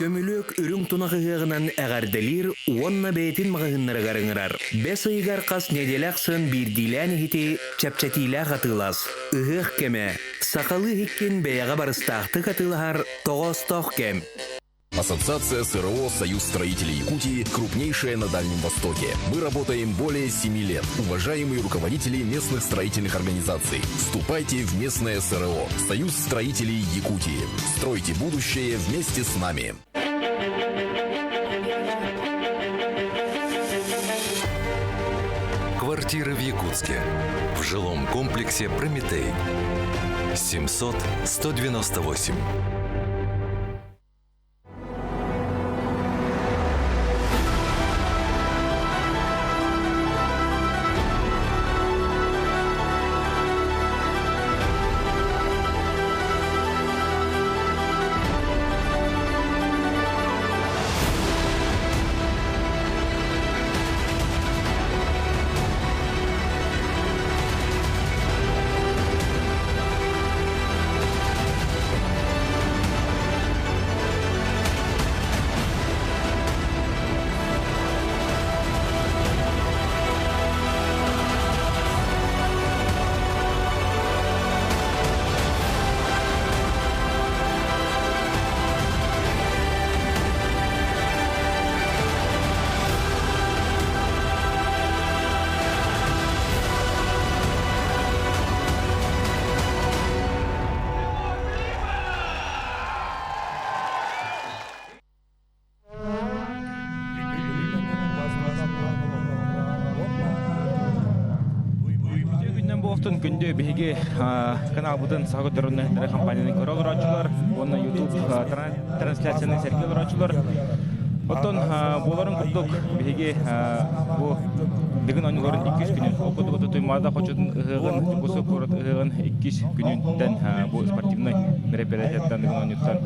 Көмүлүөк үрүҥ тунах ыһыаҕынан эҕэрдэлиир уонна бэйэтин маҕаһыыннарыгар ыҥырар. Бэс ыйыгар хас нэдиэлэ ахсын биирдиилээн иһити чэпчэтиилээх атыылас. Ыһыах кэмэ. Сахалыы иһиккин бэйэҕэ барыстаахтык атыылаһар тоҕоостоох кэм. Ассоциация СРО «Союз строителей Якутии» крупнейшая на Дальнем Востоке. Мы работаем более 7 лет. Уважаемые руководители местных строительных организаций, вступайте в местное СРО «Союз строителей Якутии». Стройте будущее вместе с нами. Квартиры в Якутске. В жилом комплексе «Прометей». 700 198. Күннэн буолтун күндү биһиги каналбытын саха көрдөрүннэһэллэрэ компанияны көрө олорооччулар уонна YouTube трансляцияны сэргии олорооччулар. Оттон буоларын курдук биһиги бу Дыгын оонньууларын иккис күнүн, ол курдук Туймаада хочотун ыһыаҕын, Дьокуускай куорат ыһыаҕын иккис күнүнтэн бу спортивнай мероприятияттан Дыгын оонньууттан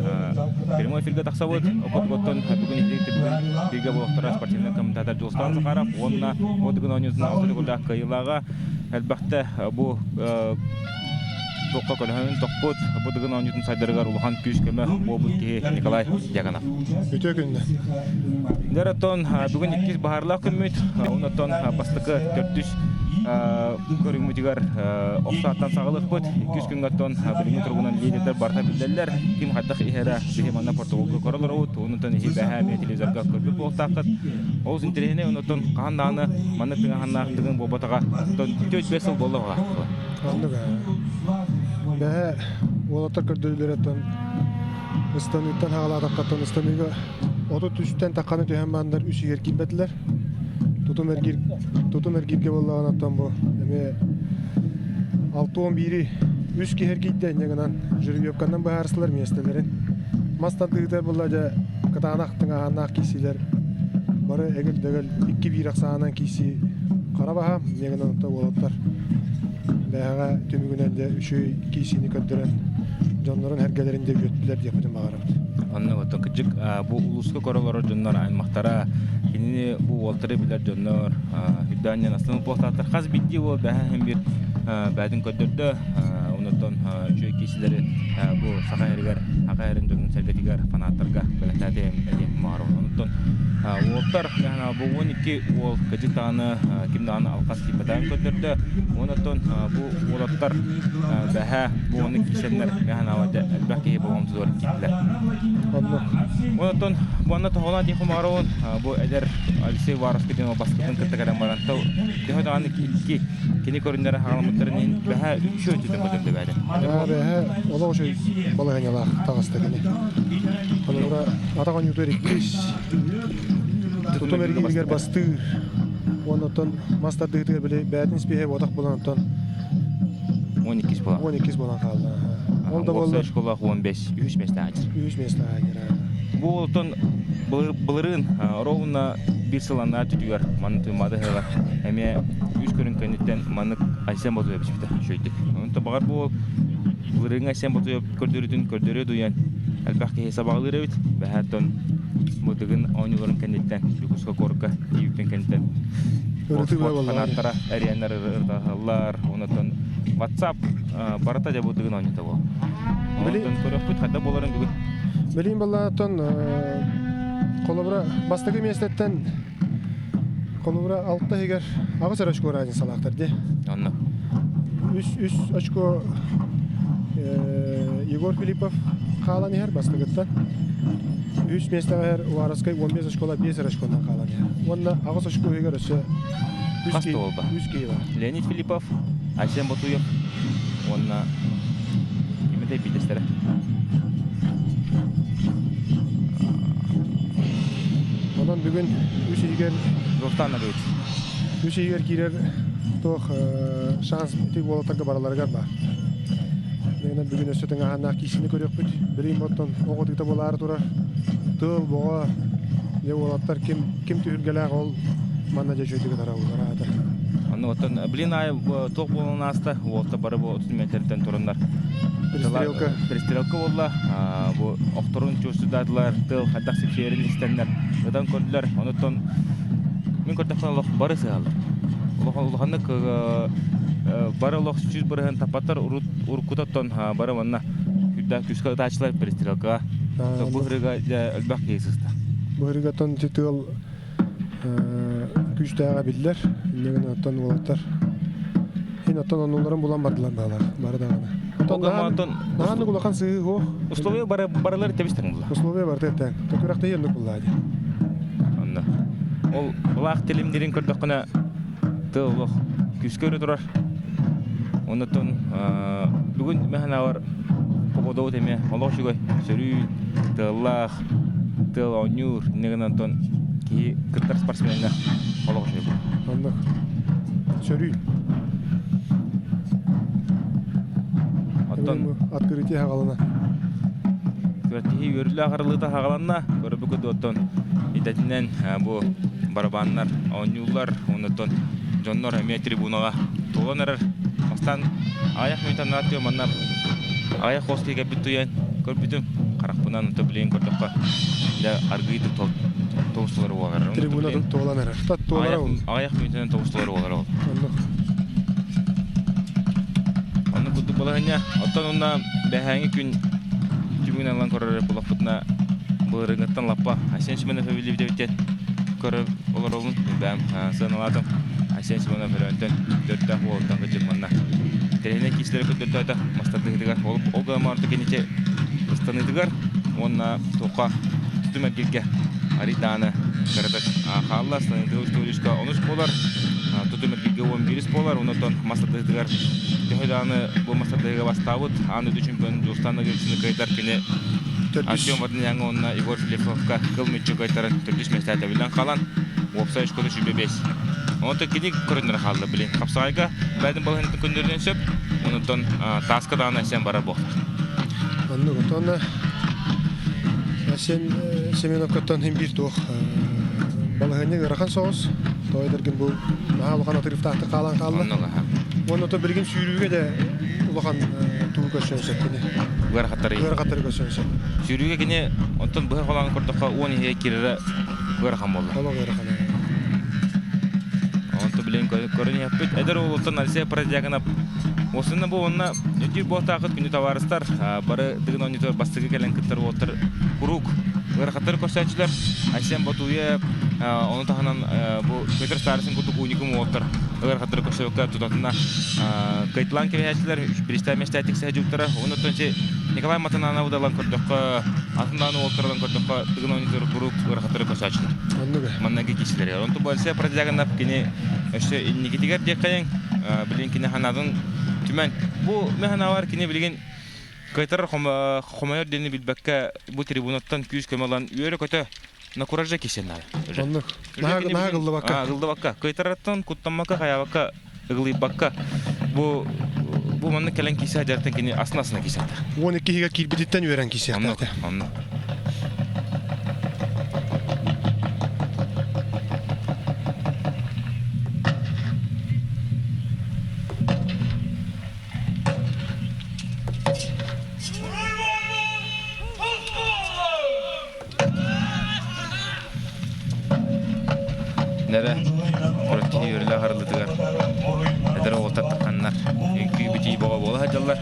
прямой эфиргэ тахсабыт. Ол курдук оттон бүгүн иһитик бүгүн бииргэ буолуохтара спортивнай комментатор Дьулустаан Захаров уонна бу Дыгын оонньуутун алта төгүллээх кыайыылааҕа элбэхтэ бу туохха көлөһөнүн тохпут, бу Дыгын оонньуутун сайдарыгар улахан күүс-көмө буолбут киһи Николай Дьяконов. Үтүө күннэ. Дэр оттон бүгүн иккис баһаарлаах күммүт, онтон бастакы төрдүс көрүҥмүтүгэр охсааттан саҕалыахпыт. Иккис күҥҥэ оттон билиҥҥи туругунан лидердэр барыта биллэллэр. Ким хайдах иһэрэ биһи манна Португалга көрө олоробут. Онтон иһи бэһээ эмиэ телевизорга көрбүт буолтааххыт. Олус интэриэһинэй, онтон хаһан даҕаны маннык тыҥаһаннаах тыгын буолбатаҕа. Оттон 4-5 сыл буолла Оннук Бэһэ уолаттар көрдөрүүлэриттэн ыстаныыттан хаалаатаххаттан ыстаныыга 33-тэн тахханы түһэн бааннар үс иһэр киирбэтилэр. Тутум эргиир тутум эргииргэ буоллаҕына бу эмиэ 61-и үс киһи эргийдэ инньэ гынан жеребьевканан быһаарсылар миэстэлэрин. Мас тардыыта буолла дьэ кытаанах тыҥааһыннаах киирсиилэр бары эгил-дэгил 2-1 ахсаанынан киирсии хара баһаам инньэ гынан уолаттар бэйэҕэ түмүгүнэн дьэ үчүгэй киирсиини көрдөрөн дьоннорун эргэлэрин дьэ үөттүлэр диэхпитин баҕарабыт. Онно оттон кырдьык бу улууска көрө олорор дьоннор аймахтара кинини бу уолтары билэр дьоннор үрдээн астыммыт буолтаахтар хас биирдии уол бэһэ иһин биир бэйэтин көрдөрдө онуттан үчүгэй киисилэри бу саха сиригэр саха сирин дьонун сэргэтигэр фанаттарга бэлэхтээтэ диэн баҕарабын онуттан уолтар бу 12 уол кырдьык даҕаны ким даҕаны алҕас киирбэтэҕин көрдөрдө онуттан бу уолаттар бэһэ бу ону киирсэннэр мэханаабата элбэх киһи болҕомтотугар киирдилэр онуттан буонна тоһоҕолоон диэн хомоҕороун бу эдэр Алексей Уваровский диэн бастакытын кытта кэлэн баран төһө даҕаны икки кини көрүннэрэ хаҕаламмыттарын иһин бэһэ үчү өттүтүн көтөрдө бээтэ бэһэ олох үчүгэй балаһыанньалаах таҕыста кини холобура атах оонньуутугар иккис тутум эргииригэр бастыыр уонна оттон мас тардыһыытыгар били бээтин испииһэ буотах буолан оттон 12 буолан 12 буолан хаалла ол да буоллар школах 15 үһүс миэстэ аачыр үһүс миэстэ аачыр бу оттон былырыын ровно биир сыл аннаа түтүгэр маннык туймаада ыһыаҕар эмиэ үс көрүҥ кэнниттэн маннык Айсен Ботуев түспүтэ үчүгэйдик. Онтон баҕар бу былырыыҥҥы Айсен Ботуев көрдөрүүтүн көрдөрүө дуйан элбэх киһи сабаҕалыыр эбит. Бэһээттэн бу Дыгын оонньууларын кэнниттэн Дьокуускай куоракка тиийбиппин кэнниттэн фанаттара эриэннэр ырытаһаллар. Онтон WhatsApp барыта дьэ бу Дыгын оонньуута буол. Онтон көрөхпүт хайдах буоларын бүгүн. Билин баллааттан холобура бастакы миэстэттэн холобура алта иһигэр аҕыс эрэ очко разницалаахтар дии. Онно. Үс очко Егор Филиппов хаалан иһэр бастакыттан. Үс миэстэҕэ иһэр Уваровскай 15 очкола 5 эрэ очконан хаалан иһэр. Уонна аҕыс очко иһигэр өссө Хас да буолба. Үс киһи бар. Леонид Филиппов, Айсен Ботуев уонна кимитэй биирдэстэрэ. Онон бүгүн үс иһигэр Золтан Нагыч. Үс иһигэр киирэр туох шанс ити уолаттарга бараларыгар баар. Дэгинэн бүгүн өссө тыҥааһыннаах киисини көрүөхпүт. Билигин оттон оҕо тыыта буолаары турар. Тыал, боҕо, дьэ уолаттар ким ким түһүлгэлээх ол манна дьэ үчүгэйдик ытара аата. Аны оттон блин аайы туох буолан ааста, уолта бары бу 30 метртэн тураннар. Перестрелка. Перестрелка буолла. Бу охторун чувствуйдаатылар, тыл хайдах сипсиэрин истэннэр, ытан көрдүлэр. Онуттан мин көрдөхпүнэ олох бары сыһаллар. Улаханнык бары олох 100% таппаттар уруккутаттан бары манна күрдээх күүскэ ытааччылар перестрелкаҕа. Бу ырыга дьэ элбэх киһи сыста. Бу ырыгаттан ити тыал күүстээҕэ биллэр. Инньэ гынан оттон уолаттар иһин оттон оннуларын булан бардылар баалар бары даҕаны. Оттон Наһааннык улахан сыһыы суох. Условия бары барылар тэбистэн булла. Условия барыта тэҥ. Төкүрэхтэһии оннук буллаа дии. Онно. Ол былаах тилимдирин көрдөххүнэ тыл олох күүскэ өрө турар. Оннуттан бүгүн мэхэнавар погодобут эмиэ олох үчүгэй. Сөрүүн, тыаллаах, тыал оонньуур, инньэ гынан онтон киһи кыттар спортсмеҥҥа олох үчүгэй. Оннук. Сөрүүн. Оттон открытие хаҕалана. Күрэхтэһии үөрүүлээх арыллыыта хаҕаланна. Көрбүкүт оттон идэтинэн бу барабаннар оонньууллар, оннуттан дьоннор эмиэ трибунаҕа туолан эрэр. Бастаан аҕыйах мүнүүтэ наат манна аҕыйах хос киһи туйан көрбүтүм. Харахпынан ото билигин көрдөххө дьэ аргыый тобустулар буолар. Трибуна туолан эрэр. Туолара ол. Аҕыйах мүнүүтэнэн тобустулар буолар ол. Оннук. Оннук курдук балаһыанньа. Оттон онно бэһээҥи күн түмүгүн ылан көрөр булахпытына былырыыҥҥыттан лаппа Айсен Семенов эбиллибит көрө олоробун. Бэм сыаналаатым. Айсен Семенов өрөөнтөн төртөөх уолтан кыдьык манна. Тэрээһинэ киислэри көрдөртөөтө мастардыһытыгар. Ол ол гына киничи ыстаныытыгар уонна туохха тутум эргилгэ арыйдааны кыратык хаалла ыстаныытыгар устуоруйуска онус буолар тутум эргилгэ уон биирис буолар онтон мастардыһытыгар төһө даҕаны бу мастардыһыга бастаабыт аан дойду чемпионун Дьулустан Нагрицыны кыайдар кини Артем Варданяҥа уонна Егор Филипповка кыл мүччү кыайтаран төрдүс миэстэ билэн хаалан уопсай очкота 25. Онтон кини көрүннэрэ хаалла билин. Хапсаҕайга бэйэтин балаһыанньатын көннөрүнэн сөп. Онтон тааска даҕаны сен барар буолар. Оннук отонна Сен Семеновкаттан хин биир туох балаһыанньа ыарахан соҕус. Тоойдоргин бу наһаа улахан отрывтаахтык хаалан хаалла. Уонна то билигин сүүрүүгэ да улахан туу көрсөн сөп кини. Ыарахаттары. Ыарахаттары көрсөн сөп. Сүүрүүгэ кини онтон быһа холоон көрдөххө уон иһэ киирэрэ ыарахан буолла. Олох ыарахан. Онто билигин көрөн иһэппит. Эдэр уолуттан Алексей Продягинов Осынна бу онна өтүүр буолтаахыт күнү табаарыстар бары Дыгын оонньуутугар бастакы кэлэн кыттар уолаттар куруук ыарахаттары көрсөөччүлэр Айсен Ботуев ону таһынан бу Петр Старостин курдук уникум уолаттар ыарахаттары көрсөбөккө тутатына кыайтылаан кэбиһээччилэр биристээх миэстэтик сэһэдьууттара онуттан Николай Матанановы да ылан көрдөххө атын даҕаны уолаттар ылан көрдөххө Дыгын оонньуутугар куруук ыарахаттары көрсөөччүлэр манныгы киирсилэр онтон бу Алексей Продягинов кини өссө инникитигэр диэххэйиҥ билигин кини санаатын түмэн бу мин санаабар кини билигин кыайтарар хомойор диэни билбэккэ бу трибунаттан күүс көмө ылан үөрэ-көтө на кураже кисен наада. Оннук. Наһаа ыгыллыбакка. Ыгыллыбакка. Кыайтарартан куттаммакка, хайаабакка, ыгылыйбакка бу бу маннык кэлэн киирсэ дьартан кини асына-асына киирсэхтэ. 12 иһигэр киирбититтэн үөрэн киирсиэхтээх. Оннук. Нэрэ, кураччы үөрүлээх арыллытыгар эдэр оҕолор тахханнар, үҥкүү битии бөҕө буола сылдьаллар.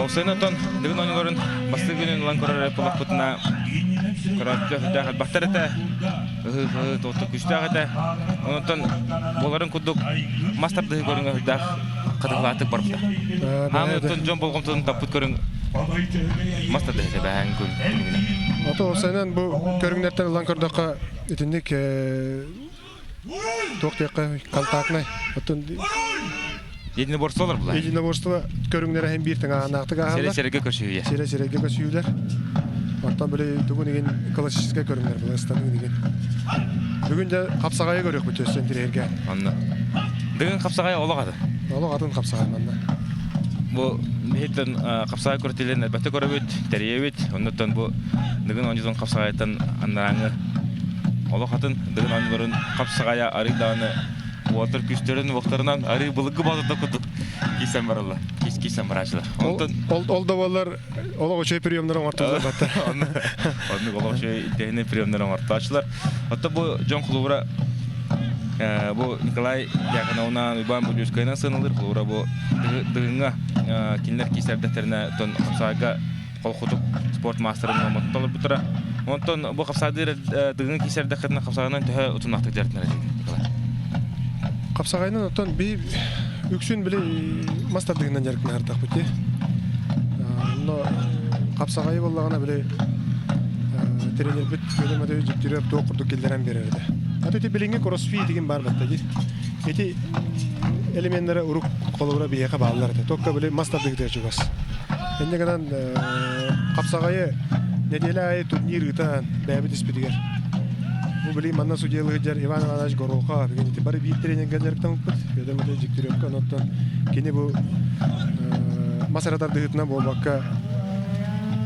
Олсайын отон Дыгын оонньууларын бастакы күнүн ылан көрөр буоллахпытына көрөөччү сүрдээх элбэхтэр этэ, ыһыы-ыһыы туохта күүстээх этэ. Онтон буоларын курдук мас тардыһыы көрүҥэ сүрдээх хатыһылаахтык барбыта. Хаамыы оттон дьон болҕомтотун таппыт көрүҥ мас тардыһыыта бэһээн күнүгүнэ. Ото уопсайынан бу көрүҥнэртэн ылан көрдөххө итинник туох диэххэ контактнай оттон Единоборстволар була. Единоборство көрүҥнэрэ иһин биир тыҥааһыннаахтык ааһаллар. Сирэ-сиргэ көрсүһүйэ. Сирэ-сиргэ көрсүһүүлэр. Оттон били тугун игин классическай көрүҥнэр була ыстаныы игин. Бүгүн дьэ хапсаҕайы көрүөхпүт өссө интириэһиргээн. Онно. Дыгын хапсаҕайа олох атын. Олох атын хапсаҕай манна. Бу биһиттэн хапсаҕай күрэхтэһиилэрин элбэхтик көрөбүт, тэрийэбит. Оннуттан бу Дыгын оонньуутун хапсаҕайыттан анарааҥы олох атын Дыгын оонньууларын хапсаҕайа арый даҕаны уолаттар күүстэрин-уохтарынан арый былыргы боотурдар курдук киирсэн бараллар. Киирсэн барааччылар. Онтон Ол да буоллар олох үчүгэй приемнары оҥортуулар баттар. Оннук олох үчүгэй интэһинэй приемнары оҥортоочулар. Оттон бу дьон холобура бу Николай Дьяконовна Уйбаан Будюскайынан сыаналыыр холобура бу Дыгыҥҥа кинилэр киирсэрдэхтэринэ тон хапсаайга холкутук спорт маастарын уоммут толорбуттара. Онтон бу хапсаайдыыр Дыгыҥҥа киирсэрдэххитинэ хапсаҕайынан төһө утумнаахтык дьарыктанар Николай? Хапсаҕайынан оттон би үксүн били мас тардыгынан дьарыктанардахпыт дии. Онно хапсаҕайы буоллаҕына били тренербит Федор Матвеевич Дегтярев туох курдук киллэрэн биэрэр этэ. Аты ити билиҥҥи кроссфит деген бар батта дии. Ити элеменнere урук холобура биһиэхэ бааллар этэ. Только били мас тардыгытыгар чугас. Инньэ гынан хапсаҕайы нэдиэлэ аайы турнир ыытан бэйэбит испитигэр. Бу били манна судьялыы сылдьар Иван Иванович Горохов деген ити бары биир тренергэ дьарыктаммыппыт. Федор Матвеевич Дегтяревка онтон кини бу мас эрэ тардыһыытынан буолбакка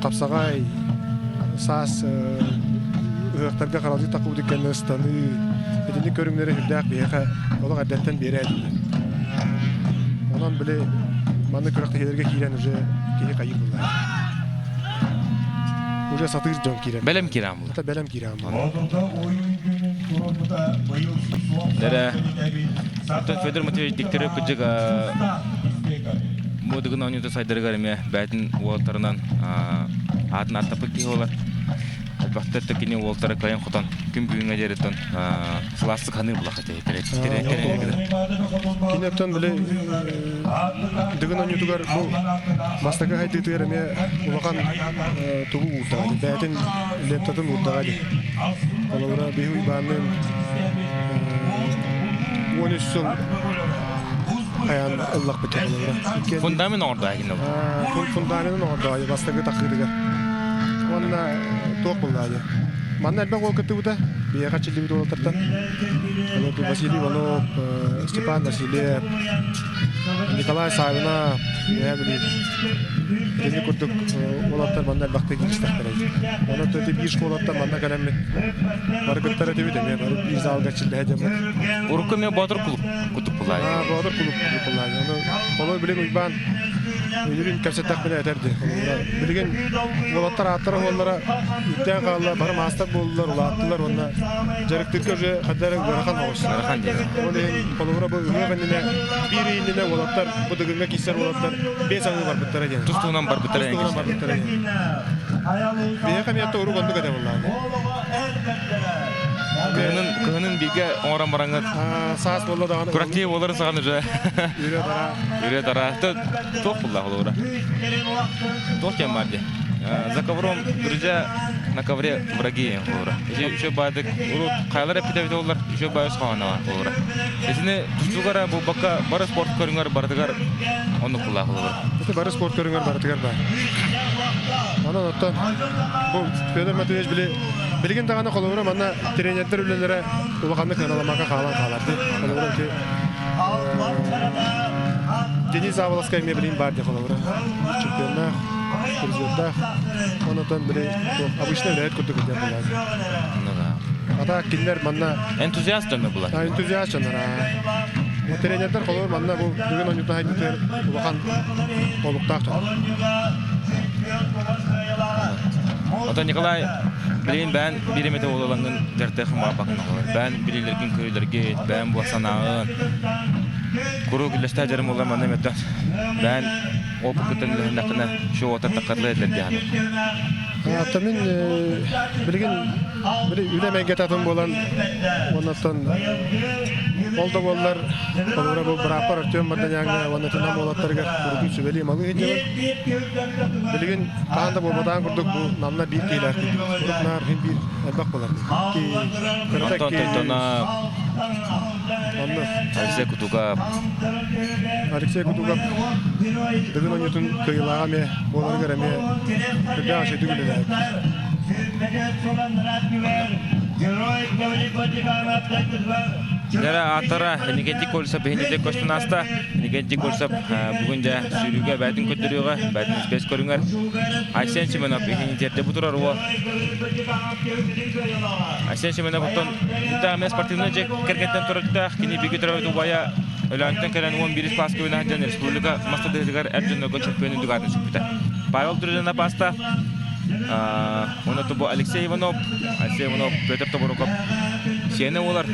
хапсаҕай саас ыһыахтарга харалдьык таххыбыт кэннэ ыстаныы итинник көрүҥнэри сүрдээх биһиэхэ олох эрдэттэн биэрэ этилэр. Онон били маннык күрэхтэһиилэргэ киирэн уже киһи хайыы булла. Уже сатыыр дьон киирэн. Бэлэм киирэн була. Это бэлэм киирэн була. Дэрэ. Оттон Федор Матвеевич Дегтярев кырдьык бу Дыгын оонньуута сайдарыгар эмиэ бэйэтин уолаттарынан аатын ааттаппыт киһи буолар. Элбэхтэр да кини уолтара кыайан хотон күн бүгүҥҥэ диэриттэн сылаастык ханыыр булах этэ. Кини оттон били Дыгын оонньуутугар бу бастакы хайдыытыгар эмиэ улахан тугу уурдаҕа дии, бэйэтин лентатын уурдаҕа дии. Холобура, биһи Уйбаанныын 13 сыл хайаан ыллахпыт холобура. Фундамент оҥордо кини Фундаментын оҥордо бастакы тахыытыгар. Уонна туох буллаа дии. Манна элбэх уол кыттыбыта, биһиэхэ чиллибит уолаттартан. Василий Иванов, Степан Васильев, Николай Савина, я билим. Итини курдук уолаттар манна элбэхтик киирстэхтэрэ. Онон ити биир школаттан манна кэлэммит бары кыттар этибит эмиэ бары биир залга чиллэһэ дьоммут. Урукку эмиэ Боотур клуб курдук буллаа. Боотур клуб курдук буллаа. Ону холой билин Уйбаан Билигин кэпсэттэхпинэ этэр дии. Билигин уолаттар ааттара уоллара үктээн хаалла, бары маастар буоллулар, улааттылар уонна дьарыктыырга уже хаддара ыарахан оҕус. Ыарахан диэн. Ол иһин холобура бу ыһыах иннинэ биир ый иннинэ уолаттар бу Дыгыҥҥа киирсэр уолаттар биэс аҥыы барбыттара диэн. Тус туһунан барбыттара Тус туһунан барбыттара диэн. Биһиэхэ эмиэ урук оннук этэ буоллаҕа. Кыһынын, кыһынын бииргэ оҥорон бараҥҥыт Саас буолла даҕаны. Курактыы буоларын саҕан уже. Үрэ дара. Үрэ дара. Туох булла холобура? Туох диэн баар дии? За ковром друзья, на ковре враги холобура. Еще баадык урут хайлар эппитэ боллар, еще баайыс хоһоонова холобура. Итини тустуугара буолбакка бары спорт көрүҥэр барытыгар оннук булла холобура. Ити бары спорт көрүҥэр барытыгар баар. Онон оттон бу Федор Матвеевич били билигин даҕаны холобура манна тренердэр үлэлэрэ улаханнык сыаналаммакка хаалан хаалар дии. Холобура ити Денис Заболоцкай эмиэ билигин баар дии холобура. Чемпионнаах, призердаах. Онотон били обычно үлэһит курдук этиэх буолар. Ну да. А так кинилэр манна Энтузиаст дьоно булар. Энтузиаст дьоннор. Тренердэр холобур манна бу бүгүн оонньуута хайдытыгар улахан олуктаах дьон. Оттон Николай, билигин бэйэн биир эмэтэ уолалаҥҥын дьарыктыаххын баҕарбаккын оҕолор. Бэйэн билиилэргин көрүүлэргин, бэйэн буор санааҕын. Куруук үллэстээ дьарым буолла манна эмэтэ. Бэйэн опыкытын үлэһиннэххинэ шоуата таххарлы этэр диһан. Ата мин билигин били үлэ мэйгэтэ атын буолан оннуттан ол да буоллар холобура бу бырааппар Артем Марданяҥҥа уонна Тинам уолаттарыгар курутун сүбэлии малыы сылдьабын. Билигин хаһан да буолбатаҕын курдук бу намна биир киилээх урут наар иһин биир элбэх буолар. Антон Тойтона Онно Алексей Кутугов Алексей Кутугов Дыгын оонньуутун кыайыылааҕа эмиэ буоларыгар эмиэ үрдээх үчүгэйдик үлэлээбит. Дьэрэ ааттара Никитий Кольцев биһиниде көстөн ааста. Никитий Кольцев бүгүн дьэ сүүрүүгэ бээтин көрдөрүүгэ, бээтин испэс көрүҥэр Айсен Семенов иһинитиэрдэ бу турар уол. Айсен Семенов оттон эмэ спортивнай дьэ кэргэнтэн төрөттөөх, кини биги төрөөбүт убайа Өлөөнтөн кэлэн 11 класска үөрэнэ сылдьан республика мастадыһытыгар эр дьоннорго чемпионун дүгаатын сүкпүтэ. Павел Дружинов ааста. Уонна бу Алексей Иванов, Алексей Иванов, Петр Тобуруков сиэнэ буолар.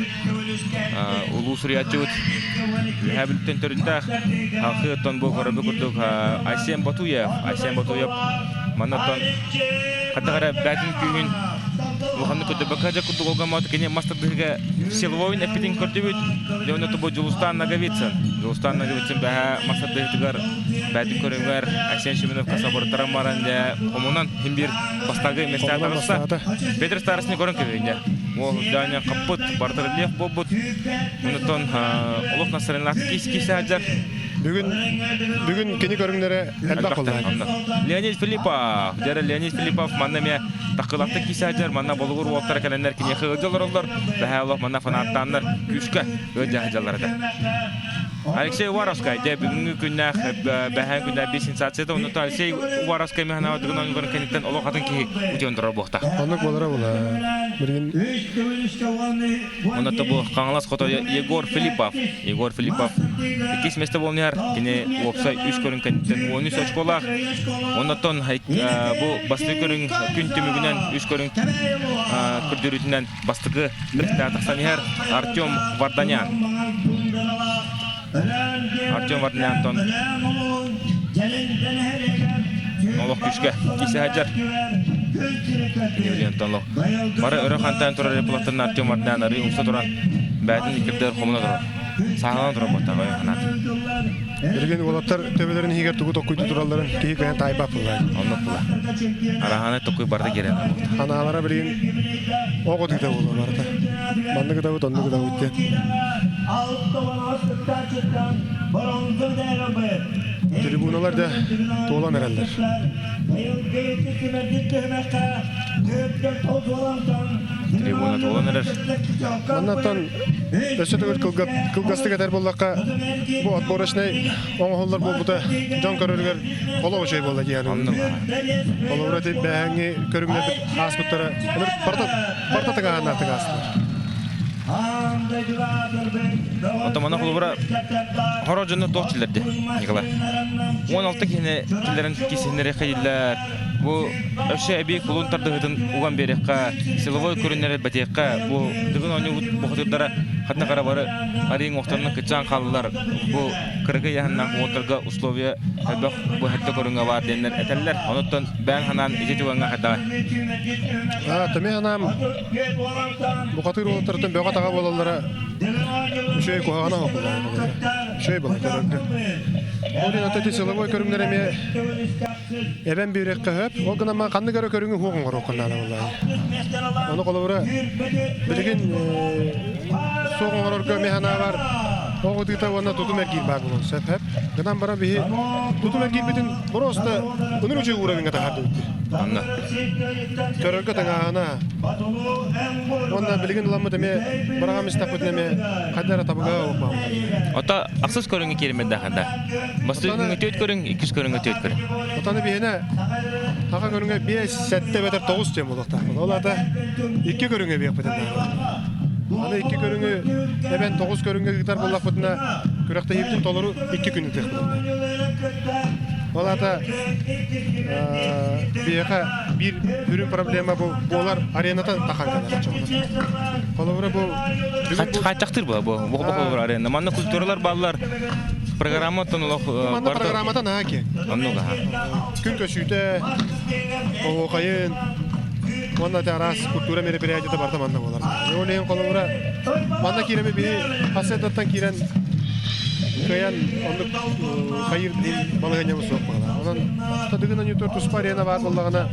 Улуу суруйааччыбыт Үһээ Бүлүүттэн төрүттээх халқы оттон бу көрөрбүт курдук Айсен Ботуев, Айсен Ботуев манна оттон хаттах эрэ бээтин күүһүн улаханнык көрдөрбөккө дьэ курдук олгоммот кини мас тардыһыыга силовойун эппитин көрдүбүт. Дьэ онно бу Дьулустаан Ноговицын. Дьулустаан Ноговицын бэһэ мас тардыһыытыгар бээтин көрүҥэр Айсен Семеновка сабыртаран баран дьэ хомунан иһин биир бастакы миэстэҕэ таҕыста. Петр Старостин көрөн кэбиһин дьэ. Ол Даня хаппыт, барыта рельеф буолбут. Онтон олох настроениелаах кис кис сылдьар. Бүгүн бүгүн кини көрүҥнэрэ элбэх буолла. Леонид Филиппов. Дьэрэ Леонид Филиппов манна эмиэ такылахта кисе сылдьар, манна болугур уолтара кэлэннэр киниэхэ ыалдьалар оллор. Бэһээ олох манна фанаттааннар күүскэ ыалдьа сылдьаллар этэ. Алексей Уваровскай, дьэ бүгүҥҥү күннээх бэһээн күннээх биир сенсацията, оннуттан Алексей Уваровскай механаҕа дыгын оонньууларын кэнниттэн олох атын киһи утуйан турар буолта. Оннук буолара була. Билигин Онно бу Хаҥалас хотойо Егор Филиппов. Егор Филиппов иккис место буолан Кини уопсай үс көрүҥ кэнниттэн 13 очколаах. Оннуттан бу бастакы көрүҥ күн түмүгүнэн үс көрүҥ көрдөрүүтүнэн бастакы миэстэҕэ тахсан иһэр Артем Варданян. Артем Варданянтон олох күүскэ кисе сылдьар. Кини олох бары өрө хантаан турар репулаттан Артем Варданян арыы умса туран бээтин иккирдэр хомуна турар. Сааланан турар буоттаҕа ханаат. Билигин уолаттар төбөлөрүн иһигэр тугу токкуйду туралларын киһи кыайан таайбат буолла. Оннук була. Араһаны токкуй барда киирэн буолта. Анаалара билигин оҕо тыыта буолуо барыта. Маннык ытабыт, оннук ытабыт диэн. Трибуналар да туолан эрэллэр. Трибуна туолан эрэр. Маннаттан өссө төгүл кылгастык этэр буоллахха, бу отборочнай оҥоһуллар буолбута дьон көрөрүгэр олох үчүгэй буолла диэн. Холобура ити бэһээҥҥи көрүҥнэрбит ааспыттара барыта барыта тыҥааһыннаахтык аастылар. Оттон манна холобура хоро дьоно туох киллэрди Николай? 16 киһини киллэрэн кисиһиннэри хайиллар. Бу өссө эбии кулун тардыһытын уган биэриэххэ, силовой көрүннэри бэтиэххэ, бу Дыгын оонньуубут бухатырдара ханна хара бары арыйын уохтарынан кыччаан хааллылар. Бу кыракый яһаннаах уолтарга условия элбэх бу хэттэ көрүҥэ баар диэннэр этэллэр. Онуттан бэйэҥ ханаан ити түгэҥҥэ хайдаҕай? Төмө ханаам бухатыр уолаттартан бөҕө-таҕа буолаллара үчүгэй куһаҕана оҥоһуллар. Үчүгэй буолар көрөргө. Ол иһин ити силовой көрүҥнэр эмиэ эбэн биэриэххэ сөп. Ол гынан баран ханнык эрэ көрүҥү суох оҥоруохха наада буоллаҕа. Ону холобура билигин суох оҥорорго эмиэ санаабар оҕо ытыыта уонна тутум эргиир баар буолуон сөп. Гынан баран биһи тутум эргиирбитин просто ыныр үчүгэй уровеньга таһаардыбыт. Анна. Көрөргө тыҥааһына. Уонна билигин ыламмыт эмиэ быраҕам истэхпитинэ эмиэ хайда эрэ табыгаһа уоппаабыт. Ото ахсыс көрүҥҥэ киирмэдэхэ да. Бастакы көрүҥҥэ түөрт көрүҥ, иккис көрүҥҥэ түөрт көрүҥ. Отону биһиэнэ хаха көрүҥэ биэс, сэттэ эбэтэр тоҕус диэн буолуохтаахпыт. Ол аата икки көрүҥэ биэхпитин наада. Аны икки көрүҥү эбэн тоҕус көрүҥҥэ ыытар буоллахпытына, күрэхтэһиибитин толору икки күн ыытыахпыт наада. Ол аата биһиэхэ биир сүрүн проблема бу буолар арената тахан кэлэр. Холобура бу Хааччахтыыр була бу бу холобура арена. Манна культуралар бааллар. Программаттан олох Манна программата наһаа киэҥ. Оннук аха. Күн көсүүтэ, оһуохайын, уонна араас культура мероприятиета барыта манна буолар. Ол иһин холобура манна киирэми биһи хассыаттаттан киирэн кыайан оннук хайыр диэн балаһыанньабыт суох буолар. Онон Тадыгын Ньютор туспа арена баар буоллаҕына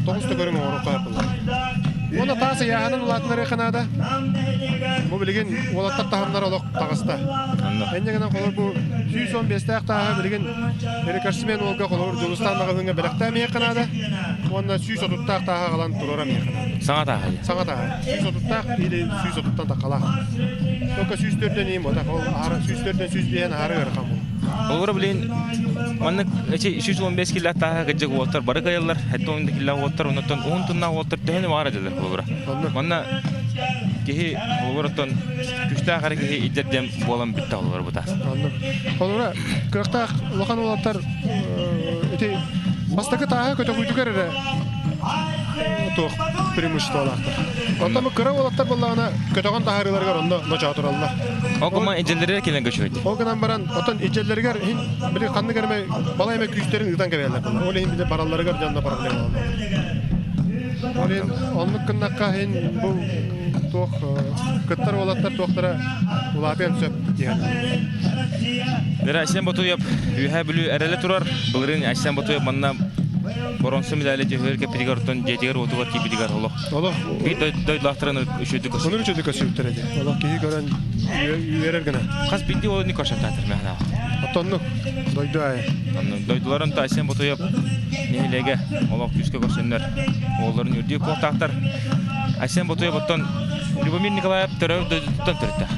тоҕус да көрүҥ оҥоруохха буолар. Уонна таас ыйааһынын улаатыннарыахха наада. Бу билигин уолаттар таһымнара олох таҕыста. Энньэ гынан холобур бу 115-тээх тааһы билигин рекордсмен уолга холобур Дьулустаан маҕаһыыҥҥа бэлэхтээн иһиэххэ наада. Уонна 130-таах тааһы аҕалан туруоран иһиэххэ наада. Саҥа тааһы. Саҥа тааһы. 130-таах или 130-тан таххалаах. Только 104-тэн иһин ботах. Ол аһара 104-тэн 105 аһары ыарахан буолар. Олору билин маннык эчи 315 киллээх тааһы кыдьык уолаттар бары кыайаллар. 70 киллээх уолаттар оннуттан уһун туннаах уолаттар төһөнү баҕар этилэр холобура. Манна киһи холобуруттан күстээх эрэ киһи идэр диэн буолан бүтте холобура бута. Оннук. Холобура кыахтаах улахан уолаттар ити бастакы тааһы көтөҕүүтүгэр эрэ туох преимуществолаахтар. Оттон бу кыра уолаттар буоллаҕына көтөҕөн таһаарыыларыгар онно ночоотураллар. Ол гынан идэллэригэр кэлэн көчүөйдү. Ол гынан баран оттон идэллэригэр иһин били ханнык эрэ балай эмэ күүстэрин ыытан кэбиһэллэр буолар. Ол иһин били баралларыгар дьонно проблема буолар. Ол иһин оннук гыннахха иһин бу туох кыттар уолаттар туохтара улаатыан сөп диэн. Нера Айсен Ботуев Үөһээ Бүлүү эрэлэ турар. Былырыын Айсен Ботуев манна боронсу медали түһүөр кэппитигэр оттон дьиэтигэр уотугар тиийбитигэр олох. Олох биир дойдулаахтарын үчүгдүк Онун үчүгдүк көсүбүттэр эти. Олох киһи көрөн үөрэр гына. Хас биирдии уолу көрсөттаатыр мэхнаа. Оттоннук дойду аайы. Дойдуларын Айсен Ботуев нэһилиэгэ олох күүскэ көрсөннөр уолларын үрдүү куохтаахтар. Айсен Ботуев оттон Любомир Николаев төрөөбүт дойдутуттан төрүттээх.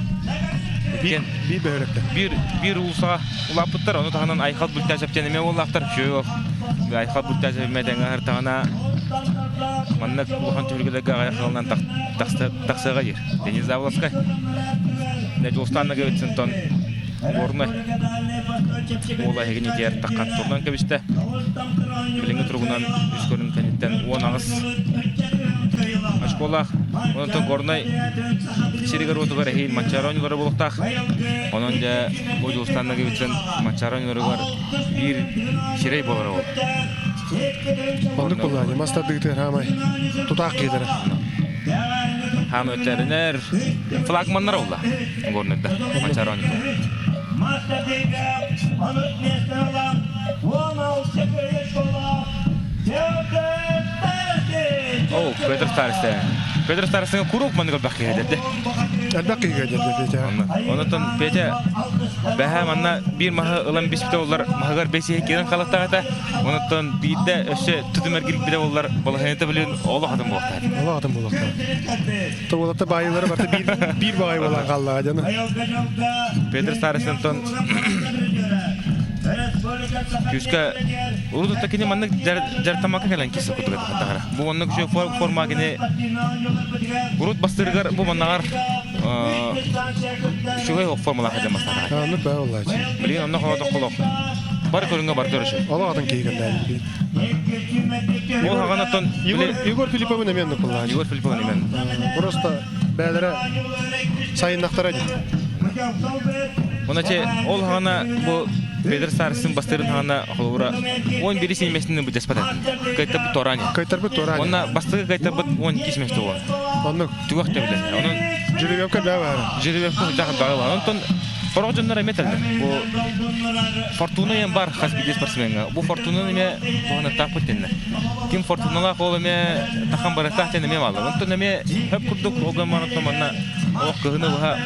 Биир биир бөһүөлэктэр. Биир биир уулусаҕа улааппыттар, ону таһынан Айхал Бүлтээсэп диэн эмиэ уоллаахтар. Үчүгэй Айхал Бүлтээсэп эмиэ тэҥҥэ аһыртаҕына маннык улахан түһүлгэлэргэ аҕыйах сылынан тахсыаҕа диир. Денис Заволоцкай. Дьулустаан Ноговицынтон Горнай уола эһигини итиэр таххан турунан кэбистэ. Билиҥҥи туругунан үс көрүҥ кэнниттэн 18 очколаах. Онтон Горнай сиригэр-уотугар эһиил Манчаары оонньуулара буолуохтаах. Онон дьэ бу Дьулустаан Ноговицын Манчаары оонньууларыгар биир сирэй буолар ол. Оннук буоллаҕа мас тардыытыгар хаамай тутаах киһилэрэ. Хаам өттөрүнэр флагманнар олла Горнайда Манчаары оонньуута. О, Петр Старостин. Петр Старостин куруук маннык элбэх киһи дэрдэ. Элбэх киһигэ дэрдэ Петя. Онотон Петя бэһэ манна биир маһы ылан биспитэ боллар маһыгар бэсиһи киирэн халаттаата. Онотон биирдэ өссө тутум эргирбитэ боллар балаһыната билин олох атын буолуохтаах. Олох атын буолуохтаах. Туолата баайылары барыта биир биир баҕайы буолан хааллаҕа дьоно. Петр Старостинтон күүскэ урут кини маннык дьартамакка кэлэн киирсэ курдук этэ Бу маннык үчүгэй форма кини урут бастыырыгар бу маннаҕар үчүгэй формалаах этэ мастаатаҕа. Оннук баа буоллааччы. Билигин онно холотох Бар көрүҥҥэ бар көрүшү. Олох атын киһи кэллээри билигин. Ол хаҕанаттан Егор Филипповын эмиэ оннук буоллааччы. Егор Филипповын эмиэ. Просто бээлэрэ сайыннахтара дии. Оны те ол хаҕана бу Петр Старостин бастырын хаҕана холобура 11 семестини бу жаспат этин. Кайтарбыт торани. Кайтарбыт торани. Онна бастыгы кайтарбыт 12 семестр болан. Оннук. Түгөх тебилер. Онон Жеребьевка баа баара. Жеребьевка жакын баа Онтон Сорох дьоннор эмиэ этэллэр. Бу Фортуна диэн бар хас биирдии спортсмеҥҥа. Бу Фортуна эмиэ туһаныктаахпыт диэннэр. Ким Фортуналаах ол эмиэ тахан барыктаах диэн эмиэ бааллар. Онтон эмиэ хөп курдук ол гынан баран манна олох кыһыны быһа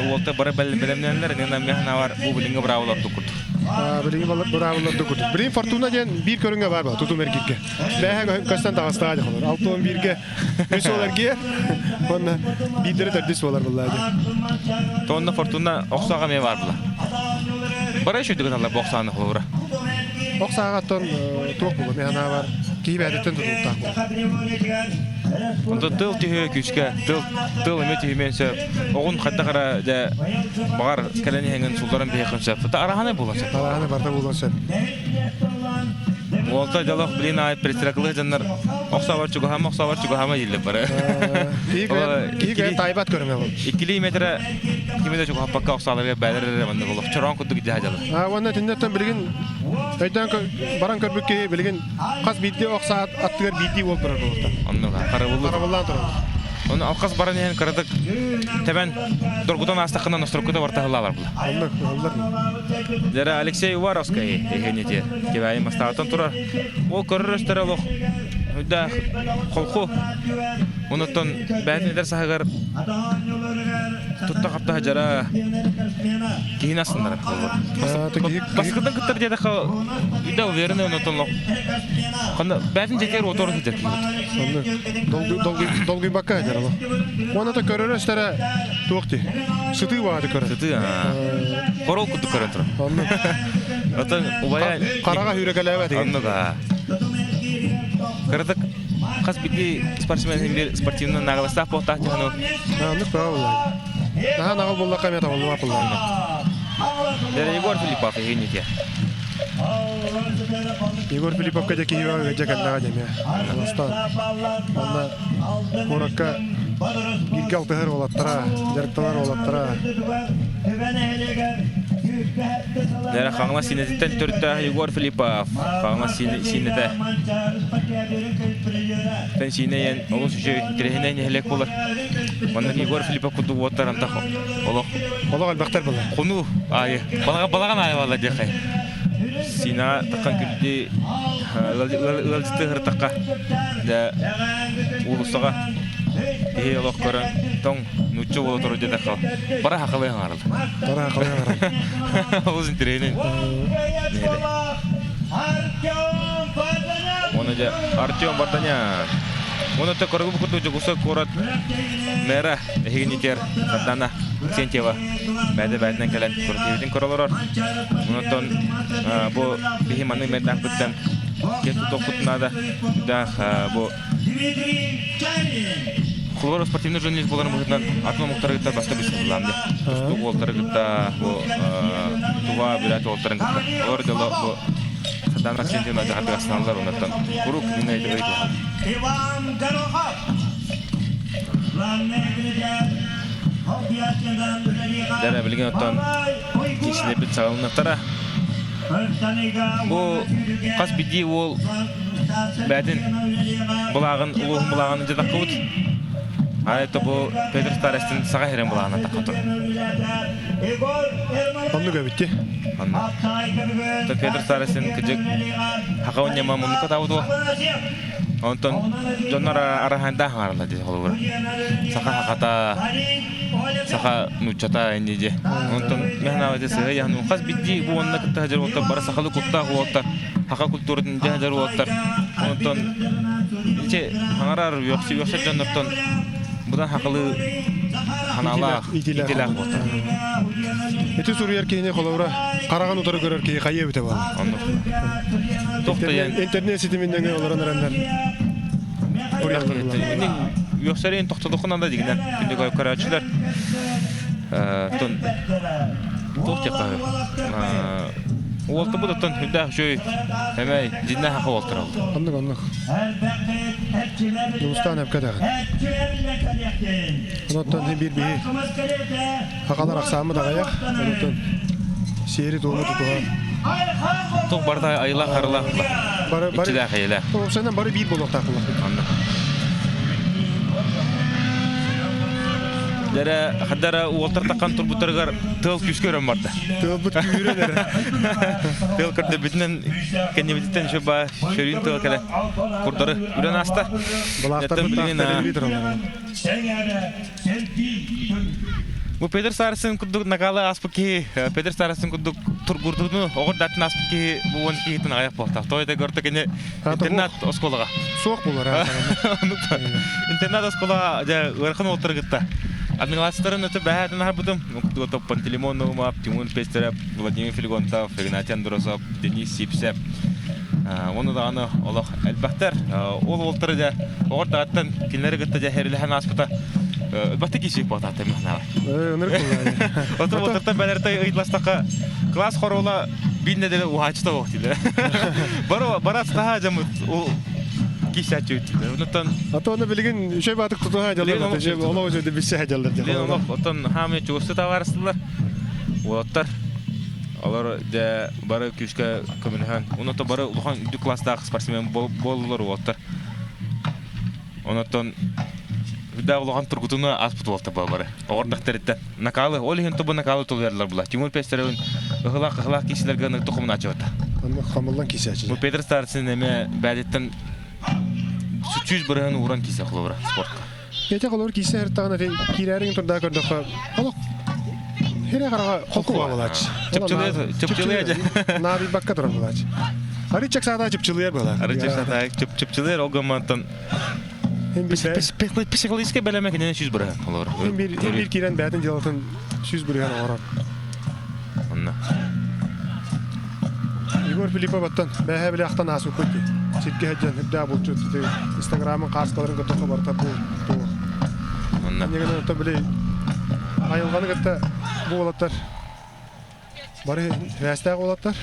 уолта бары бэлэмнэнэллэр. Инна эмиэ санаабар бу билиҥҥи быраабылар ордук курдук. Билиҥҥи быраабылар ордук курдук. Билигин Фортуна диэн биир көрүҥҥэ баар буолар тутум эргииргэ. Бээһэ көстөн таҕыстаҕа дьахалар. 61-гэ Үс уол эргийэр. Уонна биирдэрэ төрдүс буолар буллаа дии. Тонна Фортуна охсоох эмиэ баар була. Бара үчүгдүк ыталлар бу охсааны холобура. Ох сааҕаттан туох буолуо мен санаабар киһи бэйэтиттэн тутулуктаах буолар. Онтон тыл түһүө күүскэ, тыл тыл эмиэ түһүмүөн сөп. Оҕун хайдах эрэ дьэ баҕар кэлэн иһэҥин сулларан биһиэххин сөп. Та араһаны буолуон сөп. Араһаны барыта буолуон сөп. Уолта дьолох билин аай пристракылы дьоннор охсообор чугаһама охсообор чугаһама дииллэр бары. Киһи кыайан таайбат көрүҥэ бұл. Иккилии метра кими да чугаһаппакка охсааларга бээлэр эрэ маннык олох чороон курдук дьаһа дьалы. Уонна итиннэттэн билигин өйдөөн баран көрбүт киһи билигин хас биирдии ох саат аттыгар биирдии уол турар буолуохтаах. Оннук харабыллы. Харабыллаан турар. Оны алқас баран иһэн кыратык тэбэн доргутан аастаххына ностроккута бартаһылаалар була. Оннук, оллар. Дьэрэ Алексей Уваровскай эһэнити Кэбээйи мастаатан турар. Ол көрөр өстөрө олох да холку. Онуттан бэйэтин эдэр саһыгар тутта хапта жара киһин астыннарар болор. Баскытын кыттар диэтэххэ да уверенный онуттан лох. Ханна бэйэтин жетер отор сытар киһи. Долгуйбакка дьара. Уонна та көрөр өстөрө туох дии. Сытыы баҕаты көрөр. Сытыы Хорол курдук көрөн турар. Оннук. Оттон убайа Хараҕа сүүрэкэлээбэт игин. Оннук аа. Кыратык хас биирдии спортсмен биир спортивный наҕыластаах буолтаах дьаһану. Оннук баа буллаа. Наһаа наҕыл буллахха эмиэ табыллыбат буллаа. Дэрэ Егор Филиппов иһинники. Егор Филипповка дьэ киһи дьэ кэллэҕэ дьэ эмиэ. Бастаан. Онно куоракка бииргэ алтыһар уолаттара, дьарыктанар уолаттара. Дэрэ Хаҥалас сиинэтиттэн төрүттээх Егор Филиппов. Хаҥалас сиинэтэ. Тэн сиинэйэн олус үчүгэй интэриэһинэй нэһилиэк буолар. Манна Егор Филиппов курдук уоттар антах олох Олох элбэхтэр буолар. Хонуу аайы. Балаҕан аайы бааллар диэххэй. Сиинэҕэ таххан күрдүү ыалдьыты ыһыртахха дьэ уулуссаҕа киһи олох көрөн тоҥ нуучча буола турар диэтэххэ бара хахалыы хаҥарал. Бара хахалыы хаҥарал. Олус интэриэһинэй. Оны дьэ Артем Варданян. Оны өттө көргү курдук Дьокуускай куорат мэра эһигинитер Сардана Сентьева бэйэтэ бэйэтинэн кэлэн көрдүүбүтүн көрө олорор. Онтон бу биһи маннык мэрдэхпиттэн киэн тутуохпут наада. Даах бу Холобур спортивный журналист буоларын быһыытынан атын омуктары кытта баста быстыллаам дии. Тустуук уолтары кытта бу Тува бүрээт уолтарын кытта. Олор дьоло бу Сардана Аксентьевна дьаһатыгар саналлар оннуттан куруук кинини өйдөбөй туһан. Дьэ, билигин оттон киисилэрбит саҕаланыахтара. Бу хас биирдии уол бэйэтин былааҕын, улууһун былааҕын дьадаххыбыт. Арай-то бу Петр Старостин саха сирин былааҕынан тахха турар. Оннук эбит дии. Онно. Петр Старостин кыдьык хака уонньама муннукка таабыт уол. Онтон дьоннор араһаандаах аҥааралар дии холобура. Саха хахата, саха нууччата инни дии. Онтон мэхнаабаты сыһа яхну хас бидди бу онна кытта сылдьар уолаттар бары сахалы куттаах уолаттар, хаха культуратын дьэ сылдьар уолаттар. Онтон ити хаҥарар үөхсү үөхсэр дьоннортон будан хахалы ханаалаах, иитилээх буолтар. Ити суруйар киһини холобура хараҕын утары көрөр киһи хайа эбитэ буолла. Оннук. Туох да Интернет ситимин нөҥүө олорон эрэннэр. Үөхсэрин тохтотоххун анда дигинэн күндү көрөөччүлэр. Тон туох диэххэ уолтубут оттон үрдээх үчүгэй эмэй дьиннээх аха уолтарал. Оннук оннук. Дьулустаан эпкэ даҕаны. Онтон биир биһи Хахалар ахсааммыт аҕыйах, онтон сиэри-туому тутуһан. Туох барыта айылаах-харылаах Бары, бары, иччилээх эйэлээх. Уопсайынан бары биир буолуохтаах буоллахпыт. Онно. Дэрэ хадара уолтар таххан турбуттарыгар тыал күүскэ өрөн барда. Тыалбыт күүрэн эрэ. Тыал көрдөбүтүнэн кэннибититтэн еще ба сөрүүн тыал кэлэн курдары үрэн ааста. Былаахтарбыт таахтар тураллар. Бу Петр Сарсын курдук накалы ааспыт киһи, Петр Сарсын курдук тургурдуну оҕор датын ааспыт киһи бу уон киһитин аҕыйах буолтаах. Тоҕо это көртө кини интернат оскуолаҕа. Суох буолар. Интернат оскуолаҕа дьэ ыарахан уолтары кытта. Администрацияларын өтө бэһээтин аһарбытым. Пантелеймон Наумов, Тимур Пестерев, Владимир Филигонтов, Игнатий Андросов, Денис Сипсев. Уонна даҕаны олох элбэхтэр. Ол уолтары дьэ оҕор даҕаттан кинилэри кытта дьэ хэрилэһэн ааспыта баты киһи буолтаата махнаа. Ынырык буолла. Оту уолтартан бэлэртэй ыйытластахха класс хоруола Биир нэдиэлэ уһааччыта суох дииллэр. Бары бара таһаа дьаммыт киисээччи үттүлэр. Онуттан Ато оны билигин үчүгэй баатык тутуһа дьаллар. Олох үчүгэй билсэ дьаллар. Билигин олох оттон хаамы чугастыы табаарыстылар. Уолаттар олор дьэ бары күүскэ көмөлөһөн. Онуттан бары улахан үрдүк класстаах спортсмен буоллулар уолаттар. Онуттан Үрдээх улахан тургутуну ааспыт уолта бары. Оҕордохториттан. Накалы, ол иһин тобу накалы тулуйарлар була. Тимур Пестеревин ыһылаах ыһылаах киисилэргэ ыныгты хомунааччыбата. Онно хомуллан киисээччи. Бу Петр Старцин эмэ бэдиттэн сүчүүс бырыһын ууран киисэ холобура спортка. Ете холобур киисэ хертаҕына киирээриҥ турдаа көрдөххө олох хире хараҕа холку буолааччы. Чыпчылыйа чыпчылыйа Наадыйбакка турар буолааччы. Арычак саатаа чыпчылыйар буолаа. Арычак саатаа чыпчылыйар ол гыммантан Психологическай бэлэмэ кинини 100% олорор. Биир киирэн бэйэтин дьыалатын 100% оҥорор. Онно. Егор Филиппов оттон бэһэ били ахтан ааспыппыт дии. Сиргэ сылдьан үрдээх булчут Инстаграмын хааскаларын кытта барыта бу туох. Онно. Иннигинэн оттон били айылҕаны кытта бу уолаттар Бары сибээстээх уолаттар.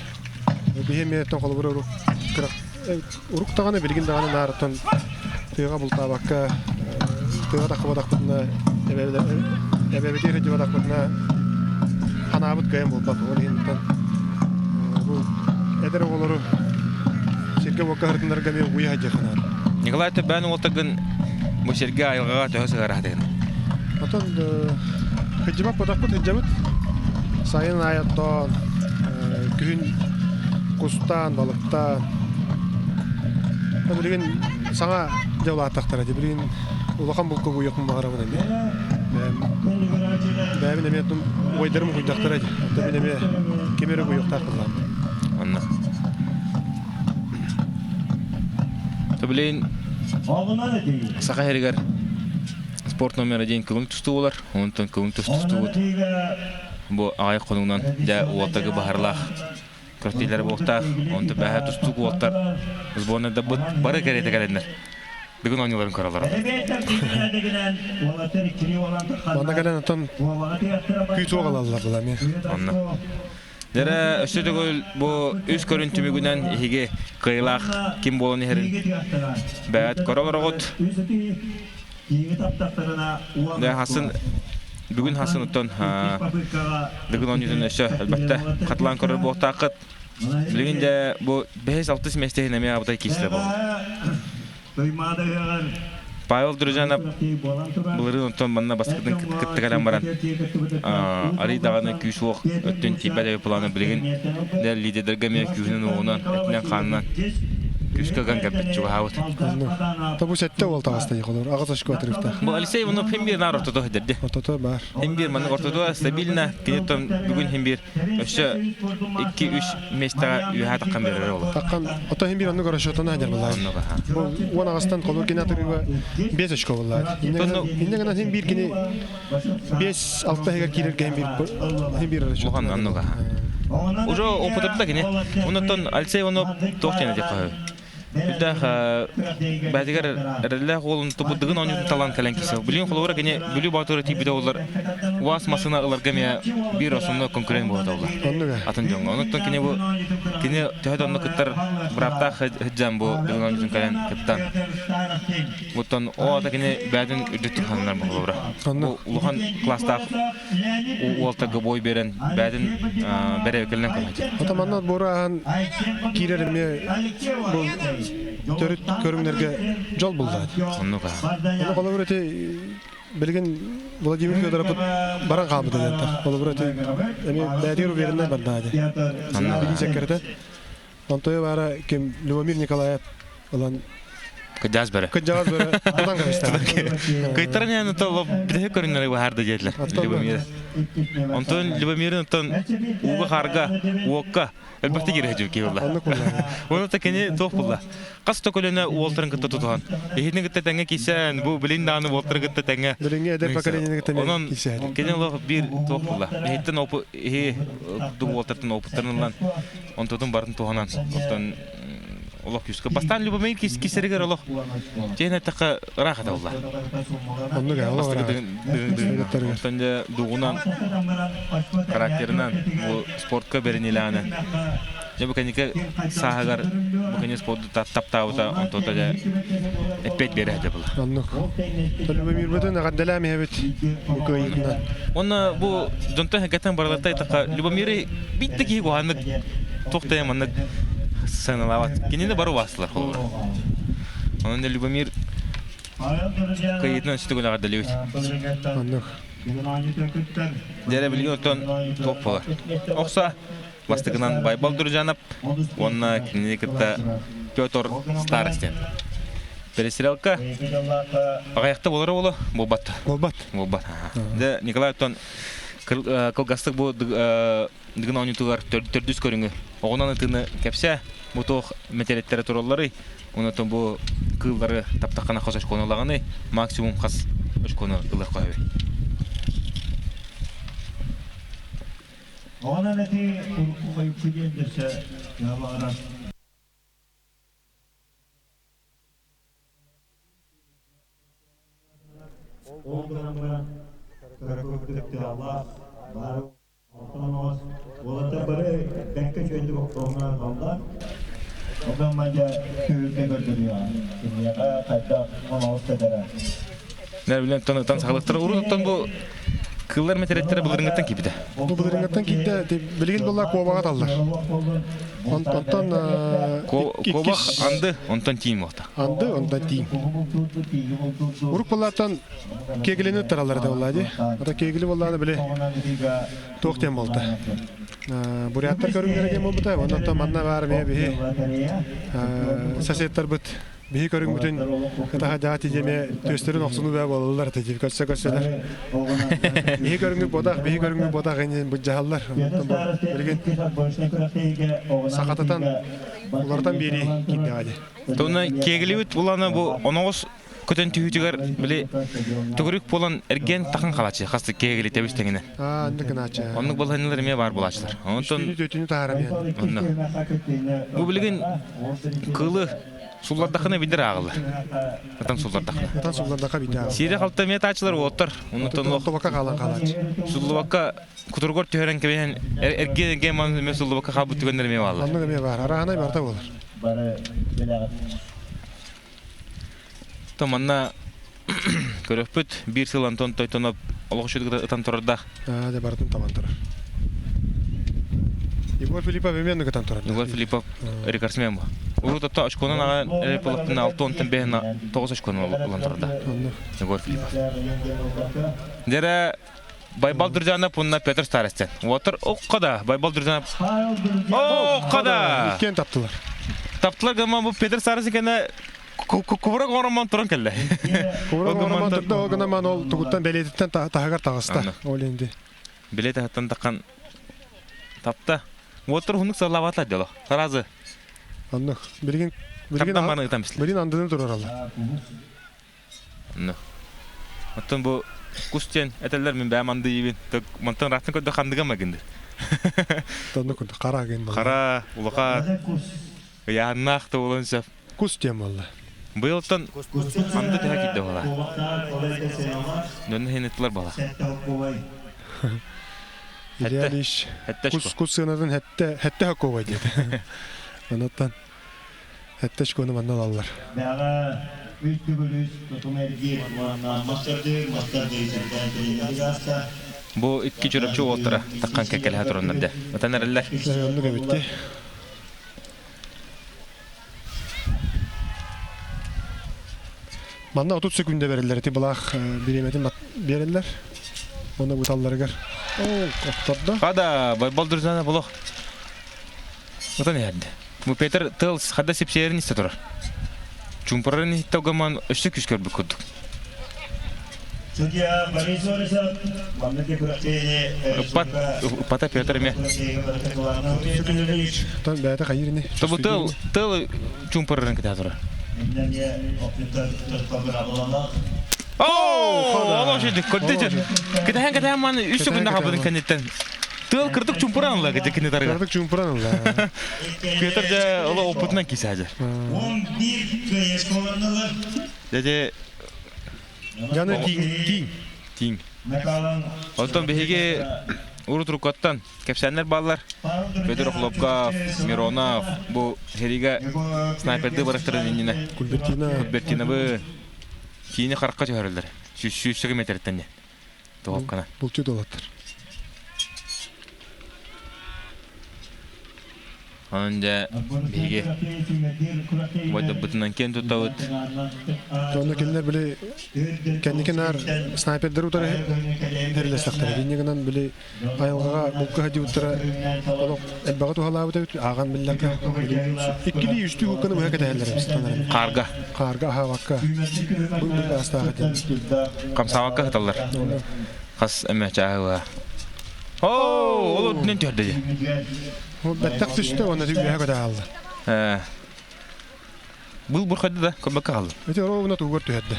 Биһи эмиэ оттон холобур урук кыра урук даҕаны билигин даҕаны наарыттан тыаҕа бултаабакка тыаҕа таххыбатахпытына эбэбитигэр сылдьыбатахпытына ханаабыт кыайан буолбат. Ол иһин оттон бу эдэр оҕолору сиргэ-уокка сырытыннарга эмиэ угуйа сылдьыахха наада. Николай Төбөөн уолтаргын бу сиргэ айылҕаҕа төһө сыһыараатыгын? Отон Сылдьыбат бодохпут сылдьабыт. Сайын аайы оттоон, күһүн кустаан, балыктаан. Билигин саҥа дьэ улааттахтара дии. Билигин улахан булка угуйуохпун баҕарабын эмиэ. Бэйэм бэйэбин эмиэ уойдарым угуйдахтара дии. Оттон мин эмиэ кими эрэ угуйуохтаах буоллаҕым. Онно. Билигин Саха сиригэр спорт номер один кылым тустуу буолар. Онтон кылым тустубут бу аҕай хонугунан дьэ уолтагы баһарлаах күрэхтэһиилэр буолуохтаах. Онтон бэһэ тустуук уолтар сборнайдарбыт бары кэриэтэ кэлэннэр бүгүн оонньууларын көрөлөр. Манна кэлэн оттон күүс уох ылаллар була эмиэ. Онно. Дьэрэ өссө төгүл бу үс көрүн түмүгүнэн иһиги кыайылаах ким буолан иһэрин бэйэт көрө олороҕут. Дьэ хасын бүгүн хасын оттон Дыгын оонньуутун өссө элбэхтэ хатылаан көрөр буолуохтааххыт. Билигин дьэ бу бэһис-алтыс миэстэ иһин эмиэ абытай киирсилэ буолла. Павел Дружанов былырыын онтон манна бастакытын кытта кэлэн баран арый даҕаны күүс-уох өттүн тиийбэт эбит планы билигин дэ лидердэргэ эмиэ күүһүнэн-уоҕунан этинэн-хаанынан күүскэ ыган кэлбит чугаһаабыт. Табу сэттэ уол таҕыста холор аҕыс очко отрывта. Бу Алексей Иванов хим биир наар ортото сылдьар Ортото баар. Хим биир маннык ортото стабильно киниттэн бүгүн хим биир Өссө 2-3 миэстэҕэ үөһээ таххан биэрэр ол. Таххан, ото иһин биир оннук расчетаны ханьар буллаҕа. Бу уон аҕастан холур кини атырыыба 5 очко буллаҕа. Инньэ гынан иһин биир кини 5-6 иһигэр киирэргэ иһин биир иһин биир расчет. Улахан оннук Уже опытырда кини. Оннуттан Алексей Иванов туох диэн этиэххэ Үрдээх бээтигэр эрэллээх уолун тубуддыгын оонньуутун талан кэлэн киирсэ. Билигин холобура кини Бүлүү Боотура тиийбитэ буоллар УАЗ массыына ыларга эмиэ биир основной конкурент буолата буолла. Атын дьоҥҥо. Онуттан кини бу кини төһө да онно кыттар бырааптаах сыдьаан бу Дыгын оонньуутун кэлэн кыттан. Буттан ол ата кини бээтин үрдүктүк ханнар холобура. Бу улахан класстаах уолтарга бой берен бээтин бэрэбикэлинэн көмөтө. Ото манна отбору ааһан киирэр эмиэ бу төрүт көрүҥнэргэ дьол булла. Оннук аа. Ону холобур ити билигин Владимир Федоровпут баран хаалбыта диэн Холобур ити эмиэ бээтигэр увереннай барда дии. Билии сэккэрэтэ. Онтойо баара ким Любомир Николаев ылан Кыдьаас бөрө. Кыдьаҕас бөрө тутан кэбистэ. Кыйтаран яны то битэһи көрүннэри баһарды диэтилэр Любомир. Онтон Любомирин онтон ууга харга, уокка элбэхтик киирэ сылдьыбыт киһи буолла. Оннук буолла. Оны та кини туох булла. Хас да көлөнө уолтарын кытта тутуһан. Иһитин кытта тэҥҥэ кисэн, бу билин даҕаны уолтары кытта тэҥҥэ. Билиҥҥи эдэр поколениены кытта Онон кисэн. кини олох биир туох булла. Иһиттэн опу иһи уолтартан опыттарын ылан, онтотун барын туһанан. Оттон. Олох күүскэ. Бастаан Любомир кисэригэр олох дьиэн эттэххэ ыраах этэ буолла. Оннук ээ, олох ыраах. Онтон дьэ дугунан, характерынан бу спортка бэриниилээҕинэн дьэ бу кэнники сааһыгар бу кэнни спорду таптаабыта онтуота дьэ эппиэт биэрэ сылдьар буолла. Оннук. Любомирбытын эҕэрдэлээн иһэбит бу кыайыытынан. Уонна бу дьонтон сэргэтэн барыларта айтахха Любомиры биир да киһи куһааннык туох да маннык сыаналаабат. Кинини бары убаастылар холобура. Онон Любомир кыайыытынан өссө төгүл эҕэрдэлиибит. Оннук. Дьэрэ билигин оттон туох буолар? Охса бастакынан Байбал Дружанов уонна кинини кытта Петр Старостин. Перестрелка аҕыйахта буолара буолуо буолбат. Буолбат. Буолбат. Дьэ Николай оттон кылгастык бу Дыгын оонньуутугар төрдүс көрүҥү оҕунан ытыыны кэпсээ. Бу туох мэтириэттэрэ туралларый? Онтон бу кыыллары таптаххына хас очкону ылаҕыный? Максимум хас очкону ылыахха сөбүй? Оҕунан ытыы урукку хойукку диэн дөссө баҕарар. Ол гынан баран кыра курдук тыаллаах бары Оттон уолаттар бары бэккэ үчүгэйдик оттоһунан аллар. Онтон мадьа түһүлгэ көрдөрүөҕэ. Киниэхэ хайдах оноҕос кэтэрэ. Билэн тон сахалыктара урут оттон бу кыыллар мэтириэттэрэ былырыҥҥыттан киирбитэ. Бу былырыҥҥыттан киирдэ. Билигин буолла куобаҕа таллар. Онтон Куобах анды, онтон тииҥ буолта. Анды, онтон тииҥ. Урук буоллааттан Кегелини тараллар этэ буолла дии. Ата кегели буоллаҕына били туох диэн буолта. Буряттар көрүҥнэрэ диэн буолбута. Оннуттан манна баар эмиэ биһи соседтарбыт биһи көрүҥмүтүн кытаха дьаати диэмэ түөстэрин охсунуу баа буолаллар этэ дии көрсө көрсөлөр. Биһи көрүҥҥүт буотах, биһи көрүҥҥүт буотах иннин былдьаһаллар. Онтон бу билигин сахатытан уларытан биэрии киирдэҕэ дии. Тонна кегелибит улана бу оноҕос көтөн түһүүтүгэр били төгүрүк буолан эргиэн тахан халааччы хас киһи тэбис тэҥинэ. Аа, оннук гынааччы. Оннук балаһынньалар эмиэ баар буолааччылар. Онтон Үстүүнү таһаарам иһэн. Онно. Бу билигин кылы суллардахына бидер ааҕыллар. Ытан суллардахына. Ытан суллардаха бидер ааҕыллар. Сири халта эмиэ таачылар уоттар. Оннуттан Тохтобокка хаалан хаалааччы. Суллубакка кутургор түһэрэн кэбиһэн эргиэн эргиэн ман эмиэ суллубакка хаалбыт түгэннэр эмиэ бааллар. Оннук эмиэ баар. Араанай барыта буолар. Бары билэҕит. То манна көрөхпүт биир сыл Антон Тойтонов олох үчүгэй ытан турардаах. Аа, дьэ барытын табан турар. Егор Филиппов эмиэ оннук ытан турар. Егор Филиппов рекордсмен бу. Урут отто очконан аҕа репылыктын алты онтон бэһин тоҕус очкону ылан турарда. Егор Филиппов. Дьэрэ Байбал Друзьянов уонна Петр Старостин. Уотар окко да Байбал Друзьянов окко да Иккиэн таптылар. Таптылар гыма бу Петр Старостин кэнэ кубурак оромон туран кэллэ. Кубурак оромон турда ол гына ол тугуттан бэлиэтиттэн таһыгар таҕыста. Ол инди. Билет таһыттан таххан тапта. Уоттар хунук саллаабатлар дело. Сразу. Оннук. Билигин билигин билигин андыны турараллар. Онно. Оттон бу кус диэн этэллэр мин бэйэм анды иибин. Мантан ыраахтан көрдөх хандыга магынды. Тонну курдук хара гын буолла. Хара, улахан, ыйааннаах да буолуон сөп. Кус диэн буолла. Быйылтан анды төһө киирдэ буола. Дьонно иһин ыттылар буола. Илья Ильич кус кус сыанатын хэтте хэтте хоккуобай диэтэ. Онуттан Хэтте очкону манна ылаллар. Бэҕэ үс төгүл үс тутум эргиир уонна мастардыыр мастардыы сэргээн тренериг ааста. Бу икки чурапчы уолтара таххан кэккэлэһэ тураннар дэ. Ытан эрэллэр. Оннук эбит дии. Манна 30 секунда береллер ити былаах бириэмэтин биэрэллэр. Уонна буталларыгар. Оо, охтордо. Хада, Байбал Друзьяна болох. Ытан иһэрдэ. Бу Петр тыл хада сипсиэрин истэ турар. Чумпурарын иһиттэ гаман өссө күүс көрбүт курдук. Судья Борис Борисов маннык күрэхтэһиини Ыппат, ыппата Петр эмиэ. Тан бэйэтэ хайыр ини. Бу тыл, тыл чумпурарын кытаа турар. Оо, олох шүдүк, көрдө Кэтэһэн кэтэһэн маны үс секунда хабыдын кэнниттэн. Тыал кырдык чумпуран ылла кини тарыга. Кырдык чумпуран ылла. Петр дьэ оло опытынан кисээдьэр. 11 кыайыс колонналар. Дьэ Жаны тииҥ тииҥ. Тииҥ. Оттон биһиги урут уруккаттан кэпсээннэр бааллар. Федор Охлопков, Миронов бу сэриигэ снайпердыы барахтарын иннинэ Кульбертина. Кульбертинабы киини харахха түһэрэллэр. Сүүс метртэн Тоҕоккана. Булчут уолаттар. Онон дьэ биһиги убайдарбытынан киэн туттабыт. Онно кинилэр били кэнники наар снайпердары утары эрилэстэхтэрэ. Инньэ гынан били айылҕаҕа булка сылдьыбыттара олох элбэҕи туһалаабыт эбит. Ааҕан биллэххэ иккилии үстүү хукканы быһа кэтэһэллэр эбит. Хаарга. Хаарга аһаабакка. Бу баастаах этин. Хамсаабакка сыталлар. Хас эмэ чааһы Оо, ол үрдүнэн түһэрдэ дии. Бэттэх түстэ уонна үөһэ көтө хаалла. Был бурхайды да көрбөккө хаалла. Ити ровно тугар түһэрдэ.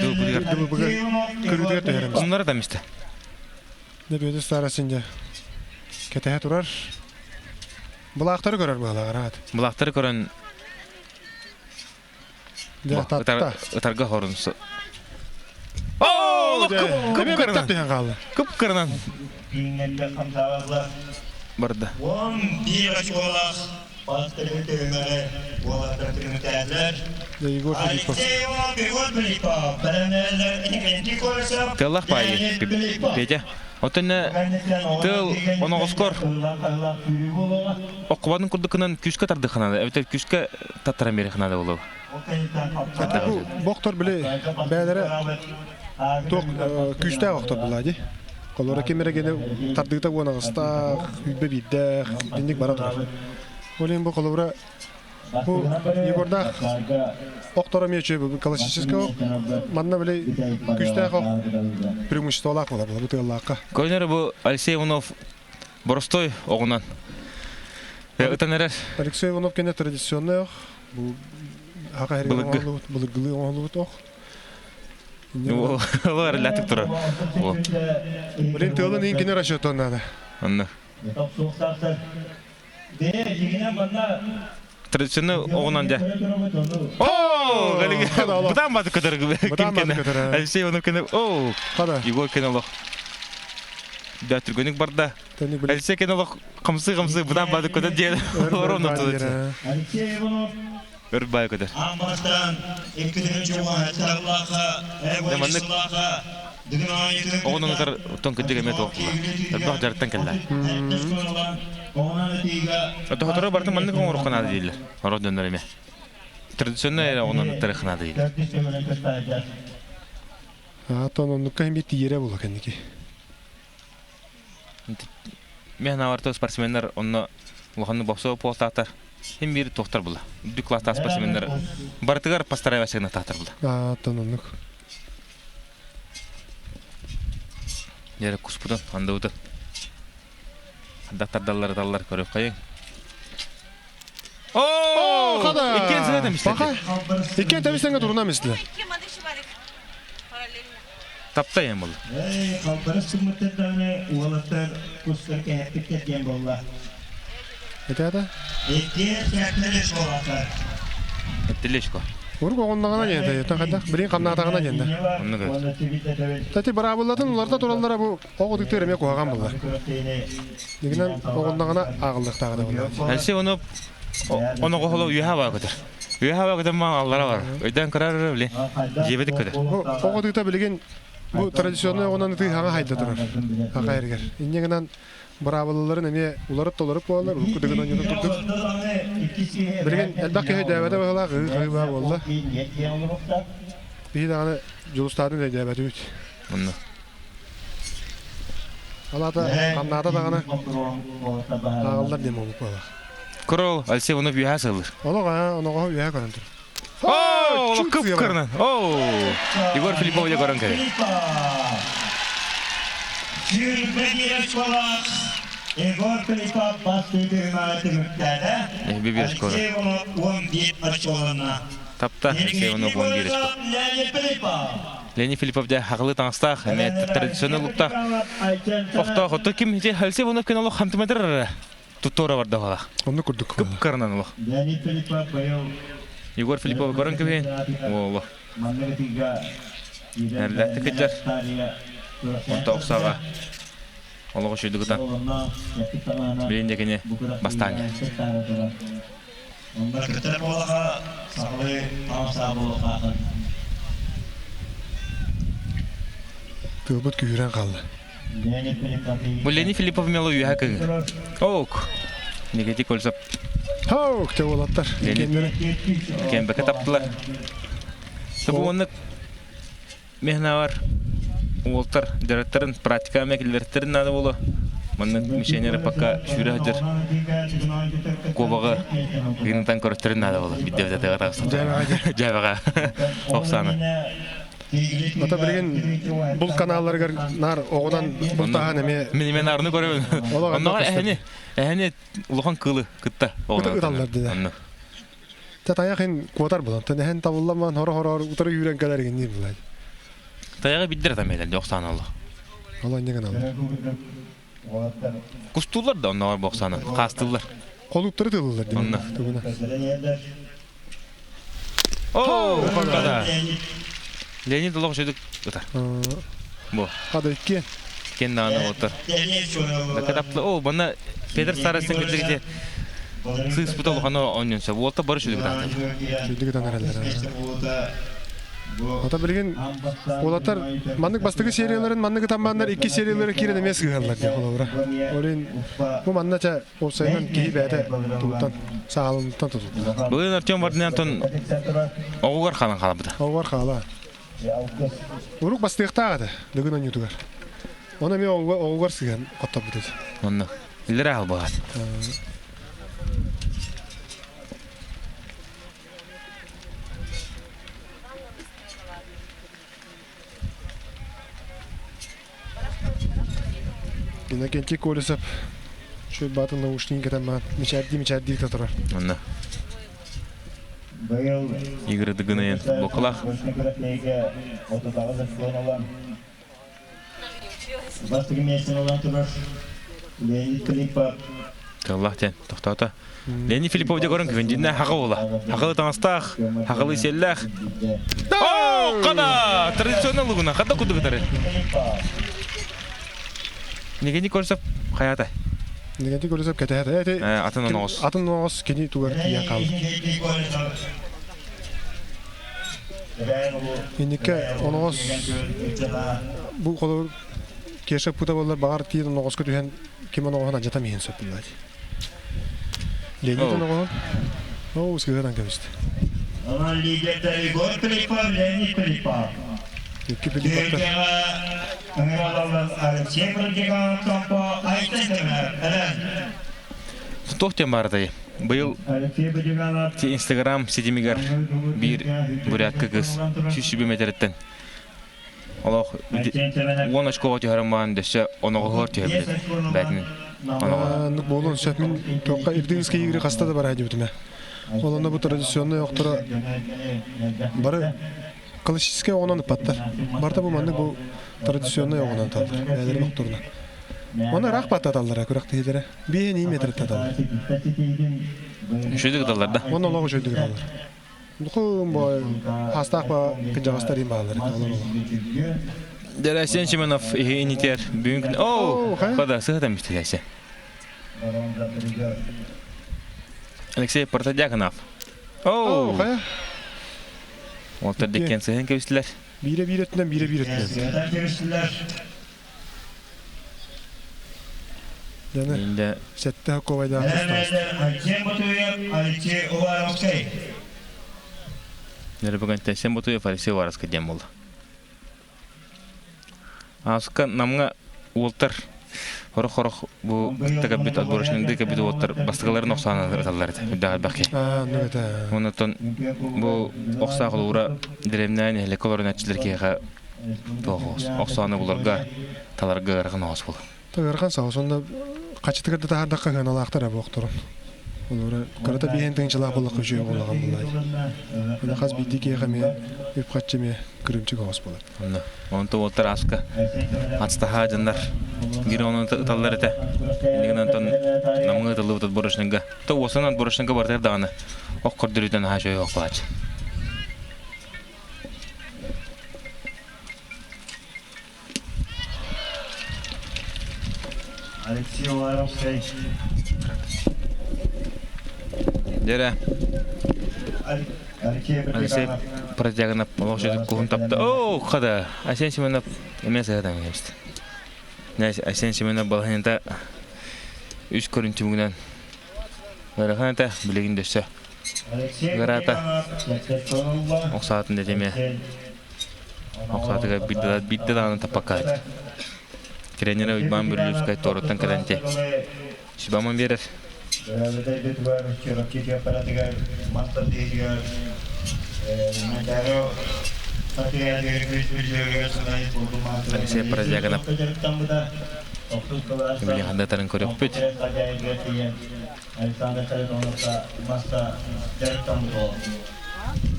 Дыбыгар. Көрүүтүгэр түһэрэмис. Оннора да мисте. Дэ Бүөтүр старосын дьэ кэтэһэ турар. Былаахтары көрөр быһалаах араат. Былаахтары көрөн Дьэ татта. Ытарга хорун. Оо, кып түһэн хаалла. Кып кырынан. Барда. 11 очколаах бастакы түһүмэҕи уолаттар түмүктээтилэр. Егор Филиппов. Егор Филиппов. Тыаллах баайы. Петя. Оттон тыл оноҕоскор оккубатын курдукунан күүскэ тардыхханада эбэтэр күүскэ таттаран биэрэххинада буолуо. Бу бохтор били бээлэрэ туох күүстээх охтор булаа дии. Холоро ким эрэ гene тардыыта уон аҕыстаах, сүүрбэ биирдээх итинник бара турар. Ол иһин бу холобура бу Егордаах охторо эмиэ үчүгэй классический манна били күүстээх ох преимуществолаах буолар бу тыаллаахха. Көнөр бу Алексей Иванов боростой оҕунан ытан эрэр. Алексей Иванов кэнэ традиционный ох бу хака Былыргы. былыргылыы оҥоһуллубут ох. Олор латык турар. Блин, тыалын иин расчетон надо. Онно. Традиционный оҕунан дьэ. О, бытаан баты көтөр. Бытаан баты көтөр. Алексей Иванов кene о, Егор кene олох. Да түргөнүк барда. Алексей кene олох хамсы-хамсы бытаан баты көтөр диэн. Оромно Алексей Иванов Өр бай көтөр. Амбастан Маннык оҕонон ытар оттон кырдьык эмиэ туох буолла. Элбэх дьарыктан кэллэ. Хоторо барытын маннык оҥоруохха наада дииллэр. Орох дьоннор эмиэ. Традиционнай эрэ оҕонон ыттарыахха наада дииллэр. Аатон оннукка эмиэ тиийэрэ буолла кэнники. Мен аварта спортсменнар онно улаханнык боксо буолтаатар. Хим биир туохтар була. Үрдүк класстаах спортсменнар барытыгар постараевай таатар була. Аатон оннук. Дьэ куспутун, андыбытын. Дактардаллар ыталлар көрүөх хайың. Оо, иккиэн сына темислер. Иккиэн темистенге туруна мислер. Тапта ем болду. Халбарыс сыммыттардааны уолаттар кустар кэһэппиттэр диэн буолла. Это? Иккиэн сэртэлеш уолаттар. Эттелешко. Урук оҕонноҕуна диэн тан хайдах билин хамнаатаҕына диэн да. Оннук. Тати быраабыллатын уларда тураллара бу оҕо тыктыр эмиэ куһаҕан булла. Дигинэн оҕонноҕуна ааҕыллыахтааҕа да буолла. Алексей оны оноҕоһоло үөһэ баа көтөр. Үөһэ баа көтөр маҥ аллара бар. Өйдөөн көрөр били. Дьиэбитик көтөр. Оҕо тыыта билигин бу традиционный оҕонон ытыы хаҥа хайда турар. Хака эргер. Инньэ гынан быраабылаларын эмиэ уларыт-толоруп буолалар, урукку дыгын оонньуутун курдук. Билигин элбэх киһи өйдөөбөтө быһыылаах, ыы-хыы баа буолла. Биһи даҕаны Дьулустаатын өйдөөбөтүбүт. Онно. Ол аата хамнаата даҕаны ааҕыллар диэн буолбут буоллах. Көрө Алексей Иванов үөһэ сыллыр. Олох аа, оноҕоһо үөһэ көрөн турар. Оо, кып кырынан. Оо, Егор Филиппович көрөн кэлэр. Егор Филиппов бастыы түһүмэҕи түмүктээтэ. Биир очко. Алексей Иванов 11 очколанна. Тапта Алексей Иванов 11 очко. Леонид Филиппов. Леонид Филиппов дьэ хахылы таҥастаах, эмиэ традиционный луктаах. Охтоох, отто ким ити Алексей Иванов күн олох хантыметр туттуора барда балах. Онну курдук. Кып кырынан олох. Леонид Филиппов быйыл Егор Филиппов көрөн кэбиһин. Олох. Эрлээхтик кыдьар. Онто охсаҕа. Олох үчүгдүк ытан. Билин дьэкини бастаан. Кыттар буолаха сахалыы таҥастаах буолуохтааххын. Тыалбыт күүһүрэн хаалла. Бу Леонид Филиппов мело үөһэ кыгы. Ок. Негатив кольцо. Хоук те уолаттар. Леонид кембеке таптылар. Бу оннук мехнавар уолтар дьарыктарын практика киллэртэрин наада буолуо. Маннык мишеннери пока сүүрэ сылдьар куобаҕы гынытан көрөттөрүн наада буолуо. Бидде тыга тахса. Дьээбэҕэ. Оксана. Ата билигин бул каналларыгар наар оҕунан бултаһан эмиэ Мин мен арны көрөбүн. Онноҕор эһэни эһэни улахан кыылы кытта оҕунан. Ыталлар дии. Та тайах ин куотар булан. Тэн эһэн табылламан хоро-хороор утары үүрэн кэлэр гинниир булай. Тайаҕы биддер тамелен дьохсаан алла. Ол анньа гыналлар. Кустуулар да онноҕор бохсаанан хаастыыллар. Холуттары тылыллар дии. Онно. Тугуна. Оо, хада. Леонид олох үчүгдүк ытар. Бу. Хада иккиэн. Кен даҕаны оттор. Дакатапла оо, манна Петр Старостин кырдьык сыыспыта улахана онньон сөп. Уолта бары үчүгдүк ытаатар. Үчүгдүк ытан эрэллэр. Ата билигин уолаттар маннык бастакы серияларын маннык ытаммааннар икки сериялары киирэн эмиэ сыыһаллар диye холобура. Олин бу манна ча уопсайынан киһи бэйэтэ тугуттан саалынтан тутуллар. Бүгүн Артем Вардинантон оҕугар хаалан хаалбыта. Оҕугар хаала. Урук бастыахтаах этэ Дыгын оонньуутугар. Оны эмиэ оҕугар сыһан хотторбут этэ. Онно. Иллэрэ албаҕат. Иннокентий Колесов үчүгэй баатын наушнигын кэтэн баран мичээрдии-мичээрдии да турар. Онно. Игорь Дыгынайын бокалаах. Кыллах диэн тохтоото. Леонид Филиппов дьэ көрөн күн дьиннэ хаҕа буола. Хахалы таҥастаах, хахалы сиэллээх. Оо, хана! Традиционный лугуна, хада кудук ытары. Никини Колесов хайата? Никити Колесов кэтэһэр. Эти Атын оноҕос. Атын оноҕос кини тугар тиийэн хаалла. Инникке оноҕос бу холобур Кеша пута буоллар баҕар тиийэн оноҕоско түһэн ким оноҕоһун алдьатан иһин сөп буоллаат. Леонид оноҕоһун оо сыһыаран кэбистэ. Онон лидердэр Егор Филиппов, Леонид Филиппов. Икки Филипповтар. Алексей Продиганов Томпо Айтен Эрен. Туох диэн баарытай? Быйыл Инстаграм ситимигэр биир бурятка кыыс 100 метриттэн олох 10 очкоҕа түһэрэн баран дөссө оноҕоһугар түһэбит бээтин оноҕо буолуон сөп мин туохха Ирдинский игры хаста да бараа диэбитим ээ ол онно бу традиционный охторо бары классическай оҕонон ыппаттар барыта бу маннык бу традиционный оҕонон таллар бэйэлэрин охторунан Оны ыраах баттаталлара күрэхтэһиилэрэ. Биэһин метр таталлар. Үчүгэй ыталлар да. Онно олох үчүгэй ыталлар. Духум бой хастаах ба кыдьаҕастар им бааллар олор олох. Дәрәсен Чиманов иһи инитер бүгүн О, хада сыһатам истиләсе. Алексей Протодьяконов. О, хайа. Олтар диккен сыһын кебистилер. Бире биир өттүнэн, бире биир өттүнэн. Дьэне Инде сэттэ хоккобайдаах тустаҕас. Нербөгөн Тесен Ботуев Алексей Уваровский диэн буолла. Ааска намҥа уолтар хорох-хорох бу кытта кэлбит отборочнайдыы кэлбит уолтар бастакыларын охсоон ыталлар этэ үрдээх элбэх киһи. Аа, оннук этэ. Онтон бу охсоох холуура дэриэбинэҕэ нэһилиэккэ олорон эччилэр киһиэхэ туох охсоону буларга таларга ыарахан оҕус буолар. Ыарахан соҕус. Онно хачытыгар да таһаардахха ыаналаахтар буохторун. Олора кырата биэһин тыһыынчалаах буоллахха үчүгэй буоллаҕым буоллаа. Аны хас биирдии киһиэхэ эмиэ үп-харчы эмиэ кырыымчык оҕус буолар. Онно онто уолтар ааска ацтаһаа дьоннор гири онон ыталлар этэ. Иннигин онтон намҥа ытыллыбыт отборочныга. То уосанан отборочныга бартар даҕаны ох көрдөрүүтэн аһаа чөйө охлаач. Алексей Уваровскай. Дьэрэ. Алексей Протягонов олох сөтүк куһун тапта. Оо, хада. Айсен Семенов эмиэ сыһатан кэбистэ. Айсен Семенов балаһынньата үс көрүн түмүгүнэн ыарахан этэ, билигин дөссө ыараата. Ох саатын дэтимэ. Ох саатыгар биирдэ даҕаны таппакка сылдьар. Тренерэ Уйбаан Бүллүүскэй туораттан кэлэн те сүбэ-ама биэрэр. Алексей Прозягинов били хандатарын көрүөхпүт.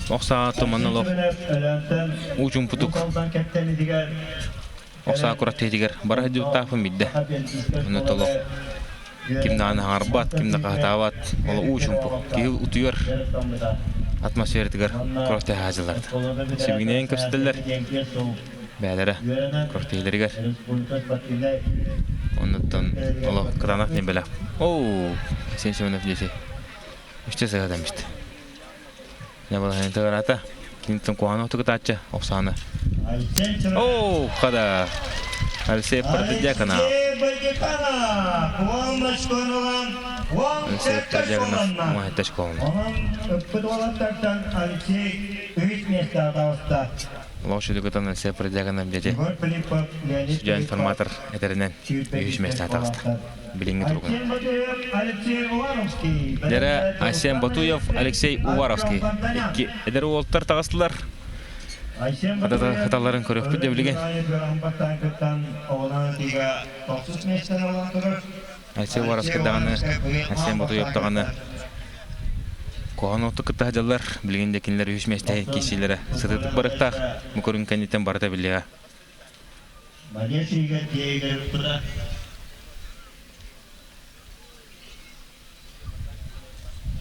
Ох саа туман олох уу чумпутук ох саа курат тиһитигэр бара сылдьыбыттаахпын билдэ. Онно толох ким даҕаны хаҥарбат, ким да хаһытаабат, ол уу чумпу. Киһи утуйар атмосфератыгар курат тэһэ сылдьаллар. Сибигинэйэн көрсүтэллэр бээлэрэ курат тиһилэригэр. Оннуттан олох кытаанах диэн бэлэх. Оу, Алексей Семенов диэти үстэ сыһа дэммит. Нябалаһын тыгыраата. Киниттэн куһаҕан отугутааччы Оксана. Оу, хада. Алексей Протодьяконов. Алексей Протодьяконов маһыта школаны. Лошадь гытан Алексей Протодьяконов дети. Судья информатор этэринэн үһүс миэстэҕэ таҕыста. Билиҥҥи туругунан. Дьэрэ Айсен Ботуев, Алексей Уваровский икки эдэр уолтар таҕыстылар. Хаталарын көрүөхпүт дэ билигин. Алексей Уваровский даҕаны, Айсен Ботуев даҕаны куһаҕан уоту кытта сылдьаллар. Билигин де кинилэр үһүс миэстэһэ киирсиилэрэ сытыытык барыктаах. Бу көрүҥ кэнниттэн барыта биллиэҕэ. Малесийга тиэйигэр ыппыта.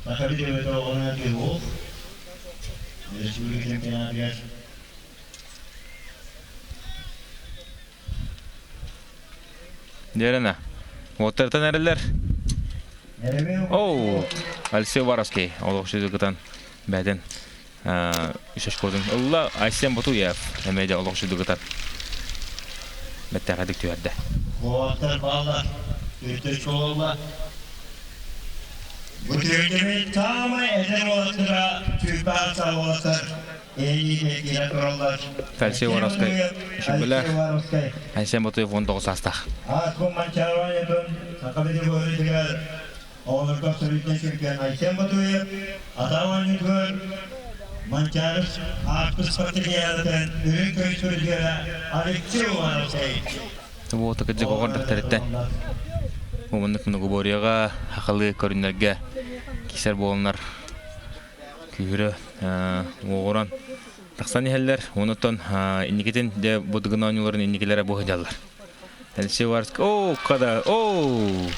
Саха видеота оҕону тыһуох республика чемпионатыгар Дерена. Уоттартан эрэллэр. Оу, Алексей Уваровский олох кытан бэден үс очкотун ылла. Айсен Ботуев эмиэ олох кытан бэттээхэдик түһэрдэ. Уолаттар бааллар, үттүр буолла. Бу түөртүмүт саамай эдэр уолаттара сүүрбэҕэ уолаттар эйиини киирэ тураллар. Алексей Воровскай үчүгүлээх. Айсен Ботуев 19 саастаах. Ааспын Манчаарованиятын Саха Петербургар оҕолорго абсолютнай чемпион Айсен Ботуев атаҕа оонньуутугар Манчаары ааспыт спартакиадатын үрүҥ көмүс призера Алексей Уваровскай. Уота кырдьык оҕордохторуттан Умуннук многоборьеҕа хахалы көрүннэргэ кисэр буоланнар күүһүрэ уоҕуран тахсан иһэллэр. Онуттан инникитин дьэ бу дыгын оонньууларын инникилэрэ бу сылдьаллар. Алексей Уваровский, оо, када, оо!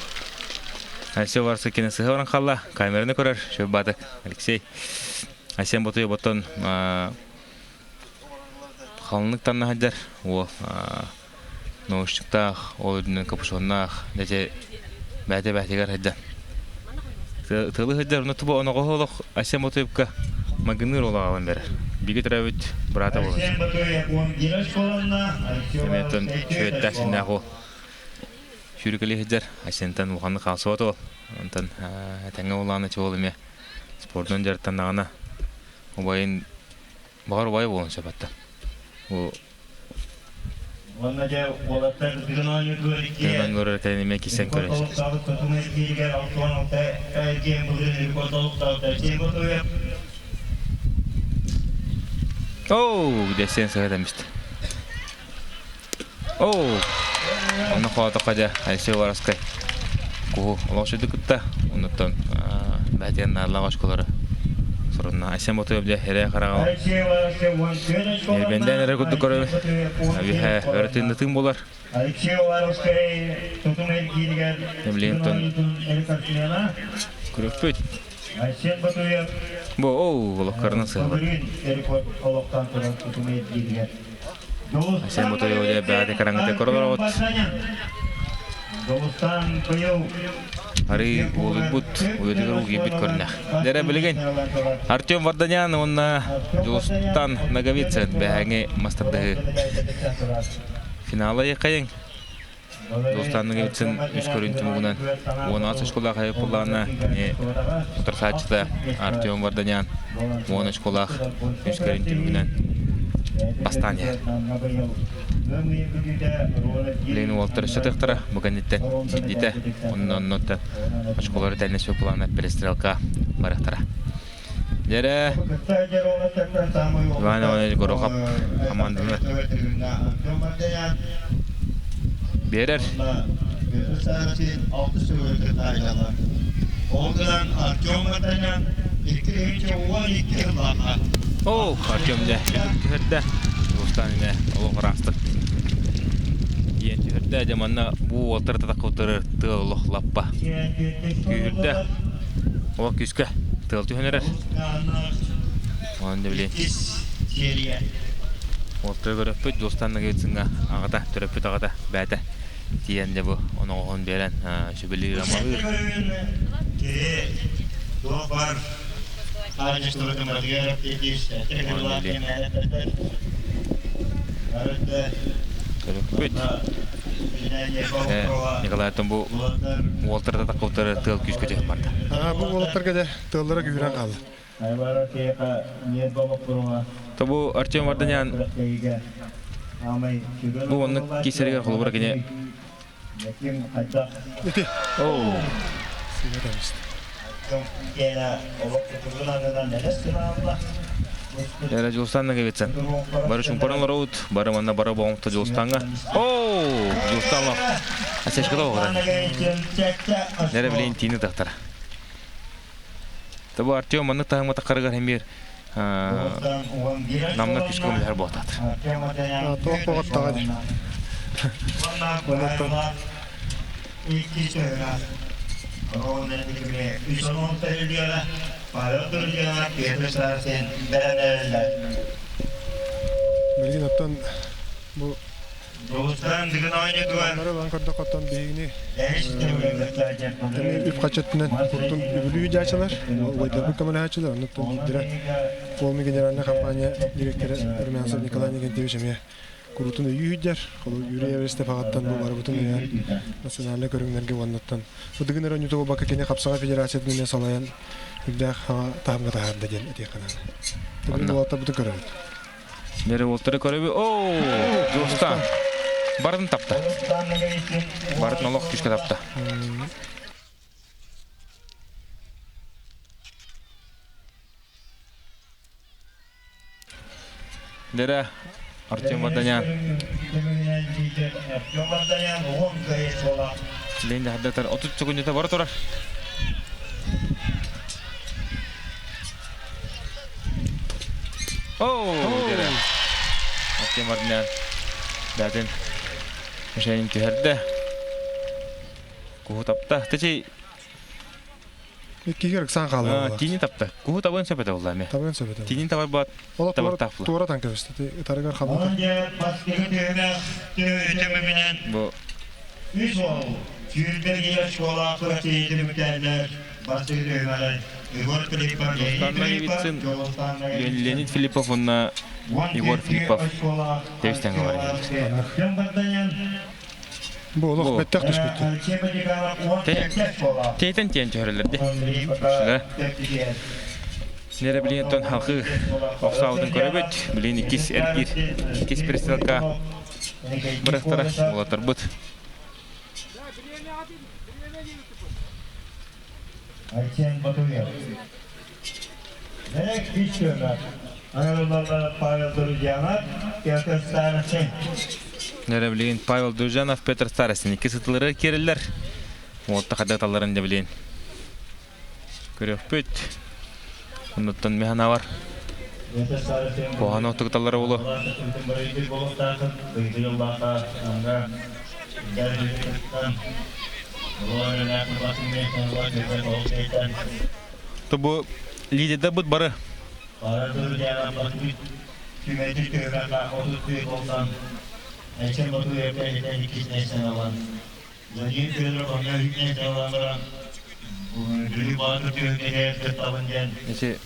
Алексей Уваровский кини сыһа баран хаалла, камераны көрөр, шөббатык Алексей. Айсен Ботуев оттон халыннык танна сылдьар, уол наушниктаах, ол үрдүнэн капюшоннаах, дьэ бэйэтэ бэйэтигэр сылдьан. Тылы сылдьар, онно тубу оноҕоһу олох Айсен Ботуевка майгынныыр уол аҕалан берер. Бигэ төрөөбүт быраата буолар. Айсен Ботуев 11 школанна, Алексей Эмиэтон Уваровскай шведтаах 4 синнээх школа. уол. Сүүрүкэлии сылдьар. Айсентан улаханнык хаалсыбат уол. Онтон этэҥҥэ улаана чуол эмиэ спордунан дьарыктаннаҕына убайын баҕар убайа буолуон сөп атта. Бу Уонна дьэ уолаттар дыгын оонньуутугар иккиэ тыынан көрөр кэлин эмиэ киссэн рекорд көрөн сөп. олохтообут Хотун эргииригэр 66 эргиэн былырыын рекорд олохтообут Алексей Ботуев. Оу, дэсен сыһа дэммит. Оу, онно хоотоххо дьэ Алексей Уваровскай куһу олох сүдү кытта. Оннуттан Бәтиэн нааллаах очколары сурунна. Айсен Ботуев дьэ эрэ хараҕа Эрбэндээн эрэ курдук көрөбүн. Үһэ өрө тыыннытыын буолар. Алексей Уваровскай тутум эргииригэр Эмилиентон күрүппүт. Айсен Ботуев Бу ол олохкарынан сыһалар. рекорд олохтоон турар тутум эргииригэр. Айсен Ботуев дьэ бэҕэдэ караҥыта көрөлөр Дулустан быйыл Арыы уолуйбут, уйатыгар угуйбут көрүнэх. Дэрэ билигин Артем Варданян уонна Дьулустан Ноговицын бэһээҥи мастардыһы финала айыккайыҥ. Дьулустан Ноговицын үс көрүн түмүгүнэн 16 очколаах айыппыллаана утарсааччыта Артем Варданян 10 очколаах үс көрүн түмүгүнэн бастаан иһэр. Билигин уолаттар өссө тыахтара бу кэнниттэн сирдиитэ онно оннуттан очколору тэннэ плана перестрелка барыахтара. Дьэрэ Иван Иванович Горохов хамаанданы биэрэр. Оо, Артем дьэ түһэрдэ. Устан эмэ олох ыраастык диэн түһэрдэ. Дьэ манна бу уолтар татаккытары тыал олох лаппа күүһүрдэ. Олох күүскэ тыал түһэн эрэр. Онон да билин уолтары көрөппүт Дьулустан Ноговицыҥҥа аҕата, төрөппүт аҕата бээтэ тиийэн дьэ бу оноҕоһун биэрэн сүбэлиир амалыыр. Төрөппүт Николайтан бу уолтар да тыал күүскэ түһэн барда. Бу уолаттарга да тыаллара күүрэн хаалла. Тобу Артем Варданян бу оннук кисэригэр холобура кини Ити. Оо. Эра Дьулустан Ноговицын. Бары чумпаран лороут, бары манна бары боҕомто Дьулустанга. Оо, Дьулустан лох. Асешката оҕора. Нэрэ билин тиини тахтара. Табу Артем маннык таһымга тахарыгар эмиэр намна күскө көмөлөһөр буолтаат. Туох боҕоттоҕо дии. Билигин оттон бу Оннору ылан көрдөххө оттон биһигини үп-харчы өттүнэн куртун үбүлүү дьаачылар, убайдарбыт көмөлөһөөччүлэр, оннуттан биирдэрэ Полный генеральная компания директора Румянцев Николай Николаевич эмиэ куруутун өйүү сылдьар. Холобур, Юрий Эверстов аҕаттан бу барыбытын өйөөн национальнай көрүҥнэргэ уоннаттан Быдыгын эрэ оонньуута буолбакка кини хапсаҕай федерациятын эмиэ салайан үрдээх хаҥа таһымҥа таһаарда диэн этиэххэ наада. Билигин уолаттарбытын көрөбүт. Нэрэ уолтары көрөбү. Оо, Дьулустан. Барын тапта. Барын олох күүскэ тапта. Дэрэ Артем Варданян. Лен дьаһардатар 30 секундата бара турар. Оу, дэрэ. Артем Варданян бәтин мишенин түһэрдэ. Куһу тапта. Тэчи Иккигэр ыксаан хаалла. Тиини тапта. Куһу табын сөп этэ буолла эми. Табын сөп этэ. Тиинин табар баат табар Туора таҥ кэбистэ. Ытарыгар хабыта. Бу Үс уол сүүрбэ школа түмүктээллэр бастакы түһүмэҕи Егор Филиппов, Дьулустан Ноговицын, Леонид Филиппов уонна Егор Филиппов тэбис-тэҥҥэ баран Бу олох бэттэх түспүт. Тейтен тиэн түһэрэллэр дии. Нэрэ билигин халқы охсаабытын көрөбүт. Билигин иккис эргиир, иккис перестрелка бырахтара уолаттарбыт. Айсен Батуев. Derek Fisher'la Anadolu'da Pavel Друзьянов, Петр Старосин. Нэрэ билигин Павел Друзьянов, Петр Старосин икки сытылары киирэллэр. Уолта хадаталларын да билигин. Көрүөхпүт. Оннуттан механавар. Куһаҕан оттукталлара буолуо. То бу лидердэрбит бары Ити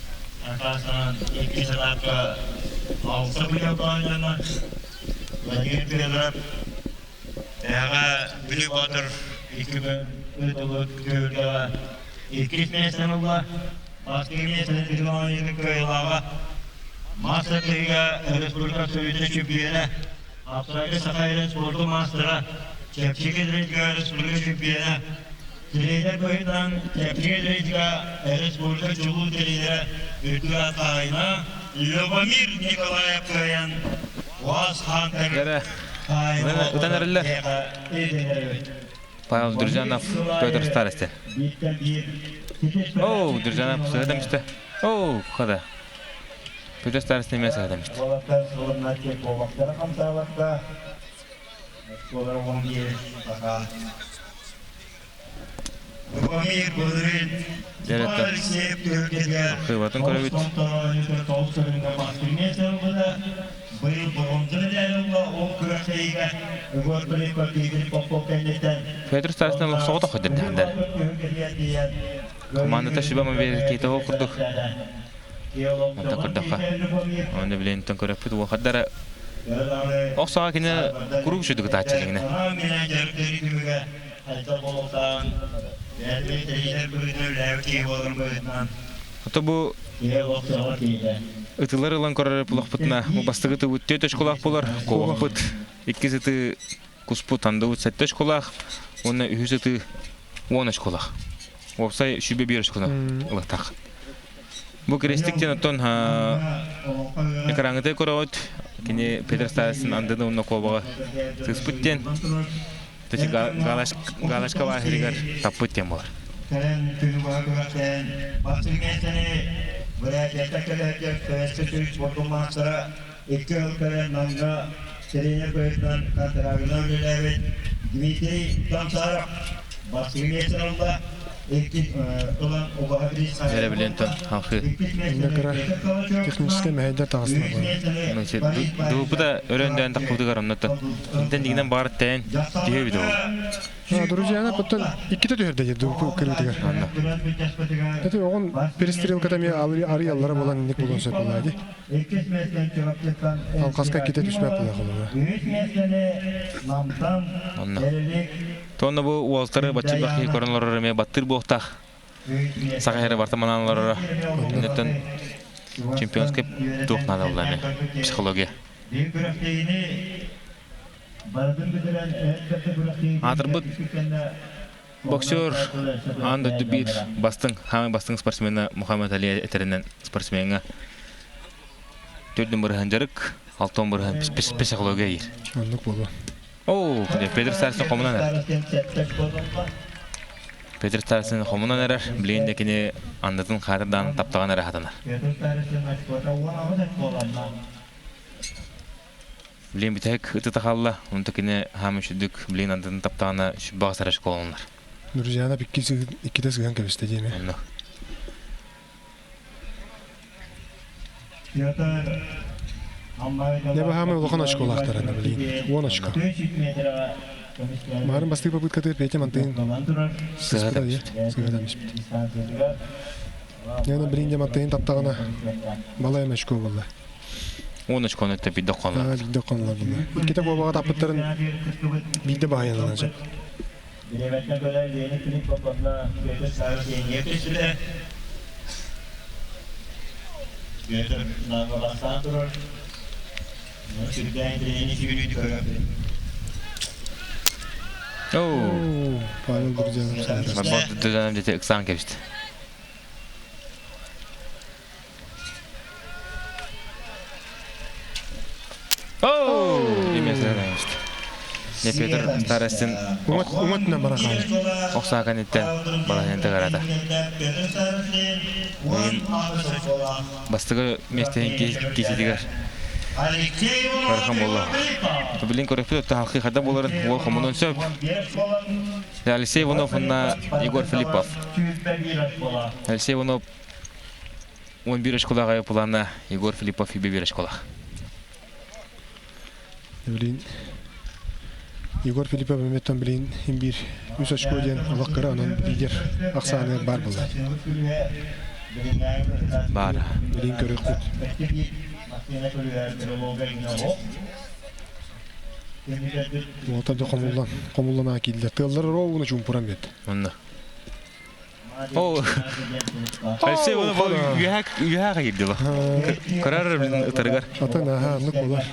Апсайга Саха сирин спордун маастара, чэпчэки атлетика республика чемпиона, тренер быһыытынан чэпчэки атлетика республика чулуу тренерэ үрдүк ааттаах Любомир Николаев кыайан УАЗ Хантер Ытан эрэллэр. Павел Друзьянов, Петр Старостин. Оу, Друзьянов сыһыта мисте. Оу, хада. Петр Старостин эмиэ сыһыта мисте. Уолаттар сылынна куобахтара хамсаабакка, оскуолара 11 пока. Дьэрэтэ. Хыыбатын көрөбүт. Петр Старостин соҕотох өдөрдөһүндэр. Командата сүбэ мобилитета ол курдук. Онтон көрдөххө, оны билентен көрөппүт уохардара ох саҕа кини куруук сүдү кытааччы дигинэ. Ото бу ытылар ылан көрөр булахпытына бу бастакы ытыбыт түөрт очколаах буолар, куобахпыт иккис ыты куспут андыбыт сэттэ очколаах уонна үһүс ыты 10 очколаах. Уопсай сүбэ биир очкону ылыктаах. Бу крестик диэн оттон экраҥҥыта көрөҕүт кини Петр Старостин андыны уонна куобаҕы сыспыт диэн галочка бааһырыгар таппыт диэн буолар. Кэлэн күнү быһа күрэхтээн бастыҥ миэстэни Бурятияттан кэлээччи КСК сүүс спордун маастара икки сыл кэлэн Намҥа тренер быһыытынан контрагынан үлэлээбит Дмитрий Тамсаров бастыҥ миэстэни ылла. Эрэ билентон халхыы. Кыра техническэй мэһэйдэр таҕыстылар. Дууппута өрөөндөөн тахпытыгар оннуттан. Интен дигинен баар тээн түһэ бит ол. Друзьяна потом иккитэ түһэрдэ дии дууппу кырыытыгар. Эти оҕон перестрелката эмиэ арыйаллара буолан инник буолуон сөп буолаа дии. Алҕаска иккитэ түспэт буолуох олоро. Онно. Тонна бу уолтары баччылах киһи көрөн олорор эмиэ баттыыр буолтаах. Саха сирэ барта манаан олороро. Иннеттен чемпионский туох наада буолла эмиэ психология. Аатырбыт боксер аан дойду биир бастыҥ, хаамай бастыҥ спортсмена Мухаммед Али этэринэн спортсмеҥҥа төрдүн бырыһан дьарык, алтан бырыһан психология иир. Оннук буолуо. Оо, Петр Старостин хомунан эрэр. Петр Старостин хомунан эрэр, билигин да кини андытын хаатырдаан таптаҕан эрэ хатанар. Билигин бүтэһик ытыта хаалла, онто кини хаам үчүдүк билигин андытын таптаҕына сүрбаҕа сара школаланар. Друзьяна иккитэ сыһан кэбистэ диэми. Онно. Не баһаамай улахан очколаахтар аны билигин. 10 очко. Марын бастыы попыткатыгар Петя мантыын сыспыта дии. Сыһыта испит. Яна билигин мантыын таптаҕына балай эмэ очко буолла. 10 очкону өттө биирдэ хонлар. Биирдэ хонлар буолла. Иккитэ буолбаҕа таппыттарын биирдэ баһыйаланан сөп. Бириэмэттэн кэлэн Леонид Филиппов уонна Петр Савич Илья түстүлэр. Петр наага бастаан турар. Сүрдээн тренини сүүрүүтү көрөбүт. Оу! Павел Друзьянов. Павел Друзьянов дете ыксаан кэбисти. Оу! Имя Петр Старостин Уҥатынан баран хаалар. Ох саа кэнниттэн балаһыан тыгарата. Билигин бастакы миэстэтин киһитигэр ыарахан буолла. Билин көрөппүт өттө халқы хада буоларын уол хомунун сөп. Алексей Иванов уонна Егор Филиппов. Алексей Иванов 11 школаға плана Егор Филиппов 21 школа. Билин Егор Филиппов эмиэттэн билин имбир үс очко диэн олох кыра онон лидер ахсааны бар буолла. Бар. Билин көрөхпүт. Уолаттар да хомуллан, хомуллан киирдилэр. Тыаллар ровно чуумпуран бет. Онно. О, Алексей оны бұл үйәға кирди ба. Көрөр ытарыгар. Атын аха, аннык болар.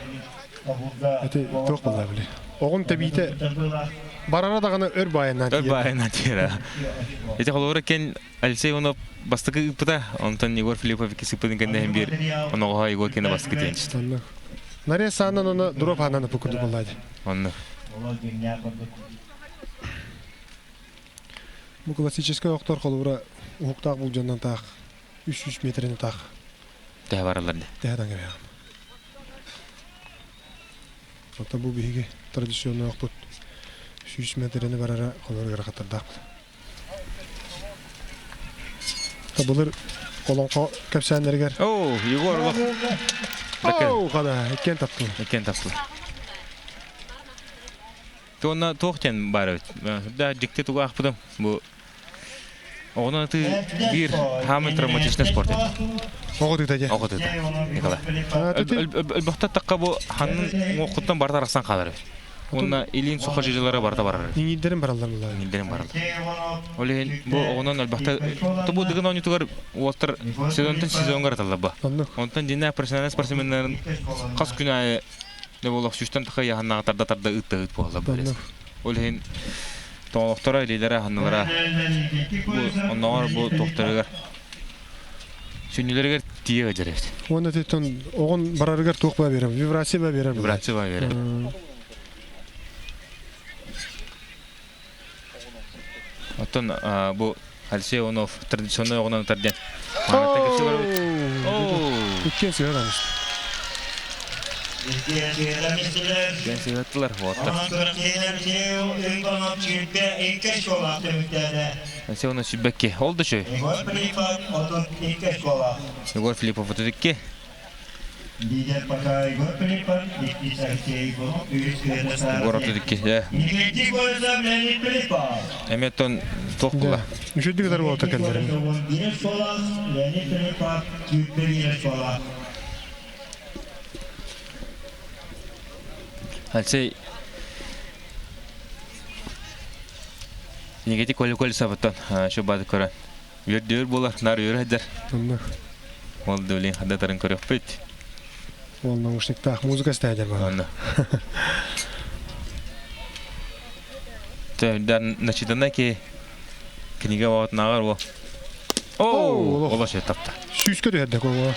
Эти туох буолла били. Оҕун тэбиитэ барара даҕаны өр баайынан Өр баайынан тиэрэ. Ити холобура кен Алексей Иванов бастакы ыыппыта, онтон Егор Филиппов иккис ыыппытын кэннэ биир оноҕоһо Егор кэннэ бастакы тиэнчит. Нария саанан оны дроп хаанан ыппыт курдук буолла Онно. Бу классическай охтор холобура уһуктаах булдьаннан таах 300 метрини таах Тэһэ бараллар дии. Тэһэ таҥа Оттон бу биһиги традиционный охпут 100 метрини барара холобур ыарахаттардаах. Былыр олоҥхо кэпсээннэригэр Оо, Егор олох Оо, хана, иккиэн таптылар. Иккиэн таптылар. Туонна туох диэн баар эбит. Да дьикти тугу аахпытым. Бу оҕону ытыы биир хаамый травматичный спорт эбит. Оҕо тыыта дьэ. Оҕо тыыта. Николай. Өлбөхтө тахха бу ханнын уоххуттан барыта арахсан хаалар эбит. Уонна илиин суха дьыдьалара барыта барар. Иҥиирдэрин бараллар буолла. Иҥиирдэрин бараллар. Ол иһин бу оҕонон өлбөхтө бу дыгын оонньуутугар уолаттар сезонтан сезоҥҥа ырыталлар бу. Онтон дьиннээх профессиональный спортсменнарын хас күн аайы Дьэ буолуох сүүстэн тахса ыйааһыннааҕы тарда-тарда ыытта ыыт буолла бу Ол иһин тоҥолохторо, илиилэрэ, ханналара бу оннооҕор бу туохтарыгар сүнньүлэригэр тиийэ сылдьар эбит. Уонна титтэн оҕон барарыгар туох баа биэрэр? Вибрация баа биэрэр. Вибрация баа биэрэр. Оттон бу Алексей Иванов традиционный оҕунан ытар диэн. Маныттан кэпсии барабыт. Иккиэн сыһыан аныст. Иккиэн сыһыаттылар уоттар. Алексей Иванов сүүрбэкки. Ол да үчүгэй. Егор Филиппов 32. Лидер пока Егор Филиппов, иккис Алексей Егоров, үһүс Егор 32, дьэ. Эмиэ оттон туох була? Үчүгдүк ытар буолта кэллэрим. Алексей Негатив Коля сабыттан şu бады көрөн. Үөрдүөр буолар, нар үөр сылдьар. Онно. Ол да билин хадатарын көрүөхпүт. Ол наушниктаах музыка истээдэр баар. Онно. Тө начитана ки книга оотнааҕар уо. Оо, оло шет тапта. Сүүскө түһэрдэ кого.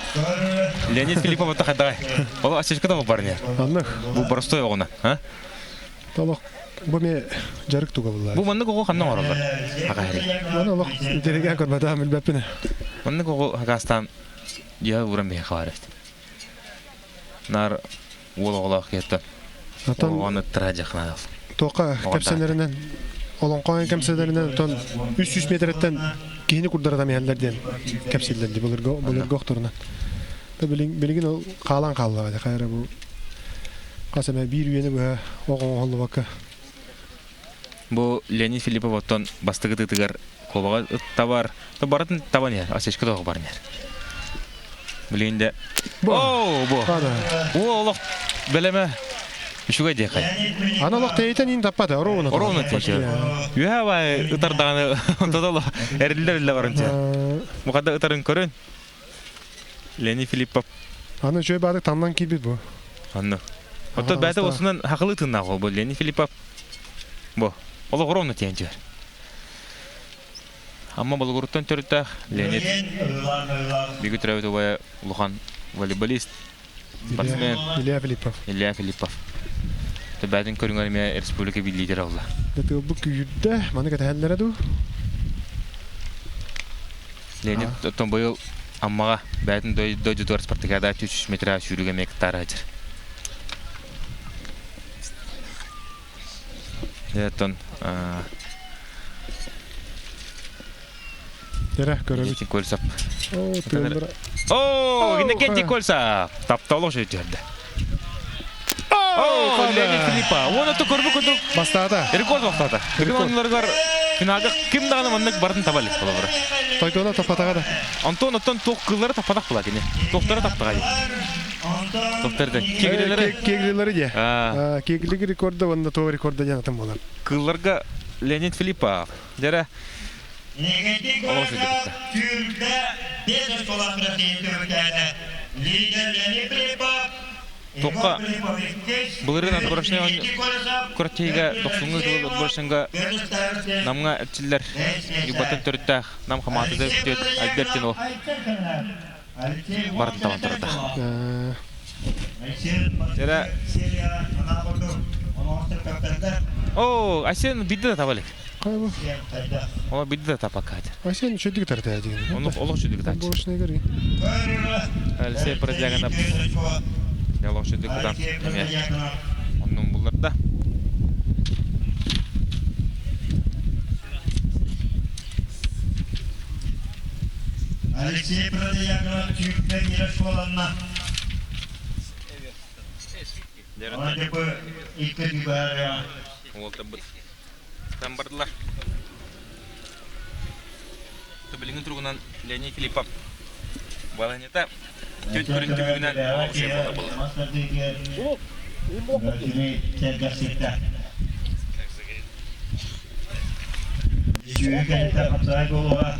Леонид Филиппов отта хайдагай. Оло асечка да барня. Аннык. Бу простой оҕуна, а? Толох бу ме дьарык туга булла. Бу маннык оҕо ханна оҥороллор? Хакаһари. Маны олох дереген көрбөтөм билбэппин. Маннык оҕо хакастаан дьиэ ууран биһи хабар эбит. Нар уол оҕолоох киһиттэн. Отон Оҕону ыттара дьахнаал. туохха кэпсэнэринэн олоҥхоон кэпсэнэринэн отон 300 метреттен киһини курдаратам иһэллэр диэн кэпсииллэр ди былыргы былыргы охторунан. Та билигин ол хаалан хааллаҕа хайра бу хас эмэ биир үйэни быһа оҕо оҥоһуллубакка Бу Леонид Филиппов оттон бастакы тыытыгар куобаҕа табар, барытын табан иһэр, осечка тоҕо баран иһэр. Билигин де Оо, бу. О, олох бэлэмэ үчүгэй диэхэй. Аны олох тэйитэн иин таппата, оруобуна. Оруобуна тэйитэн. Үһэ бай ытар даҕаны онтон эриллэр иллэ баран Мухада ытарын көрүн. Леонид Филиппов. Аны үчүгэй баадык тамнан киирбит бу. Анны. Оттон бэйэтэ осунан хакылы тыыннаах бу Леонид Филиппов. Бу. Олох ровно тиэн түһэр. Амма Болугуруттан төрүттээх Леонид Биги төрөөбүт убайа улахан волейболист, спортсмен Илья Филиппов. Илья Филиппов. Бээтин көрүҥэр эмиэ республика лидера олла. Тыылбыт күүһүрдэ, маны кэтэһэллэрэ дуу? Леонид оттон быйыл Аммаҕа бээтин дойдутугар спартакиада 300 метра сүүрүүгэ эмиэ кыттаары сылдьар. Оттон Дэрэ көрөбүт. Кольцев. Оо, тыаллара. Оо, Иннокентий Кольцев. Таптал сөйтүһэрдэ. Оо, Леонид Филиппа. Уонна то көрбүт курдук. Бастаата. Рекорд бастаата. Рекорд оннуларыгар финалга ким даҕаны маннык барын таба илик холобура. Тойдуола таппатаҕа да. Антон оттон туох кыллары таппатах була кини. Туохтары таптаҕа дии. Туохтары да. Кеглилери. Кеглилери дии. Кеглиги рекорда уонна туох рекорда диэн атын буолар. Кылларга Леонид Филиппов. Дьэрэ Олох үчүгэй Туохха былырыын отборочнай күрэхтэһиигэ дохсуҥҥа ыытыллыбыт отборочнайга Намҥа эрчиллэр Ньурбаттан төрүттээх Нам хамаандата үктүөт Альберт Тинов барытын табан турда. Эрэ Оо, Айсен биирдэ да таба илик. Ола бидде да тапакка хатыр. Айсен үчүгдүк тартаа деген. Онук олох үчүгдүк тач. Борочный гори. Алексей Бродягинов олох үчүгдүк кытан эмиэ оннун булларда. Алексей Бродягинов сүүрбэ биир школанна. Икки түбәрэ. Уолтабыт Тан бардылар. Билиҥҥи туругунан Леонид Филиппов балаһыанньата түөрт көрүҥ түмүгүнэн олох үчүгэй буолла буолла.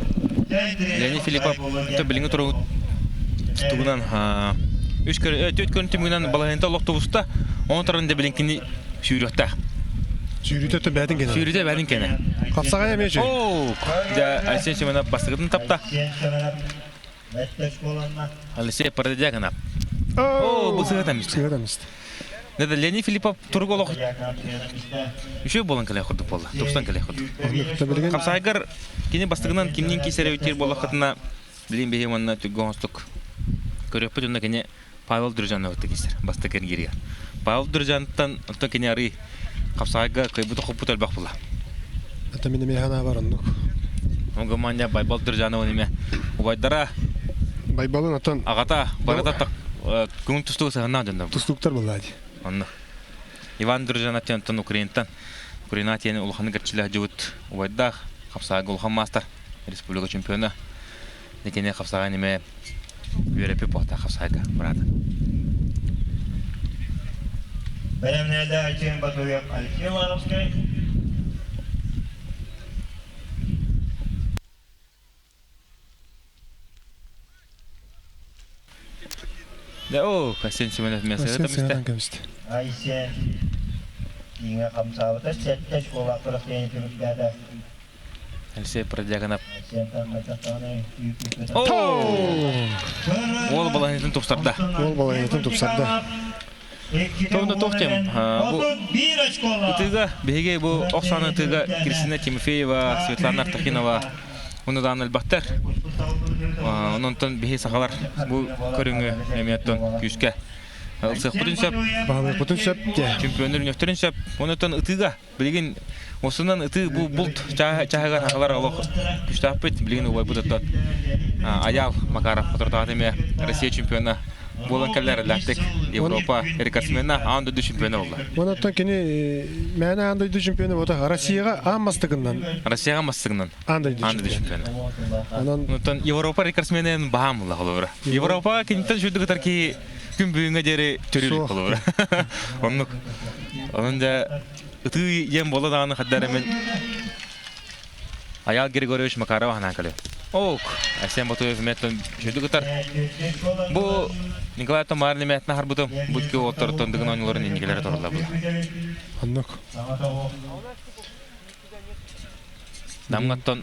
Леонид Филиппов билиҥҥи туругунан үс түөрт көрүҥ түмүгүнэн балаһыанньата олох тубуста. Ону туран да билиҥкини сүүрүөхтээх. Сүүрүүтэ өттө бээтин кэнэ. Сүүрүүтэ бээтин кэнэ. Хапсаҕай эмиэ үчүгэй. Оо, дьэ, Алексей Семенов бастакытын тапта. Алексей Продядякинов. Оо, бу сыһыат эмиз. Сыһыат эмиз. Это Леонид Филиппов турук олох үчүгэй буолан кэлэ курдук буолла. Тупсан кэлэ курдук. Хапсаайгар кини бастакынан кимнин кисэрэ буоллаххытына билин биһи уонна түггө оҥостук көрүөхпүт уонна кини Павел Дружановты кисер бастакы киригэ. Павел Дружановтан онтон кини арый хапсаҕайга кыайбыт хоппут элбэх була. Это мин эмиэ санаабар оннук. Оҥо Байбал Дружанов эме убайдара Байбалын оттон аҕата барыта күн тустуу сыһыннаах дьоннор. Тустууктар буолла дии. Онно. Иван Дружанов онтон Украинтан Украина тиэни улахан кэрчилээх дьыбыт убайдаах хапсаҕайга улахан маастар республика чемпиона Итини хапсаҕай ниме үөрэппит буолта хапсаҕайга быраата. Бэлэмнээлэ Айсен Батуев Алексей Ларовскай. Да, о, Айсен Семенов мясо кэмисте. Айсен иҥэ хамсаабыта сэттэ школа күрэхтэһиини түмүктээтэ. Алексей Продягонов. Уол балаһыытын тупсарда. Уол балаһыытын тупсарда. Тонна туох тем бу ытыга биһиги бу ох сааны ытыга Кристина Тимофеева, Светлана Артахинова уну даан элбэхтэр. Ононтон биһи сахалар бу көрүҥү эмиэттон күүскэ ылсыахпытын сөп. Баһылыахпытын сөп. Чемпионнар үнөктөрүн сөп. Онотон ытыга Билигин осунан ытыы бу булт чааһыгар хахалар олох күстаахпыт. Билигин убайбыт оттон Аял Макаров хотортоҕат эмиэ Россия чемпиона буолан кэллэр эллээхтик Европа рекордсмена аан дойду чемпиона буолла. Онон кини мээнэ аан дойду чемпиона буолта Россияҕа аан бастакынан Россияҕа бастакынан аан дойду чемпиона. Онон Онтон Европа рекордсменен баһаам буолла холобура. Европа киниттэн сүрдүк ытар киһи күн бүгүҥҥэ диэри төрүүр холобура. Оннук. Онон дьэ ытыы диэн буола даҕаны хаддар эмин Аял Григорьевич Макаров анаан кэлиэ. Ок, Айсен Ботуев эмиэттэн үчүгдүк ытар. Бу Николай Томар немээтин аһарбытым. Бу икки уолаттартан дыгын оонньууларын инникилэрэ тураллар була. Оннук. Намҥаттан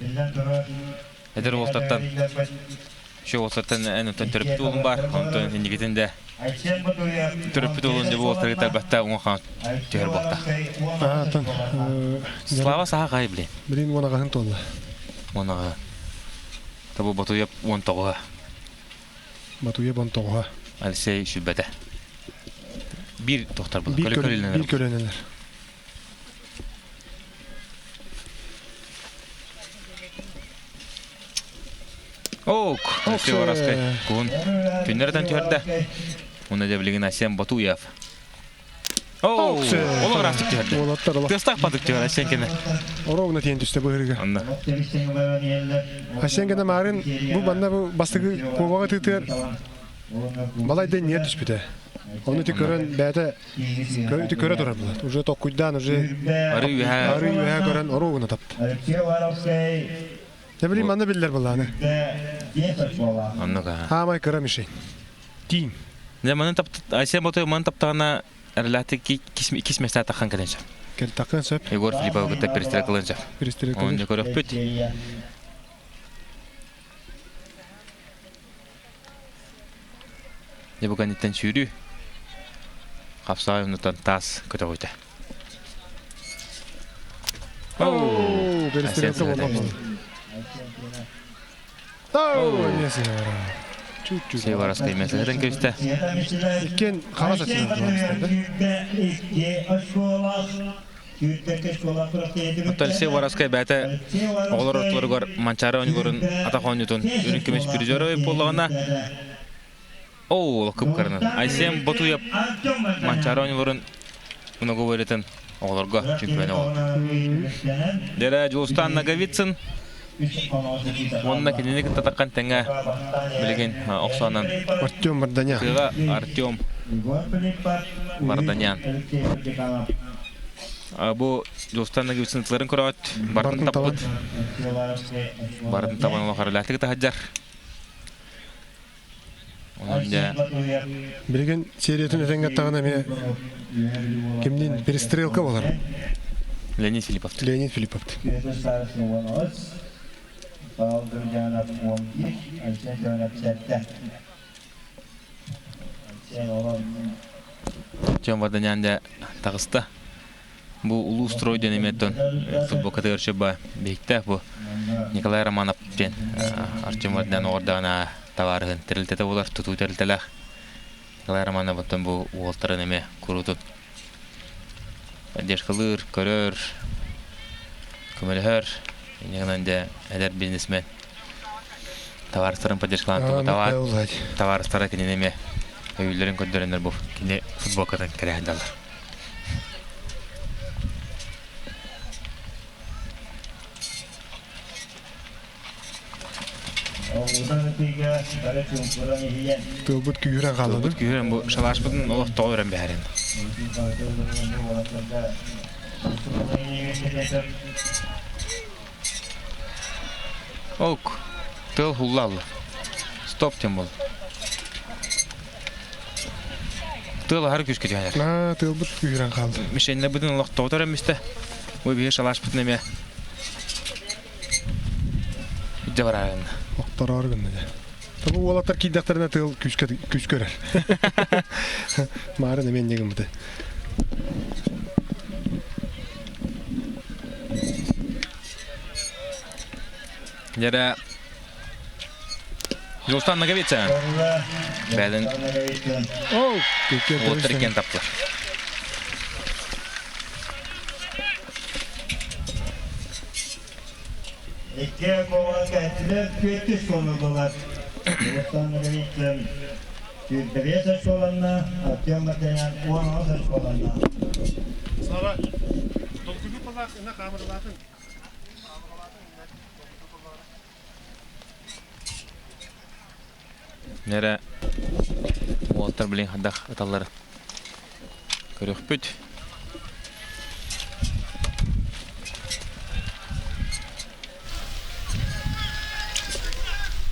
эдэр уолтартан. Şu олсаттан эн онтон төрөппүт уолум бар. Онтон инникитин да төрөппүт уолун дьэ буолтарга талбатта уҥа түһэр буолта. Аатан Слава саха кай блин. Билин уонаҕаһын туолла. Уонаҕа. Табу Батуев 19-а. Батуев 19-а. Алексей сүлбэтэ. Биир тохтор был. Биир көлөнөлөр. Ок, Алексей Воровскай куһун күннэртэн түһэрдэ. Уна дьэ билигин Асен Батуев. Оо, ол ыраастык түһэрдэ. Уолаттар олох. Тыастаах батык түһэр Асен кэнэ. Оровна тиэн түстэ быһырыга. Анна. Асен кэнэ марын бу банна бу бастыгы кубаға тыытыар балай да ниэ түспүтэ. Оны ти көрөн бэйэтэ Ити көрө турар булат. Уже токкуйдаан уже Ары үһэ ары үһэ көрөн оруогуна тапты. Не билим манна биллер буллааны. Оннук аа. Хаамай кыра мишень. Тиин. Дьэ маны тапт Айсен Ботуев маны таптаҕына эрэлээхтик иккис миэстэ таххан кэлэн сөп. Кэлтаххын сөп. Егор Филиппов кытта перестрелкалыан сөп. Перестрелкалыыр. Оны көрөхпүт. Дьэ бу кэнниттэн сүүрүү. Хапсаҕай оннуттан таас көтөҕүтэ. Оо, перестрелка буолла. Оо, эмиэ Чуть-чуть. Севаровскай мессетен кэбистэ. Иккиэн хаҥас өттүнэн Оттон Алексей Воровскай бэйэтэ оҕолор ортолоругар Манчаары оонньууларын атах оонньуутун үрүҥ көмүс призера буоллаҕына оо кып-кырынан Айсен Ботуев Манчаары оонньууларын многоборьетын оҕолорго чемпиона буолла. Дэрэ Дьулустаан Ноговицын уонна кинини кытта таххан тэҥэ билигин охсоонон Артем Варданян. Тыаҕа Артем Варданян. Бу Дьулустан Ноговицын көрөөт барын таппыт. Барын табан олохорулаатык таһаджар. Онон дьэ Билигин сериятын этэҥҥэ аттаҕына эмиэ кимниин перестрелка буолар. Леонид Филиппов. Леонид Филиппов. Артем Варданян дьэ таҕыста. Бу улуу строй диэн эмиэттэн футболкатыгар чөбө биһиктээх бу Николай Романов диэн Артем Варданян оҕордаҕына табаарыһын тэрилтэтэ буолар, тутуу тэрилтэлээх. Николай Романов оттон бу уолтарын эмиэ куруутун поддержкалыыр, көрөр, көмөлөһөр. Инньэ дьэ эдэр бизнесмен табаарыстарын поддержкалаан товар табаарыстара кинини эмиэ өйүүллэрин көрдөрөннөр бу кини футболкатын кэрэһэн даллар. Тылбыт күүһүрэн хаалла. Тылбыт күүһүрэн бу шалашпытын олох тоҕо өрөн бэһэрин. Ок, тыл хуллалла. Стоп тем бол. Тыл аһары күүскэ түһэр. Аа, тылбыт күүһүрэн хаалла. Мишеннербытын олох тоҕо өрөммүстэ. Бу биһи шалашпытын эмиэ Дьэ бараарынна. Охтороору гынна дьэ. Бу уолаттар киирдэхтэринэ тыал күүскэ күүскэ өрөр. Маарын эмиэ инньэ гыммыта. Дьэрэ Дьулустан Ноговица. Бэдин уоттар иккиэн таптылар. Икки куолас кэттилэр, күөттүс суоллалар. Дьулустан Ноговицын сүүрбэбиэс оскуоланна, Артем Мартынян 16 оскуоланна. Слава, толкуйду палаах, ына хаамыралаатын. Нэрэ уолаттар билин хайдах ыталлары көрүөхпүт.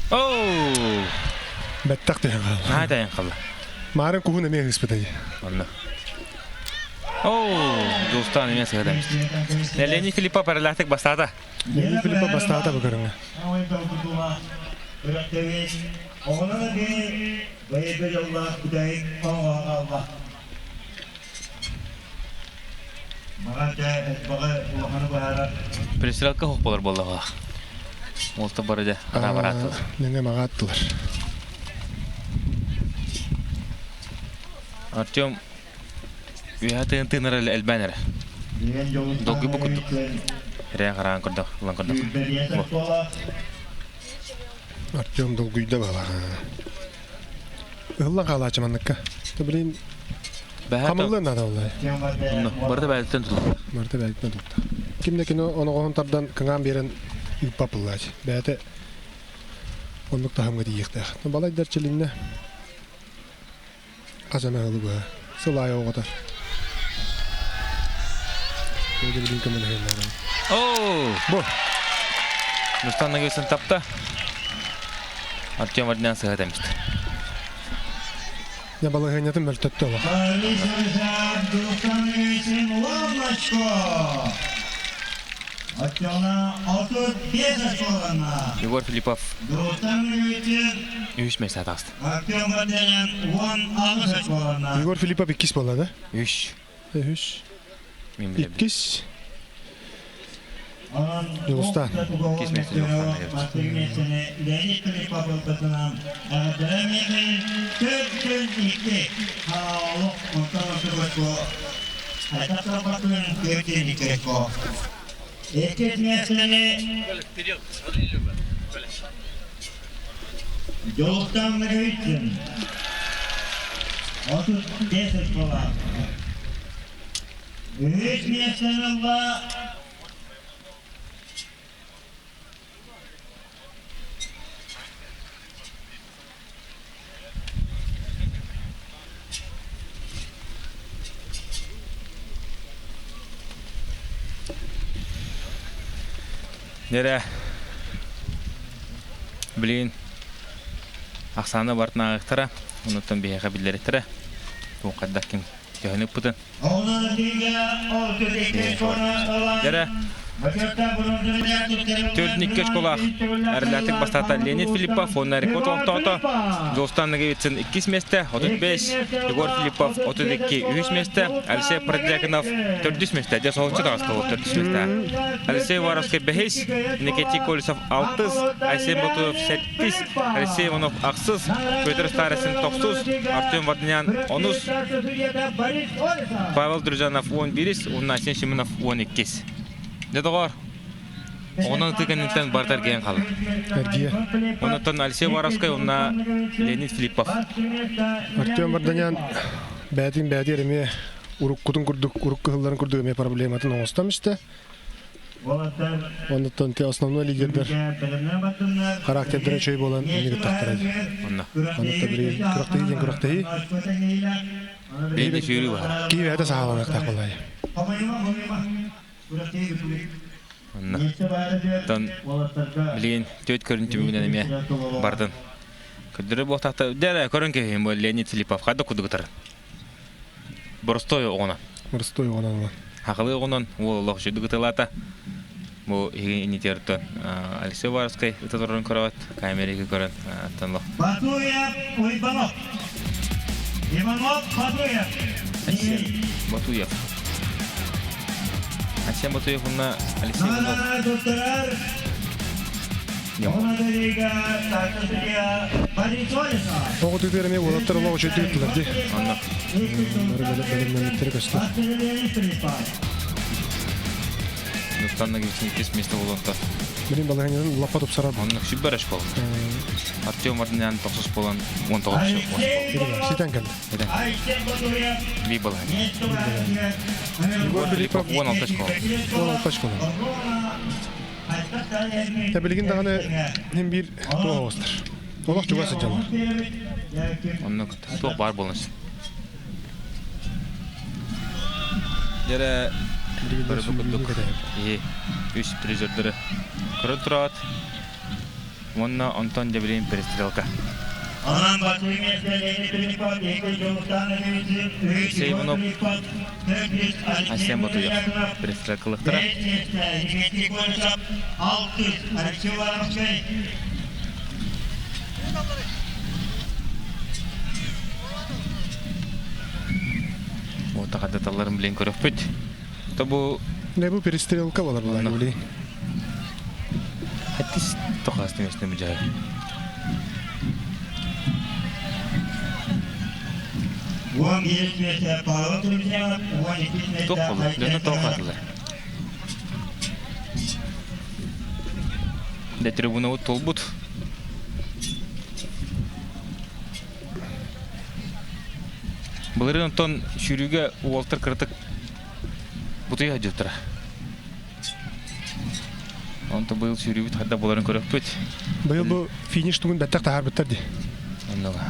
Оу! Бэттэх түһэн хаалла. Наһаа тайан хаалла. Маарын куһун эмиэ ыспыта дии. Онно. Оу! Дьулустаан эмиэ сыһыта Леонид Филиппов эрэлээхтик бастаата. Леонид Филиппов бастаата бу көрүҥҥэ. Күрэхтэбит оҕонон эбии быйылгы дьоллоох бүтэһик оҥоһон хаалла. Маҕан дьэ элбэҕи улаханы быһаарар. Перестрелка суох буолар буоллаҕа. Уолта бары дьэ араабарааттылар. Нөҥө маҕааттылар. Артем үөһэ тыын тыынар элбээн эрэ. Долгуйбу курдук. Эрээн хараан көрдөх, ылан көрдөх. Артем долгуйда бала. Ыһыллан хаалааччы манныкка. Блин, хамыллыан наада буолла. Барыта бэйэтиттэн тутулуктаах. Барыта бэйэтиттэн тутулуктаах. Ким да кино оноҕоһун тардан кыҥаан биэрэн ыыппаппыллаач. Бэйэтэ оннук таһымга тиийиэхтээх. Балайдар чилиннэ. Хас эмэ сылы быһа. Сыл аайы оҕотор. Билин көмөлөһүннэрэ. Оо! Бу. Нуртан Нагысын тапта. Артем Вардинян сыһа тэммит. Я балаһыанньатын мөлтөттө олох. Егор Филиппов үһүс миэстэ таҕыста. Егор Филиппов иккис буолла да? Үс. Үһүс. Мин билэбин. Иккис. Дьулустаан. Иккис миэстэ Дьулустаан Наевич. Иккис миэстэни Дьолуктаан Наговицын 35 очколаах. Үһүс миэстэни ылла Нэрэ, блин, ахсааны бартын ааҕыахтара, онуттан биһиэхэ биллэриттэрэ. Туох хайдах ким төһөнү ыппытын. Дьэрэ, Төрт школах эрэллээхтик бастаата Леонид Филиппов уонна рекорд олохтоото. Дьулустан Ноговицын иккис миэстэ, 35, Егор Филиппов 32 үһүс миэстэ, Алексей Продьяконов төрдүс миэстэ, дьэ соһуччу таҕыста ол төрдүс миэстэ. Алексей Уваровский бэһис, Никитий Колесов алтыс, Айсен Ботуев сэттис, Алексей Иванов ахсыс, Петр Старостин тохсус, Артем Варданян онус, Павел Дружанов 11-ис, уонна Айсен Шиминов 12-ис. Дьэ доҕоор, оҕонон ытыы кэнниттэн барыта эргийэн хаалла. Эргийэ. Оннуттан Алексей Воровскай уонна Леонид Филиппов. Артем Варданян бээтин бээтигэр эмиэ уруккутун курдук, урукку ыһылларын курдук эмиэ проблематын оҥостон истэ. Оннуттан те основной лидердэр характердара үчүгэй буолан инник ыттахтара. Онно. Оннуттан били күрэхтэһии диэн күрэхтэһии. Бэйдэ сүүрүү баар. Киһи бэйэтэ саҕаланыахтаах буоллаҕа. Онно. Оттон билигин түөрт көрүн түмүгүнэн эмиэ бардын. Көрдөрөр буолтахта, дьэ көрөн кэһиим бу Леонид Филиппов хайда курдук ытарын. Боростой оҕонон. Боростой оҕонон. Хахылыы оҕонон уол олох үчүгдүк ытылаата. Бу иһин инитиэртэн Алексей Уваровскай ыта турарын көрөҕүт, камерики көрөн аттан лох. Батуев Уйбанов. Иванов Батуев. Алексей Батуев. Алексей Батуев уонна Алексей Иванов. Оҕо тыытыгар эмиэ уолаттар олох үчүгэй ыттылар дии. Онно. Бары бэлэмнэммиттэрэ көстөр. Нуттан иккис место буолуонта. Билин балаһыанньатын лаппа тупсарар. Онно сүбэр школа. Артем Мартынян тохсус буолан 19 Ситэн кэллэ. Би балаһыанньа. Егор Филиппов 16 школа. 16 школа. Та билигин даҕаны иһин биир туох оҕустар. Олох чугас сылдьаллар. Оннук туох баар буолан Дьэрэ бары бу курдук иһи үс призердары көрөн тураат уонна онтон дьэ билигин перестрелка. Алексей Иванов, Айсен Ботуев перестрелкалыктара. Уота хадаталларын билин көрөхпүт. То бу Не бу перестрелка болар була били. Хаттис тохастын өстө мүжай. Тоқ болар, дөнө тоқ атылар. Де трибуна толбут. Былырын онтон сүүрүүгэ уолтар кыратык бутуйа сылдьыбыттара. Онтон быйыл сүүрүүбүт хайда буоларын көрөхпүт. Быйыл бу финиш тугун бэттэх таһаарбыттар дии. Оннуга.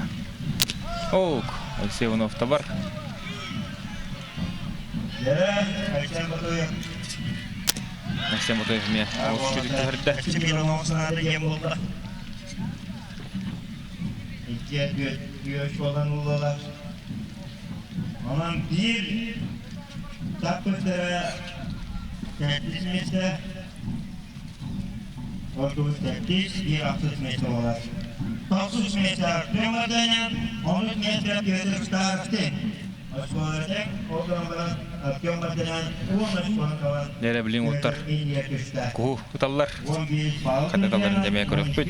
Ок, Алексей Иванов табар. Алексей Ботуев эмиэ олус үчүгэй түһэрдэ. Онон биир таппыттара төрдүс миэстэ, ордубут төрдүс, биир ахсыс миэстэ буолар. Тохсус миэстэ Артем Мартынян, онус миэстэ Петр Старостин. Оскуолатын ол гынан баран Артем Мартынян уон очкону талан Дэрэ билин уоттар куһу ыталлар. Хататалларын дэмэ көрөкпүт.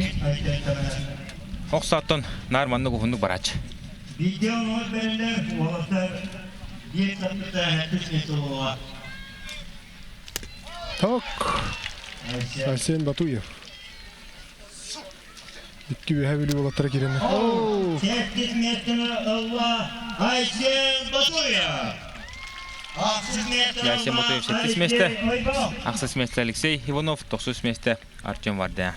Охсоттон наар маннык уһуннук барааччы. Биирдэ онуот бэриллэр, уолаттар биир саппыта түс миэстэ буолуоҕа. Так, Арсен Батуев. Икки үөһэ Бүлүү уолаттара киирэннэр. Сэттис миэстэни ылла Айсен Батуев. Ахсыс миэстэни Айсен ылла Батуев сэттис миэстэ. Алексей Ойбонов. Ахсыс миэстэ Алексей Иванов, тохсус миэстэ Артем Вардя.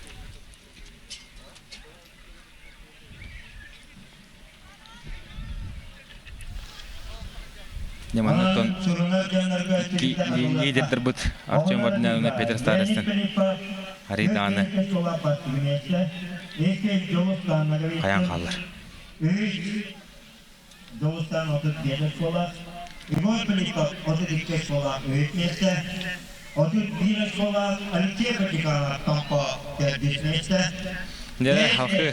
Ньаманнаттан икки лидердэрбит Артем Вардиняновна Петр Старостин арый даҕаны хайаан хааллар. Дьулустан 31 школа, Егор Филиппов 32 школа үһүс миэстэ, 31 школа Алексей Ватиканов Томпо төрдүс миэстэ, Дьэ, халкы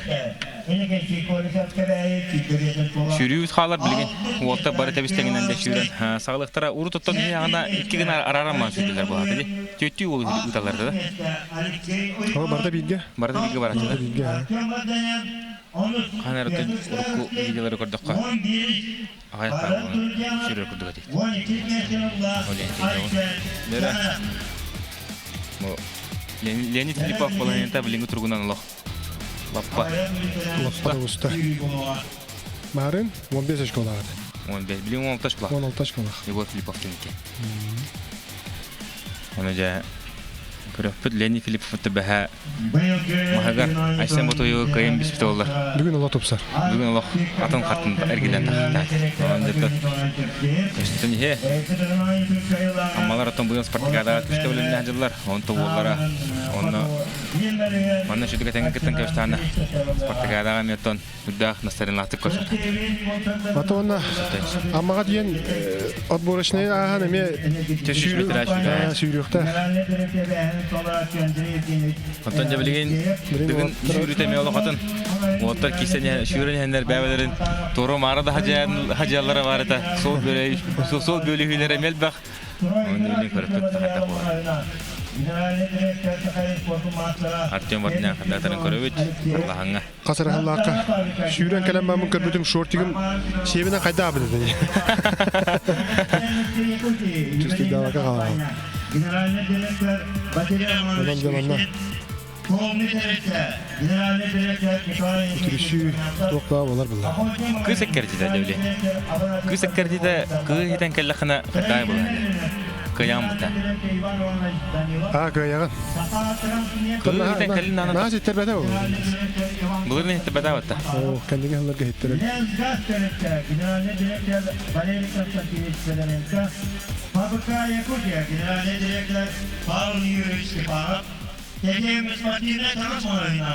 Сүүрүүбүт хаалар билигин уолта бары тэбис тэҥинэн да сүүрэн саҕалыктара урут оттон иһиэҕинэ икки гына арааран сүүрдүлэр буолаата дии. Түөттүү уол ыыталлар да. О, барда бииргэ. Барда бииргэ бараччылар. Барда бииргэ. Хаһан эрэ урукку видеолары көрдөххө аҕай сүүрэр курдук этит. Ол Леонид Филиппов половината билиҥҥи туругунан олох Лаппа. Лаппа уста. Марын 15 очколаах. 15. Билин 16 очколаах. 16 очколаах. Егор Филиппов киники. Оны дьэ көрөппүт Леонид Филиппов бэһэ маһыгар Айсен Ботуйу кыайан биспит оллар. Бүгүн олох тупсар. Бүгүн олох атын хартын эргилен тахтаат. Онон дьэ көстөн иһэ. Аммалар оттон быйыл спартакиадаҕа күстэ бөлүннээх дьыллар. Онто уоллара онно Манна сүдү кэтэҥҥэ кыттан кэбистэҕинэ Спартакиадаҕа эмиэ оттон үрдээх настарыналаахтык көрсөтө. Ата уонна Аммаҕа диэн отборочнай ааһан эмиэ сүүрүөхтээх. Онтон дьэ билигин дыгын сүүрүүтэ эмиэ олох атын. Уоттар кисэн сүүрэн иһэннэр бэйэлэрин туору маара да хадьааллара баар этэ. Суол бөлүһүүлэрэ эмиэ элбэх. Оны көрөппүт хайдах буолар. Артем Вардинян хандатарын көрөбүт. Лаһаҥҥа. Хасырахаллаахха сүүрэн кэлэн бааммын көрбүтүм шортигым сиэбинэн хайда аабыт этэ. Чувствуйдаабака хаалаҕа. Онон дьэ манна Үтүрүсүү туох баа буолар булла. Кыыс эккэрдитэ дьэбили. Кыыс эккэрдитэ кыыс итэн кэллэххинэ кытай буолар. Кыйаан бута. Аа кыайаҕын. Кыыс итэн кэлин наана. Наа ситтэрбэтэ ол. Былырын иһиттэрбэтэ батта. Оо, кэнниги сылларга иһиттэрэр. Генеральный директор Валерий Константинович Федоренко, ФБК Якутия, генеральный директор Павел Юрьевич Степанов, Тетем спортивная таҥас маҕаһыына.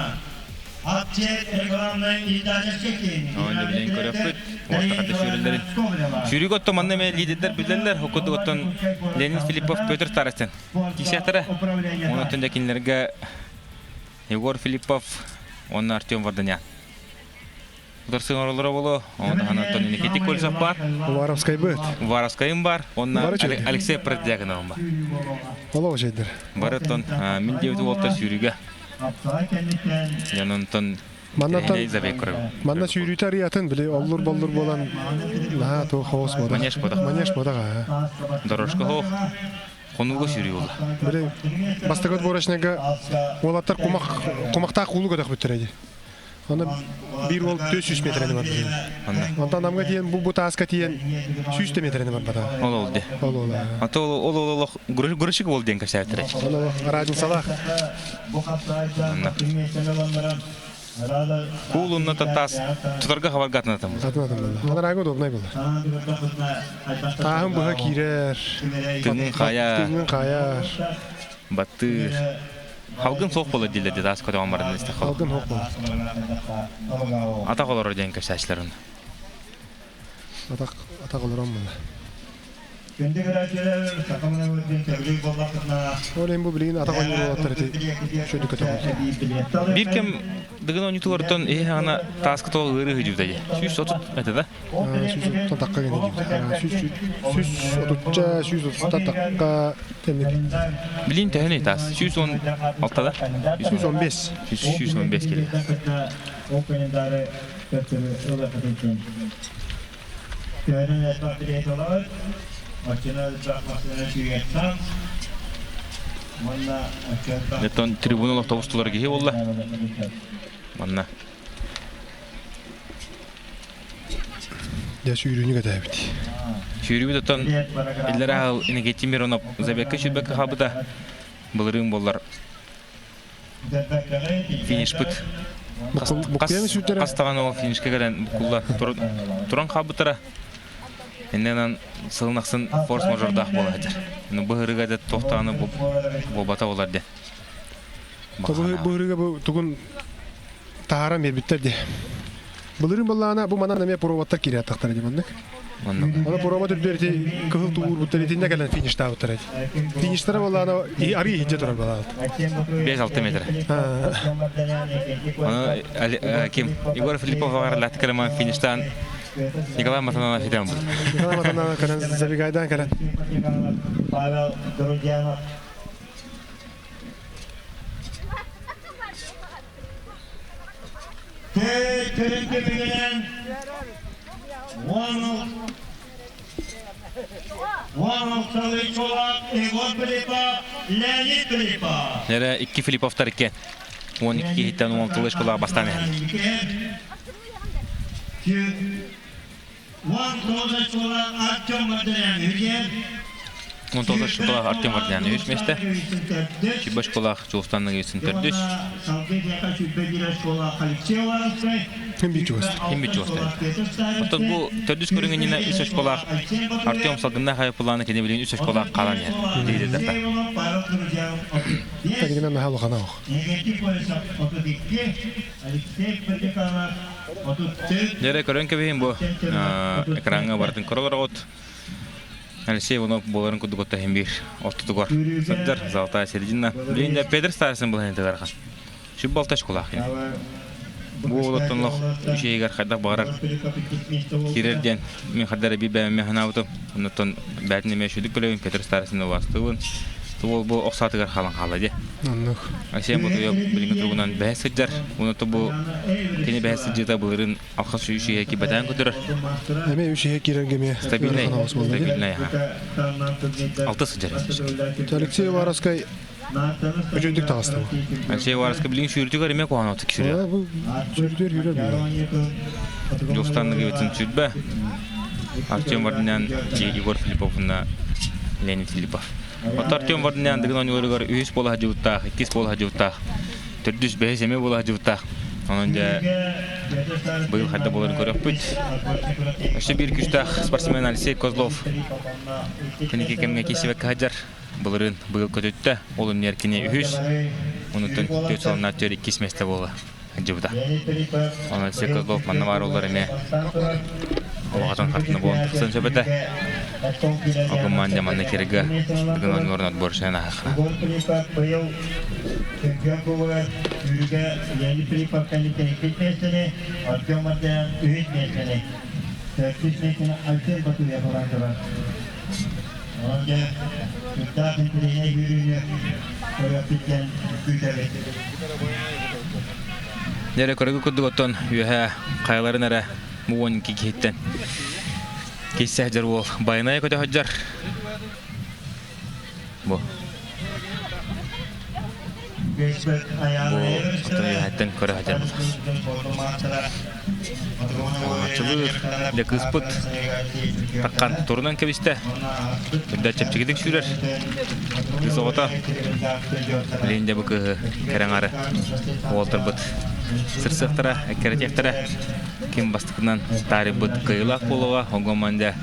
Апчет рекламнай издательскай киин. Оонньуу билигин көрөппүт. Уостахата сүүрэллэрин. Сүүрүүк оттон манна эмэ лидердэр билэллэр. Хоккутук оттон Леонид Филиппов, Петр Старостин киисиэхтэрэ. Онон оттон дьэ кинилэргэ Егор Филиппов уонна Артем Варданян. Утарсыҥ оролоро боло, ону таһынан Никитик Кольцов бар. Уваровскай быт. Уваровскайым бар, онна Алексей Продьяконовым бар. Олоо шейдер. Бары тон мин диэбит уолта сүүрүүгэ. Дьон Маннаттан манна сүүрүүтэ арыйатын били оллур-боллур буолан наһаа туох хоос буода. Манеж буода. Манеж буода. Дорожка хоох. Хонууга сүүрүү буолла. Били бастакы отборочныйга уолаттар кумах кумахтаах куулу көтөхпүттэр эди. Аны биир уол 400 метрени бар. Онтон намга тиийэн бу бу тааска тиийэн 100 метрени барбата. Ол ол де. Ол ол. Ата ол ол ол грузчик бол диэн кэпсээттэр. Ол разницалаах. Анна. Куулунна таас тутарга хабарга атынатым. Атынатым буолла. Анараага удобнай буолла. Тааһын быһа киирэр. Тыҥын хайа. Тыҥын хайар. Баттыыр. Халгын суох буолар дииллэр таас көтөҕөн баран истэх. Халгын суох буолар. Атах олорор диэн кэпсээччилэр онно. Атах атах олорон буолла. Ол иһин бу билигин атах оонньуур уолаттар ити үчүгэйдик көтөҕөллөр. Биир кэм Дыгын оонньуутугартан иһи хаана тааска тоҕо ыарыы сылдьыбыта дии. 130 этэ да? 130 такка гына диибит. 130 130 такка тэнник. Билин төһөнүй таас? 116 да? 115. 115 кило. Оттон трибуна автобус тулар киһи буолла. Манна. Дьэ сүүрүүнү кэтээбит. Сүүрүүбүт оттон иллэрэ аһыл Иннокентий Миронов забекка сүүрбэккэ хаалбыта. Былырыын боллар финишпыт хас даҕаны ол финишка кэлэн буккулла туран хаалбыттара. Иннинэн сылын ахсын форс-мажордаах буола сылдьар. Быһырыга да туохтааны буолбата болар де. Быһырыга бу тугун таһааран биэрбиттэр дии. Былырыын буоллаҕына бу манан эмиэ пробаттар киирэ тахтар дии маннык. Аны проба түрдүөр ити кыһыл туур итиннэ кэлэн фиништаабыттар эти. Фиништара буоллаҕына арыы иһирдьэ турар буолаат. 5-6 метр. Аны ким Егор Филиппов аҕар кэлэман фиништаан Николай Матананов итэн был. Николай Матананов кэлэн забегайдаан кэлэн. Павел Друзьянов Төрүн Нere икки Филипповтар икки. 12 киһиттэн 16 школа бастаан иһэллэр. 19 школа Артем Вардянович месте. Чиба школа Чулстанның үсін төрдүс. Ким бит чугас. Ким бит чугас. Оттон бу төрдүс көрүҥүнүнэ үс школа Артем Салгынна хайпылааны кини билин үс школа қалан яр. Дейді дата. Тагынан наһаа улахана ох. Дere көрөн кэбиһин бу экраҥҥа бардын көрөлөр от. Алексей Иванов буоларын курдук отто иһин биир ортотугар сылдьар золотая середина. Билигин да Петр Старцин былаһын тыгархан. Сүп балта школаах кини. Бу олоттон лох үчэйигэр хайдах баҕарар киирэр диэн мин хардара биир бэйэм ханаабытым. Оннуттан бээтин эмиэ сүдүк билэбин Петр Старцин убаастыыбын. Ол бу ох саатыгар хаалан хаалла дии. Оннук. Алексей Ботуев билиҥҥи туругунан бэһэ сылдьар. Онуттан бу кини бэһэ сылдьыыта былырыын алхас үс иһэ киирбэтээн көтөрөр. Эмиэ үс иһэ киирэргэ эмиэ Стабильный, стабильный, Алты сылдьар. Алексей Уваровскай үчүгдүк таҕыста бу. Алексей Уваровскай билигин сүүрдүгэр эмиэ куһаҕан оту кисүрүө. Бу сүүрдүөр үүрэр билигин. Дьулустан Ныгыбытын сүрбэ. Артем Варданян, Егор Филипповна, Леонид Филиппов. Оттон Артем Варданян Дыгын оонньууларыгар үһүс буола сылдьыбыттаах, иккис буола сылдьыбыттаах, төрдүс, бэһис эмиэ буола сылдьыбыттаах. Онон дьэ быйыл хайда буоларын көрүөхпүт. Өссө биир күүстээх спортсмен Алексей Козлов кэнники кэмҥэ киирсибэккэ сылдьар. Былырыын быйыл көтүттэ. Ол иннигэр кини үһүс, онуттан түөрт сылынан түөр иккис миэстэ буола сылдьыбыта. Онон Алексей Козлов манна баар олор эмиэ улахан хартына буолан тахсан сөп этэ. Ол гыммаан дьэ манна киргэ Дыгын оонньууларын отборочнай наһахна. Чемпион кубогар сүүрүүгэ Леонид Филиппов кэнниттэн иккис миэстэни, Артем Мартынян үһүс миэстэни, төрдүс миэстэни Айсен Батуев ылан турар. Онон дьэ, сүрдээх интэриэһинэй сүүрүүнү көрүөхпүт диэн күүтэбит. Дьэ, көрөгү курдук оттон үөһэ хайаларын эрэ бу 12 киһиттэн киирсэ сылдьар уол байанайа көтө сылдьар. Бу. Бу оттон үөһэттэн көрө сылдьар Чылыыр дьэ кыыспыт таккан турунан кэбистэ. Үрдэ чэпчэкитик сүүрэр. Кыыс оҕото. Билигин дьэ бу кыыһы кэрэҥары уолтарбыт сырсыахтара, эккирэтиэхтэрэ. Ким бастакынан таарыйбыт кыайыылаах буолуоҕа, оҥон дьэ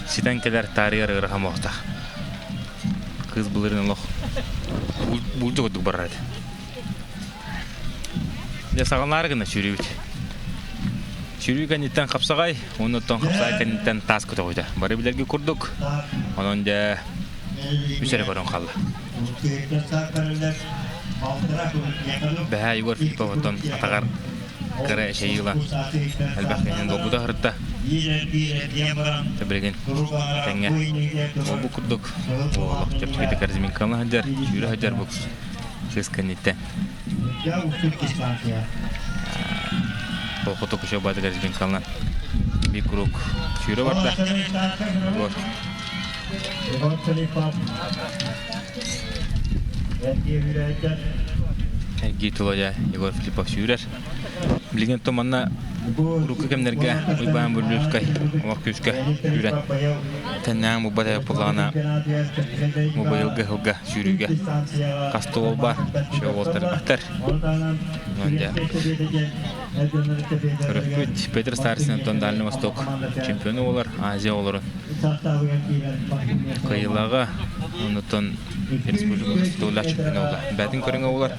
ситэн кэлэр таарыйар ыарахан буолуохтаах. Кыыс былырыын олох булдьу курдук барар этэ. Дьэ саҕалаары гына сүүрүүбүт. Сүүрүү кэнниттэн хапсаҕай, оннуттан хапсаҕай кэнниттэн таас көтөҕүтэ. Бары билэрги курдук. Онон дьэ үс эрэ көрөн хаалла. Бэһээ Егор Филипповтан атаҕар кыра эчэйии ылан элбэх киһини долгута сырытта. Билигин тэҥҥэ ол курдук олох чэпчэкитик разминкалана сылдьар, сүүрэ сылдьар бу кыыс кэнниттэн. Ол хоту күшө баатыгар разминкаланан биир куруук сүүрэ барда. Вот. Эргии тула Егор Филиппов сүүрэр. Билигин то манна урукку кэмнэргэ Уйбаан Бүлүүскэй олох күүскэ сүүрэн тэннээн булбат эбит буоллаҕына бу быйылгы сылга сүүрүүгэ хас да уол баар үчүгэй уолаттар элбэхтэр. Онон дьэ Төрөппүт Петр Старостин Дальний Восток чемпиона буолар, Азия оҕолорун кыайыылааҕа, оннуттан республика титуллаах чемпиона буолла. Бээтин көрүҥэ буолар.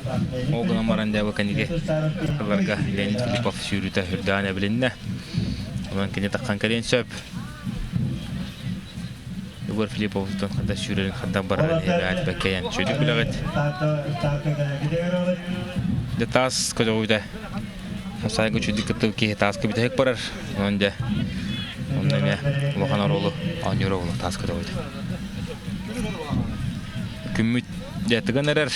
Ол гынан баран дьэ бу кэнники сылларга Леонид Филиппов сүүрүүтэ үрдээн эбилиннэ. Онон кини таххан кэлиэн сөп. Егор Филипповтан ханна сүүрэрин ханна барарын эбээт бэккэйэн сүдү билэҕит. Дьэ таас көтөҕүүтэ сайгы үчүгдүк кыттыбыт киһи тааска бүтэһик барар. Онон дьэ онно эмиэ улахан оруолу оонньуур оҕолор таас көтөҕүүтэ. Күммүт дьэ тыган эрэр.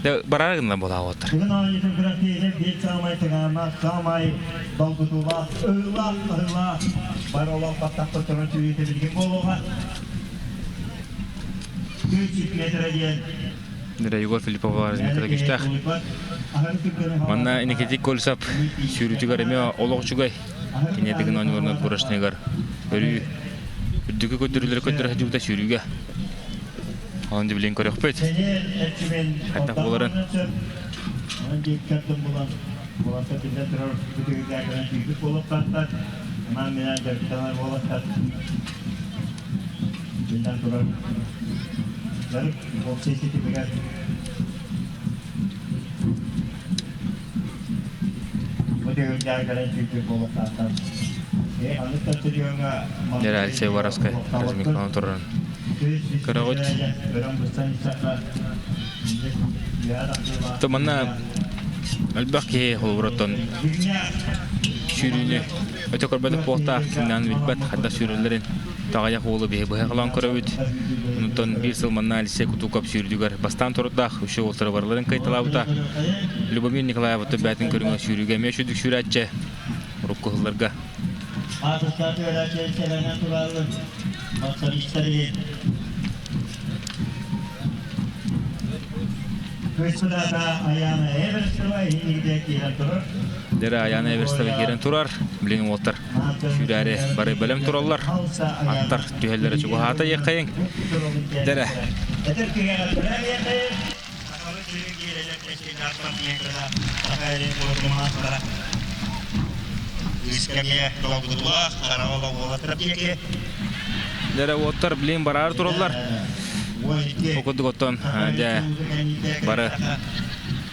Дьэ бараары гынна буолаабыттар. Тыгын оонньуутун күрэхтэһиитэ биир саамай тыҥааннаах, саамай долгутуулаах, ыһыылаах-хаһыылаах бары олох баттахпыт туран сүүрүүтэ билигин буолуоҕа. Күүс метрэ диэн Дьэ Егор Филиппов разминката күүстээх. Манна Никитик Колесов сүүрүүтүгэр эмиэ олох үчүгэй. Кини Тыгын оонньууларынан курашныгар өрүү үрдүкү көрдөрүүлэри көрдөрө сылдьыбыта сүүрүүгэ. Онон дьэ билигин көрүөхпүт. Хайдах буоларын. Дьэ Алексей Воровскай разминкалаан турарын көрөҕүт. Манна элбэх киһи холобуруттан сүүрүүнү өтө көрбөтөх буолтаах кимнээн билбэт хайдах сүүрэллэрин таҕайах уолу биһи быһа көрөбүт. Онтон биир сыл манна Алексей Кутуков сүүрдүгэр бастаан турдаах үчү уолтара барыларын кыайталаабыта. Любомир Николаев бээтин көрүҥэ сүүрүүгэ эмиэ үчүдүк сүүрээччи урукку сылларга. Дэрэ Аяна Эверстова киирэн турар. Билигин уолтар сүүрээри бары бэлэм тураллар. Аттар түһэллэрэ чугаһаата иэххэйиҥ. Дэрэ. Дэрэ уоттар билигин бараары тураллар. Ол курдук оттон дьэ бары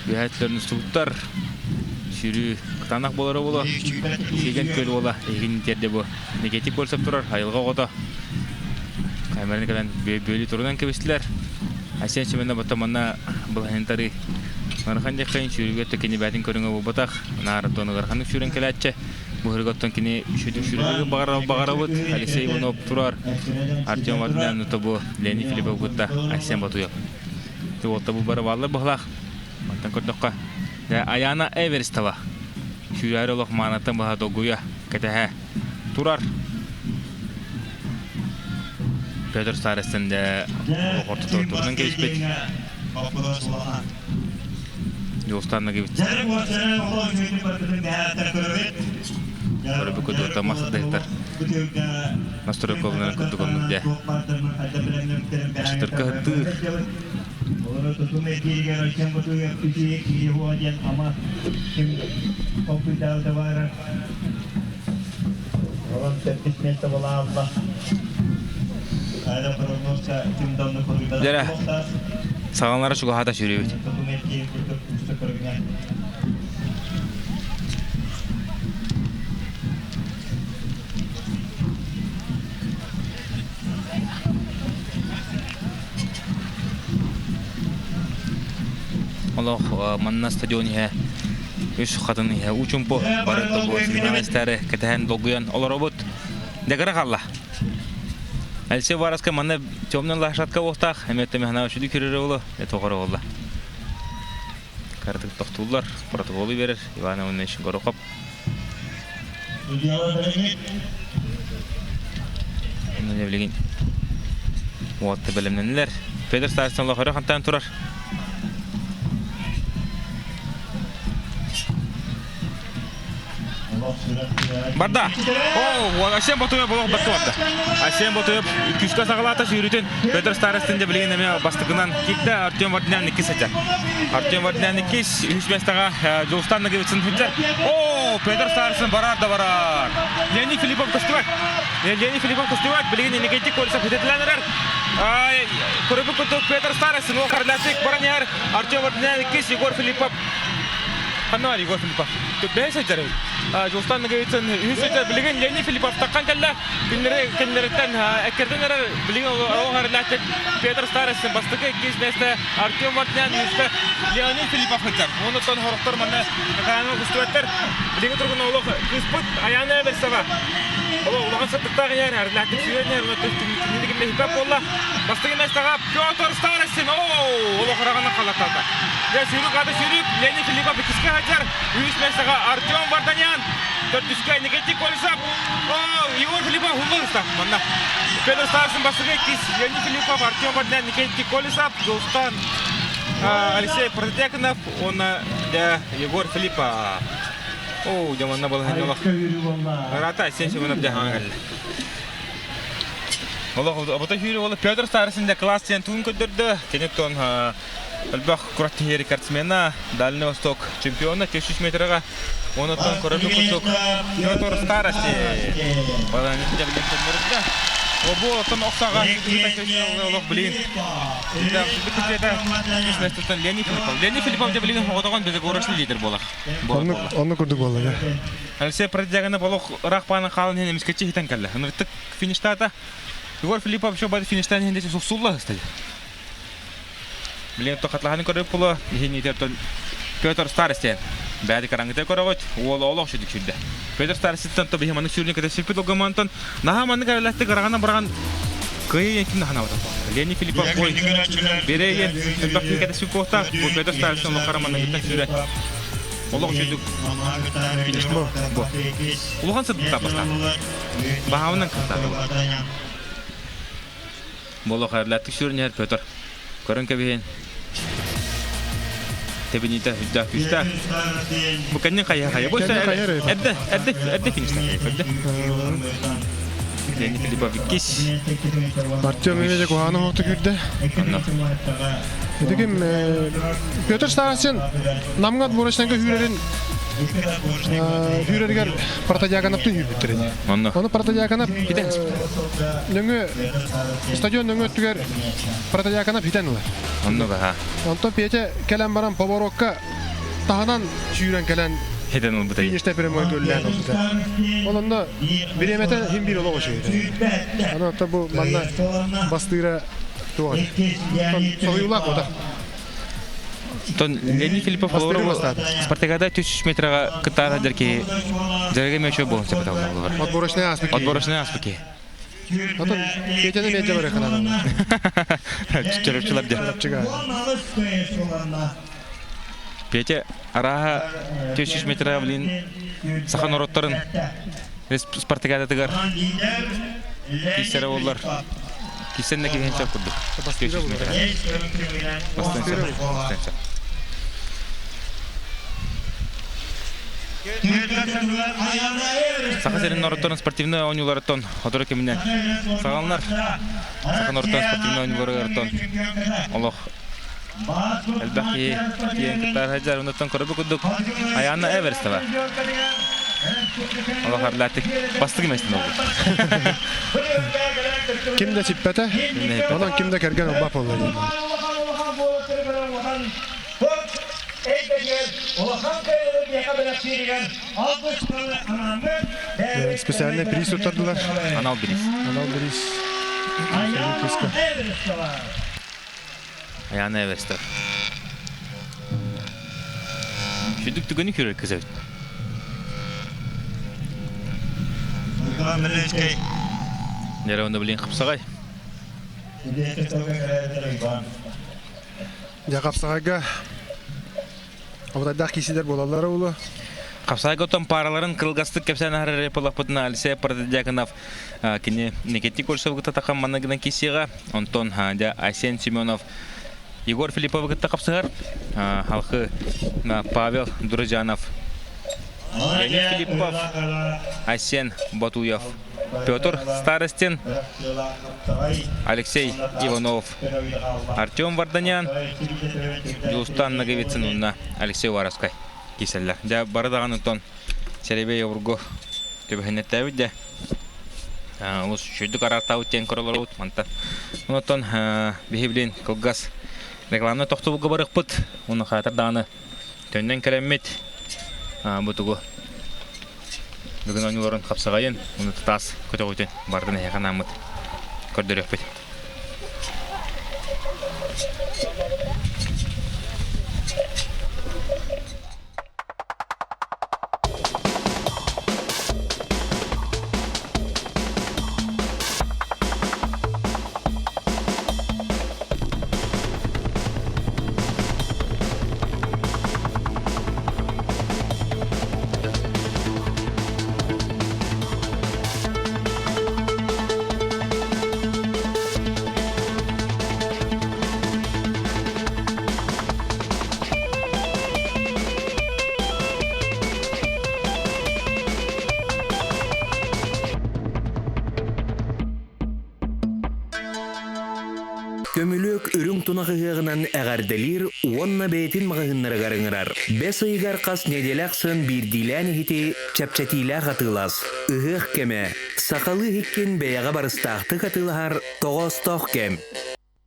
үөһэ устубуттар. Сүүрүү кытаанах буолара буолуо. Сиэгэн күөл уола эһигин тиэрдэ бу. Никитик Кольцев турар айылҕа оҕото. Камераны кэлэн бүөлүү турунан кэбистилэр. Айсен Семенов оттон манна Былаһынтары Ыарахан диэххэ сүүрүүгэ өттө кини бээтин көрүҥэ буолбатах. Наар оттон ыараханнык сүүрэн кэлээччи. Быһырга оттон кини үчүгэй сүүрүүгэ баҕарабыт. Алексей Иванов турар. Артем Варданян тобу Леонид Филиппов кытта Айсен Батуев. Уолта бу бары бааллар быһылаах. Мантан көрдөххө, Аяна Эверстова сүүрээри олох маанаттан быһа долгуйа кэтэһэ турар. Петр Старостин да олох ортото турунан кэбиспит. Дьулустан Нагивич. Көрбүккэ дуота мас дыһытар. Настройкалынан курдук оннук дьэ. Шытырка ыттыыр. Дьэрэ, саҕалара чугаһаата сүүрүбүт. Олох манна стадион иһэ үс хатын иһэ уу-чумпу бары тобу сигнал кэтэһэн долгуйан олоробут. Дэгара халла. Алексей Вараска манна темный лошадка буолтаах, эмиэ механа үчүдү кирер олу, это оҕоро болла. Картык тохтууллар, протоколу берер Иван Иванович Горохов. Билигин уотта бэлэмнэнилэр. Петр Старостин лохору хантан турар. Барда. О, Асен Ботуев олох бакка барда. Асен Ботуев күүскэ саҕалаата сүүрүтүн. Петр Старостин де билигин эмиэ бастакынан киирдэ. Артем Вардинян иккис сылдьар. Артем Вардинян иккис, үһүс миэстэҕэ Дьулустан Ноговицын сылдьар. О, Петр Старостин барар да барар. Леонид Филиппов көстүбэт. Леонид Филиппов көстүбэт. Билигин Никитик Колесов хитэтилэн эрэр. Көрөбүт курдук Петр Старостин ол харылаатык баран иһэр. Артем Вардинян иккис, Егор Филиппов Ханна бар Егор Филиппов? Бэйэ сылдьар эбит. Дьулустан Ноговицын үһүс сылдьар. Билигин Леонид Филиппов таххан кэллэ. Кинилэри кинилэриттэн эккирдэн эрэр билигин олох эрэлээхтик Петр Старостин бастакы иккис миэстэ Артем Вартнян үһүскэ Леонид Филиппов сылдьар. Онуттан сорохтор манна Михайлов устубаттар. Билигин тургун олох кыыспыт Аяна Эверсова. Олох улахан сыттыктаах иһэр, эрэлээхтик сүүрэн иһэр, кинини кимнэ хиппэт буолла. Бастакы миэстэҕэ Петр Старостин, оо, олох ыраҕынан халаттаата. Дьэ, сүүрүк аты сүүрүк, Леонид Филиппов иккискэ сылдьар, үһүс миэстэҕэ Артем Варданян, төрдүскэ Никитик Колесов, Егор Филиппов уллар ыста манна. Петр Старостин бастакы иккис, Леонид Филиппов, Артем Варданян, Никитик Колесов, Дьулустан Алексей Протодьяконов уонна Егор Филиппов. Оо, дьэ манна балаһанньалах. Рата Айсен Семенов дьаһаҥа кэллэ. Олох обото сүүрү уола Петр Старостин дэ класс диэн туун көрдөрдө. Кини тон элбэх курат рекордсмена, Дальний Восток чемпиона 300 метрга. Онуттан көрөргө курдук Петр Старостин. Баланы көрдө. Обу оттон охсаға олох билин. Леонид Филиппов. Леонид Филиппов дьэ билигин оҕотоҕон безогорочный лидер буолар. Оннук курдук буолла дьэ. Алексей Продягана олох ыраах баанан хаалан иһэн эмискэччи хитэн кэллэ. Ынырыктык фиништаата. Егор Филиппов еще бары фиништаан иһэн десе суксулла ыстады. Билигин тохатлаһаны көрүп була иһин Петр Старостин. Бәді караңгыта көрөҕүт, уол олох сүдүк сүрдэ. Петр Староститтан то биһи маннык сүүрүн кэтэ долгамантан наһаа маннык эрэлэхтик ыраҕана быраҕан кыайыы ким да ханаабата. Лени Филиппов бой берейен элбэх киһи кэтэспит буолта. Бу Петр Старостин олоххара манныгыттан сүүрэ олох сүдүк бу. Улахан сырдыкта бастаан. Баһаабынан кыттаата. Боло хайырлааттык сүрүнэр Петр. Көрөн кэбиһин. Тэбиниитэ үрдээх күүстээх. Бу кэннин хайа хайа. Бу эрдэ эрдэ эрдэ фиништан эрдэ. Леонид Филиппов иккис. Артем Ильич куһааны хоохту күүрдэ. Ити ким Петр Старостин Намҥа дворечнайга хүүрэрин хүүрэригэр Протодьяконовтын хүүрбүттэр ини. Онно. Ону Протодьяконов нөҥүө стадион нөҥүө өттүгэр Протодьяконов хитэн ылар. Оннук аха. Онтон Петя кэлэн баран поворотка таһынан сүүрэн кэлэн Хитэн ылбыта. финиште прямой көллээн ылбыта. Ол онно бириэмэтэ хин биир олох үчүгэй. Аны оттон бу манна бастыыра туох. Соһуйуулаах буолбатах. Тон Леонид Филиппов холобура Спартакиада 300 метрга кыттаар сылдьар киһи дьарыга эмиэ үчүгэй буолуон сөп этэ холобура. Отборочнай ааспыт киһи. Отборочнай ааспыт киһи. Отон Петяны эмиэ дьэ барыаххына. Чөрөпчүлэр дьэ. Чөрөпчүгэ. Петя арааһа 300 метрга блин саха норуоттарын спартакиадатыгар киирсэрэ буоллар киирсэн да киһи сөп курдук. 300 метр. Бастыан сөп. Бастыан сөп. Саха сирин норуоттарын спортивнай оонньууларыттан сотору кэминэн саҕаланар. Саха норуоттарын спортивнай оонньууларыттан олох элбэх киһи тиийэн кыттар сылдьар. Оннуттан көрөбүт курдук Айаана Эверстова олох арлаатык бастык местин олбут. Ким да сиппэтэ, онон ким да кэргэн ылбат буолла диэн. Специальный приз туттардылар. Анал бириз. Анал бириз. Айаана Эверстов. Сүдүк түгэни көрөр кыз эбит. Дьэ, онно билин хапсаҕай. Дьэ, хапсаҕайга Абытайдаах киисилэр буолаллара улу. Хапсаайга оттон паараларын кылгастык кэпсээн аһарар репалахпытына Алексей Протодьяконов кини Никитий Кольцовы кытта таххан манна гынан киисиэҕэ. Онтон дьэ Айсен Семенов Егор Филипповы кытта хапсыһар. Халхы Павел Друзьянов Леонид Филиппов, Айсен Батуев, Петр Старостин, Алексей Иванов, Артем Варданян, Дьулустан Ноговицын уонна Алексей Уваровскай киирсэллэр. Дьэ, бары даҕаны оттон Сэрэбиэй обургу түбэһиннэртээбит дьэ. Олус үчүгэйдик араартаабыт диэн көрө олоробут мантан. Онтон биһи билин кылгас рекламнай тохтобулга барыахпыт. Уонна хаатар даҕаны төннөн кэлэммит бу тугу бүгүн оонньууларын хапсаҕайын уонна таас көтөҕүүтүн барытын эһиэхэ анааммыт көрдөрүөхпүт. Көмүлүөк үрүҥ тунах ыһыаҕынан эҕэрдэлиир уонна бэйэтин маҕаһыыннарыгар ыҥырар. Бэс ыйыгар хас нэдиэлэ ахсын биирдиилээн иһити чэпчэтиилээх атыылас. Ыһыах кэмэ. Сахалыы иһиккин бэйэҕэ барыстаахтык атыылаһар тоҕоостоох кэм.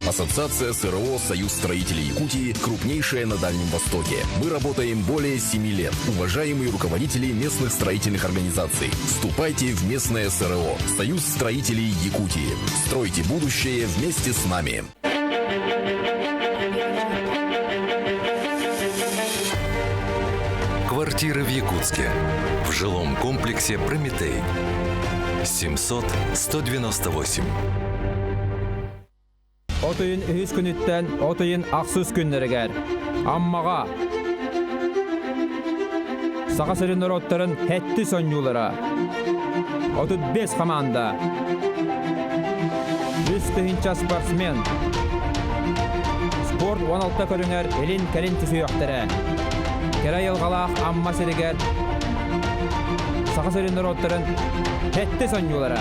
Ассоциация СРО «Союз строителей Якутии» крупнейшая на Дальнем Востоке. Мы работаем более 7 лет. Уважаемые руководители местных строительных организаций, вступайте в местное СРО «Союз строителей Якутии». Стройте будущее вместе с нами. Квартиры в Якутске. В жилом комплексе «Прометей». 700 198. От ыйын үһүс күнүттэн от ыйын ахсыс күннэригэр Аммаҕа Саха сирин норуоттарын һэттис оонньуулара 35 хамаанда 3 тыһыынча спортсмен спорт 16 көрүҥэр илин-кэлин түсүөхтэрэ кэрэ айылҕалаах Амма сиригэр Саха сирин норуоттарын һэттис оонньуулара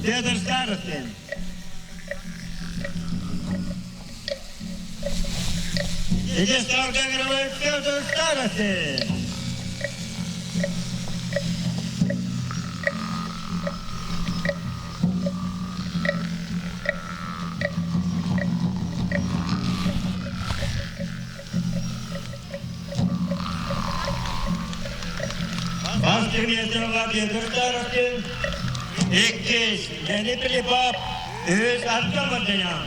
Петр Старостин. Пьедестал выигрывает Петр Старостин. Бас Кирметова Петр Старостин, иккис Леонид Филиппов, үһүс Артем Варданян.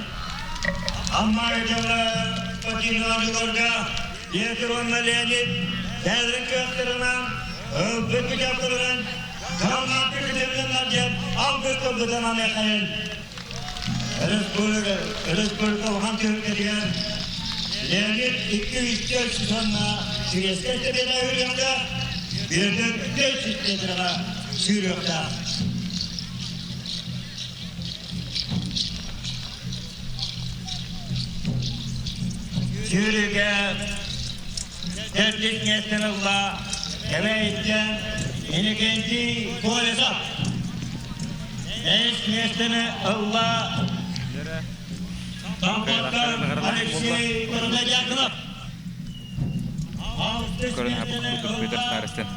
Амма дьоно спортивнай Петр уонна Леонид бэйэлэрин кыахтарынан ылбыт путевкаларын кылааннаахтык көтүрүллэннэр диэн алгыс тылбытын аныахайын. Өрөспүүбүлүкэ улахан түһүлгэтигэр Леонид 204 сезонна Сибиэскэй эстафета үөрүйэхтээх, Бүөтүр 400 метрэҕэ сүүрүөхтээх. Сүүрүүгэ төрдүс миэстэни ылла Кэбээйиттэн Иннокентий Колесов. Бэһис миэстэни ылла Томпоттон Алексей Протодьяконов. Көрөн курдук Петр Старостин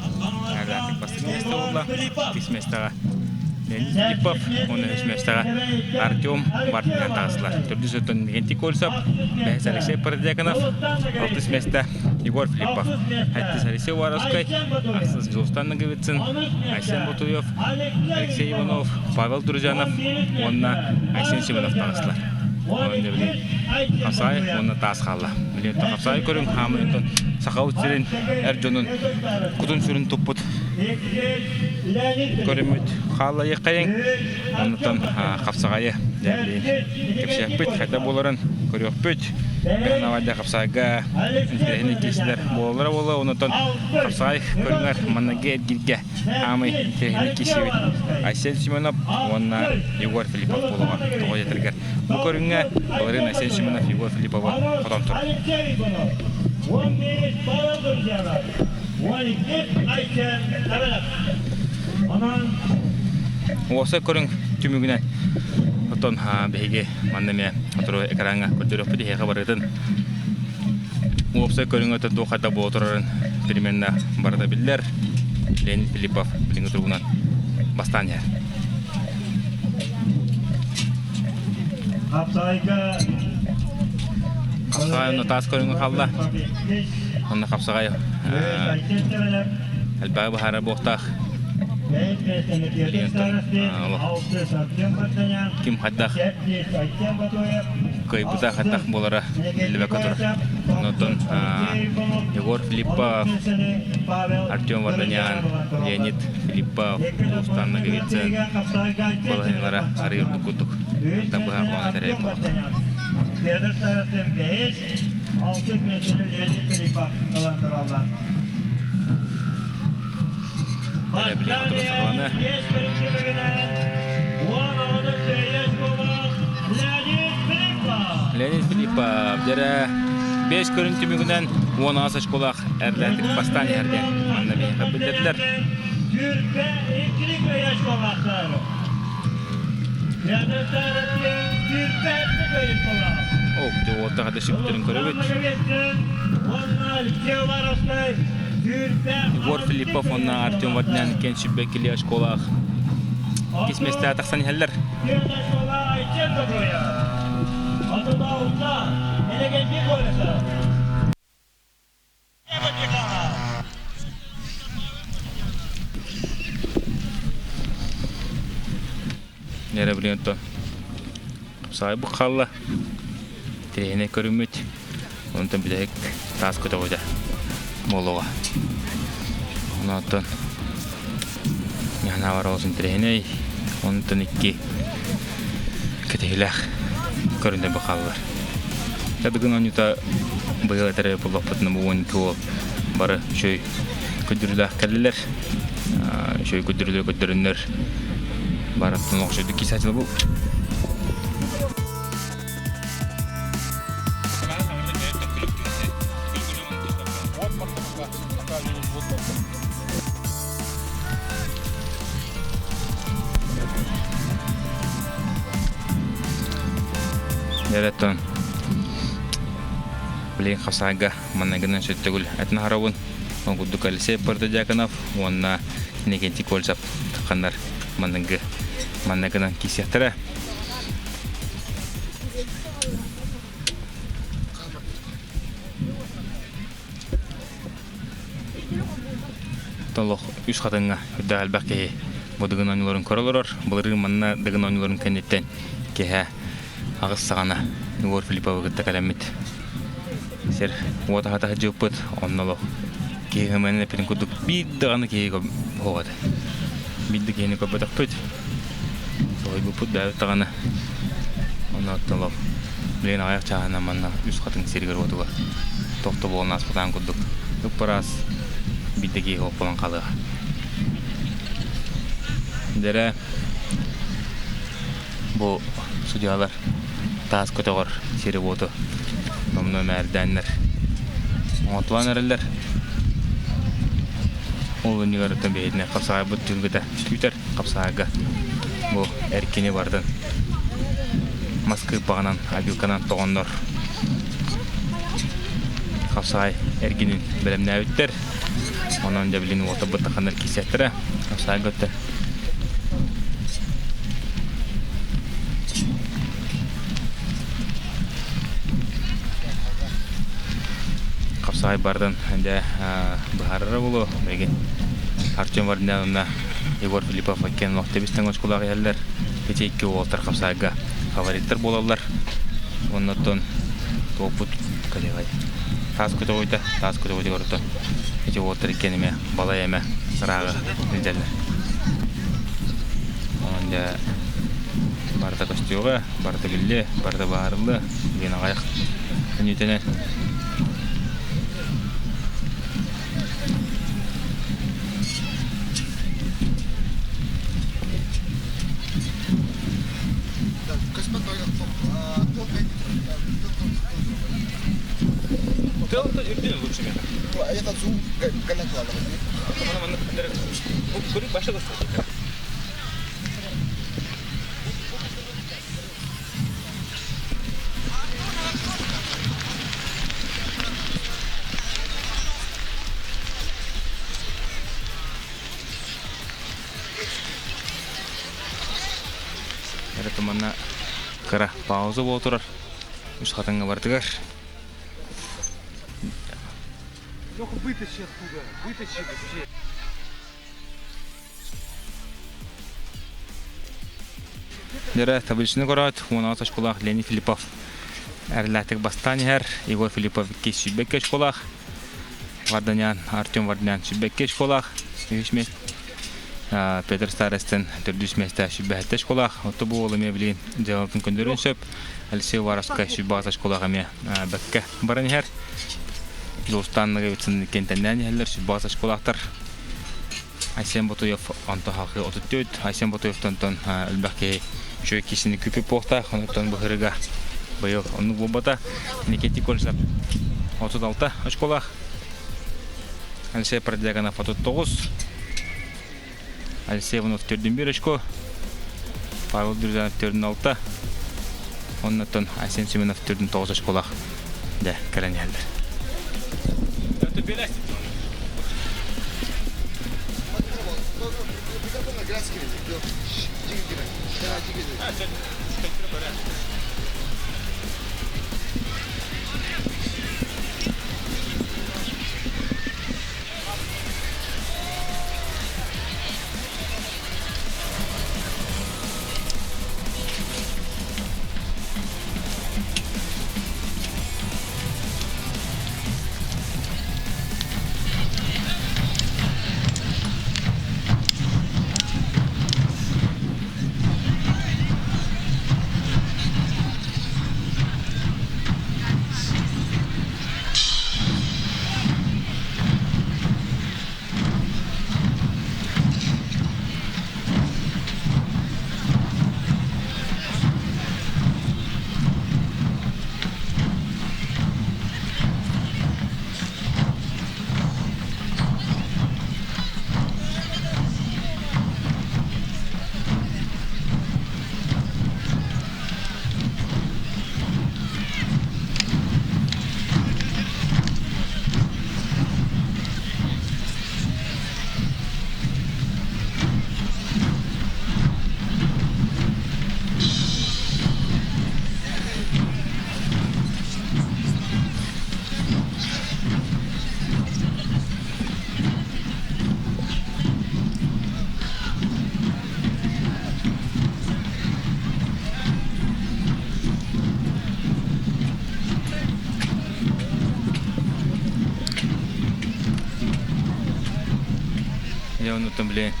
агаатык бастакы миэстэ буолла. Иккис миэстэҕэ Леонид Филиппов уонна үс миэстэҕэ Артем Бартынян таҕыстылар. Төрдүс өттүн Мигентий Кольцов, бэһис Алексей Протодьяконов, алтыс миэстэ Егор Филиппов, сэттис Алексей Уваровскай, ахсыс Дьулустан Ноговицын, Айсен Ботуев, Алексей Иванов, Павел Друзьянов уонна Айсен Семенов таҕыстылар. Хапсаай уонна таас хаалла. Билиэттэ хапсаай көрүҥ хаамын онтон Сахабыт сирин эр дьонун кутун-сүрүн туппут көрүммүт хааллайыаххайыҥ. Оннуттан хапсаҕайы дьээбилиин кэпсиэхпит, хайда буоларын көрүөхпүт. Бэһин хапсаайга интэриэһинэй киирсилэр буолаллара буолуо. Оннуттан хапсаҕай көрүҥэр манныгы эргиргэ Аамый интэриэһинэй киирсибит Айсен Семенов уонна Егор Филиппов буолуоҕа. Тоҕо диэтэргэр бу көрүҥҥэ былырыын Айсен Семенов Егор Филипповы хотон турар. Уопсай көрүҥ түмүгүнэн оттон биһиги манна эмиэ сотору экраҥҥа көрдөрүөхпүт эһиэхэ барытын уопсай көрүҥ өтөн туох хайда буола турарын примерно барыта биллэр. Леонид Филиппов билиҥҥи туругунан бастаан иһэр. Хапсаҕай онно таас көрүҥү хаалла. Онно хапсаҕай элбэҕи быһаарар буолуохтаах. Ким хайдах кыайбыта хайдах буолара биллибэккэ турар. Онтон Егор Филиппов, Артем Варданян, Леонид Филиппов, Дьулустан Ноговицын балаһыанньалара арыый ордук курдук. Онтон быһаарыллан этэрэ буолуохтаах. Леонид Филиппов дьэрэ бэс көрүн түмүгүнэн 10 очколаах эрлээтик бастаан иһэр диэн манна биһиэхэ биллэрдилэр. Ол уоттаха да сүппүтүн көрөбүт. Егор Филиппов уонна Артем Варданян иккиэн сүрбэ килиэ очколаах иккис миэстэҕэ тахсан иһэллэр. Нэрэ билигин оттон саайбыт хаалла. Тириһинэй көрүммүт. Онтон бүтэһик таас көтөҕүтэ буолуоҕа. Онтон Яна бар олус интэриэһинэй. Онтон икки кэтэһиилээх көрүнэр бу хааллар. Дыгын оонньуута быйыл этэрэ буллахпытына бу 12 уол бары үчүгэй көрдөрүүлээх кэллилэр. Үчүгэй көрдөрүүлэр көрдөрөннөр барыттан охшойдук кисательный был. Дэрэтон билигин хапсаайга манныгынан сөттөгүл этин аһарабын. Ол курдук Алексей Протодьяконов уонна Иннокентий Кольцев ханнар манныгы манныгынан киисиэхтэрэ. Толох үс хатыҥҥа үрдээх элбэх киһи бу дыгын оонньууларын көрө олорор. Былырыын манна дыгын оонньууларын кэнниттэн киэһэ аҕыс саҕана Егор Филипповы кытта кэлэммит сир уот аһата сылдьыбыппыт. Онно олох киһи ымыанан эппитин курдук биир даҕаны киһи суох этэ. Биир да киһини көрбөтөхпүт. Соһуйбуппут бэйэбит даҕаны. Онно оттон олох билигин аҕыйах чааһынан манна үс хатыҥ сиригэр-уотугар тохто буолан ааспатаҕын курдук ып-ыраас биир да киһи суох буолан хаалыаҕа. Дьэрэ бу судьялар таас көтөҕөр сири-уоту номнуо мээрдээннэр оҥотулаан эрэллэр. Ол иннигэр оттон биһигини хапсаҕайбыт түһүлгэтэ күүтэр хапсаҕайга бу эркини бардын мас кыырпаҕынан, обилканан тоҕоннор хапсаҕай эргинин бэлэмнээбиттэр. Онон дьэ билин уотарбыт таханнар киирсиэхтэрэ. Хапсаҕайга өттө Хапсаҕай бардын дьэ быһаарара буолуо билигин Артем Варнян уонна Егор Филиппов иккиэн олох тэбис-тэҥ оскуолаҕа иһэллэр. Ити икки уолаттар хапсаҕайга фавориттар буолаллар. Уонна оттон туоппут кэлиэҕэй. Таас көтөҕүйдэ, таас көтөҕүтүгэр оттон ити уолаттар иккиэн эмиэ балай эмэ ырааҕы илдьэллэр. Онон дьэ барыта көстүөҕэ, барыта биллиэ, барыта быһаарыллыа диэн аҕыйах мүнүүтэнэн Эрэ манна кыра пауза буола турар. Үс хатыҥҥа барытыгар. Леха, вытащи оттуда, вытащи быстрее. Дьэрэ табличный город, 16 очколаах Леонид Филиппов эрэллээхтик бастаан иһэр. Егор Филиппов иккис сүүрбэккэ очколаах. Варданян, Артем Варданян сүүрбэккэ очколаах. Үһүс миэстэ Петр Старостин төрдүс миэстэ сүүрбэһэттэ очколаах. Отто бу уол эмиэ билигин дьыалатын көннөрүөн сөп. Алексей Уваровскай сүүрбэҕэс очколаах эмиэ бэккэ баран иһэр. Дьулустаан Ноговицын кентэннээн иһэллэр сүүрбэҕэс очколаахтар. Айсен Ботуев онто халқы 34, Айсен Ботуевтан элбэх киһи үчүгэй киһини күпү буохтаах, онтон быһырыга быйыл оннук буолбата. Никитий Кольцев 36 очколаах, Алексей Продягонов 39, Алексей Иванов 41 очко, Павел Друзанов 46, оннуттан Айсен Семенов 49 очколаах дэ кэлэн иһэллэр. Дьэ оннуттан били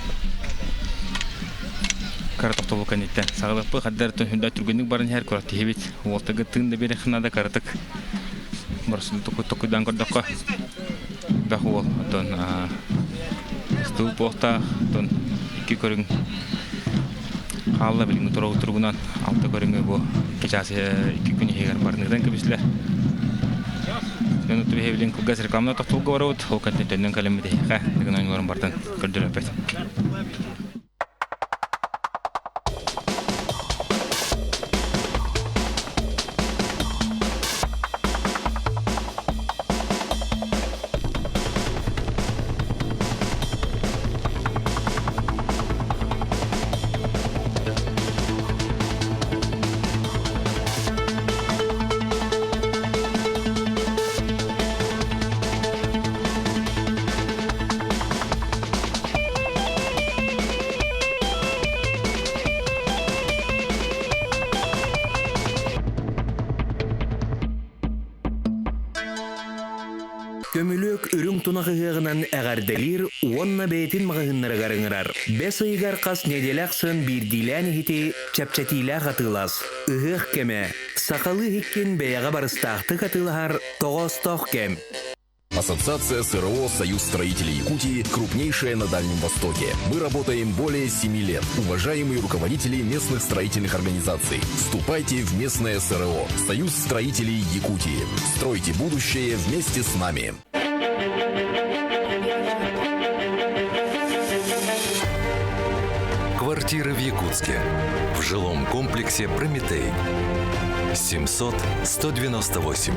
кара тохтобул кэнниттэн саҕалыахпыт хаддар үрдэ түргэнник баран иһэр курат тиһибит уолтага тыын да биэриэх наада каратык боросуду токуйдаан көрдөххө бэх уол оттон стул буохтаах оттон икки көрүҥ хаалла билиҥҥи туругунан алта көрүҥү бу икки чаас икки күн иһигэр барыныытан кэбислэр Дьон билин кылгас рекламна тохтуулга барабыт ол кэнниттэн төннөн кэлэммит эһиэхэ дыгын оонньууларын бартан көрдөрөппөт. Көмүлүөк үрүҥ тунах ыһыаҕынан эҕэрдэлиир уонна бэйэтин маҕаһыыннарыгар ыҥырар. Бэс ыйыгар хас нэдиэлэ ахсын биирдиилээн иһити чэпчэтиилээх атыылас. Ыһыах кэмэ. Сахалыы иһиккин бэйэҕэ барыстаахтык атыылаһар тоҕоостоох кэм. Ассоциация СРО «Союз строителей Якутии» крупнейшая на Дальнем Востоке. Мы работаем более 7 лет. Уважаемые руководители местных строительных организаций, вступайте в местное СРО «Союз строителей Якутии». Стройте будущее вместе с нами. Квартиры в Якутске. В жилом комплексе «Прометей». 700 198.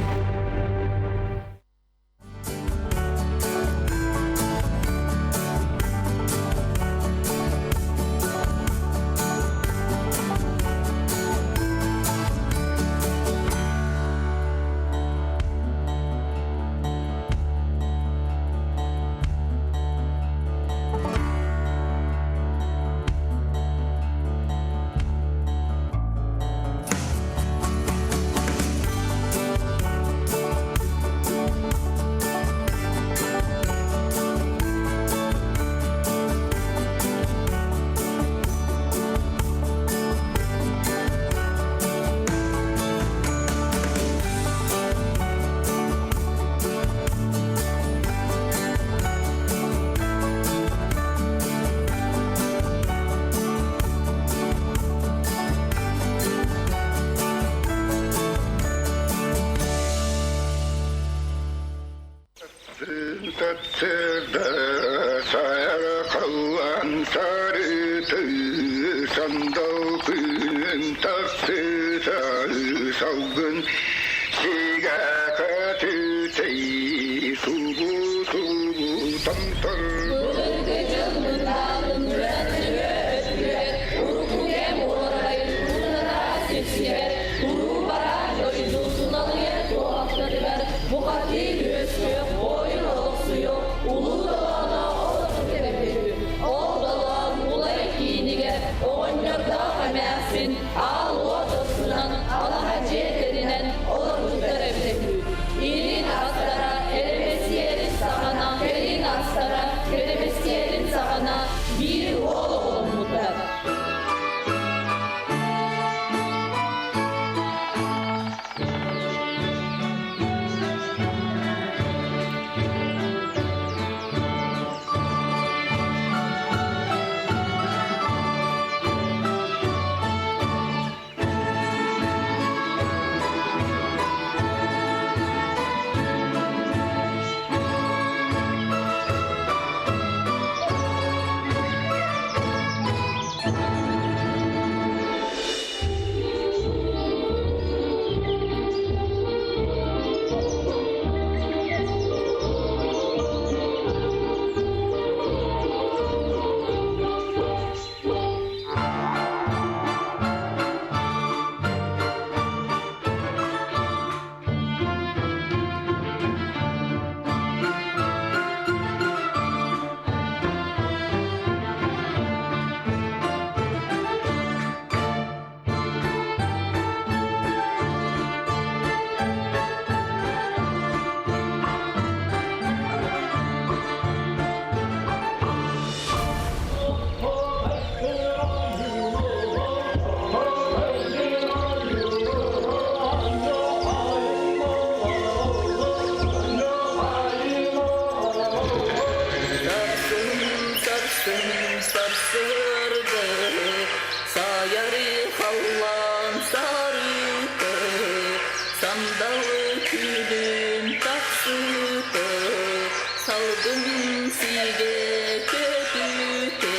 Дойдум сигэ көтүтэ,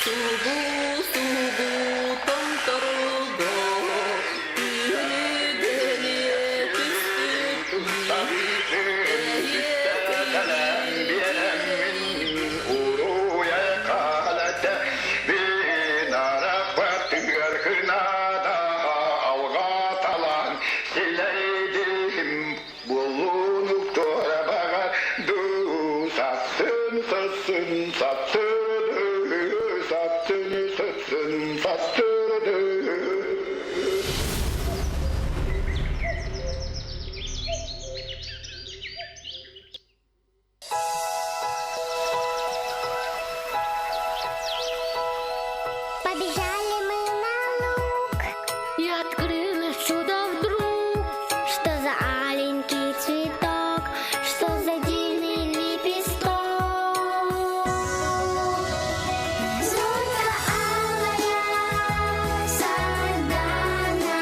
субу-субу томторго, күнү-дэлиэ түспүт Побежали мы на луг. И открылось чудо вдруг. Что за аленький цветок, что за дивный лепесток. Зорька алая, сардана,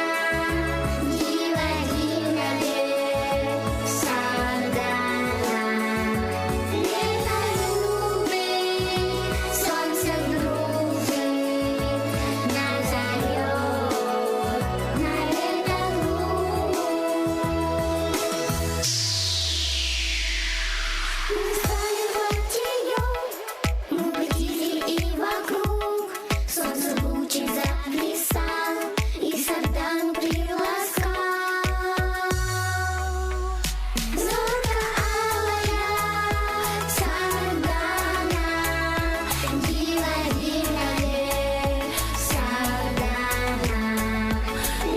диво дивное, сардана. Лето любит, солнце дружит, нас зовет на этот луг. Мы стали платьем, мы победили и вокруг. Солнце лучик заплясал и сардану приласкал. Зорька алая, сардана, диво дивное, сардана.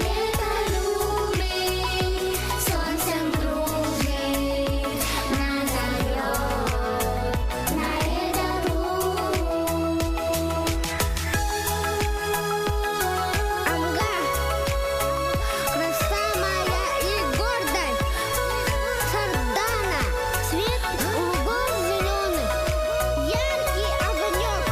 Лето любит, солнцем дружит, нас зовет на этот луг. Амга, краса моя и гордость, сардана, цвет лугов зеленых, яркий огонек.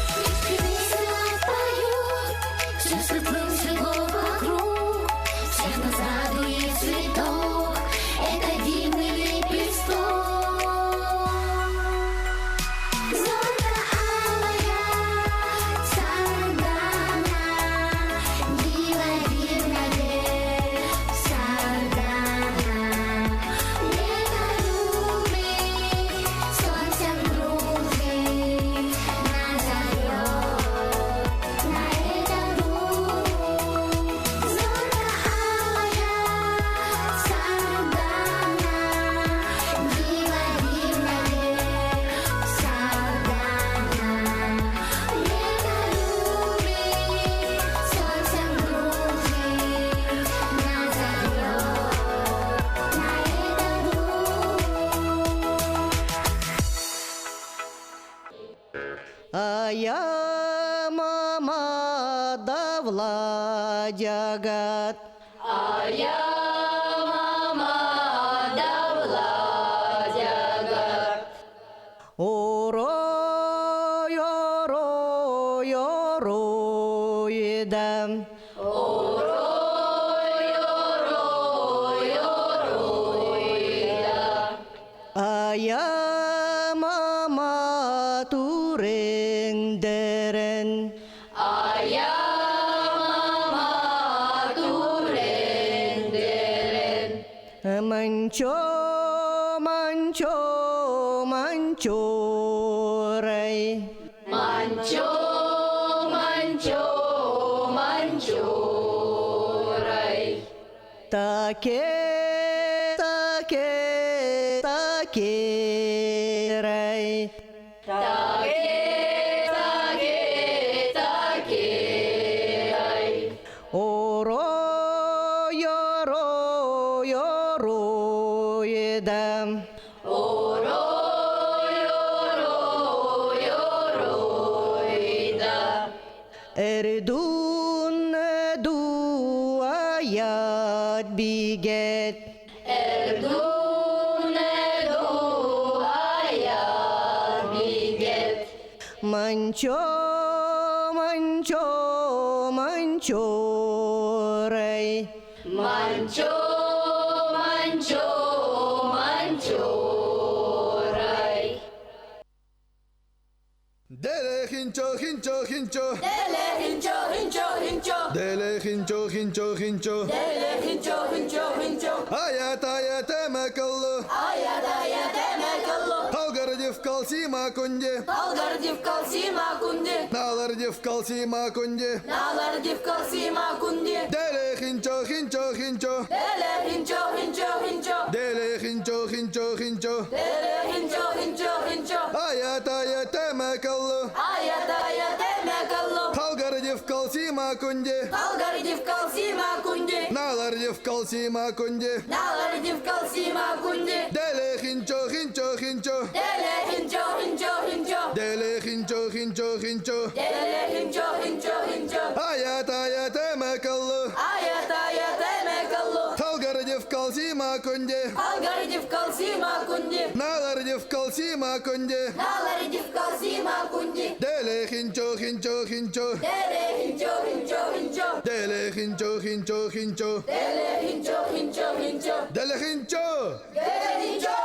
Птички весело поют, все светлым светло вокруг, всех нас радует цветок, это дивный лепесток. Зорька алая, сардана, диво дивное, сардана. Лето любит, солнцем дружит, нас зовет на этот луг. Зорька алая, сардана, диво дивное, сардана. Лето любит, солнцем дружит, нас зовет на этот луг. А я мама да Владягат. А я мама да Владягат. Орой, орой, орой, да. Орой, орой, орой, да. А я мама турендерен. А я мама турендерен. Манчо, манчо, манчорай. Манчо, манчо, манчорай. Таке, таке, такерай. Таке, таке, такерай. Орой, орой, орой, да. Орой, орой, орой, да. Эрдун дуаят бигет. Эрдун дуаят бигет. Манчо, манчо, манчорай. Манчо, манчо, манчорай. Dele hincho hincho hincho. Dele hincho hincho hincho. Dele hincho hincho hincho. Dele hincho hincho hincho. Ayat ayat emakallı. Ayat ayat emakallı. Талгардив калсима кунде. Талгардив калсима кунде. Налардив калсима кунде. Налардив калсима кунде. Dele hincho hincho hincho. Dele hincho hincho hincho. Dele hincho hincho hincho. Dele hincho hincho hincho. Ayat ayat emakallı. Ayat ayat emakallı. Талгардив калсима кунде. Талгардив калсима кунде. Налардив калсима кунде. Налардив калсима кунде. Dele hincho hincho hincho. Dele hincho hincho hincho. Dele hincho hincho hincho. Dele hincho hincho hincho. Ayat ayat emakallı. Ayat ayat emakallı. Талгардив калсима кунде. Талгардив калсима кунде. Налардив калсима кунде. Налардив калсима кунде. Dele hincho hincho hincho. Dele hincho hincho hincho. Dele hincho hincho hincho. Dele hincho hincho hincho. Dele hincho. Dele hincho.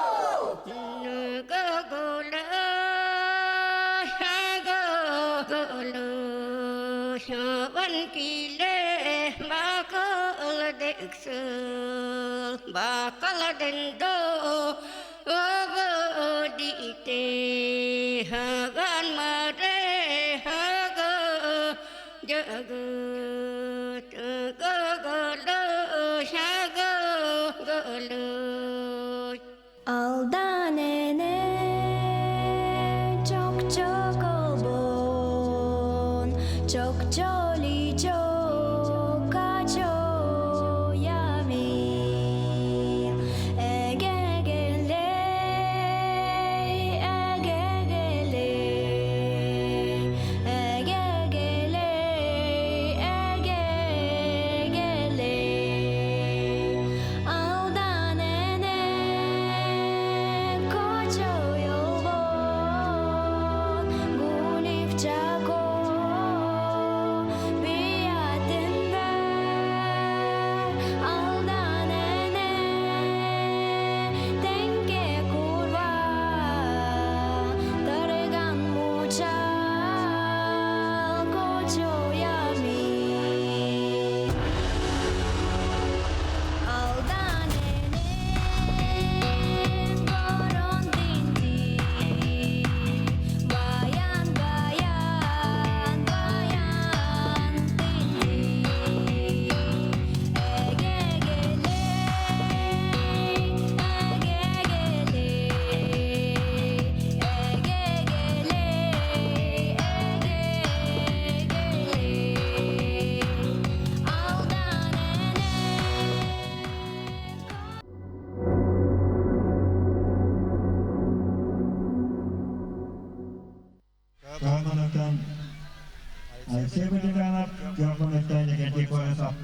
Aldan ene çok çok olbun, çok çoli çok aço yamin. Ege gele, ege gele, ege gele, ege gele. Aldan ene koço yolbon, gulif çako biatında. Aldan ene tenke kurva, targan muçal koço yamin. Aldan enen goron dinti, bayan bayan bayan dinti. Ege gele, ege gele, ege gele, ege gele. Aldan Кааманаттан Алексей Кутиканов, Кааманаттан Николай Колесов.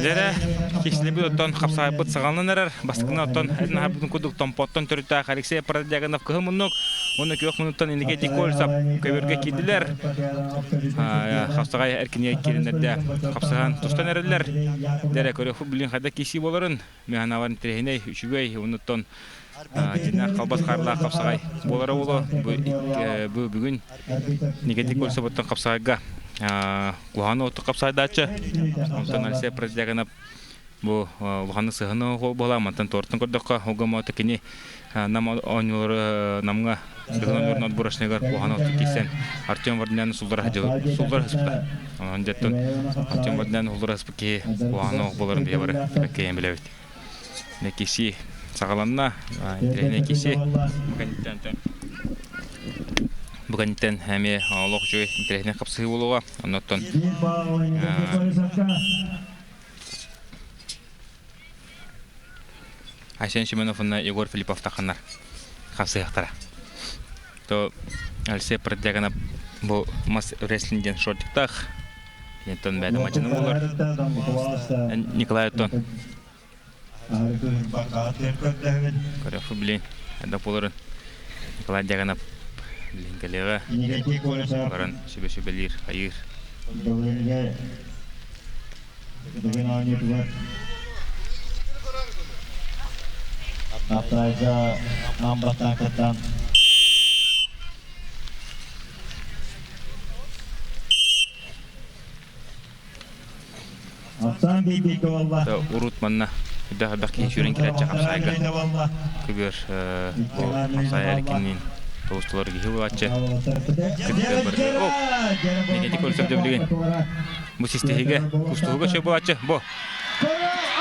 Дэрэ киһилэбит оттон хапсаайбыт саҕаланан эрэр. Бастакына оттон этин аһарбытын курдук Томпоттон төрүттээх Алексей Продягонов кыһыл муннук уонна күөх муннуктан Иннокентий Колесов көбүргэ киирдилэр. Хапсаҕай эркинигэ киирэннэрдэ хапсаһан тустан эрэллэр. Дэрэ көрүөхпүт билин хайда киирсии буоларын. Миһанавар интэриэһинэй, үчүгэй уоннуттан дьиннээх халбас хаарлаах хапсаҕай буолара буолуо. Бу бүгүн Никитий Колесовыттан хапсаҕайга куһаҕан оттук хапсайдааччы. Онтон Алексей Продягонов бу улаханнык сыһыны буола мантан туортан көрдөххө угамото кини нам оонньуулары намга дыгын оонньууларын отборочныгар куһаҕан оттук киирсэн Артем Варданяны суллара суллара сыспыта. Онон дьэттэн Артем Варданяны суллара сыспыт киһи куһаҕан ох буоларын бие бары бэккэйэн билэбит. Киси саҕаланна. Интэриэһинэй киси. Бу кэнниттэн эмиэ олох үчүгэй интэриэһинэй хапсыһыы буолуоҕа. Оннуттан Айсен Семенов уонна Егор Филиппов тахханнар хапсыһыахтара. То Алексей Продягонов бу мас рестлинг диэн шортиктаах. Киниттэн бэйэтэ мадьыны буолар. Николай оттон Көрөхпү билин элбэх буоларын Николай Дьяконов билин кэлиэҕэ баран сүбэ сүбэлиир хайыыр. Бүгүн оонньуутугар Аптайга аан бастаан кыттан Урут манна элбэх элбэх киһи сүүрэн кэлээччи хапсаайга көбүөр хапсаай эркинниин тоҕустулар киһи буолааччы. Негатив көрсөм билигин. Бу систиһигэ кустуһуга шөй буолааччы. Бу.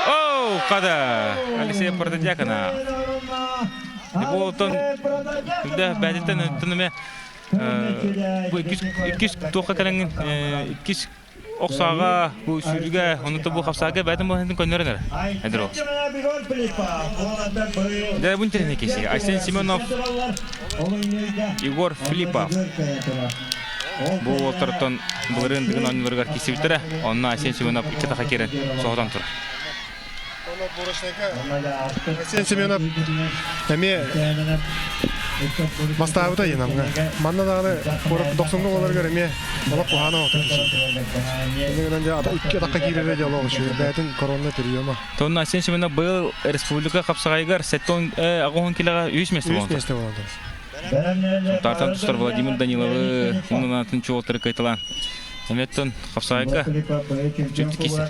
Оу, када! Алексей Протодьяконов. Бу оттон күндэ бээтиттэн өттөн эмэ бу иккис иккис туохха кэлэҥҥин иккис охсааҕа бу сүүрүүгэ онута бу хапсаага бээтин быһыытын көннөрөн эрэ эдэр Дэ бу интересный киси. Айсен Семенов, Егор Филиппов. Бу уолтартан былырыын дыгын оонньууларыгар киирсибиттэрэ. Онно Айсен Семенов икки таха киирэн соһутан турар. Айсен Семенов эмиэ бастаабыта Янамҥа. Манна даҕаны куорат дохсуҥҥа буоларыгар эмиэ олох куһаана оҕото киирсибитэ. Иннигинэн дьэ икки атахха киирэрэ дьэ олох үчүгэй. Бэйэтин коронный приема. Тонна Айсен Семенов быйыл республика хапсаҕайыгар 78 килоҕа үс миэстэ Үс миэстэ буолан Сунтаартан тустар Владимир Даниловы уонна атын чуолтары кыайталаан Эмиэттэн хапсаайга чүттү киирсэр.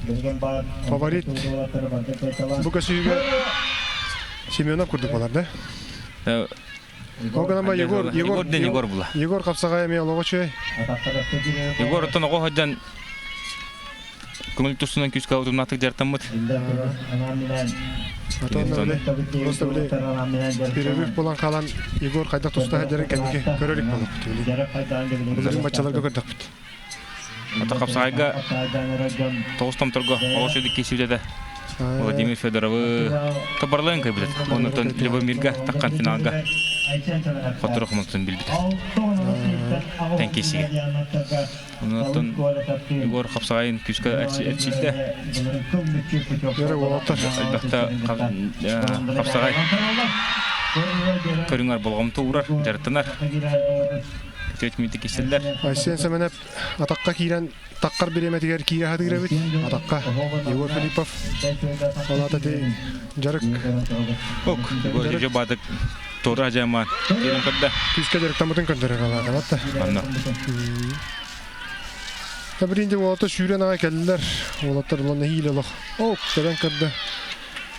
Билигин фаворит бу көсүүгэ Семенов курдук болар да? Ол гынан ба Егор Егор ден Егор була. Егор хапсаҕай эмиэ олоҕо үчүгэй. Егор оттон оҕо сылдьан көҥүл тустунан күүскэ утумнаахтык дьарыктаммыт. Просто били перерыв буолан хаалан Егор хайдах туста сылдьарын кэнники көрө илик буоллахпыт били. Былырыын баччаларга көрдөхпүт. Ата хапсаҕайга тоҕус томторго оҕус үдүк киирсибит этэ. Владимир Федоровы тобарлыан кыйбыт этэ. Оннуттан Любомирга таххан финалга хоттору хомолтун билбитэ. Тэн киирсигэ. Оннуттан Егор хапсаҕайын күүскэ эрчийдэ. Элбэхтэ хапсаҕай көрүҥэр болҕомто уурар, дьарыктанар. Үтүө түмүктэ киирсэллэр. Айсен Сэмэнэп атахха киирэн таххар бириэмэтигэр киирэ сатыыр эбит. Атахха Егор Филиппов. Ол аата ити дьарык. Ок, Егор Баатык туора ажаамаан киирэн көрдө. Күүскэ дьарыктаммытын көрдөрөр алаата. Онно. Табринде уолаттар сүүрэн аҕай кэллилэр. Уолаттар улан нэһиилэ олох. Ок, тэбэн көрдө.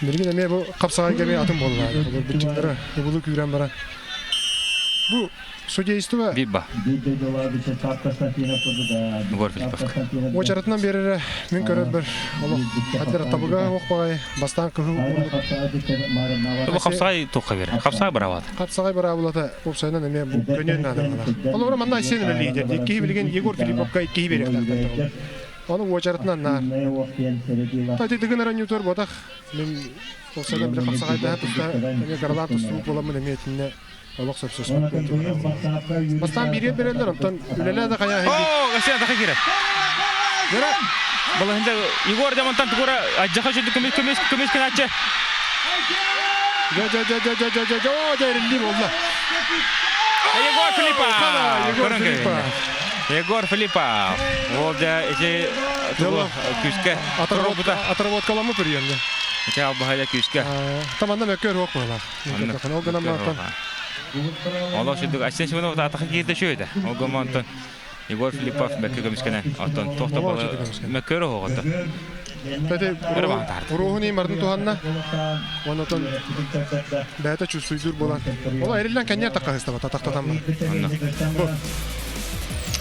Билигин эмиэ бу хапсаҕайга эмиэ атын буолла. Олор быччыктара ыбылы күүрэн баран. Бу судейство Биба. Егор Филипповка. Уочаратынан биэрэрэ мин көрөрбөр олох хаддара табыга суох баҕайы бастаан кыһыл Бу хапсаҕай туохха биэрэр? Хапсаҕай быраабылата. Хапсаҕай быраабылата уопсайынан эмиэ бу көнүөн наада быһыылаах. Холобура манна Айсен үлэлиир. Иккиһи билигин Егор Филипповка иккиһи биэриэхтээхтэр. Ону уочаратынан наар. Ити дыгын оронньуутугар буотах мин уопсайынан били хапсаҕайдаһа туста эмиэ кыралаан тустубут буоламмын эмиэ итиннэ олох сөпсөспөт. Бастаан биириэн береллер, онтон үлэлээ да хайаа Оо, Россия атака киирэр. Гера Балаһында Егор Дамантан тугура ажжаха сүдү көмүс көмүс көмүс кынааччы. Жа жа жа жа жа жа жа жа жа эрилли болла. Егор Филиппов. Егор Филиппов. Егор Филиппов. Ол да ити тугу күүскэ отработкаламы приемне. Ити албаһайда күүскэ. Таманда мөккөр хуок буолар. Ол гынан мантан. Олох сүдүк Айсен Семенов атаха киирдэ шөйдө. Ол гынан Егор Филиппов бэккэ көмүскэнэн оттон туох да мөккөр оһоҕото. Тати уруһун мардын туһанна. Онотон бэйэтэ чувствуйдуур буолан. Ол эриллэн кэннер таккаһыстаба татахтатан бар. Бу.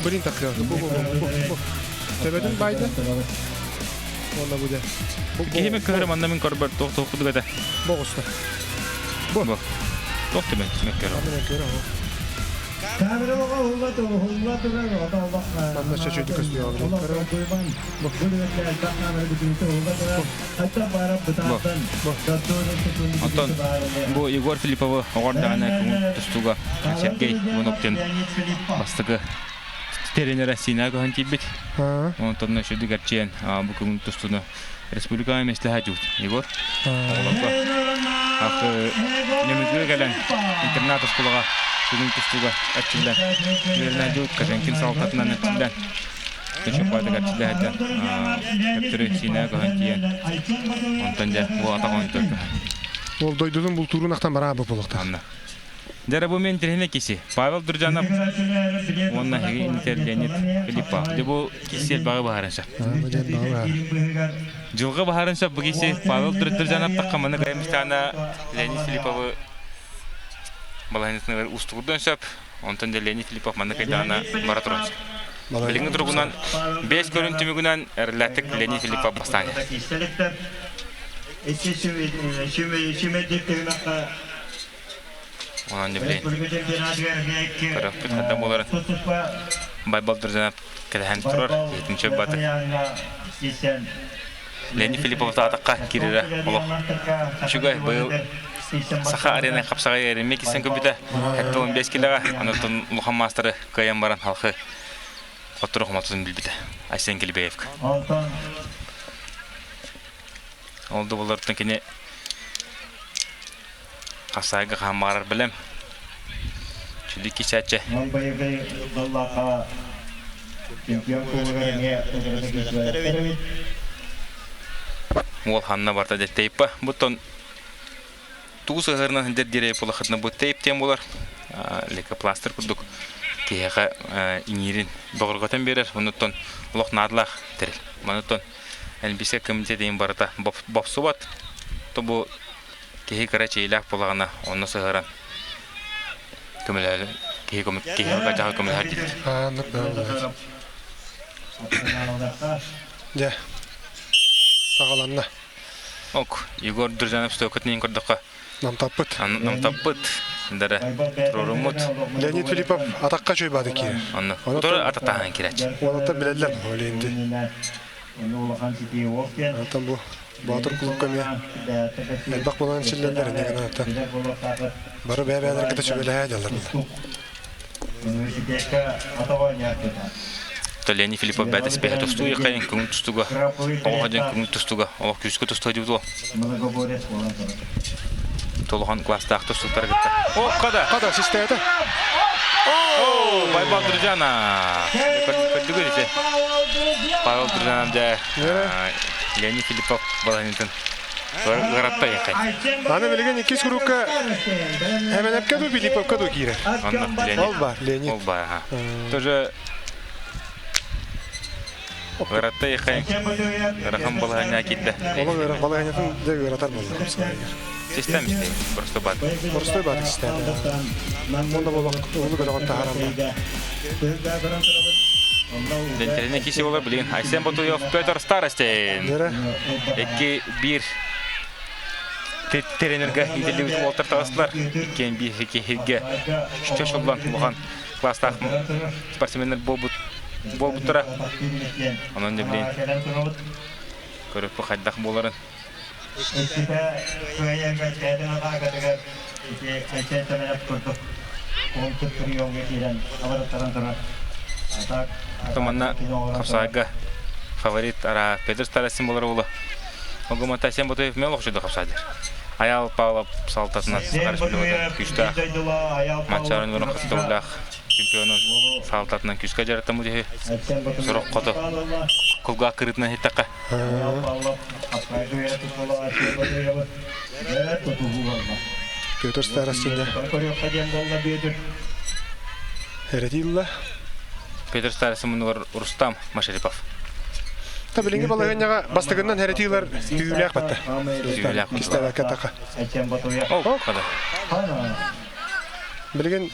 Блин таккы. Бу бу бу бу. Төбөтүн байды. Онна бу де. Киһи мөккөр манна мин көрбөр туох туох кудук этэ. Боҕуста. Бу. Бу. Туох түмэн мөккөр. Мөккөр Манна чөчөйдү көстүө Оттон бу Егор Филипповы оҕор даҕаны көҥүл тустууга Сергей Иванов диэн бастакы тренерэ Сина көһөн тиийбит. Онтон сүдү кэрчиэн бу көҥүл тустууну республикаҕа миэстэлэһэ дьубут Егор. Оҕолорго. Нөмүгү кэлэн интернат оскуолаҕа сүгүн тустууга эрчиллэн үөрэнээччи Коженкин салалтатынан эрчиллэн Чөппаатык эрчиллэ сылдьан төптөрү Сиинэҕэ көһөн тиийэн онтон дьэ уол атах оонньотугар көһөн. Ол дойдутун бултуурун ахтан бараабыт буолуохтаах. Дьэ бу мен интэриэһинэй киси. Павел Дружанов уонна эһиги инитэр Леонид Филиппов. Дьэ бу киси элбэҕи баһарын сөп. Дьылҕа баһарын сөп бу киси Павел Дружанов тахха маны кайымыстаана Леонид Филипповы балаһынньытыныгар уустугурдуон сөп. Онтон дьэ Леонид Филиппов манна кайдаана бара туран сөп. Билиҥҥи туругунан бэс көрүн түмүгүнэн эрэллээхтик Леонид Филиппов бастаан иһэр. Онон дьэ көрөхпүт ханна буоларын Байбал Друзанов кэтэһэн турар, киһитин чөп баты. Леонид Филиппов таатахха киирэрэ олох үчүгэй. Быйыл Саха арена хапсаҕай эриммэ кисэн көбүтэ 75 килоҕа, онтон улахан маастары кыайан баран халхы хоттору хомотутун билбитэ Айсен Килибеевка. Ол да буоллар кини Хасайга хаһан баҕарар бэлэм. Чүлү кисээччи. Уол ханна барта дэ тейпа. Буттон тугу сыһыарынан сылдьар диэри булахытына бу тейп диэн буолар. Лейкопластырь курдук киһиэхэ иҥиирин бөҕөргөтөн биэрэр. Онуттан олох наадалаах тэрил. Мануттан НБС комитетин барыта бопсубат. То бу Киһи кыра чэйилээх буоллаҕына, онно сыһыаран көмөлөһөр киһи киһи дьаһал көмөлөһөр дииллэр. Дьэ, саҕаланна. Ок, Егор Друзьянов стойкатын көрдөххө. Намтаппыт. Намтаппыт. Дара туроруммут. Леонид Филиппов атакка чуйбады киирэр. Онно. Утары ататааһын киирээччи. Уолаттар билэллэр Леонид. Онтон бу Боотур кулуупка эмиэ элбэх буолан силлэллэр инньэ гынан оттон бары бэйэ-бэйэлэрин кытта сүбэлэһэ дьаллар Леонид Филиппов бэйэтэ спеһэ тустуу якайын көҥүл тустууга оҕо дьон көҥүл тустууга олох күүскэ тустуу дии буо Толохон класстаах тустууктары кытта. О, хада! Хада, систээтэ. О, Байбал Дружана! Көрдүгүт ити. Павел Дружанов дьэ Леонид Филиппов балаһынытын ыаратта якай. Аны билигин иккис группка Хэмэнэпкэ ду Филипповка ду киирэр. Онно Леонид. Ол бар, Леонид. Ол бар, аха. Тоже Ыаратта ехай. Ыарахан балаһыанньа киирдэ. Олох ыарахан балаһыанньатын дьэ ыаратар буолла. Систем истей. Просто бат. Простой бат систем. Онда болох улу көтөҕөн таһааран Дентэринэ киси болар билигин Айсен Ботуев, Петр Старостин. Икки биир тренерге иитиллибит уолтар таҕыстылар. Иккиэн биир икки чочуллан улахан класстаах спортсменнар буолбут буолбуттара. Онон дьэ билигин көрөппү хайдах буоларын. Манна хапсаайга фаворит ара Петр Старостин болар була. Огумата сен Ботуев мен олохчуду хапсаайдыр. Аял Павлов салтатынан күүстээх матчарын өрөн хастыбылаах чемпионун саалтатынан күүскэ дьарыктаммыт үһү. Сорох хото кулгаах кырыытынан иһиттэххэ. Петр Старостин Эретилла. Петр Старостин муннугар Рустам Машарипов. Та билиҥҥи балаһыанньаҕа бастакыннан эретилар күүһүлээх батта. Күүһүлээх. Кистээбэккэ таха. О, хада. Билигин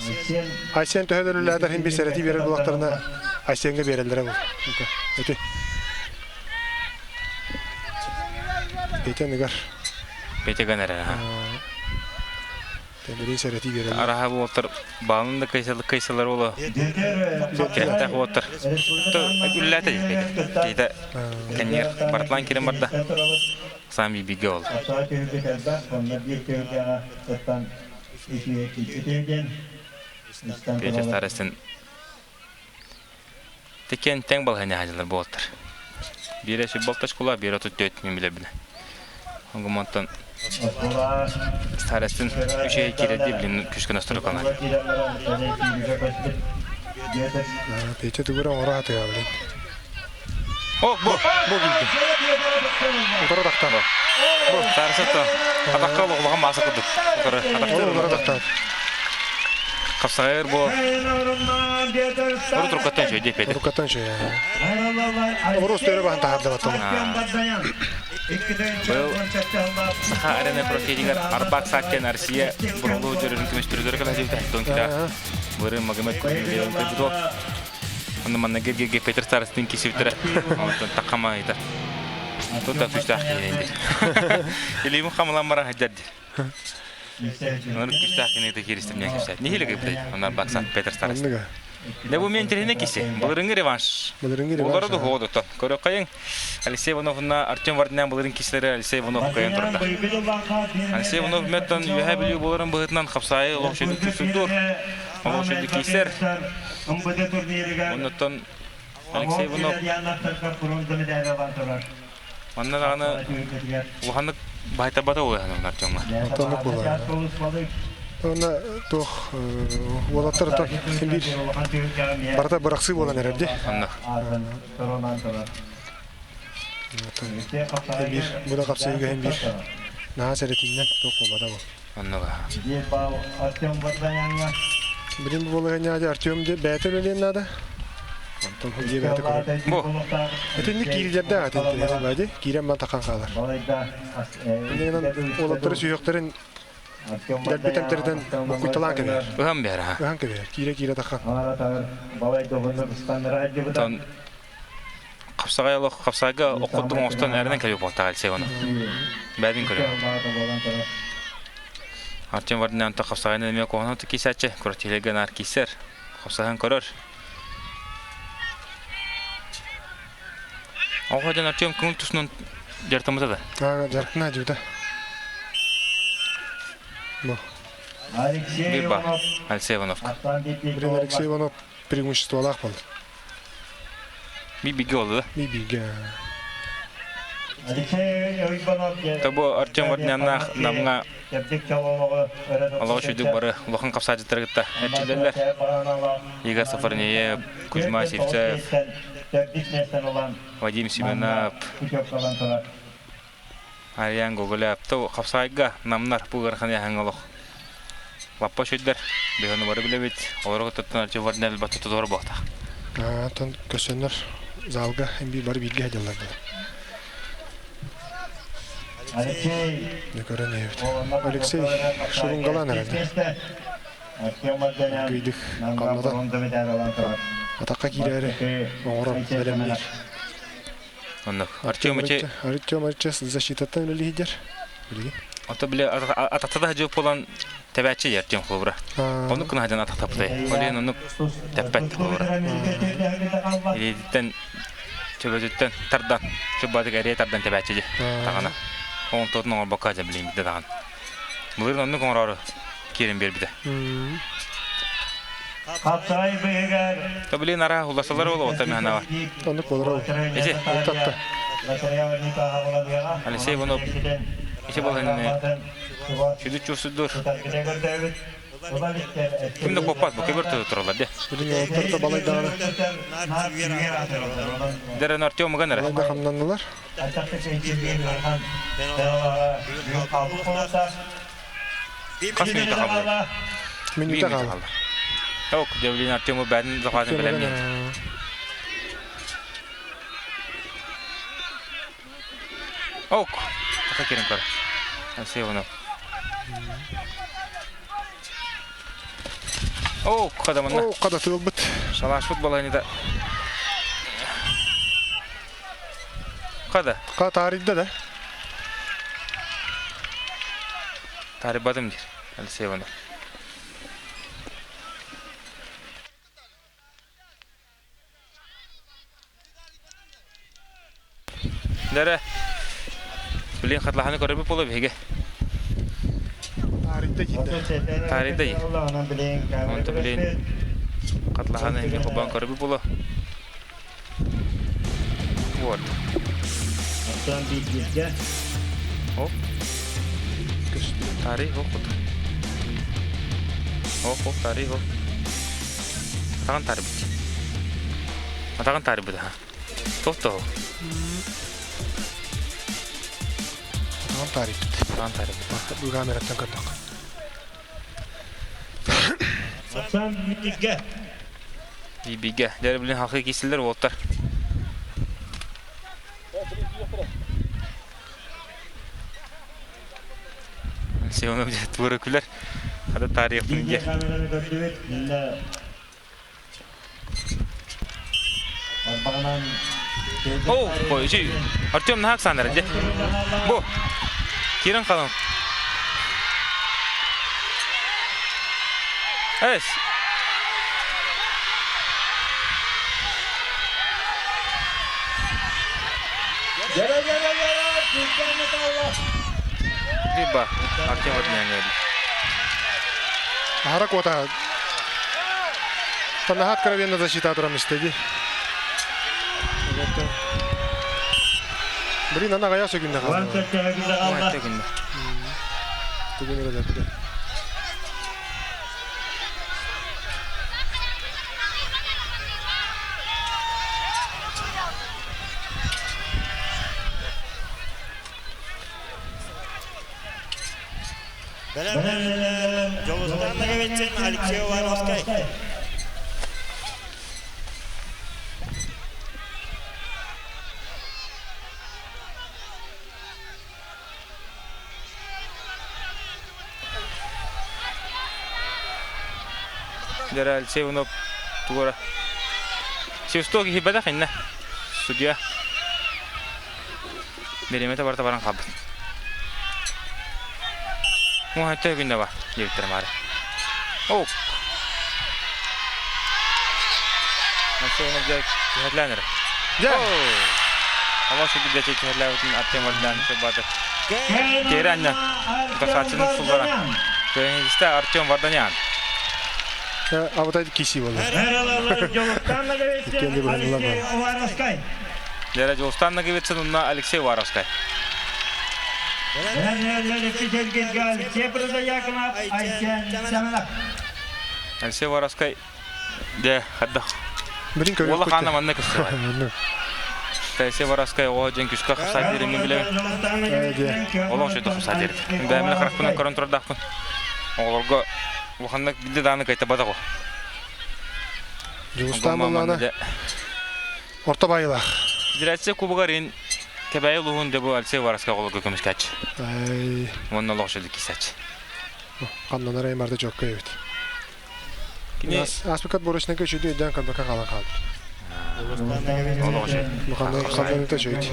Айсен төһө да үлэлээтэр иһин биир сэрэтии биэрэр буоллахтарына Айсеҥҥа биэрэллэрэ бу. Ити. Петя ныгар. Петя гынар аха. Тэмирин сэрэтии биэрэллэр. Араха буолтар баалын да кыйсалар буола. Кирэхтээх буолтар. Үллээтэ Петя. Петя кэннигэр барытылаан киирэн барда. Саам бииргэ ол. Петя Старостин Тикиэн тэҥ балаһыанньа хаадьылар буолтар. Биирэ сүб болташ кула, биирэ отут төрт мин билэбинэ. Онгумонтон Старостин үчүгэй киирэрдии билин күскэ настройкаланар. Петя тугура оҥоро сатыа билин. О, бу, бу билдим. Утары тахтан. Бу, староста атахха олоҕулахан мааса курдук. Утары, атахтыыр Утары тахтаат. Хапсаҕайыр бу Урут уруккаттан үчүгэй Петя. Уруккаттан үчүгэй. Урус төрө баһан таһаардыбаттан. Быйыл Саха Арена профилигар Арбак Сакен Россия бұрынғы дөрөрүн көмүстүрүлөрө кэлэһдибит Антон Киля бырын Магомед Кулиевин көбүтү. Онно манна герге Петр Старостин кисибиттере. Онтон таккама ыйтар. Тут күүстээх киһи Илиим хамылан баран хаддер Онор күүстээх кинигите кииристим не кэпсээт. Нихиле кыптай. Онно Баксан Петр Старостин. Дэ бу мен интэриэһинэй киси. Былырыҥҥы реванш. Былырыҥҥы реванш. Олору дуһуодуттан. Көрөккайыҥ Алексей Ивановна Артем Вардинян былырын кисилери Алексей Иванов кыайан турда. Алексей Иванов меттан үөһэ бүлүү буоларын быһытынан хапсаайы олох шөйдүк түсүрдүр. Олох шөйдүк кисер. Оннуттан Алексей Иванов манна даҕаны улаханнык баайтарбата буолуо Артемҥа. Оннук буолар. Уонна туох уолаттар оттон син биир барыта бырахсыы буолан эрэр дии. Онно. Биир бу да хапсыйыга иһин биир наһаа сэрэтиинэн туох буолбата бу. Оннуга. Билин бу буолуһа Артем бэйэтэ үлэлиэн наада. Онтон дьиэ бэйэтэ көрөр. Бу. Итинник киирилэрдээх атын интэриэһинэй киирэн ман тахан хаалар. Иннинэн уолаттары сүһүөхтэрин дэлби тэмтэритэн буккуйталаан кэбиһэр. Ыһан биэр аха. Ыһан кэбиһэр. Киирэ-киирэ тахан. Тон хапсаҕай олох хапсаҕайга оккурдук оҥостон эрэнэн кэлиэ буолтаҕа Алексей ону. Бэйэтин көрүө. Артем Вардинянто хапсаҕайынан эмиэ куһаҕан киисээччи, куротилергэ наар киисэр, хапсаһан көрөр. Оҕо дьон Артем көҥүл тустунан дьарыктаммыта да? Дьарыктана дьыбыта. Бу. Биир бар. Алексей Иванов. Блин, Алексей Иванов преимуществолаах буолла. Би бигэ олду да? Би бигэ. Тобу Артем Вардиняннаах Намҥа олоҕу шүйдүк бары улахан хапсаачыттары кытта эрчиллэллэр. Игорь Сафарнеев, Кузьма Сивцев, Вадим Семенов, Ариан Гоголев. То хапсаайга намнар бу ыарахан яһаҥ олох. Лаппа шүйдэр. Биһону бары билэбит. Олору кыттан Артем Вардинян баттı тутуор буолта. Тон көсөннөр залга эмби бары бииргэ сылдьаллар Алексей көрөн эбит. Алексей шурунгалаан эрэллэр. Күйдүк хамната атакка киирээри оҥорор бэлэмниир. Оннук. Артем ити Артем Артем защитаттан үлэлиһидер. Билигин. Ото биле атахта да жып болан тэбээччи Артем холобура. Оннук гына хадьан атахтаппытай. Ол иһин оннук тэппэт холобура. Илиититтэн төбөтүттэн тардан, чуббатык эрийэ тардан тэбээччи дии таҕана. Оҥтуотун оҥорбокко дьэ билигин битэ даҕаны. Былырыын оннук оҥороору киирэн биэрбитэ. То билигин араа уласалар буолуо механаҕа. Оннук болор. Эти. Татта. Алексей Иванов ити болһын сүдү чурсудур. Ким да куоппат бу кебер туралар де. Билигин уолаттар балай даҕаны. Дерен Артем Ганара. Балай да хамнаннылар. Хас минута қалды? Минута қалды. Ок, Девлин Артему бәрін захватын білемін. Ок, тақа керім көр. Алексей Иванов. Ок, қадамында. О, қада тылбыт. Шалаш футбол да. Қада? Қа тарихда да. Тарих бадым дир. Алексей Иванов. Дәрі, билин хатлаханы көрөбү боло биһиги. Тарихта киирдэ. Тарихта Онто билин хатлаханы эми хобан көрөбү боло. Вот. Оп. Көстүү. Тарих ох кут. Ох ох тарих ох. Атаҕын таарыйбыт. Атаҕын таарыйбыт аха. Туох туох. Атаҕын таарыйбыт. Атаҕын таарыйбыт. Бу камераттан көрдөххө. Асан бииргэ. Бииргэ. Дьэ билин халқы киселер уолтар. Сионов туора күлэр. Хата таарыйахпын диэ. Оу, ой, Артем наһаа Оксана дьэ. Бу. Киран халан. Эс. Либо Артем Варданян. Аһара куота Наһаа откровенно защита туран истеги. Блин, ана гая сөкүннэ хаалла. Тугун эрэ Дьулустан Ноговицын, Алексей Уваровскай. Дьэ, Алексей Иванов тугура. Свисток иһибэтэх иннэ. Судья. Бириэмэтэ барыта баран хаалбыт. Уһатта күннэ бар диэбиттэрэ маары. Оу. Алексей түһэрлээн эрэ. Дьэ. Ама судья дьэ түһэрлээбитин Артем Вардаан батыр. Тиэрэ анньан. Тасааччыны суллара. Көһүстэ Артем Варданян. Абытай киси болар. Иккенди быһанылар. Дьэ, Дьулустан Ноговицын уонна Алексей Уваровскай. Алексей Уваровскай дьэ хайдах Блин, Уола хаана манна көстөр. Алексей Уваровскай оҕо дьэн күскэ хапсаа диэримин билэбин. Олох үчүгэй хапсаа диэрит. Бэйэмин харахпынан көрөн турардаахпын. Оҕолорго улаханнык билде дааны кайтабатах о. Дьулустан буоллаҕына орто байылаах. Федерация кубогар ин Кэбээйи улууһун дьэ бу Алексей Уваровскай оҕолорго көмүскээччи. Уонна олох үчүгэй кисээччи. Ханнанар аймарда чокко эбит. Кини Ааспыкат бурочнайга үчүгэй өйдөөн көрбөккө хаалан хаалбыт. Олох үчүгэй. Ханнаныта үчүгэй.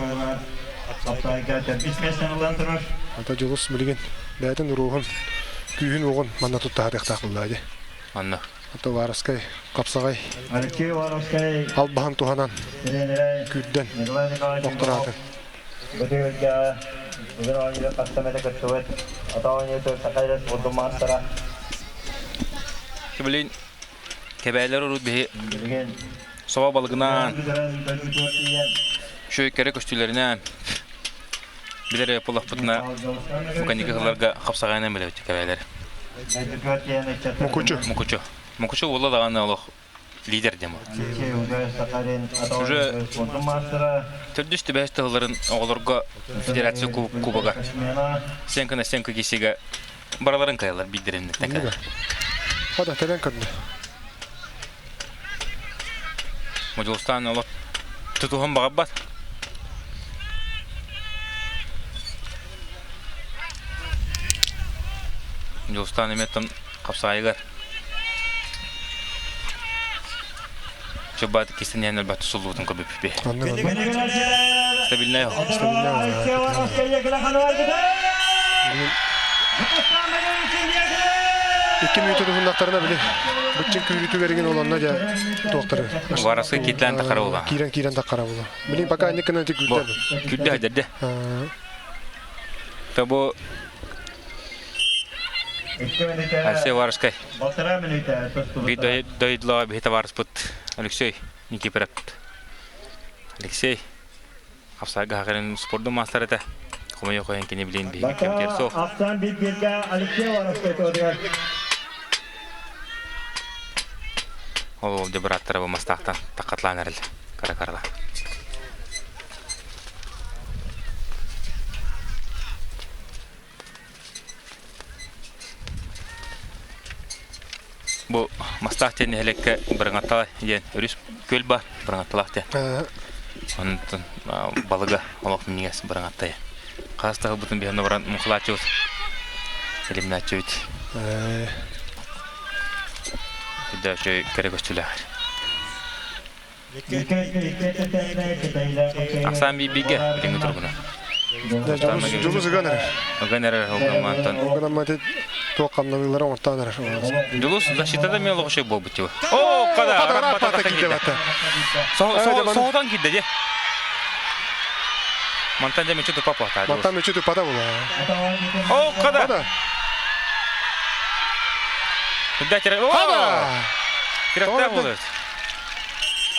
Ата Дьулус билигин бэйэтин уруһун, күүһүн-уоҕун манна туттаһатыахтаах буоллаа дии. Онно. Ата Уваровскай хапсаҕай Алексей Уваровскай албаһын туһанан күүрдэн охтораатын. Бөтүгүргэ бүгүн оонньууга хастам этэ кыттыбыт ата оонньуутун Саха спордун маастара. Блин, кэбээлэр урут биһи собо балыгынан, үчүгэй кэрэ көстүүлэринэн билэр буоллахпытына бу кэнники сылларга хапсаҕайынан билэбит кэбээлэр. Мукучу. Мукучу. Мукучу уола даҕаны олох лидер диэн Уже төрдүс түбэһис тылларын оҕолорго федерация кубога стенка на стенка кисигэ бараларын кайалар биирдэриннеттен кэлэр. Хада тэбэн көрдө. Модьулустаан олох тутуһан баҕарбат. Дьулустаан эмиэ хапсаайыгар Чубат кистэнэн өлбөт суллубутун көрбүппүт. Стабильная. Икки мүнүүтэ туһуннахтарына били быччын күүрүүтүгэригин олонно дьэ туохтары. Варасы китлэн тахара була. Киирэн киирэн тахара була. Билин пока анникына ти күрдэ. Күрдэ хайдерде. Табу Алексей Варскай. Би дойдулаҕа биһи табаарыспыт Алексей Никифоров. Алексей хапсаайга хакырын спордун маастар этэ. Хомойуох иһин кини билин биһиги кэмтиэр суох. Ахсаан биир-бииргэ Алексей Воровской туһугар. Ол ол быраттара бу мастаахтан таккатлаан эрэл кара-карала. Бу Мастаах диэн нэһилиэккэ Бырыҥаттала диэн өрүс күөл бар Бырыҥатталаах диэн. Онтон балыга олох минньигэс Бырыҥаттай. Хас таһылбытын биһэн баран мухалааччыбыт. Илимнээччибит. Үдөөчөй кэрэ көстүүлээх. Ахсаан биирбигэ билиҥҥи тургуна. Дьулус ыган эрэр. Ыган эрэр Холгамаантан. Холгамаанты туох хамнаныылары оҥортоон эрэр. Дьулус защитада мен олох үчүгэй буолбут тиба. О, када, раппата киирдэ бата. Соһутан киирдэ дьэ. Мантан дьэ мүччү тупа пата. Мантан мүччү тупата була. О, када. Када! Кирәктә булды.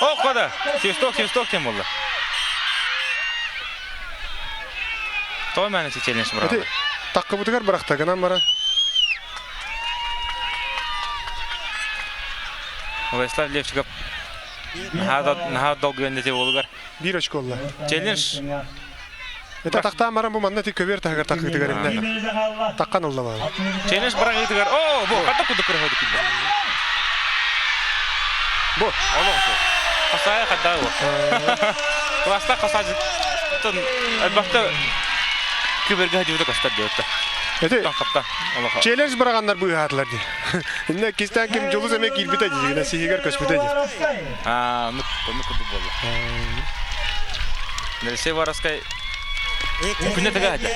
Ох, када! Свисток, свисток тем булды. Тоҕо мээнэ сичэлинэс быраҕаллар? Таккыбытыгар бырахта гынан баран. Владислав Левчиков наһаа долгуйан дете уолугар. Биир очко олла. Челлендж. Это тахтаан баран бу манна ти көбүөр таһыгар такыытыгар инне. Таккан ылла баа. Челлендж быраҕыытыгар. О, бу хата кудук кырыһы кидде. Бу. Олох Хасая хадаа бу. Класста хасаажы тон элбахта күберге хадьыбыта көстөр диэбитэ. Эти челлендж быраҕаннар быыһаатылар дии. Инне кистэн ким дьулус эмэ киирбитэ дии, гына сиһигэр көспүтэ дии. Аа, ну, ну курдук буолла. Алексей Воровскай күнэ тыга хадьа.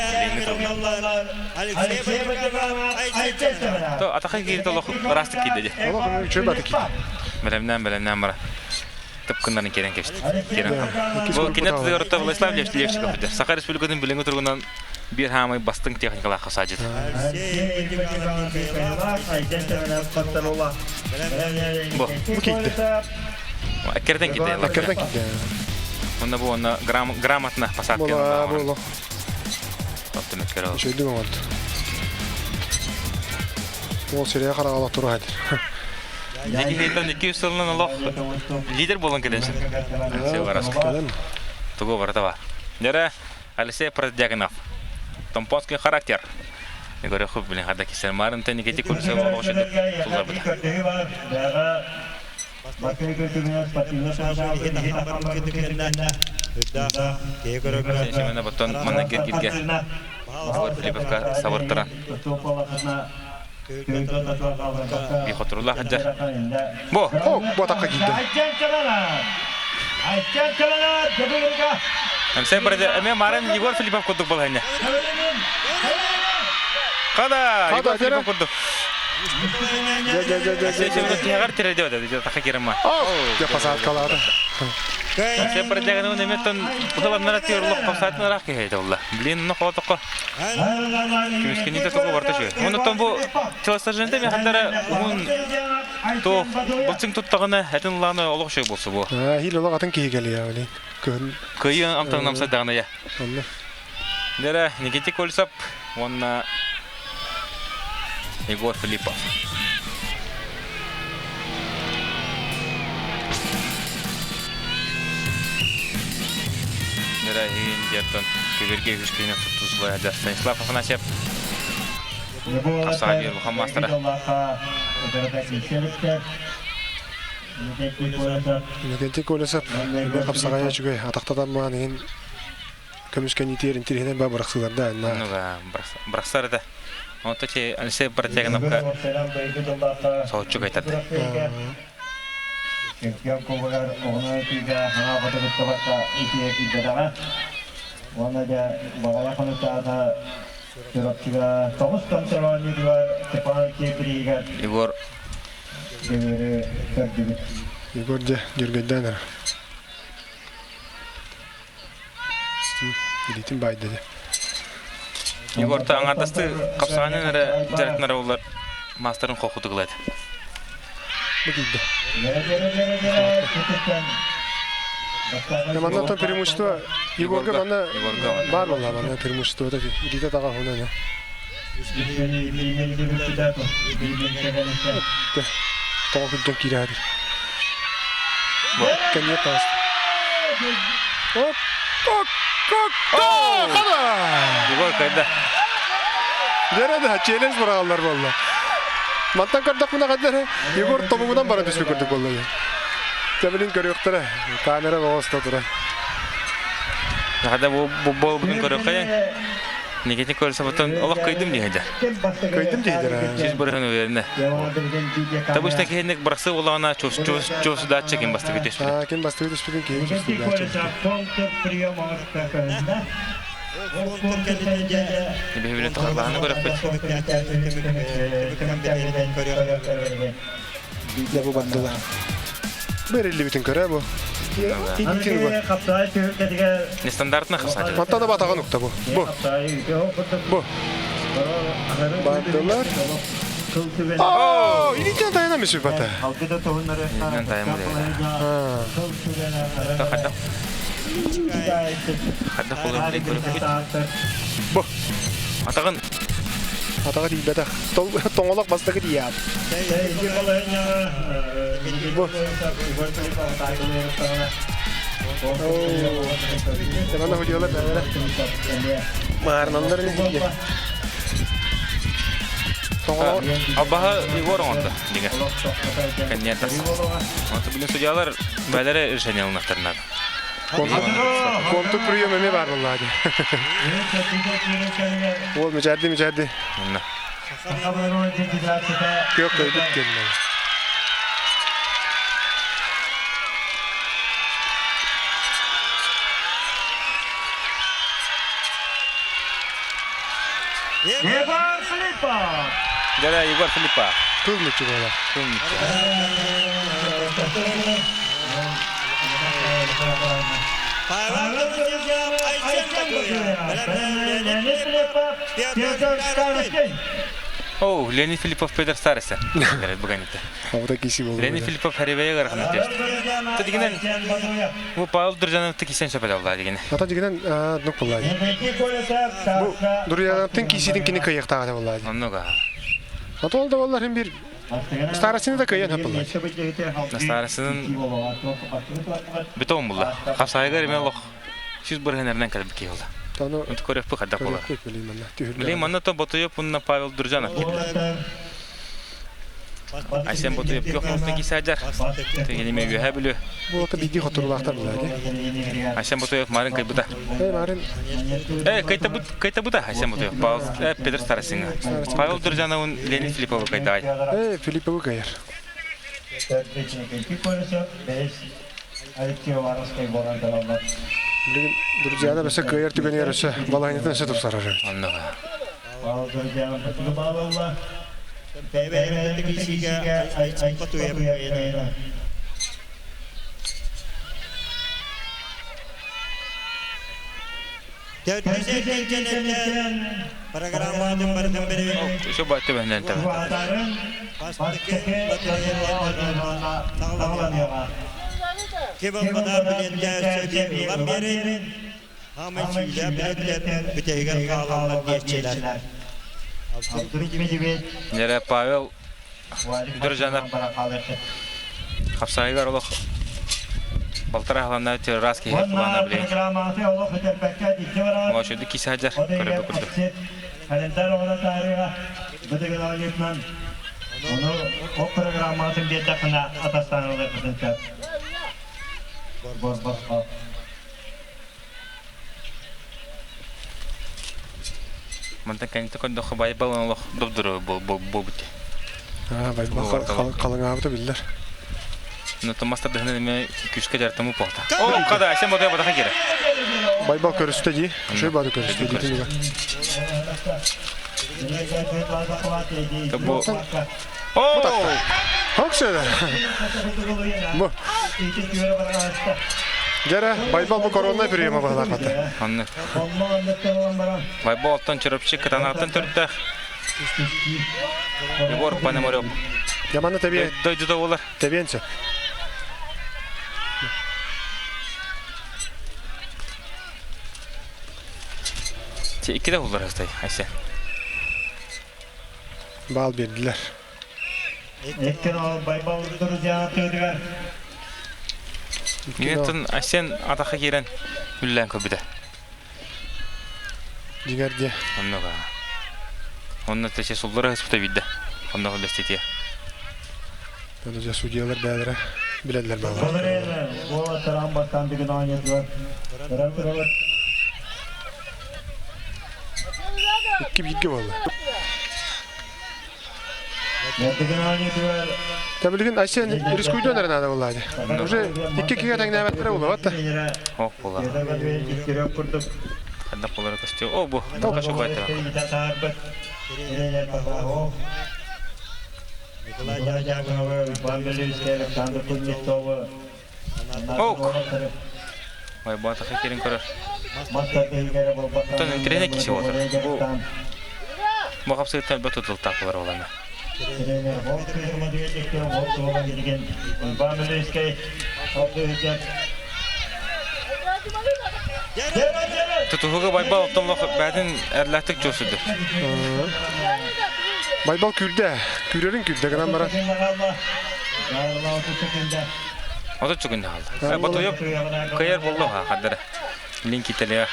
То атаха киирит олох ыраастык киирдэ дии. Олох үчүгэй баты киирдэ. Бэлэмнээн бэлэмнээн бара. Тыпкыннарын киирэн кэбистэ. Киирэн Бу кине тыгырта Владислав Левчиков этэр. Саха Республикатын билиҥҥи туругунан биир хаамай бастыҥ техникалаах хасаадьыт. Бу. Бу киирдэ. Аккертен киирдэ. Аккертен киирдэ. Онно бу онно грамотно посадка. Була була. Оттон Үчүгэй оҥорду. Ол сирэйэ хараҕа туруһа дир. Дьиги 200 сылынан олох лидер буолан кэлэн Кэлэн. Тугу барыта бар. Дьэрэ Алексей Продягинов. Томпонский характер. Егор Хуп билин хада кисер марын тен икити курса олох шөдө тулларбыта. Сэмэнэ боттон манна киргирге Егор Филипповка сабыртыран би хотурула хаджар. Бо! О, бу атакка киирдэ. Эмсэ барды эме марын Егор Филиппов курдук болһанна. Када Егор Филиппов курдук. Тиһэҕэр тирэдиэ да таха киирэмма. Дьэ посадкалаата. Се продяганы неметтен быһыланнара тиорлох посадын арақ киһи олла. Блин, ну хотоққа. Күмүскените тугу барта шү. Онуттан бу телосложениете механдара уһун то былчың туттаҕына этин лааны олох шөй болсу бу. Хил олох атын киһи кэлиэ блин. Кыһын. Кыйын амтан намсайдаҕына я. Онно. Дэрэ Никита Кольцов уонна Егор Филиппов. Дэрэ иһин Күбүргэ үһүс күнү туттусулайда Станислав Афанасьев Хапсаҕа биир улахан маастара. Иннокентий Колесов эмиэ хапсаҕайа үчүгэй атахтатан маан иһин көмүскэниитигэр интириэһинэй ба бырахсыыларда Ну да, бырахсар да. Онто че Алексей Протягановка соһуччу кайтарды. Чемпион кубогар оҕону ытыыга хаҥа хоту кыттыбакка итиэ киирбэтэҕэ. Уонна дьэ Баҕайах хонуктаата Чурапчыга тоҕус томтор оонньуутугар Степан Алексеев Егор Дьөгүөрү көрдүбүт. Егор дьэ дьүргэйдээн эрэр. Илиитин баайда дьэ. Егор аҥаардастыы хапсаҕанан эрэ дьарыктанар буоллар маастарын холкутук ылат. Бу киирдэ. Манна то преимущество Егорга манна бар болла манна преимущество да илиитэ таға хунана. Тоҕо күрдөн киирээдир. Кэнниэ таас. Оп, оп, оп, хада! Егор кайда. Дәрә да челлендж бұрағалар болла. Мантан көрдөхпүнэ хаддары Егор тобугунан баран түспүт курдук болла. Тэбилин көрүөхтэрэ, камера оҕосто тура. Хада бу бу бүгүн көрөккайын. Никитин көрсө потом олох кыйдым диһэдэ. Кыйдым диһэдэ. Сиз бырыһын уверена. Табышта киһинник бырасы улаана чус чус чус датчы ким бастыгы түспүт. Аа, ким бастыгы түспүтүн киһи чус датчы. Биһибини тахалааны көрөппүт. Дьэ бу бардылар. Бериллибитин көрө бу. Итин бу. Нестандартный хапсаачы. Мантан да батаҕын укта бу. Бу. Бу. Бардылар. Оо, илитен тайна мисү бата. Илитен тайна Хадда. Хадда холор билек көрөппүт. Бу. Атаҕын Атаҕа тиийбэтэх. Тоҥолох бастакы тиийээт. Бу. Темана худиолар бәлere. Маарналар не худия. Тоҥолох. Абаһа Егор оҥордо дигэ. Кэнниэ тас. Онто билин судьялар бәлere решение ылынахтарынады. Контур прием эме бар болла ди. Ол мүжәрді мүжәрді. Кök көйдүк келмedi. Егор Филиппов! Дәрә Егор Филиппов. Тыл мүчү бола. Тыл мүчү. О, Леонид Филиппов Петр Старостин. Говорит, буганита. Абыта киси болду. Леонид Филиппов Харибeye гарахана тест. Та дигенен бу Павел Дружанов кисен сөпел алла дигене. Ата дигенен нук болла. Бу Дружановтын кисидин кини кыйыктагы болла. Оннуга. Ата ол да боллар хем бир Старостины да кыйын хапылла. Старостинин битон булла. Хапсайгар эме лох. Сиз бир хенерден келип ки болду. Таны Унт көрөп бу кадда болар. Билейм Билейм манна то Ботуев унна Павел Дружанов келди. Айсен Ботуев көх мостун кисажар. Тегенеме үһә бүлү. Бу ата биди хотурлактар була ди. Айсен Ботуев марын кайбыта. Эй марын. Э кайта бут кайта бута Айсен Ботуев. Павел Петр Старостин. Павел Дружановун Леонид Филиппов кайтай. Э Филиппов кайыр. Билген Дружанов өсө кайыр түгөн ерөсө балайнытын өсө тупсарар. Аннага. Еще байтты бәннән тәбә. Нере Павел Дружанов Хапсайгар олох Балтара халана терраски хепулана биле. Машуды кисаджар көрөбө күрдүк. Календарь оҕо таарыга бытыгылаҕытынан ону ол программатын биэрдэххинэ атастаан ылыаххытын сөп. Борбосхо. Мантан кэннитэ көрдөххө байбал олох добдуру буолбут. Аа, байбал халыңаабыта биллэр. Ну томаста бэһинэн эмэ күүскэ дьарытаммыт буолта. Оо, хада, Айсен Ботуев батаха киирэ. Байбал көрүстэ дии. Шөй бары көрүстэ дии тимигэ. Бу Оо! Хокседа. Бу. Дьэрэ, Байбал бу короннай приема баһылаахпата. Оннук. Байбал оттон чөрөпчү кытанаҕыттан төрүттээх. Егор Пономарев. Яманы тэбиэн. Дойдута буолар. Тэбиэн сөп. Икки да буллар хастай, Айсен. Баал биэрдилэр. Эккен ол Байбал друзья тыытыгар. Миэтин Айсен атаха киирэн үллээн көрбүтэ. Дьиҥэр дьэ. Оннук аа. Онно тэчэ суллара ыспыта биирдэ. Онно үллэститиэ. Аны дьэ судьялар бээлэрэ билэллэр баалар. Былырыын уолаттар аан бастаан бүгүн оонньоотулар. Көрөн Икки бииргэ буолла. Та билигин Айсен рискуйдуон эрэ наада буолла дии. Уже икки киһи тэҥнээбэттэрэ буолла да. Ох буолла. Ханна буолара көстүө. О бу. Тока шокойтара. Ок. Ой, баатаха кирин көрөр. Оттон интириэнэ киси отыр. Бу бу хапсыыттан бө тутултаах болар оланы. Тутуһуга Байбал оттон лох бээтин эрлээхтик чуосуду. Байбал күрдэ, күрэрин күрдэ гынан баран. Ото чугун хаалла. Ботуйуп кыйар болло ха хаддара. Лин кителе.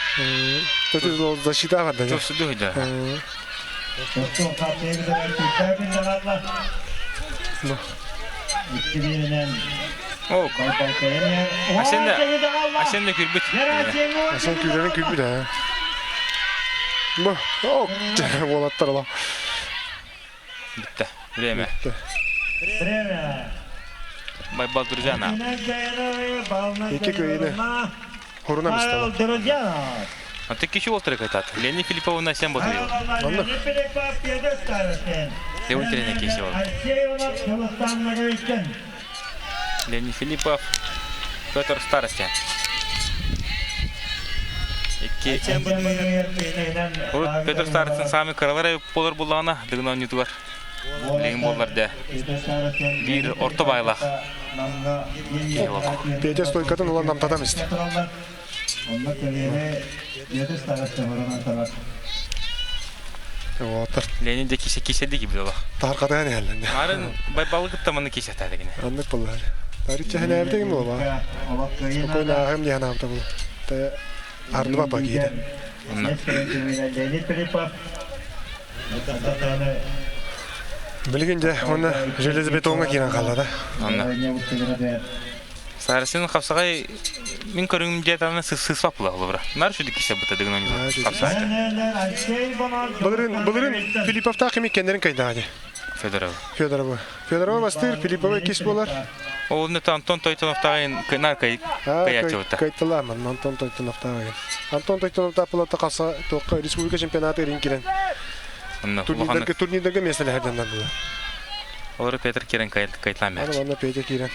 Төтү защита хадда. Чуосуду хыда. Ок. Асен Асен да күрбүт. Асен күрэрин күрбүт ээ. Бу, ок, уолаттар ола. Бүтте. Время. Время. Байбал Друзьяна. Икки көйүнэ Хоруна мистала. А ты кичи олтыры кайтат. Лени Филипповна сен ботуйыл. Оннук. Леон тренер киси ол. Лени Филиппов, Петр Старостин. Икки. Урут Петр Старостин сами кыралар болар буллаана дыгын оонньутугар. Билигин буоллар дэ. Биир орто баайлаах. Петя стойкатын ылан намтатан истэ. Уолаттар. Ленин де кисе кисе диги билала. Таркатыган иһэллэн. Арын байбалы кытта маны кисе тадыгine. Аннык боллар. Таричча хэнээбитегин буолба. Спокойно ааһым диэн аамта бул. Та ардыба пакита. Билигин дьэ уонна железобетоҥҥа киирэн хаалла да. Онно. Сарсын хапсаҕай мин көрүҥүм дьиэтаны сыспап була холобура. Нар сүдү кисе быта дыгын ойнуу хапсаҕай. Былырын былырын Филипповтаах кими кеннерин кайдаҕа дии. Федоров. Федорова. Федорова бастыыр, Филиппова иккис буолар. Ол не Антон Тойтоновтааҕын кынар кыйааччыбыта. Кайталааман Антон Тойтоновтааҕын. Антон Тойтоновтаах булата хаса туохха республика чемпионаты ирин кирен. Турнирдарга турнирдарга миэстэлэһэрдэннэр була. Олору Петр кирен кайтлаан Аны манна Петя киирэн.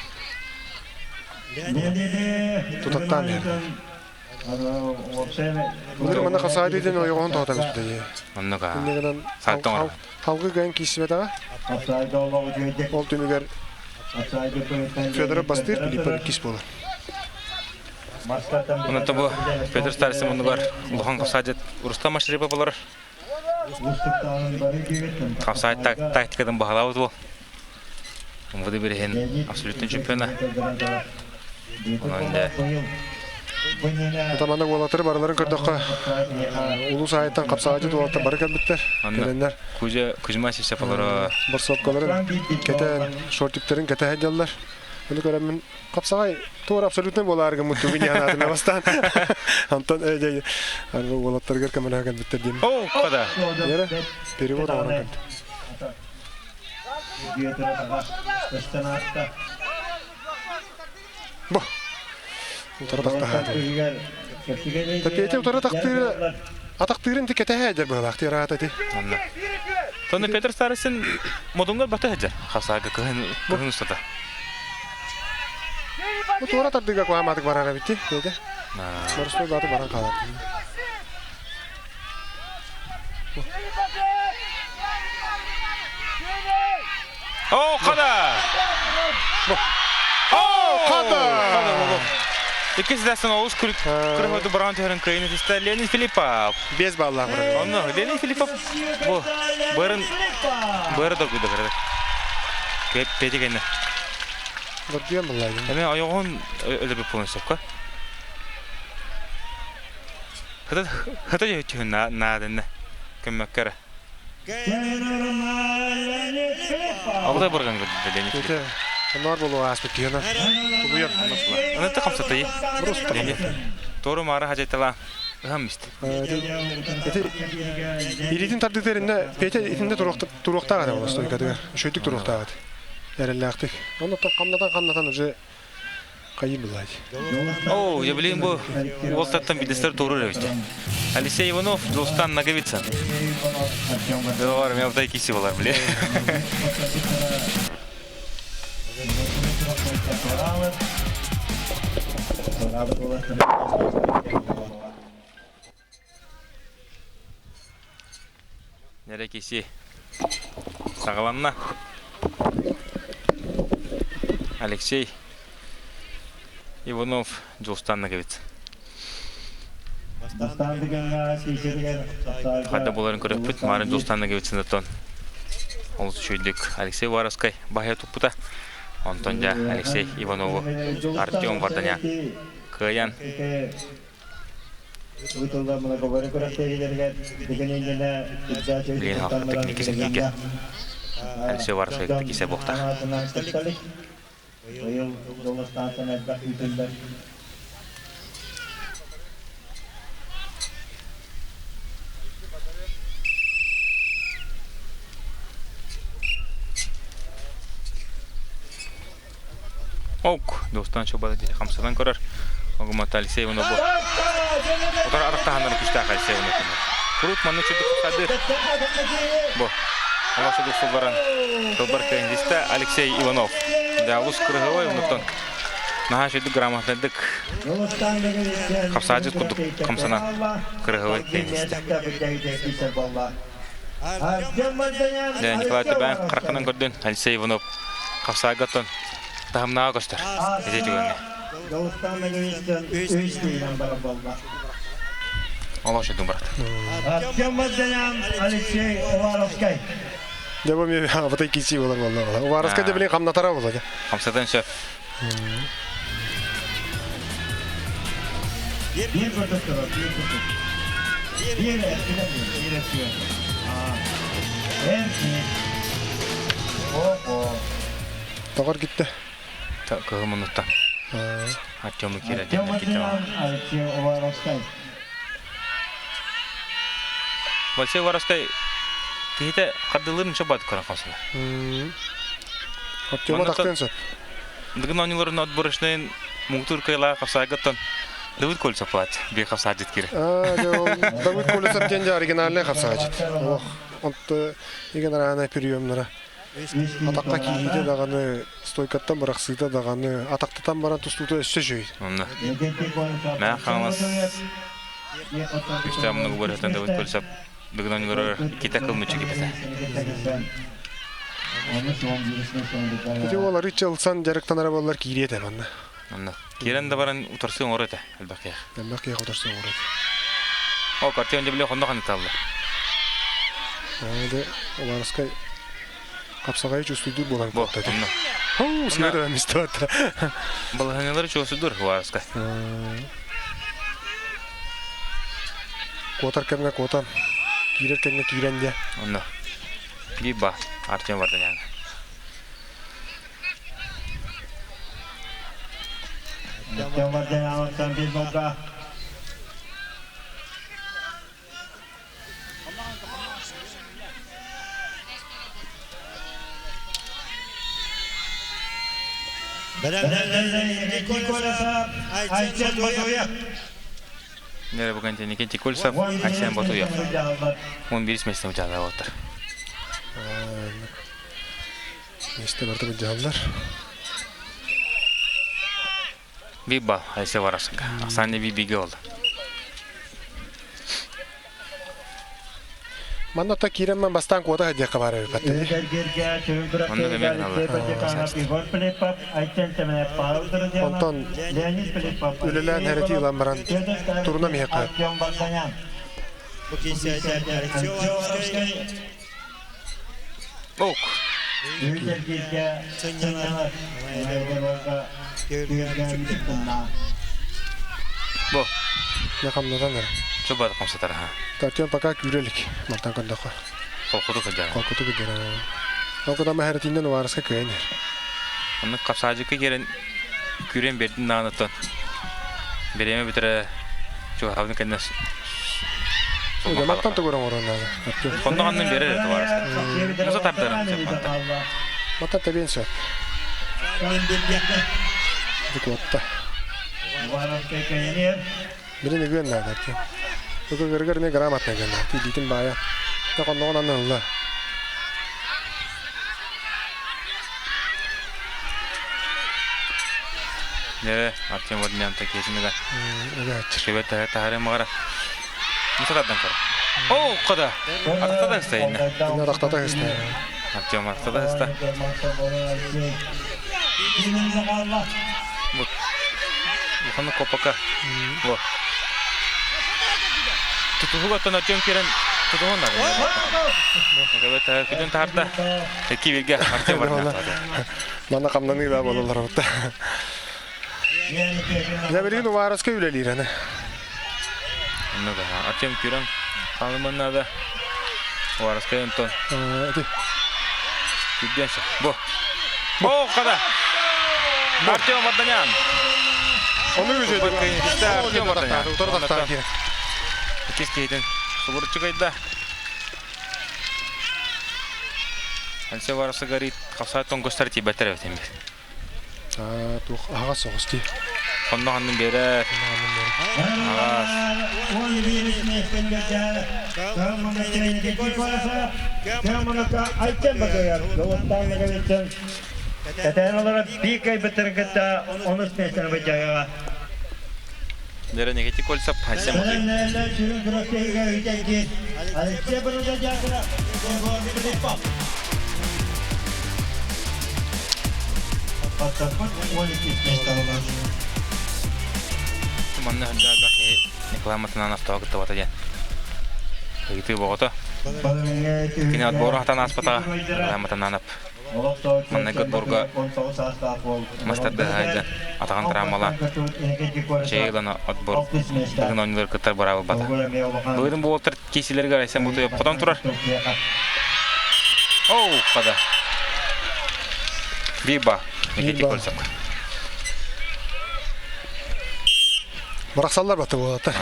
Тутаттаан иһэр. Былыр манна хасаайды диэн ойоҕоһун тоһутан испитэ. Оннук аа. Инньэ гынан халгы кыайан киирсибэтэҕэ. Ол түмүгэр Федоров бастыыр, Филиппов иккис буолар. Онон бу Петр Старцев муннугар улахан хапсаайдыт Рустам Машрипов олорор. Хапсаайт тактикатын баһылаабыт уол. МВД бириһин абсолютный чемпиона. Онон дэ Атамана уолаттары барыларын көрдөххө, улуус аайыттан хапсаҕайдьыт уолаттар бары кэлбиттэр. Кэлэннэр. Кузя Кузьма Сивцев олоро. Борсуопкаларын кэтэн, шортиктарын кэтэ сылдьаллар. Ону көрөммүн хапсаҕай туора абсолютно буолаары гыммыт түгүн анаатына бастаан. Антон уолаттарыгар көмөлөһө кэлбиттэр диэн. О, кода. Яра, перевод оҥорон кэлбит. Бу. Утары тахтаһаат. Петя утары тахтыыры атахтыырын ти кэтэһэ дьэр быһылаах тираата ти. Онно. Тону Петр Старостин модунгар бата сылдьар. Хасаага кыһын кыһын устата. Бу туора тардыга куһаамаатык барар эбит ти, Петя. Боростуой бааты баран хаалар. О, хада! О, хада! Иккис дастан олус кырыһыты баран түһэрин кыайын итистэ Леонид Филиппов. Без баллаах барар. Онно Леонид Филиппов бу барын бары доргуйда барар. Петя кэннэ. Доргуйан буллаа. Эме ойоҕун өлөрбүт буолан сөпкө. Хата хата дьөһүн наадынна көммөккө эрэ. Алдай барган көрдө Леонид Филиппов. Онноор болу ааспыт киһи тулуйар. Аны хамсатайы. Леонид. Тору маара хажайтала ыһам исти. Ити илиитин тардыытэринне Петя итинде туруохтаах этэ ол стойкатыгар. Үчүгдүк туруохтаах этэ. Эрэллээхтик. Оннуттан хамнатан-хамнатан уже хайыы буллаат. О, я билин бу уолтаттан бидестер туоруур эбит. Алексей Иванов, Дулстан Наговицын. Доҕор, мен алтай киси болар биле. Нэрэ киси саҕаланна. Алексей Иванов Дьулустан Наговицын. Хата буларын көрөппүт Марын Дьулустан Наговицын олус үчүгүйдүк Алексей Уваровскай баһыйа туппута. Онтон дьэ Алексей Иванову Артем Варданян кыайан Билигин халкытык икки сэргигэ Алексей Уваровскай кытта кисе буохтаах. Ок, достан чобада дири хамсадан көрөр. Огумата Алексей Иванов бу. Отар арықтаханнары күштээх Алексей Иванов. Курут манны чудук садыр. Бу. Ола чудук сулбаран тылбар кэндиста Алексей Иванов. Да, улус кырыһылой онуттан наһаа чудук грамотнайдык хапсаажыт курдук хамсанан кырыһылой кэндиста. Да, Николай Табаев харахынан көрдүн Алексей Иванов хапсаагаттан таһымнааҕа көстөр. Ити түгэҥҥэ. Олох шедун брат. Алексей Уваровскай. Дьэ бу мен абатай киси болар болла. Уваровскай да билин хамнатара болла. Хамсатан сөп. Bir protestör, bir protestör. Bir bir bir Тоҕор китте. Кыһыл муннуттан. Артему киирэ Алексей Уваровскай киһитэ хардылыын нчо бат көрөн хамсалар. Артема тахтыан сөп. Дыгын оонньууларын отборочнайын муҥутуур кыайылаах хапсаайгаттан Давыд Кольцов плат бие хапсаажыт кире. Давыд Кольцов диэн оригинальный хапсаажыт. Олох онто igen араана приемнара. Атаққа киириитэ даҕаны, стойкаттан бырахсыыта даҕаны, атахтатан баран тустуута өссө үчүгэй. Онно. Мэ хаҥалас үстэ амныгы бөрөтөн Давыд Кольцов бүгүн оонньууларыгар иккитэ кыл мүччү киппитэ. Ити уол арыычча ылсан дьарыктанара буоллар киириэ этэ манна. Онно. Киирэн да баран утарсыы оҥоро этэ элбэх киһи. Элбэх киһи утарсыы оҥоро этэ. О, Артем Дебелев онно ханыталла. Ады Уларскай хапсаҕайы чувствуйдуур буолан Бу, куотта онно. Хуу, сыа мистебатта. Балаһанньалары чуосудур Уларскай. Куотар кэмҥэ куотан, киирэр кэмҥэ киирэн дьэ. Онно. Биба Артем Варданян. Артем Варданяновтан bir nokta. Нere бүгін Никитий Кольцев, Айсен Батуев. 11 месте участвовал оттар. Месте барда быдьааллар. Биба Айсе Варасыка. Асанне бибиге oldu. Манна та киирэн бастаан куота сылдьыахха баар эбит. Онтон үлэлээн хэрэтии ылан баран турунам иһиэххэ. Ок. Бу. Я хамнатан эрэ. Чубат хамсатар ха. Артем пока күүрэ илик. Мантан көрдөххө. Холкуту сылдьар. Холкуту сылдьар. Ол кытама хэрэтииннэн Уваровска кыайан иһэр. Оннук хапсаадьыкка киирэн күүрэн биэрдин даҕаныттан бириэмэ бүтэрэ чугаһаабытын кэннэ Мантан тугу оҥорон наада. Хонно ханнын биэрэр этэ Уваровска. Муса тардарын сөп мантан. Мантан тэбиэн сөп. Дикуотта. Билин үгүөн наада. Ыгыгырыгар эмиэ грамотно гына. Тиийдитин баайа. Хонноҕун аннын ылла. Дьэ, Артем Варнянта киэсинэгэ. Кебет таһары мағара. Муса тардан көр. О, қада. Артата ыста инне. Артата ыста. Артем артата ыста. Вот. Уханы копака. Во. Тутуһуга оттон Артем кирен тутуһун надо. Кебет күден тарта. Эки бирге Артем Варнянта. Манна хамнаныы да буолаллар ота. Дьэ билигин Уваровскай үлэлиир аны. Оннук Артем күүрэн хаалыман наада. Уваровскай онтон. Ити. Күрдүөн сөп. Бу. О, қада! Артем Варданян. Ону үсөйдү. Артем Варданян. Утары тахтаан киирэн. Иккис киһитин субуруччу кайда. Алексей Уваровскай говорит, хапсаат тонгостар тиийбэттэр эбит эмиэ. Аа, туох аһаҕас соҕус дии. Хонно ханнын биэрэр. Аҕас. Дэрэ Никити Кольцев, Айсен Мутуй. Манна сылдьар киһи Николай Матананов тоҕо кыттыбата диэн ыйытыы боҕото. Кини отбору хатан ааспатаҕа Николай Матананов. Маннык отборга мастардыһа атаҕын травмалаан чэй ылан отбор быһын оонньуулар кыттар быраабы ылбата. Былырын буолтар киисилэригэр Айсен Бутуев хотон турар. Оу, хада. Биба, Никита Кольцев. Бырахсаллар баты буолата.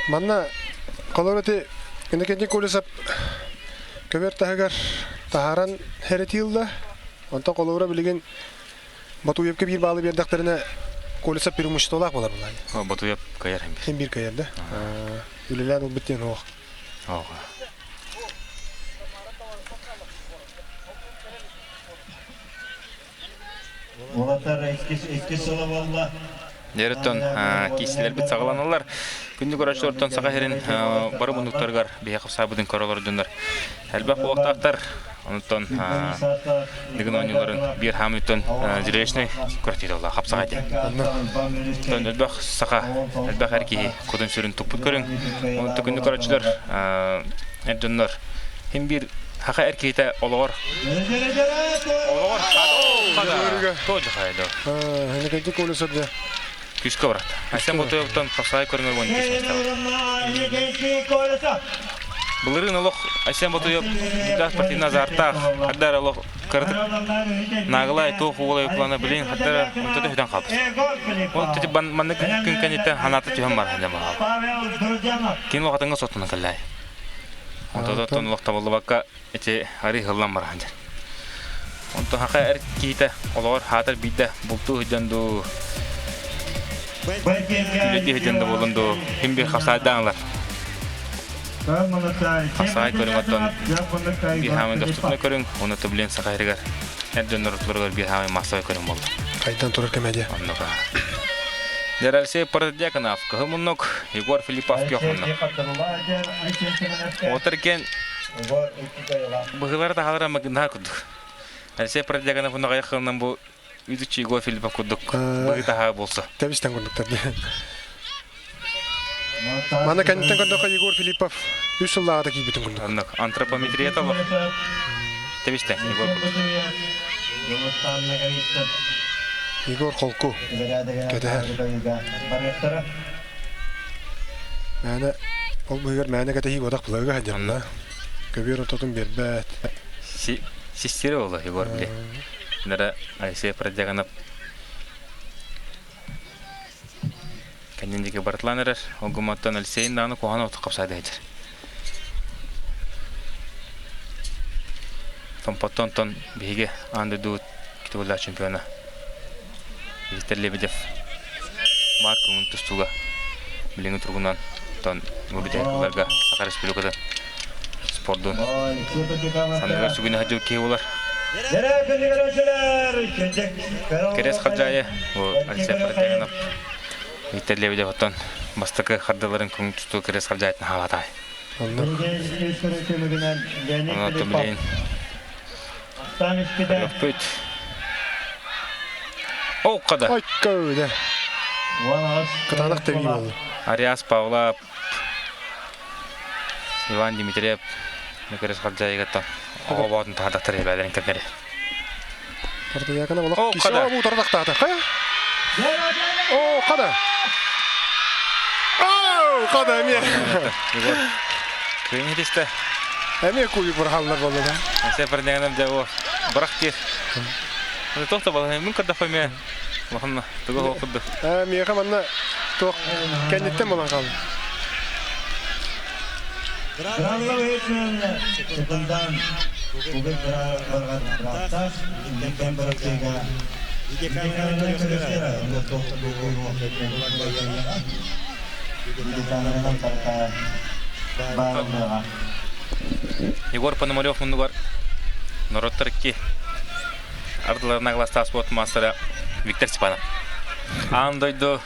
Манна холор ити Иннокентий Колесов көбөр таһыгар таһааран хэрэтиилла. Онтон холобура билигин Батуевка биир баалы биэрдэхтэринэ Колесов преимуществолаах буолар булаа. Батуев кыайар хин Хин биир кыайар да. Үлэлээн ылбыт диэн оох. Оҕа. Дьэрэттэн киисилэрбит саҕаланаллар. Күндү көрөөччүлэртэн Саха сирин бары муннуктарыгар биһиэхэ хамсаабытын көрө олордуннар. Элбэх буолуохтаахтар. Онтон Дыгын оонньууларын биир хаамыыттан зрелищный күрэхтэһии буолла хапсаҕай диэн. Онтон элбэх саха, элбэх эр киһи кутун-сүрүн туппут көрүҥ. Онтон күндү көрөөччүлэр эр дьоннор Хин биир хаха эр киһитэ олоҕор олоҕор тоже хайда. Хэнекенти колесо дьэ. Күүскэ барат. Айсен Ботуевтан хапсаай көрүҥэр уон иккис миэстэҕэ. Былырыын олох Айсен Ботуев үрдээх спортивный азартаах, хардара олох кыратык наагылай туох уолай плана билин хардара онтото хүтэн хаалбыт. Ол тити маннык күн кэнниттэн ханаата түһэн бар хаал. Кин лохатыҥҥа соттуна кэллэй. Онтон олох табыллыбакка ити арыы ыһыллан барахан дьэр. Онтон хака эр киһитэ олоҕор хаатар биирдэ бултуу сылдьан дуу, үлэлии сылдьан да буолан дуу, ким биир хапсаайдаан ылар. Хапсаай көрүҥ оттон биир хаамын доступный көрүҥ, уонна блин саха сиригэр эр дьоннор ортолоругар биир хаамын массовай көрүҥ буолла. Хайдан турар комедия. Оннук. Алексей Протодьяконов кыһыл муннук, Егор Филиппов күөх муннук. Отыр кен быһыылара таһалара магыннаһар курдук. Алексей Протодьяконов унаҕайы кылынан бу үдүччү Егор Филиппов курдук быһыы таһаа болсо. Тэбистен курдуктар. Маны кэнниттэн көрдөххө Егор Филиппов үс сыллааҕыта киирбитин курдук. Оннук антропометрия тобох. Тэбистен Егор курдук. Егор холку кэтэһэр. Мээнэ ол быһыгар мээнэ кэтэһии бодах былыргы сылдьар. Көбүөр ортотун биэрбэт. Систире буолла Егор били. Нара Алексей Продягонов Кэннин диэки барытылаан эрэр. Ол гымматтан Алексейин даҕаны куһаҕан оту хапсаайда сылдьар. Томпоттон онтон биһиги аан дойдубут титуллаах чемпиона Виктор Лебедев баар көҥүл тустууга билиҥҥи туругунан тон бу бүтэһик Саха Республикатын спордун санныгар сүгүнэ сылдьыбыт киһи буолар. Кэрэс Хадьаайы бу Алексей Протягинов Виктор Лебедев оттон бастакы хардыларын көҥүл тустуу Кэрэс Хадьаайытын хаалатаай. Онон билигин көрүөхпүт. Ол қада. Ой, көүдэ. Кытаанах тэбии буолла. Ариас Павлов Иван Дмитриев Мөкөрөс Халдьаайыгаттан оҕо боотун таһардахтар эбээлэрин кэмнэри. Тардыйакана олох киси о утары тахтаата. Хайа? О, хада. О, хада эмиэ. Кыйын хитисте. Эмиэ куйу бырахаллар болла да. Сэ парнягынан дьэ о бырах диир. Тоқта балаһын мин көрдөхпө эмиэ улаханна тугу хоох курдук. Ээ миэхэ манна туох кэнниттэн булан хаалла. Егор Пономарев муннугар норуоттар икки ардыларына гластаах спорт маастара Виктор Степанов. Аан дойду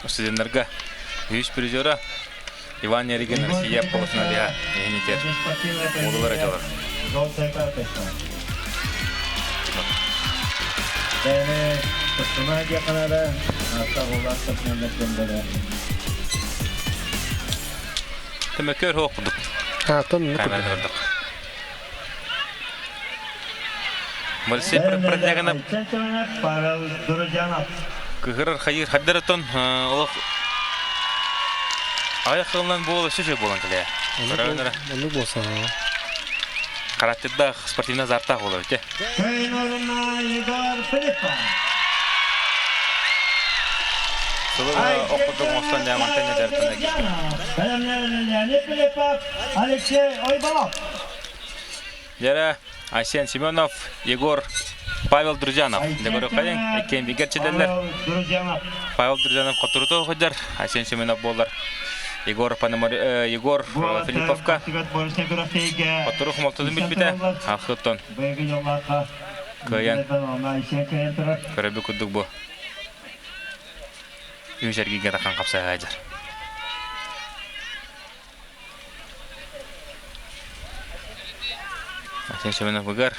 студеннарга үһүс призера Иван Ярыгин Россия полуфиналиһа иһинитер буолулар дьолор. Төмөкөр хоох курдук. Ааттан курдук. Мальсей Продягана кыһырар хайыр хаддаратон олох аяқ кылынан буола сөжө буолан кэлээ. Оннук болса. Характердаах спортивный азарттаах болар өте. Сылы оққырдық оңостан дәмантан Алексей Ойбалов. Дәрі Айсен Семенов, Егор Павел Друзьянов. Дегоры қайын, екен бигер чедерлер. Павел Друзьянов қотырды қойдар, Айсен Семенов болар. Егор Пономар... Егор Филипповка. Қотыры құмалтыдың білбіті. Ақыттон. Кыян. Көрөбі күддік бұ. Үшәргеге тақан қапсайға ажар. Айсен Семенов бұгар.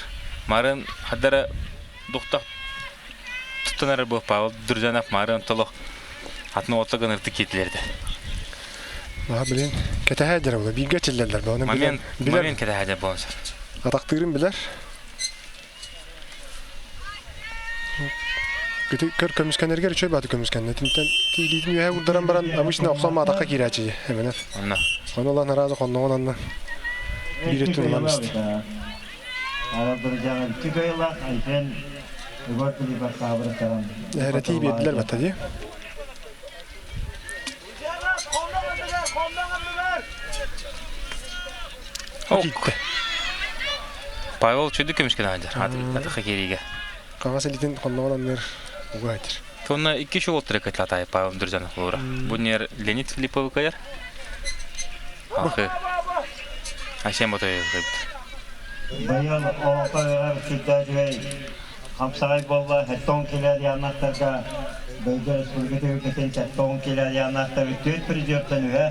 Марын хаддара духтах туттанар бу Павел Друзьянов марын толох атын оттогон ырты кетилерди. Аха билин кэтэһэ дьэр була бииргэ чиллэллэр бу оны Момент момент кэтэһэ дьэр буолан Атахтыырын билэр. Күтү көр көмүскэнэргэр үчүгэй бааты көмүскэннэ. Тинтэн тиилиитин үөһэ урдаран баран обычно охсон маатахха киирээччи эбэнэр. Онно. Ону ылан араазы хонноҕун анна биир өттүн ылан исти. Эһэрэтии биэрдилэр батта дии. Павел чүдү көмүскэн аадыр. Атыха кириге. Хаҥас илиитин хонноҕун анныыр уга этир. Тонна икки шоу трекетлатай Павел Друзьянов лура. Бу нер Леонид Филиппов кайыр. Ахы. Айсен Ботоев кайбыт. Баян оҕотойгар сүрдээжигэй. Хамсаҕай буолла 70 килэ дианнахтарга Дойду Республика түһүлгэтин 70 килэ дианнахтар түөрт призертан үһэ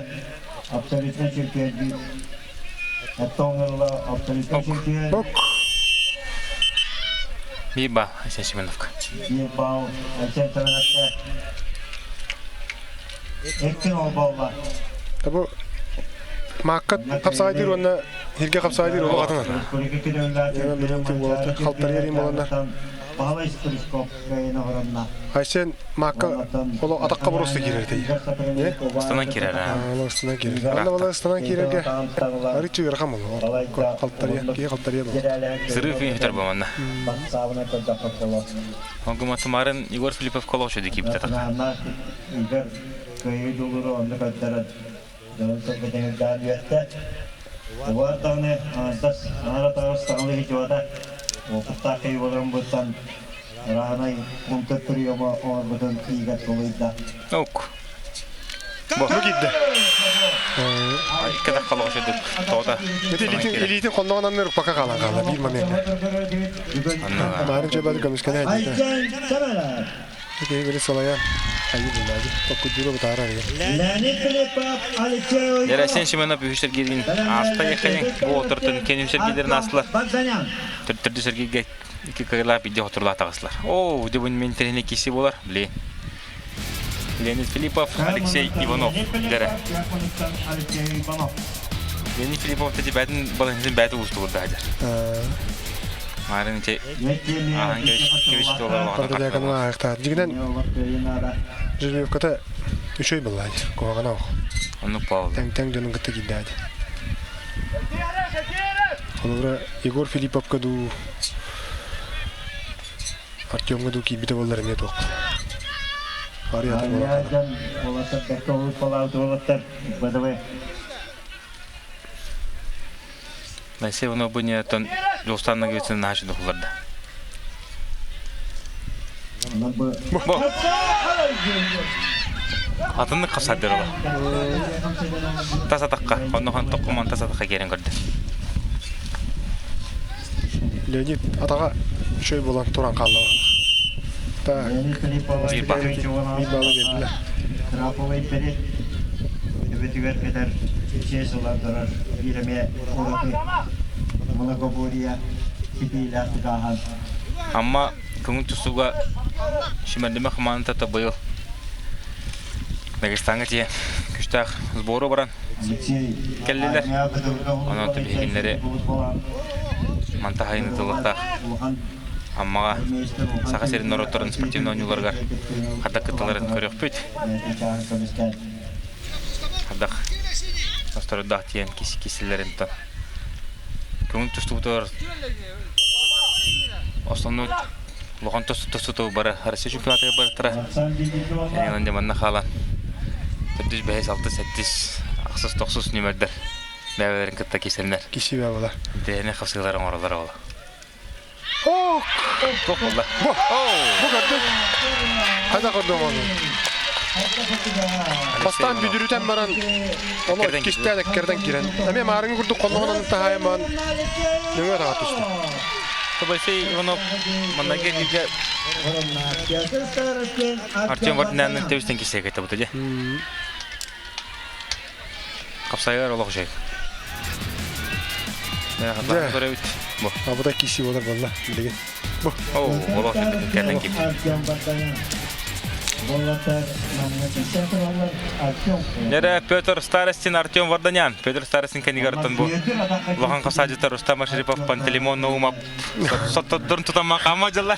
абсолютно чемпион 70 ылла абсолютно чемпион. Биир баал Айсен Семеновка. Биир баал Айсен Семеновка. Эккин ол буолла. Бу маакка хапсаҕайдыыр уонна сиргэ хапсаҕайдыыр олох атынан. Халтарыйар боланнар. Айсен маакка олох атаққа бороста киирэр этэй. Ыстанан киирэр. Ыстанан киирэр. Анна бала ыстанан киирэргэ арыччы ыарахан боло. Халтарыйа, киһи халтарыйа боло. Сырыы фин хүтэр боманна. Онгума Тумарын Егор Филиппов колошу дикибит атақ. Кыайыы дьулууру онно көрдөрөн, дьонун сэргэтин үөртэ. Убаар даҕаны аҥардас аҥар атаҕар саҥалыы сылдьыбата. Уопуттаах киһи буоларын быттан ырааһынай пункт приема оҥорбутун иигэр тулуйда. Ок. Бу киирдэ. Икки атахха лоҕу тоҕото. Ити илиитин хонноҕун анныгар укпакка хаалан хаалла биир моментка. Марын чөбөтү көмүскэнэ Айден Киһи били салайан айыы буллаады. Токкуддуура бытаарар иә. Леонид Филиппов, Алексей Ярасен Семенов үһүс эргиирин ааста яхайын бу отортон кен үһүс эргиирдэрин аастылар. Төрдүс эргииргэ икки кыайыылаах биирдэ хотурлаах таҕыстылар. Оо, дьэ бу мен тэрини киси болар, блин. Леонид Филиппов, Алексей Иванов дэрэ. Леонид Филиппов тэти бәтин балыһын бәті уустугурда хадыр. Марын ити ааһан кэбис туолар Парда дьааканыга аяқтаар. Дьигинэн жеребьевката үчүгэй буоллаadi. Куһаҕана ох. Оннук буолла. Тэҥ-тэҥ дьонун кытта киирдээди. Холобура Егор Филипповка дуу Артемҥа дуу киирбитэ буоллар эмиэ туох. Арыйатын буолар. Уолаттар бэркэ олус уолаттар БДВ Алексей Иванов бу ньыаттан Дьулустаан Ноговицын наһаа духулларда. Бу. Атыннык хапсардыр ола. Тас атаққа, оннохон тоққуман тас атаққа киэрэн көрдө. Леонид атаға үчүгэй буолан туран хаалла. Та Биир баал. Биир баалы биэрдилэр. Краповый перед төбөтүгэр кэтэр чиэс ылан турар биир эмиэ ураты многоборье ситиилээх ааһан Амма көҥүл тустууга Шимэрдимэ хамаандата быйыл Дагестаҥҥа тиийэн күстээх сбору баран кэллилэр. Онон биһигиннэри мантаһайын ытыллыктаах Аммаҕа Саха сирин норуоттарын спортивнай оонньууларыгар хардак кытталарын көрүөхпүт. Хардах осторойдоох тиийэн кисилэрин көҥүл тустубутугар основной улахан тостуту бары Россия чемпионатыгар барыттара. Энэн манна хаалан төрдүс, бэһис, алтыс, сэттис, ахсыс, тохсус нүмердэр бэйэлэрин кытта кисэннэр. Киси буолар. Дэһэни хасыылар оҥороллор ола. Ох! Туох буолла? Бу! Бу көрдүк. Хайда көрдүм оны. Бастаан бүдүрүтэн баран, оны иккистээн эккерден киирэн. Эмиэ маарыҥы курдук хонноҕунан таһаайамаан нөҥүө таҕа түстэ. Тобайсей Иванов маннайга бииргэ Артем Вардинянын тэбистен кисиэгэ табыта дьэ. Хапсайыгар олох үчүгэй. Дьэ. Көрөбүт. Бу. Абыта киси болар болла билигин. Бу. Оо, олох кэлэн кип. Нэрэ Петр Старостин, Артем Варданян. Петр Старостин кэнигартан бу улахан хасаадьыта Рустам Машарипов, Пантелеймон Наумов соттоддорун тутамма хаама дьалла.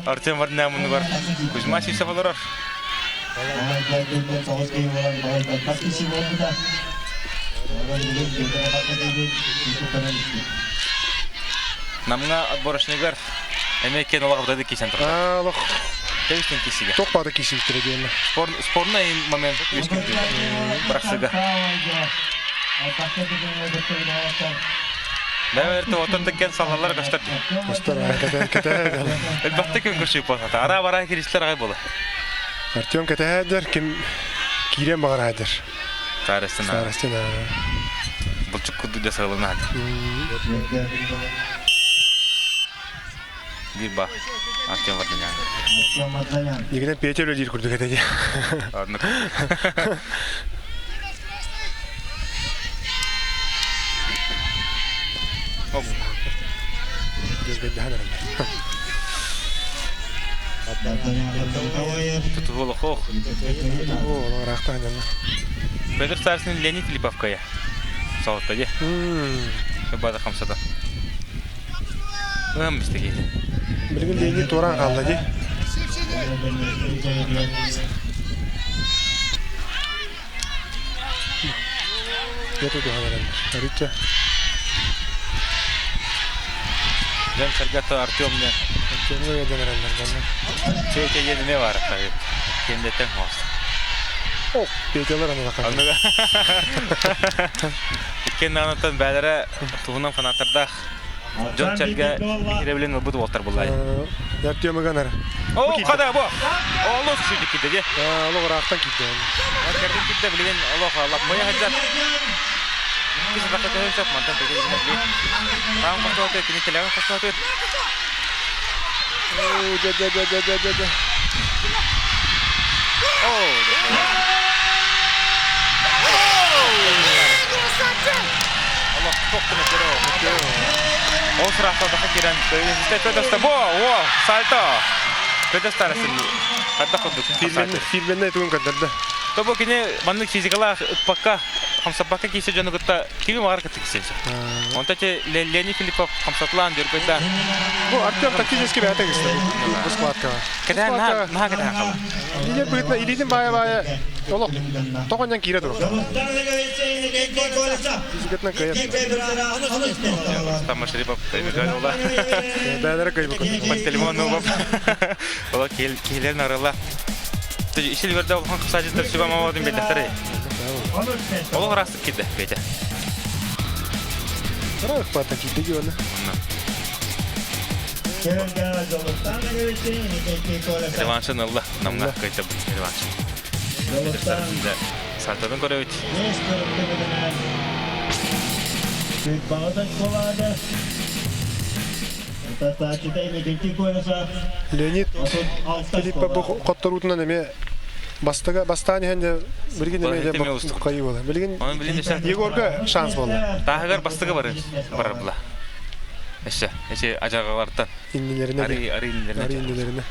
Артем Варданян мунугар Кузьма Сивцев олорор. Намҥа отборочныгар эмиэ кен олох бутады кисэн турар. Аа, олох Тэбистен кисигэ. Туох баада кисииттэрэ диэннэ. Спорный момент үөскүрдү. Бырахсыга. Бэбэрте отон теккен салалар көстөр. Көстөр, кэтэ кэтэ. Элбэхтик күн көрсүү болсата. Ара бара киристер агай бола. Артем кэтэһээдэр ким киирэн баҕараадыр. Старостина. Старостина. Булчук курдук да сыалына. Биир ба. Артем Варданян. Игнат Петя үлэлиир курдук этэ дии. Оннук. Тутуһулохох. Петр Старшин Леонид Филипповкая. Соҕотто дии. Бада хамсата. Ыам бистеги. Билигин Леонид туораан хаалла дии. Дьэ тутуһан эрэллэр. Арычча. Дьон сэргэтэ Артем не. Артемҥа ыйдан эрэллэр манна. Петя диэн эмиэ баар Киэндэтэн хоос. О, Петялар аны Анныга. Иккиэн даҕанаттан бээлэрэ туһунан фанаттардаах дьон сэргэ биһирэбилин ылбыт уолтар буллай. Артем ыганар. О, хада бу. Олус үчүгэй киирдэ дии. Олох ыраахтан киирдэ. Кэрдин киирдэ билигин олох лаппайа сылдьар. Кис атахха көһөн сөп мантан пеке дигинэ били. Таам хостуоту кини телегин хостуоту. Оо, дьэ дьэ дьэ дьэ дьэ дьэ дьэ. Оо, Олох тохтуна көрө. Ол сырахта даха кирен. Петоста бо, о, сальто. Петоста арасın. Хадда курдук. Фирменный тугун көрдөрдө. Тобо кини маннык физикалаах ыкпакка, хамсаппакка кисе дьону кытта кими маҕар кытта кисен сөп. Онто те Лени Филиппов хамсатлаан дөргөйда. Бу Артем тактически бэйэтэ кистэ. Бу схваткаҕа. Кэтээн наһаа наһаа кэтээн хаалла. Лидер быһыытынан илиитин баайа-баайа олох тоҕонньон киирэ турар. Физикатынан кыайар. Рустам Машарипов Өймөкөөн уола. Бээлэрэ кыайбыт. Пантелеймон Нубов. Ола киһилэрин арыла. Ишил берде улахан кысаачыттар сүбэ мамабатын биэрдэхтэрэй. Олох ыраастык киирдэ Петя. Ыраах баата киирдэ дии уонна. Реваншын ылла. Намҥа кыайда реванш. Сартатын көрөбүт. Леонид Филиппов бу хотторуутунан эмиэ бастыга бастаан иһэн дьэ билигин эмиэ дьэ кыайыы буолар. Билигин Егорга шанс буолла. Тааһыгар бастыгы бары барар була. Өссө эти ажагалартан. Иннилерine. Ари ари иннилерine. Ари иннилерine.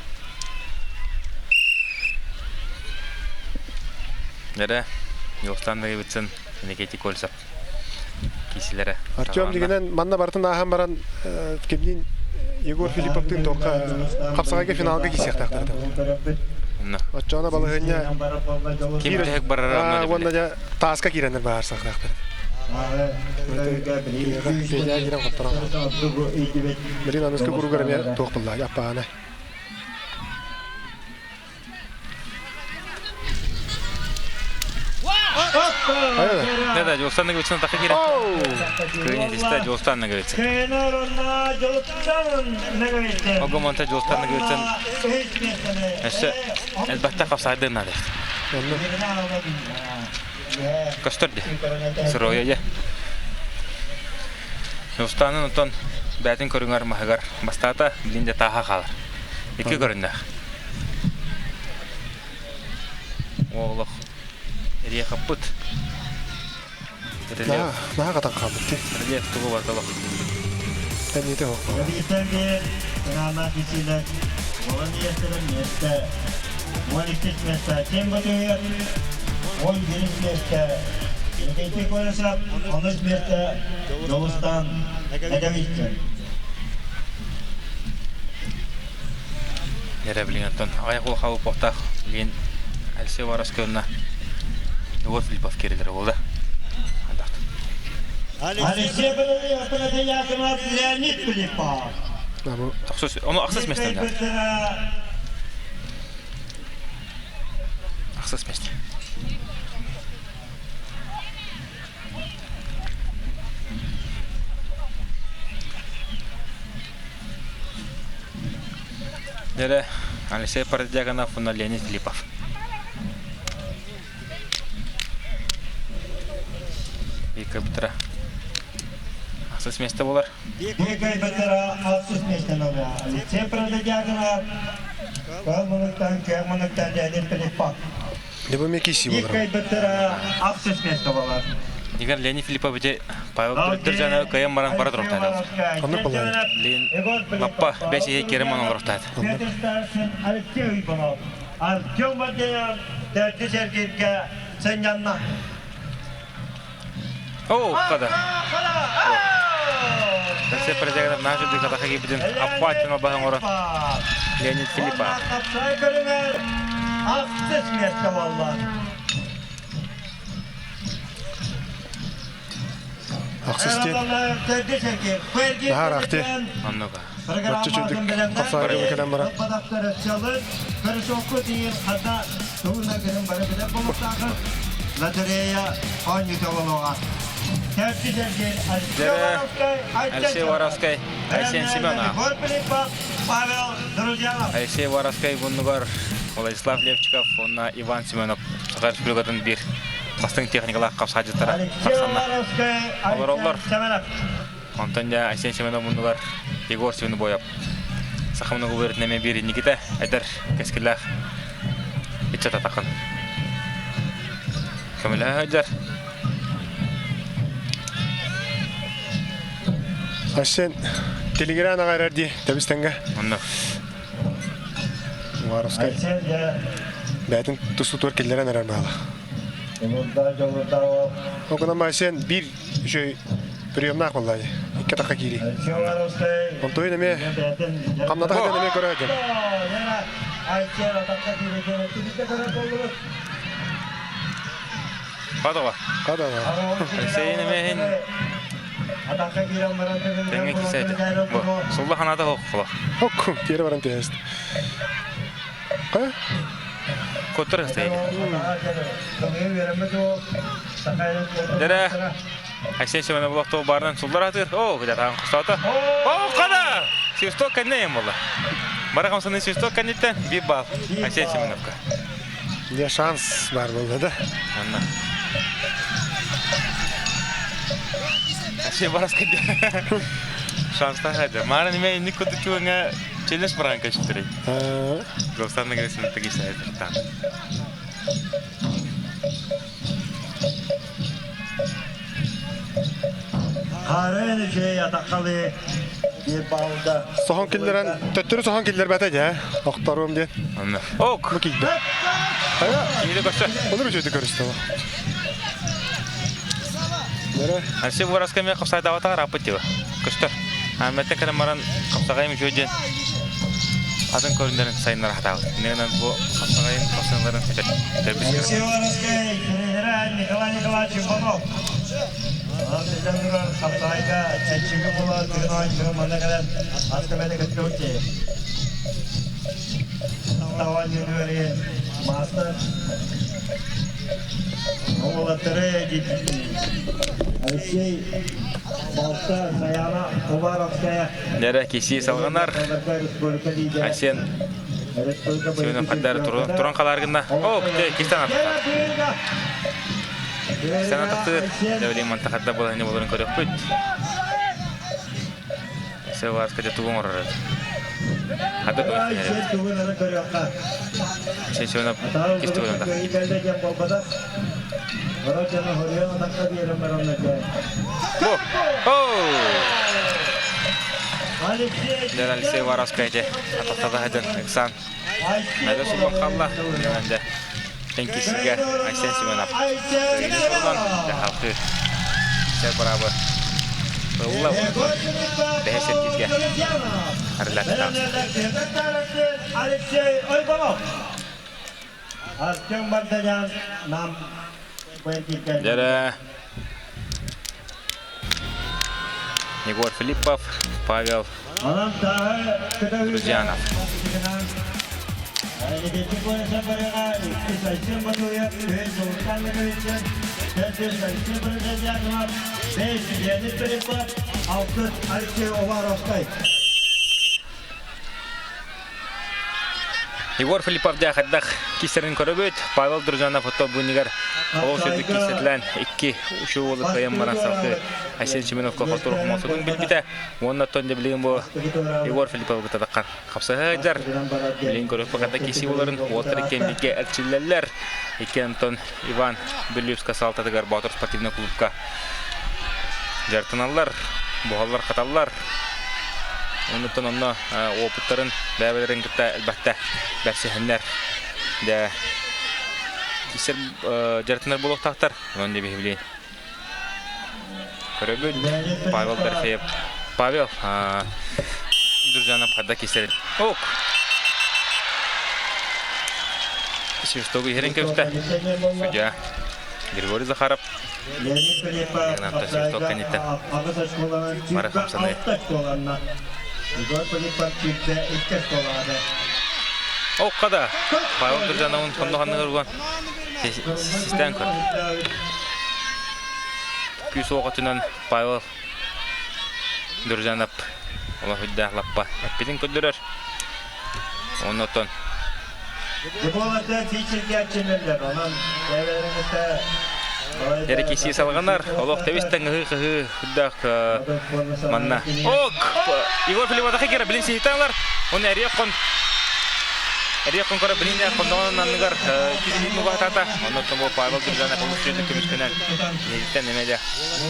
Нere Юлстан Нагибитсын Никити Кольцев киисилэрэ. Артем дигинен манна барытын ааһан баран кимниин Егор Филипповтыын туохха хапсаҕайга финалга киисиэхтээхтэр этэ. Оччоҕуна балаһыанньа Ким бүтэһик барара уонна дьэ тааска киирэннэр баарсахтаахтар. Петя киирэн хотторон. Билин аныскы куругар эмиэ туох булла аппаана. Да, да, Жолстан Наговицын атака киирэ. Кыйын Жолстан Наговицын. Ого монта Жолстан Наговицын. Өссө элбэхтэ хапсаайдын наада. Көстөр де. Сыройа же. Жолстанын отон бәтин көрүңөр маһыгар бастаата билин де тааха хаалар. Икки көрүннээх. Олох эрие хаппыт. Рельеф. Наһаа хатан хаалбыт ти. Рельеф тугу бар толох. Тэнниите хоқ. Эрэ билин оттон аҕыйах улахан уопуохтаах билигин Алексей Воровскайна Егор Филиппов киирэлэрэ буолла. Алексей Якимов, Леонид Филиппов. Ону ахсыс местен Ахсыс месте. Дэрэ Алексей Парадьяконов уонна Леонид Филиппов. Вика Бутра. Ахсыс месте болар. Кыайбыттара ахсыс миэстэни ылыа. Алексей Протодьяконов кыл мунуктан, кыах мунуктан Леонид Филиппов. Либо мекиси Биир болар. кыайбыттара ахсыс миэстэ болар. Игорь Леонид Филиппов ити Павел Дыржаны кыайан баран бара туруктаат. Оннук болар. Лин лаппа бэс иһи керем онолорохтаат. Петр Старшин Алексей Уйбанов. Артем Вадеев төрдүс эргииргэ сынньанна. О, када. Алексей Прозягинов наша дыхатаха киирбитин аппааттан албаһын оҥоро Леонид Филиппов. Хапсай көрүҥэр ахсыс миэстэ буолла. Ахсыс диэн. Наһаа ыраах Оннук. Бачча чөйдүк хапсаайга кэлэн баран. Лотерея оонньуута буолуоҕа. Алексей Воровскай, Айсен Семенов. Павел Друзьянов. Алексей Воровскай муннугар Владислав Левчиков уонна Иван Семенов Саха Республикатын биир бастыҥ техникалаах хапсаадьыттара тахсаннар олороллор. Онтон дьэ Айсен Семенов муннугар Егор Свинобоев саха муннугу эмиэ биир инникитэ эдэр кэскиллээх ыччат атахын көмөлөһө сылдьар. Айсен телегран аҕа эрэр дии тэбис-тэҥҥэ. Онно. Уваровскай бэйэтин тустутугар киллэрэн эрэр баала. Ол гынан Айсен биир үчүгэй приемнаах буолла икки атахха киирии. Онтуйун эмиэ хамната сылдьан эмиэ көрө сылдьан. Хадава. Хадава. Алексейин эмиэһин тэҥҥэ кисээтэ. Сулла ханаата хоккула. Хокку, тиэрэ баран түһэст. Коттор ыстайды. Дэрэ Айсен Семенов олохтоох баарынан суллар атыыр. О, кыдатаан хостоото. О, қада! Свисток кэннэ ем болла. Бара хамсаны свисток кэнниттэн биир баал Айсен Семеновка. Не шанс бар болла да. Анна. Вообще барас кэдде. Шанстан хадя. Мара неме инник куду чуңа челлендж баран кэштирей. Гостан гресин тагиса этертан. Харын үчүгэй атаххалы биир баалда. Соһон киллэрэн, төттөрү соһон киллэрбэтэ дьэ, охторуом диэн. Онно. Ок! Бу киирдэ. Хайа? Киирдэ көрсө. Олор үчүгэйдик көрүстэ бу. Нэрэ? Алексей Бураска эмиэ хапсайдаабатаҕар ааппыт дьыла. Көстөр. Аамметтен кэлэн баран хапсаҕайым үчүгэй диэн атын көрүннэрин сайыннара сатаабыт. Иннинэн бу хапсаҕайын хапсаҥнарын бүтэрбит. Алексей Воровскай тренера Николай Николаевич Иванов. Биллэн турар, хапсаҕайга чэччиги була тыгын оонньуу манна кэлэн ас көмөнү кыттыбыт киһи. Таван юниорин мастер уолаттары Алексей Балта Саяна Уваровская Нэрэ кисии салҕанар. Айсен Семенов хардары туран халаар гынна. О, кистан атахтар. Кистан атахтыр. Дәвлин мантахарда боланы боларын көрөкпүт. Севарска тугун оророт. Хата көмөстөнөр. Айсен Семенов кисти боланда. Бу! Оу! Дэн Алексей Воровскай дьэ атахтата сылдьан ыксаан Найда суллан хаалла. Дьэ Тэнкисигэ Айсен Семенов кыайыыны суллан дьэ халкыы сэр быраабы ылла бэһис эргииргэ арыллааччы таҕыста. Алексей Ойбонов. Артем Марданян нам Дьэрэ Егор Филиппов, Павел Друзьянов. Егор Филиппов дьэ хайдах киирсэрин көрөбүт. Павел Дружанов ото быыныгар олус үрдүк киирсэтилээн икки үчүгэй уолу кыайан баран салгыы Айсен Семеновка хотур хомолтотун билбитэ. Уонна оттон дьэ билигин бу Егор Филипповы кытта таххан хапсыһа сылдьар. Билигин көрүөхпүт хата киирсии буоларын уолаттар иккиэн бииргэ эрчиллэллэр. Икки Антон Иван Бүлүүскэ саалтатыгар Боотур спортивнай клубка дьарыктаналлар, буһаллар-хаталлар. Оннуттан онно опыттарын бэйэлэрин кытта элбэхтэ бэрсиһэннэр дэ киирсэр дьарыктанар буолуохтаахтар. Онон дьэ биһиги көрөбүт. Павел Дорофеев. Павел Дружанов хадда киирсэр. Ок! Свистогу иһэрин кэбистэ. Судья Григорий Захаров. Антон свисток кэнниттэн бары хамсаныы. Окка да Павел Дружановын хонно ханныгар уган систээн көр. Күүс уоҕатынан Павел Дружанов олох үрдээх лаппа эппитин көрдөрөр. Оннотон Эрэ салҕанар, олох тэбис-тэҥ ыһыы-хаһыы үрдээх манна. Ок! Егор Филипповтаха кира билин сиһиталар. Оны эриэк кон Эриэк кон кора билин конноон анныгар киһи мугатата. Оннотон бу Павел Дружанов олус сүрдүк көмүскэнэн Иһиттэн эмэ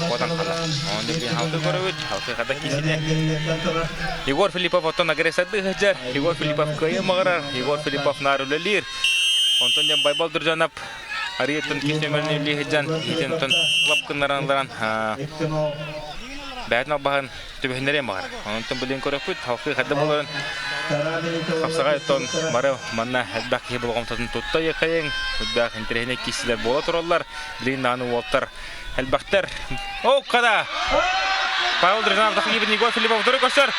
куотан хаалар. Онон билин халкы көрөбүт, халкы хата киһини. Егор Филиппов оттон агрессордыы сылдьар. Егор Филиппов кыайыы маҕарар. Егор Филиппов наар үлэлиир. Онтон дьэ Байбал Дуржанов арыйыттан киһи нөмерин үлэлии сылдьан, иһитин оттон лап гыннаран ыларан бэйэтин албаһын түбэһиннэриэн баҕар. Онтон билин көрөппүт, халкы хайда буоларын хапсаҕай оттон бары манна элбэх киһи болҕомтотун тутта ыйыхайыҥ, үрдээх интэриэһинэй киирсиилэр буола тураллар. Билигин даҕаны уолтар элбэхтэр. О, када! Павел Дрожанов Тахиевин Егор Филиппов утары көрсөр.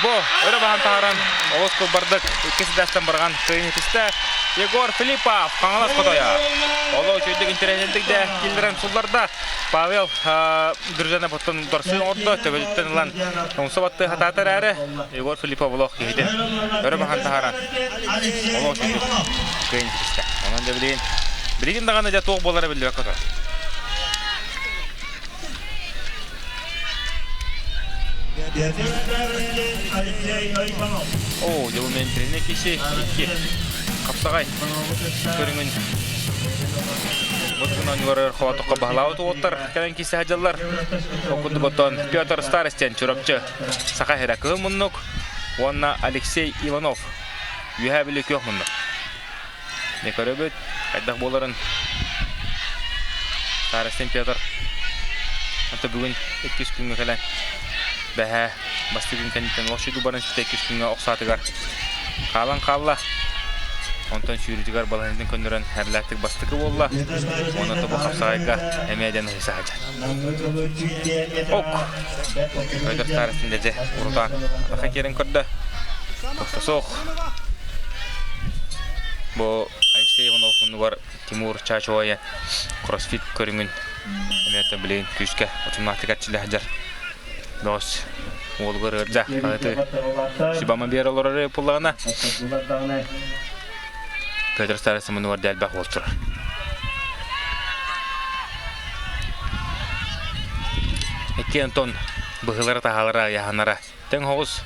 Бу өрө баһан таһааран олус кылбардык иккис этээстэн барган кыайын итистэ. Егор Филиппов Хаҥалас хотойо. Оло үчүгүйдүк интэриэһинэйдик да киллэрэн сулларда. Павел Дрожанов оттон дорсуй оҥордо, төбөтүттэн ылан умса баттыы хатаата эрээри Егор Филиппов олох киһитин өрө баһан таһааран олох үчүгүйдүк кыайын итистэ. Онон дьэ билигин билигин даҕаны дьэ туох буолара биллибэккэ турар. Оо, дьэ бу ментиринэ киси икки хапсаҕай көрүҥүн бу оонньууларыгар холоотоххо баһылаабыт уолаттар кэлэн киирсэ сылдьаллар. Ол курдук оттон Петр Старостин Чурапчы Саха сирэ кыһыл муннук уонна Алексей Иванов Үөһээ Бүлүү күөх муннук. Дьэ көрөбүт, хайдах буоларын Старостин Петр ото бүгүн иккис күҥҥэ кэлэн бэһээ бастакы күн кэнниттэн олох сүдү баран испитэ иккис күҥҥэ ох саатыгар хаалан хаалла. Онтон сүүрүүтүгэр балаһыанньатын көннөрөн эрлээхтик бастакы буолла. Уонна тобу хапсаҕайга эмиэ диэн ыһыса сылдьар. Ок! Петр Старостин дьэ урутаан атаха киирэн көрдө. Тохтосуох. Бу Алексей Иванов муннугар Тимур Чачуайа кроссфит көрүҥүн эмиэ билигин күүскэ утумнаахтык эрчиллэ сылдьар. Бөҕөс уолугар ыалдьа хаһыаты Сибама биэр олорор пуллаҕына Петр Старец муннугар да элбэх уол турар. Икки Антон быһыылара таһаалара ыйааһыннара тэҥ оҕус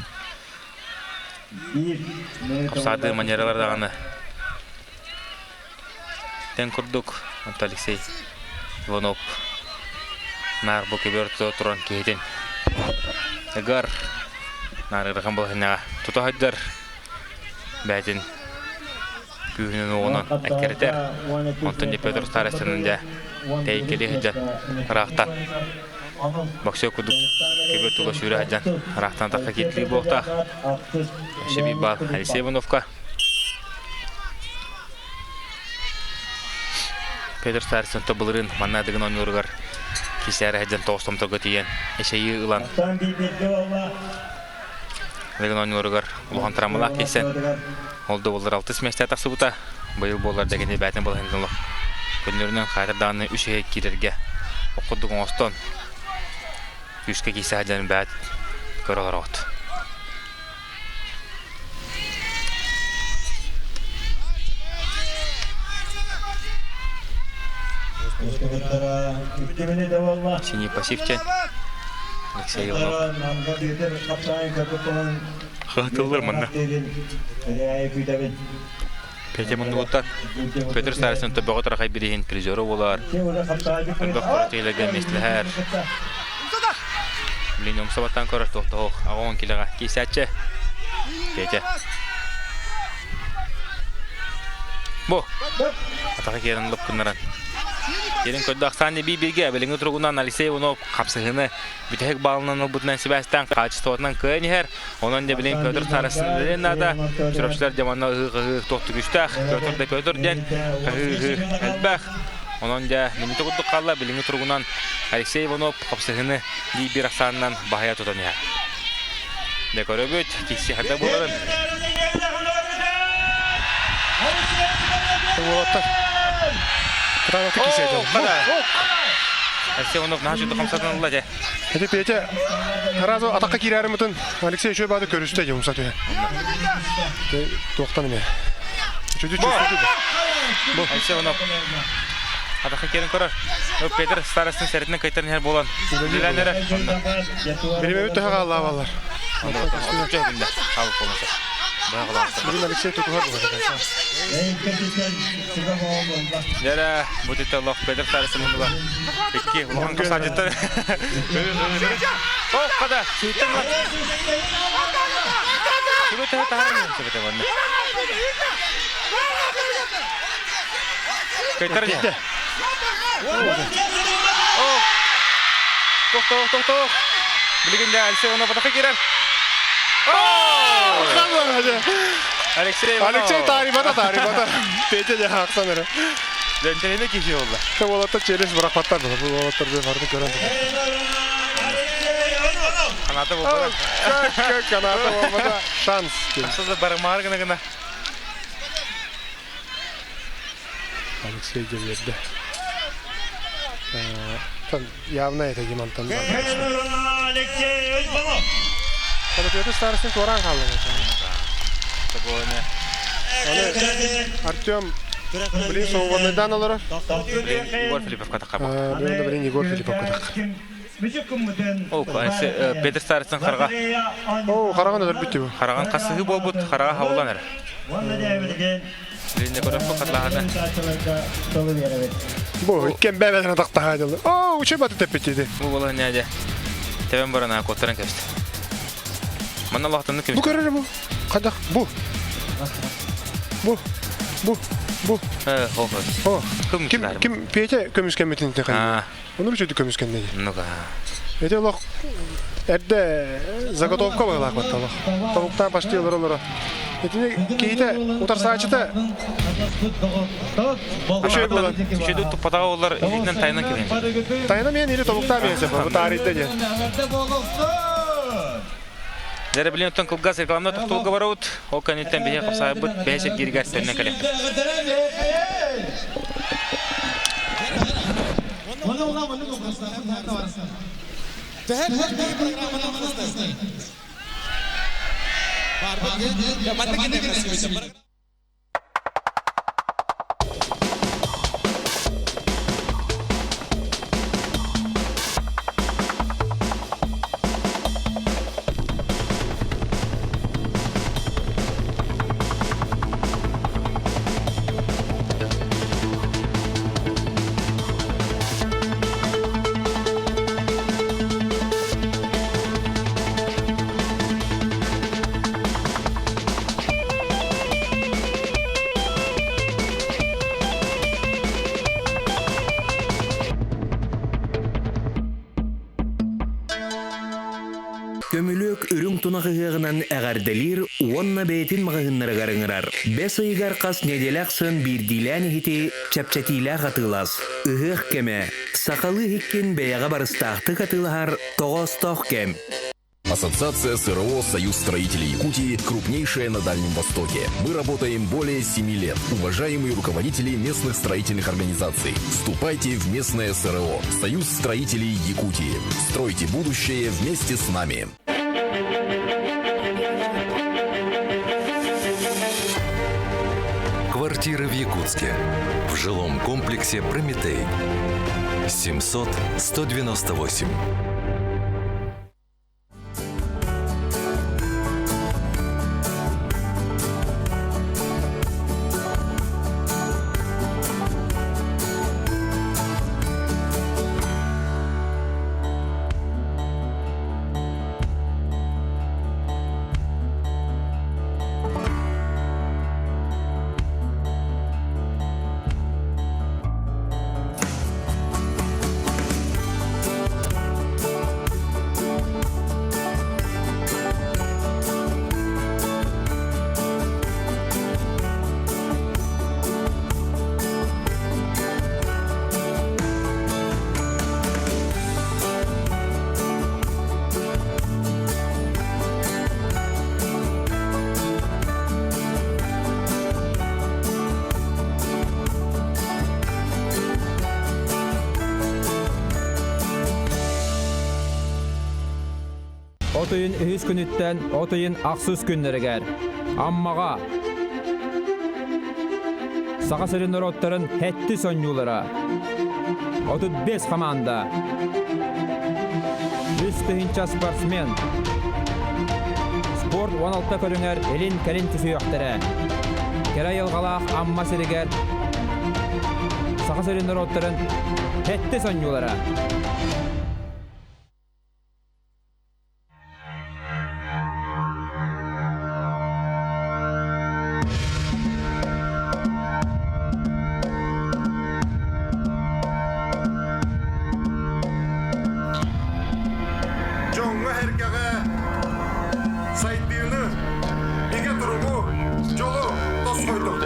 Хапсаатыы манералар даҕаны тэҥ курдук онто Алексей Иванов наар бу көбүөр туран киһитин ыгар наар ыарахан балаһыанньаҕа тута сылдьар бэйэтин күүһүнэн уоҕунан эккирэтэр онтон дьэ Петр Старостинын дьэ тэйиккэлии сылдьан ыраахтан Боксер курдук көбүөр тула сүүрэ сылдьан ыраахтан атахха кииртии буолуохтаах. Өссө биир баал Алексей Ивановка. Петр Старицын былырыын манна Дыгын оонньууругар кисээрэ сылдьан тоҕус томторго тиийэн эчэйии ылан Дыгын оонньууругар улахан травмалаах киирсэн ол да буоллар алтыс миэстэ тахсыбыта. Быйыл буоллар дэгини бээтин балаһыанньатын олох көннөрүнэн хаайтар даҕаны үс иһэ киирэргэ ох курдук оҥостон күүскэ киирсэ сылдьан бээт көрө олороҕут. Синий пассивте. Алексей Иванов. Хатыллар манна. Петя муннугуттан Петр Старостин төбөҕө тарахай бириһин призера буолар. Элбэх куратыыларга миэстэлэһэр. Блин, умсабаттан көрөр туохтоох аҕа килэҕэ киисээччи. Петя. Бу. Атаҕа киирэн лып гыннаран. Киирин көрдө ахсаан эбии бииргэ билиҥҥи туругунан Алексей Иванов хапсыһыыны бүтэһик баалынан ылбытынан сибээстээн хаачыстыбатынан кыайан иһэр. Онон дьэ билигин Петр Старостин наада. Чурапчылар дьэ манна ыһыы-хаһыы туох түгүстээх. Петр да Петр диэн хаһыы-ыһыы элбэх. Онон дьэ минути курдук хаалла билиҥҥи туругунан Алексей Иванов хапсыһыыны биир-биир ахсаанынан баһыйа тутан иһэр. Дьэ көрөбүт, киһи хайда буоларын. Уолаттар. Кытаанахтык кисиэтэ. Алексей Иванов наһаа чудо хамсатан ылла дьэ. Ити Петя сразу атахха киирээриммытын Алексей үчүгэй баады көрүстэ дии умса түһэн. Туохтан эмэ. Чүдү чувствуйте. Бу Алексей Иванов атахха киирэн көрөр. Петр старостин сэритинэн кыйтаран иһэр буолан үлэлээн эрэр. Биримэбит төһө хааллаабаллар. Хаалып болмаса. Бүгүн Алексей тутуһар буолар. Дьэрэ, бу титтэ олох Петр Старостин муннуга. Икки улахан касаадьыттар. Ох, хада, сүүттэн бар. Сүбэ төһө таһааран сөбөтө манна. Кыйтар дьэ. Ох. Тохтоо, тохтоо. Билигин дьэ Алексей Иванов атака киирэр. Алексей Алексей таарыйбата, таарыйбата. Петя дьэ хаахсан эрэ. Дэнтэһинэ киһи буолла. Уолаттар челюсть бырахпаттар бу уолаттар бу барды көрөн Каната буолбата. Каната буолбата. Шанс. Асылда барымаар гына гына. Алексей дьэ Явно это Димантан. Петр Старостин туораан хаалла. Артем блин свободныйдан олорор. Егор Филипповка тахха. Блин, Егор Филипповка тахха. Ол Петр Старостин харга. О, хараган өлөр бүттү бу. Хараган хасыһы буолбут, харага хавлан эрэ. Билинне көрөппө хатылаһаны. Бу иккен бэбэлэрин тахтаһаа дьылы. Оо, учей баты тэппит Бу буолан ньээдэ. Тэбэн баран аа куоттаран кэбистэ. Манна лохтанны Бу көрөр бу. Хадах бу. Бу. Бу. Бу. Э, хо хо. Ким ким Петя көмүскэммитин тэхэн. Оны үчүдү көмүскэннеди. Ну-ка. Эти олох эрдэ заготовка быһылаах батта олох. Тобуктаан почти олоро олоро. Итини киһитэ утарсаачыта үчүгэй буолан. Үчүгэй туппатаҕа олар илиитинэн тайынан кэлэн. Тайна мен или тобуктаа мен сеп. Бу таарыйда диэн. Дәрі билин оттон кылгас рекламна тохтолга барабыт. Ол кэнниттэн биһи хапсаайбыт бэйэ сиргииригэр төннөн кэлиэхпит. Көмүлүөк үрүҥ тунах ыһыаҕынан эҕэрдэлиир уонна бэйэтин маҕаһыыннарыгар ыҥырар. Бэс ыйыгар хас нэдиэлэ ахсын биирдиилээн иһити чэпчэтиилээх атыылас. Ыһыах кэмэ. Сахалыы иһиккин бэйэҕэ барыстаахтык атыылаһар тоҕоостоох кэм. Ассоциация СРО «Союз строителей Якутии» крупнейшая на Дальнем Востоке. Мы работаем более 7 лет. Уважаемые руководители местных строительных организаций, вступайте в местное СРО «Союз строителей Якутии». Стройте будущее вместе с нами. Квартиры в Якутске. В жилом комплексе «Прометей». 700 198. От ыйын үһүс күнүттэн от ыйын ахсыс күннэригэр Аммаҕа Саха сирин норуоттарын һэттис оонньуулара 35 хамаанда 3000 спортсмен Спорт 16 көрүҥэр илин-кэлин түсүөхтэрэ. Кэрэ айылҕалаах Амма сиригэр Саха сирин норуоттарын һэттис оонньуулара. Дьоҥҥо-сэргэҕэ сайдыыны, бигэ туругу, дьолу тосхойдун!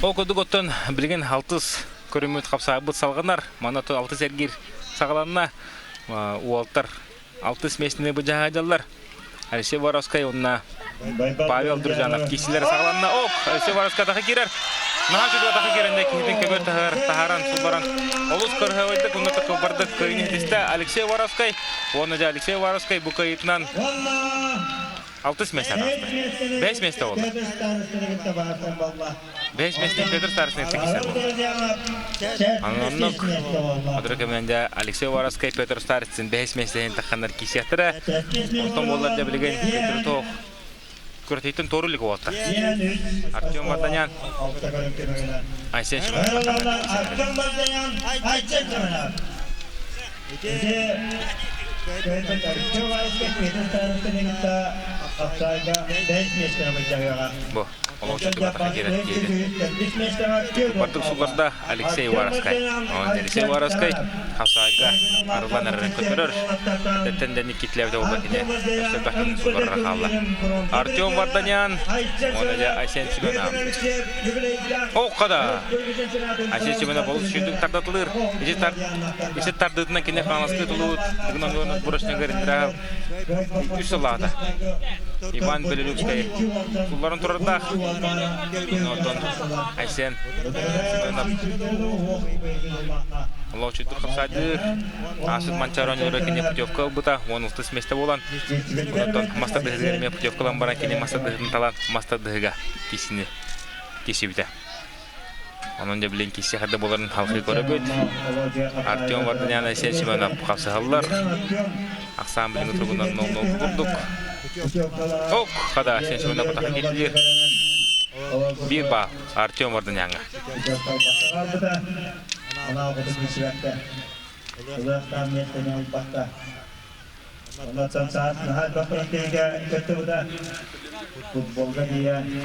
Ол курдук оттон билигин алтыс көрүммүт хапсаабыт салҕанар. Манна алтыс эргиир саҕаланна. Уолтар алтыс миэстэни быдьаһаадьаллар. Алексей Воровскай уонна Павел Друзьянов киисилэр саҕаланна. Ок, Алексей Воровскай атаха киирэр. Наһаа үчүгэй атаха киирэнде киһитин көбөр таһаар, таһааран сулбаран олус кырыһабайдык уонна такылбардык кыайын иһитистэ Алексей Воровскай. Уонна дьэ Алексей Воровскай бу кыайыытынан алтыс миэстэ таҕыста. Бэс миэстэ буолла. Бэс миэстэ Петр Старостин киирсэр буолла. Оннук Адыры кэмнэнде Алексей Воровскай Петр Старостин бэс миэстэһин тахханнар киирсиэхтэрэ. Онтон буоллар дьэ билигин Петр Тоох күрэтийтэн туору илик уолаттар. Артем Варданян Айсен Семенов тахханнар киирсиэхтэрэ. Артем Варданян Айсен Семенов. Бу олоҕу атаха киирэн киирдэ. Бардык сулларда Алексей Уваровскай. Алексей Уваровскай хапсаайга арыллан эрэрин көрдөрөр. Эрдэттэн да Никитлев да буолла кини өссө элбэх сулларара хаалла. Артем Варданян, уонна дьэ Айсен Семенов. Оққада! Айсен Семенов олус үчүгдүк тардатылыр. Ити тардыытынан кини хаҥаласкы тулуут Дыгын Бурашнигар Индра үс сыллаата. Иван Белолюбскай сулларын турардаах. Онтон Айсен Семенов Олоочуйдук хапсаадыыр. Аасыт Манчаро оонньуулара кини путевка ылбыта 16 миэстэ буолан, онтон мас тардыһыгар эмиэ путевка ылан баран кини мас тардыһытын талан мас тардыһыга киисини киирсибитэ. Онон дьэ билин киирсиэх эрдэ буоларын халҕыы көрөбүт. Артем Варданян, Айсен Семенов хапсыһаллар. Ахсаан билиҥҥи туругунан 0-0 курдук. Ок, хада Айсен Семенов атаха киирдилэр. Биир баал Артем Варданяҥҥа.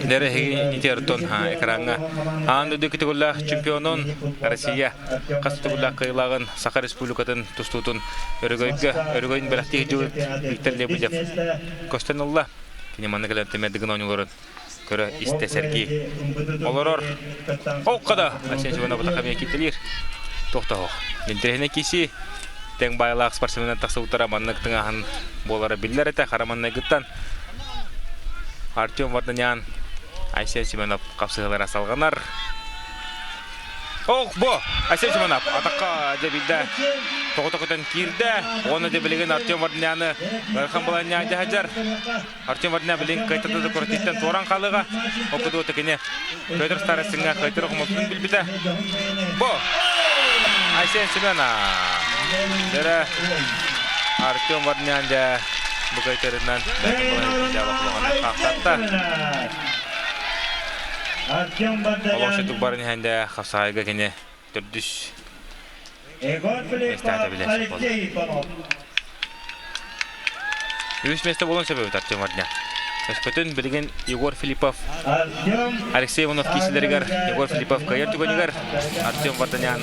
Нэр эһиги итиэртон экраҥҥа аан дойду кытыгыллаах чемпионун Россия хас төгүллээх кыайыылааҕын Саха Республикатын тустуутун өрөгөйгө өрөгөйүн бэлэхтии сылдьыбыт Виктор Лебедев көстөн ылла. Кини манна кэлэн Тэмэрдигин оонньууларын көрө истэ сэргии олорор. Окко да Айсен Семенов бутаха киттэлиир. Тохтоох. Интэриэһинэй киси тэҥ баайлаах спортсменнар тахсыбыттара маннык тыҥааһын буолара биллэр этэ. Хара маннайгыттан Артем Варданян Айсен Семенов хапсыһыылара салҕанар. Ох, бу! Айсен Семенов атахха дьэ билдэ тоҕо көтөн киирдэ. Уонна дьэ билигин Артем Варданяны ыарахан баланньаа дьаһадьар. Артем Варданян билигин кыайтарда да куратыттан туоран хаалыаҕа. Ол кини Петр Старостиҥҥа кыайтар хомолтотун билбитэ. Бу! Айсен Семенов! Дэрэ Артем Варданян дьэ бу кыайтарынан бэйэтин баланньатын дьаабахлаҕына хаахтатта. Олохсутук баран иһэн дэ хапсаҕайга кини төрдүс миэстэҕэ билэр буолла. Үһүс миэстэ буолуон сөп эбит Артем Вардня. Өскөтүн билигин Егор Филиппов Алексей Иванов киисилэригэр Егор Филиппов кыайар түгэнигэр Артем Варданян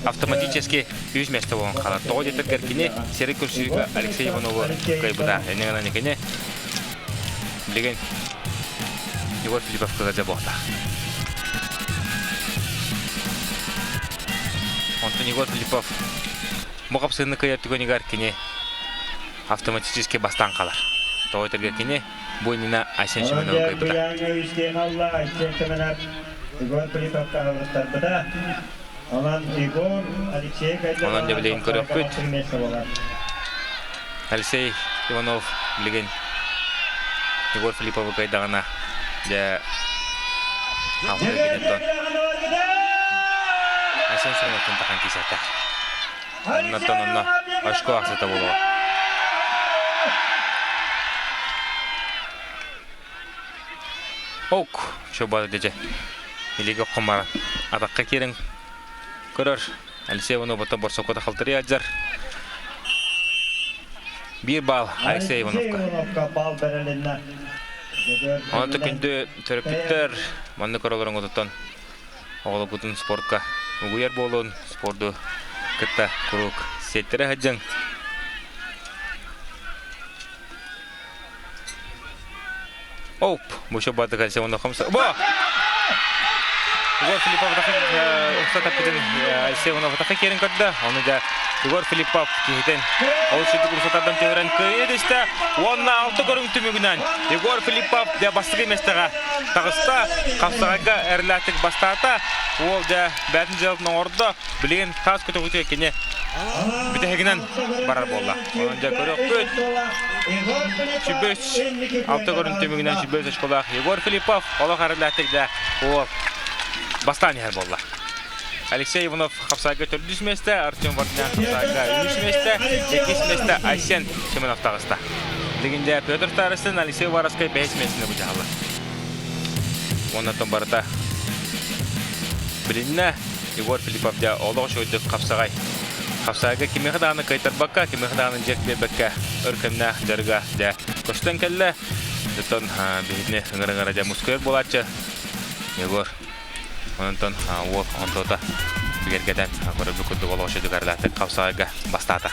автоматически үһүс миэстэ буолан хаалар. Тоҕо диэтэргэр кини сири көрсүүгэ Алексей Иванову кыайбыта. Иннинэн кини билигин Егор Филиппов кыайда буолтаах. Онтон Егор Филиппов бу хапсыыны кыайар түгэнигэр кини автоматически бастаан хаалар. Тоҕо этэргэ кини бу иннинэ Айсен Семеновы кыайбыта. Онон дьэ билигин көрүөхпүт. Алексей Иванов билигин Егор Филипповы кыайдаҕына дьэ алгыы киниттэн Айсен Семеновтан тахан киисэтэ. Оннуттан онно очко ахсыта буолуо. Ок, шо бары дьэ. Илиги хомара атаққа киирэн көрөр. Алексей Иванов оттон борсокко халтырый адьар. Биир баал Алексей Ивановка. Онон күндү төрөппүттэр маннык көрөлөрүҥ оҕолоргутун спортка угуйар буолун, спорду кытта куруук сиэттэрэ сылдьыҥ. Оп, бу еще бады кальсе оны хамса. Бо! Егор Филиппов укса таппытын Алексей Иванов атака керин көрдө. Оны да Егор Филиппов киһитин ол сүрдүк урсатардан төһөрөн кыайы десте. Уонна алты көрүҥ түмүгүнэн Егор Филиппов дэ бастакы местеҕэ таҕыста. Хапсаҕайга эрэлээхтик бастаата. Уол дэ бээтин дьыалатын оҥордо. Билигин таас көтөҕүтүгэр кини бүтэһигинэн барар буолла. Онон дьэ көрүөхпүт. Сүбөс алта көрүҥ түмүгүнэн сүбөс очколаах Егор Филиппов олох эрэлээхтик да уол бастаан иһэр буолла. Алексей Иванов хапсаайга төрдүс миэстэ, Артем Варданян хапсаайга үһүс миэстэ, иккис миэстэ Айсен Семенов таҕыста. Билигин дьэ Петр Старостин, Алексей Уваровскай бэһис миэстэни быдьаһаллар. Уоннаттан барыта билиннэ. Егор Филиппов дьэ олох үчүгэйдик хапсаҕай. Хапсаҕайга кимиэхэ даҕаны кыайтарбакка, кимиэхэ даҕаны дьиэк биэрбэккэ өр кэмнээх дьарыга дьэ көстөн кэллэ. Оттон биһигини ыҥыр-ыҥыра дьэ мускуйар буолааччы Егор. Онтон уол онтуота бигэргэтэн көрөрбүт курдук олох үчүгэй хапсаҕайга бастаата.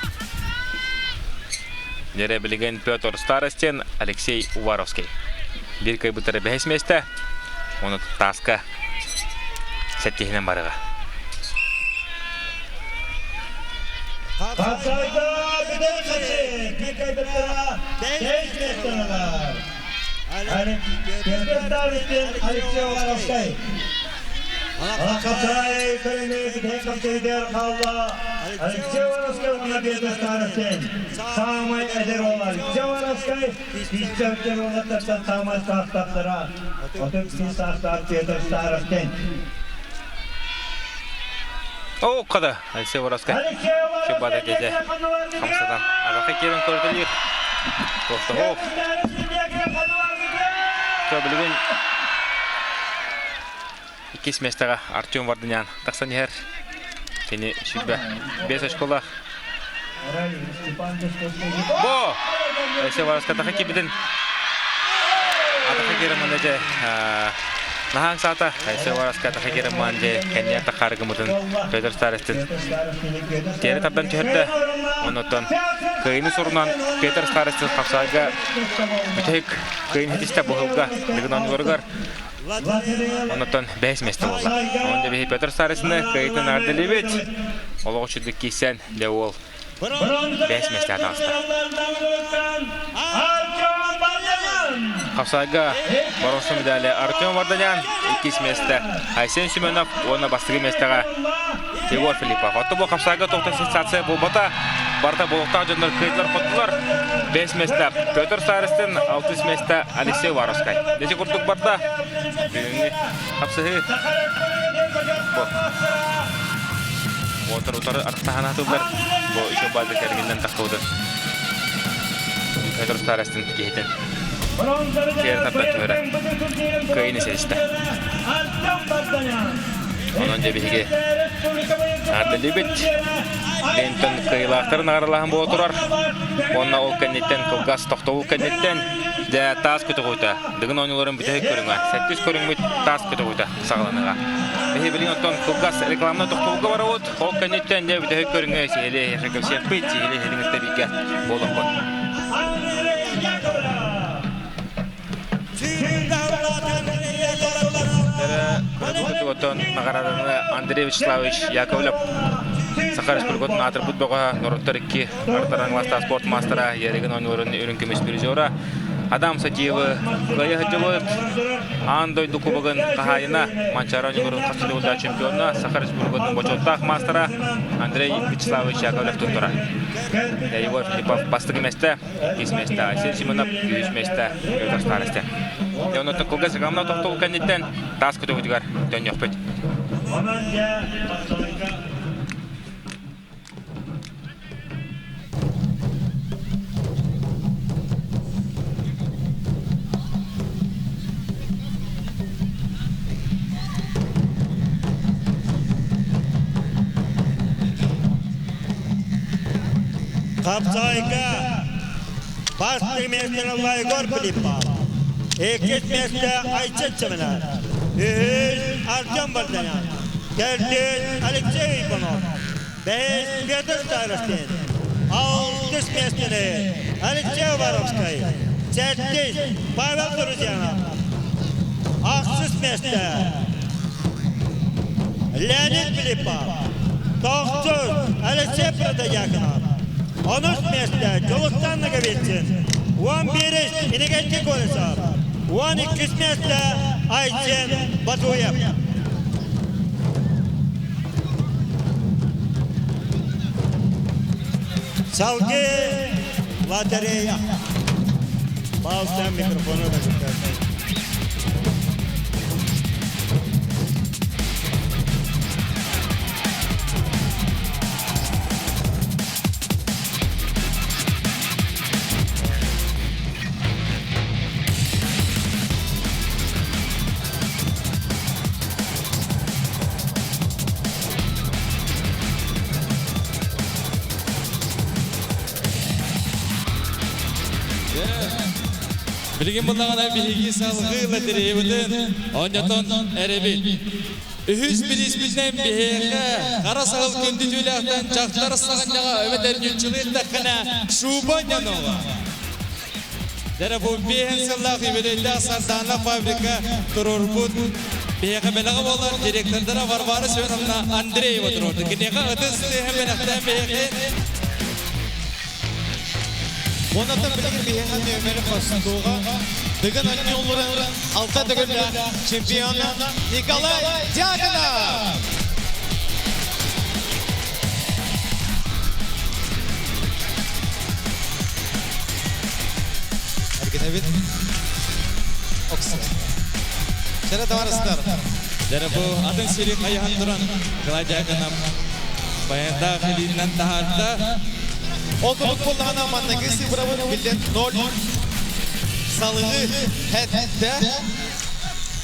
Дьэрэ билигин Петр Старостин, Алексей Уваровский. Биир кыайбыттара бэһис миэстэ, уонна тааска сэттиһинэн барыга. Хапсайга бүтэн хачы, биир кыайбыттара бэһис миэстэлэр. Петр Старостин, Алексей Уваровский. Хапсай көрүҥү бүтэн хапсайдыгар хаалла Алексей Уваровский уонна Петр Старостин. Саамай эдэр уол Алексей Уваровский, Иччэптэр уолаттартан саамай саастаахтара 31 саастаах Петр Старостин. О, када Алексей Воровскай. Чубада деді. Хамсадан. Абақы келін көрділер. Тоқтағов. Билигин иккис миэстэҕэ Артем Варданян тахсан иһэр. Кини сүрбэ 5 очколаах. Бо! Алексей Воровскай таха кибитин. Атаха киирэн дьэ наһаан саата Алексей Воровскай атаха киирэн дьэ кэнниэ тахаарыгымытын Петр Старостин тиэрэ тардан түһэрдэ. Оннуттан кыайыны сурунан Петр Старостин хапсаайга бүтэһик кыайын хитистэ быһылга Дыгын оонньууларыгар Оннуттан бэһис миэстэ буолла. Онон дьэ биһи Петр Старостины кыайыытын эҕэрдэлиибит. Олоҕу үчүгдүк киирсэн, дьэ уол бэһис миэстэҕэ таҕыста. Хапсаайга боруонса медали Артем Варданян, иккис миэстэ Айсен Семенов уонна бастакы миэстэҕэ Егор Филиппов. Оттон бу хапсаайга тоҕто сенсация буолбата. Барыта буолуохтаах дьоннор кыайдылар-хоттулар. Бэс миэстэ Петр Старостин, алтыс миэстэ Алексей Уваровскай. Ити курдук барда. Бүгүҥҥү хапсыһыы бу. Уотар утары арахтаһан атыллар. Бу еще база кэргиннэн тахсыбытын. Петр Старостин киһитин киэр тардан түһэрэ. Кыайыны ситистэ. Онон дьэ биһиги аардалыыбыт. Лентон кыайыылаахтарын наҕаралаһан буола турар. Уонна ол кэнниттэн кылгас тохтобул кэнниттэн дьэ таас көтөҕүүтэ Дыгын оонньууларын бүтэһик көрүҥэ сэттис көрүҥмүт таас көтөҕүүтэ саҕаланыаҕа. Биһи билигин оттон кылгас рекламнай тохтобулга барабыт. Ол кэнниттэн дьэ бүтэһик көрүҥҥэ сиһилии эһиэхэ кэпсиэхпит, сиһилии эһигини бииргэ буолуохпут. Отон наҕарааданы Андрей Вячеславович Яковлев Саха Республикатын аатырбыт бөҕөһө, норуоттар икки ардыраҥластаах спорт маастара, Ярыгин оонньууларын үрүҥ көмүс призера Адам Садиевы кыайа сылдьыбыт Аан дойду кубогын хаһаайына, Манчаары оонньууларын хас да чемпиона, Саха Республикатын бочуоттаах маастара Андрей Вячеславович Яковлев туттара. Егор Филиппов бастакы миэстэ, иккис миэстэ Айсен Семенов, үһүс миэстэ Петр Старостин. Онон кылгас рекламна тохтол кэнниттэн таас көтөҕүтүгэр төннүөхпүт. Хапсайга бастыҥ миэстэни ылла Егор Филиппов. Иккис миэстэ Айсен Семенов. Үһүс Артем Варданян. Төрдүс Алексей Иванов. Бэһис Петр Старостин. Алтыс миэстэни Алексей Уваровскай. Сэттис, Павел Друзьянов. Ахсыс миэстэ, Леонид Филиппов. Тохсус, Алексей Протодьяконов. Онус миэстэ, Дьулустан Ноговицын. 11-ис, Иннокентий Колесов. 12-ис миэстэ, Айсен Батуев. Салгыы лотерея. Пауза микрофону да. Билигин буллаҕына биһиги салгыы лотереябытын оонньотон эрэбит. Үһүс бирииспитинэн биһиэхэ хара саһыл күндү түүлээхтэн дьахтар саҕынньаҕа эбэтэр ньуччулуу эттэххинэ шуба нянова. Дьэ бу биэһин сыллаах юбилейдаах Сардаана фабрика туруорбут биһиэхэ бэлэҕэ буолар директордара Варвара Семеновна Андреева туруорду. Киниэхэ ытыс тыаһын бэлэхтээн биһиэхэ. Оннуттан билигин биһиэхэ нүөмэри хостууга Дыгын оонньууларын алта төгүллээх чемпиона Николай Дьяконов! Эргинэбит. Окса. Чэрэ товарыстар. Дьэ бу атын сири хайыһан туран Николай Дьяконов баяндаах илиинэн таһаарда. Ол курдук буоллаҕына манныгы цифрабыт биллэн 0 салыгы хэттэ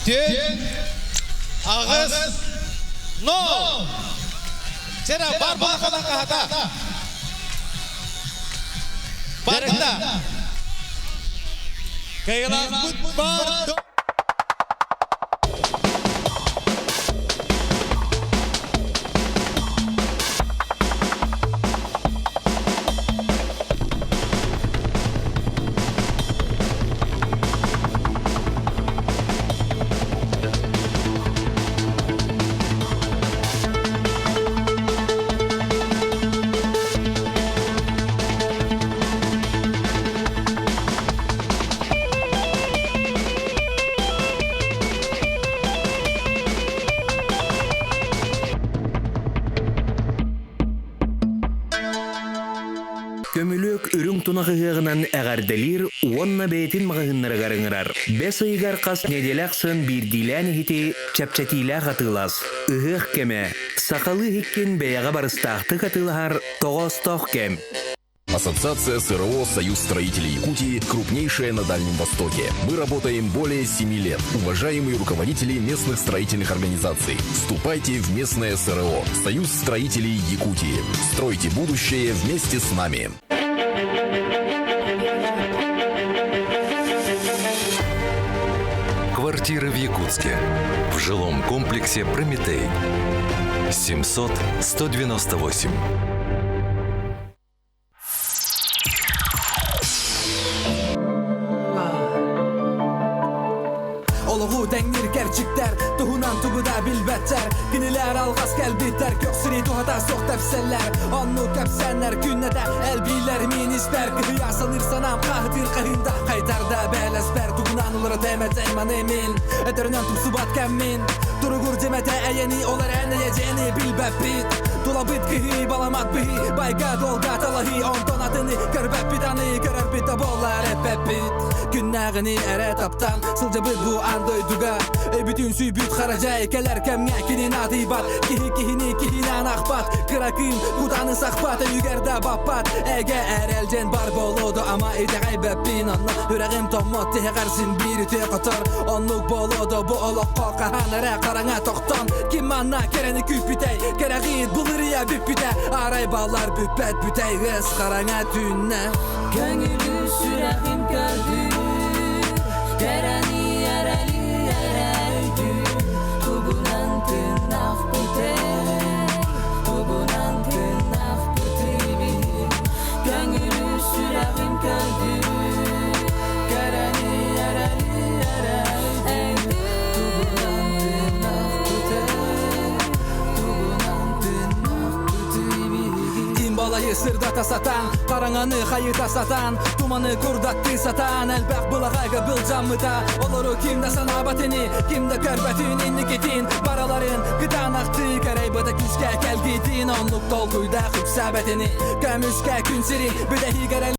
түөрт аҕыс нол. Чэрэ бар балахана хаһата. Барда. Кыайыылаахпыт бар. Көмүлүөк үрүҥ тунах ыһыаҕынан эҕэрдэлиир уонна бэйэтин маҕаһыыннарыгар ыҥырар. Бэс ыйыгар хас нэдиэлэ ахсын биирдиилээн иһити чэпчэтиилээх атыылас. Ыһыах кэмэ. Сахалыы иһиккин бэйэҕэ барыстаахтык атыылаһар тоҕоостоох кэм. Ассоциация СРО «Союз строителей Якутии» крупнейшая на Дальнем Востоке. Мы работаем более 7 лет. Уважаемые руководители местных строительных организаций, вступайте в местное СРО «Союз строителей Якутии». Стройте будущее вместе с нами. Квартиры в Якутске. В жилом комплексе «Прометей». 700 198. Олоҕу тэҥниир кэрчиктэр туһунан тугу да билбэттэр Кинилэр алҕас кэлбиттэр көхсүрү туһата суох тэпсэллэр Оннук кэпсээннэр күннэтэ элбииллэр мин испэр Кыһыйа саныыр санаам хаһытыыр хаһыында Хайтарда бэлэспэр тугунан уларыта эмэтэй маны мин Өтөрүнэн тупсубат кэммин Туругур дьэмэтэ эйэни ол эрэн эйэ дьиэни билбэппит Тулабыт кыһыы баламат быһыы Байга долга талаһыы онтон атыны Көрбөппүт аны көрөрбүт да буоллар эппэппит Күннээҕини эрэ таптаан сылдьабыт бу аан дойдуга Өйбүтүн сүүйбүт харадьай кэлэр кэмҥэ кини наадыйбат Киһи киһини киһинэн ахпат Кыра кыым кутааны сахпат өйүгэр да баппат Эгэ эрэлдьэн бар болуоду ама итэҕэйбэппин Онно үрэҕим томмот тиһэҕэр син биир үтүө хотор Оннук болуоду бу олоххо хаһан эрэ хараҥа тохтон Ким манна кэрэни күүппүтэй Кэрэҕиит былырыйа бүппүтэ Арай балар бүппэт бүтэй ыас хараҥа түүннэ Көҥүлү сүрэҕим көрдүүр, кэрэни эрэли эрэ өйдүүр. Тугунан тыыннаахпытый, тугунан тыыннаахпытый биһи. Көҥүлү сүрэҕим көрдүүр, Сырдайы сырдата сатаан, хараҥаны хайыта сатаан, туманы курдаттыы сатаан, элбэх былаҕайга былдьаммыта. Олору ким да санаабат ини, ким да көрбөтүн инникитин, бараларын кытаанахтыы кэрэйбыта күүскэ кэлгиитин, оннук толкуйдаах үксээбэт ини. Көмүскэ күн сирин бүтэһигэр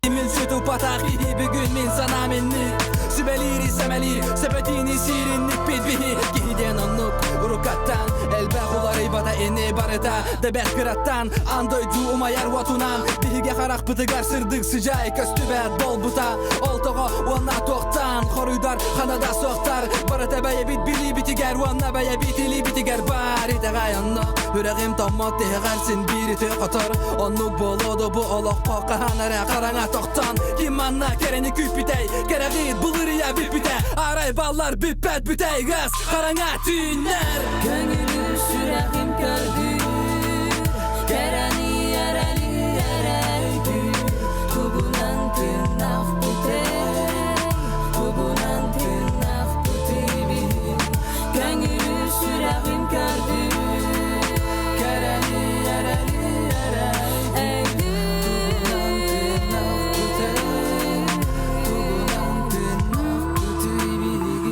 Мин сүтупатах киһи бүгүн мин санаам инник Сүбэлиири сэмэлиир, сөбөтиини сииринникпит биһи Киһи диэн оннук уруккаттан Элбэх уларыйбата ини барыта Дэбэт кыраттан аан дойду умайар уотунан Биһиги харахпытыгар сырдык сыдьаай көстүбэт буолбута Ол тоҕо уонна туохтан хоруйдар ханада суохтар Барыта бэйэбит билиибитигэр уонна бэйэбит илиибитигэр баар итэҕэй онно Үрэҕим томмот тиһэҕэр син биир үтүө хотор Оннук буолуо да бу олоххо хаһан эрэ хараҥа тохтон Ким манна кэрэни күүппүтэй Кэрэҕиит былырыйа бүппүтэ Арай баллар бүппэт бүтэй Газ хараҥа түүннэр Көҥүлү сүрэҕим көрдүүр Кэрэни эрэли эрэ өйдүүр Тугунан тыыннаах бүтэй Тугунан тыыннаах бүтүйбүт Көҥүлү сүрэҕим көрдүүр Кэрэни эрэли эрэ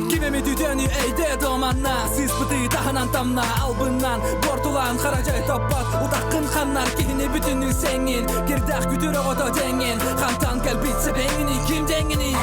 Ким эмит үтүөнү эйдэ доманна Сыыспыты таһынан тамна албыннан Бортулаан харажай топпот Утаххын ханнар киһини бүтүннүү сэҥҥин Кирдээх күтүр оҕото дьэҥҥин Хантан кэлбит сэбэҥҥини ким дьэҥҥиний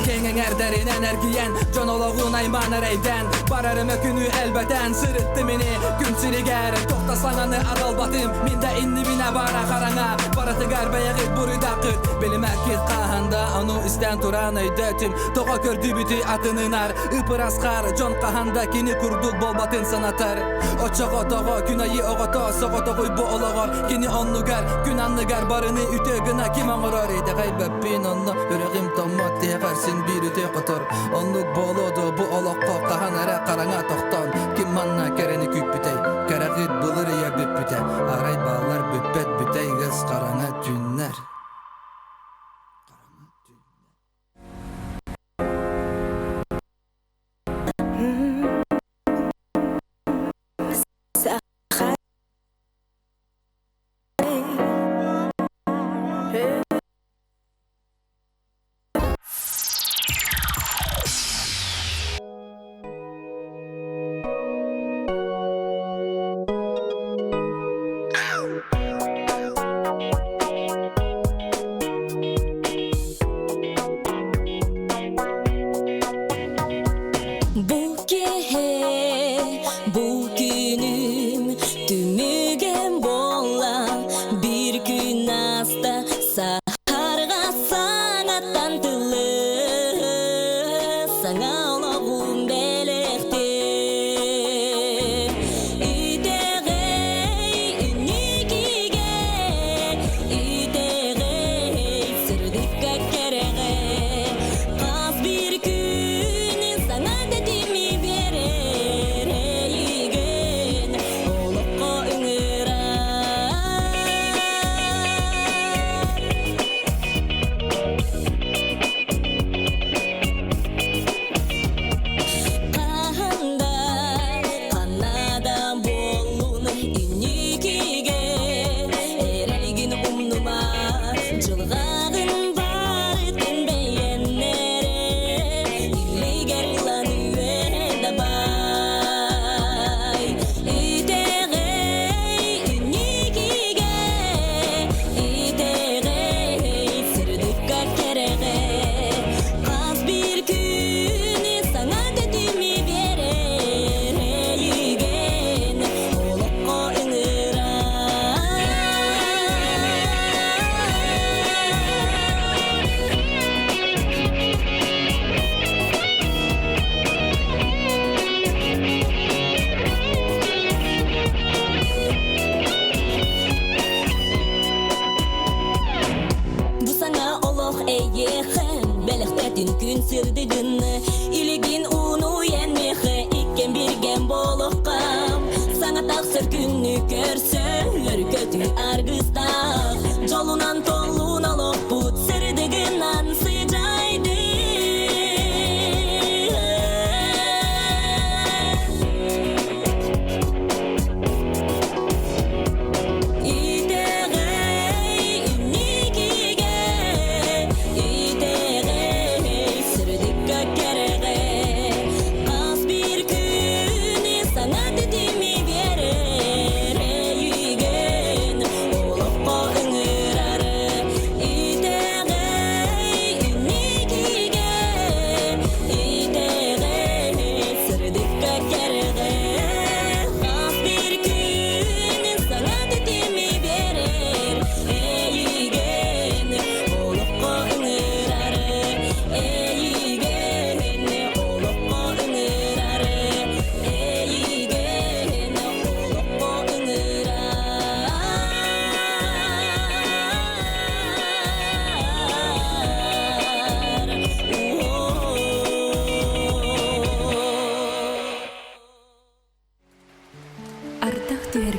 Киэҥ эҥэрдэринэн эргийэн Дьон олоҕун аймаан эрэйдэн Барарым өкүнү элбэтэн Сырыттым ини күн сиригэр Тохто саҥаны аҕалбатым Мин да иннибинэ бара хараҥа Барытыгар бэйэҕит буруйдааххыт Билимэккит хаһан да ону истэн туран өйдөөтүм Тоҕо көрдүүбүтүй атынынар Ыпырас хаар дьон хаһан да кини курдук буолбатын санатар Оччоҕо тоҕо күн айыы оҕото соҕотоҕуй бу олоҕор Кини оннугар күн анныгар барыны үтүө гына ким оҥорор Итэҕэйбэппин онно үрэҕим томмот тиһэҕэр син биир үтүө хотор Оннук буолуо дуо бу олоххо хаһан эрэ хараҥа тохтоон Ким манна кэрэни күүппүтэй Кэрэҕит былыр үйэ бүппүтэ Арай бааллар бүппэт бүтэй ыас хараҥа түүннэр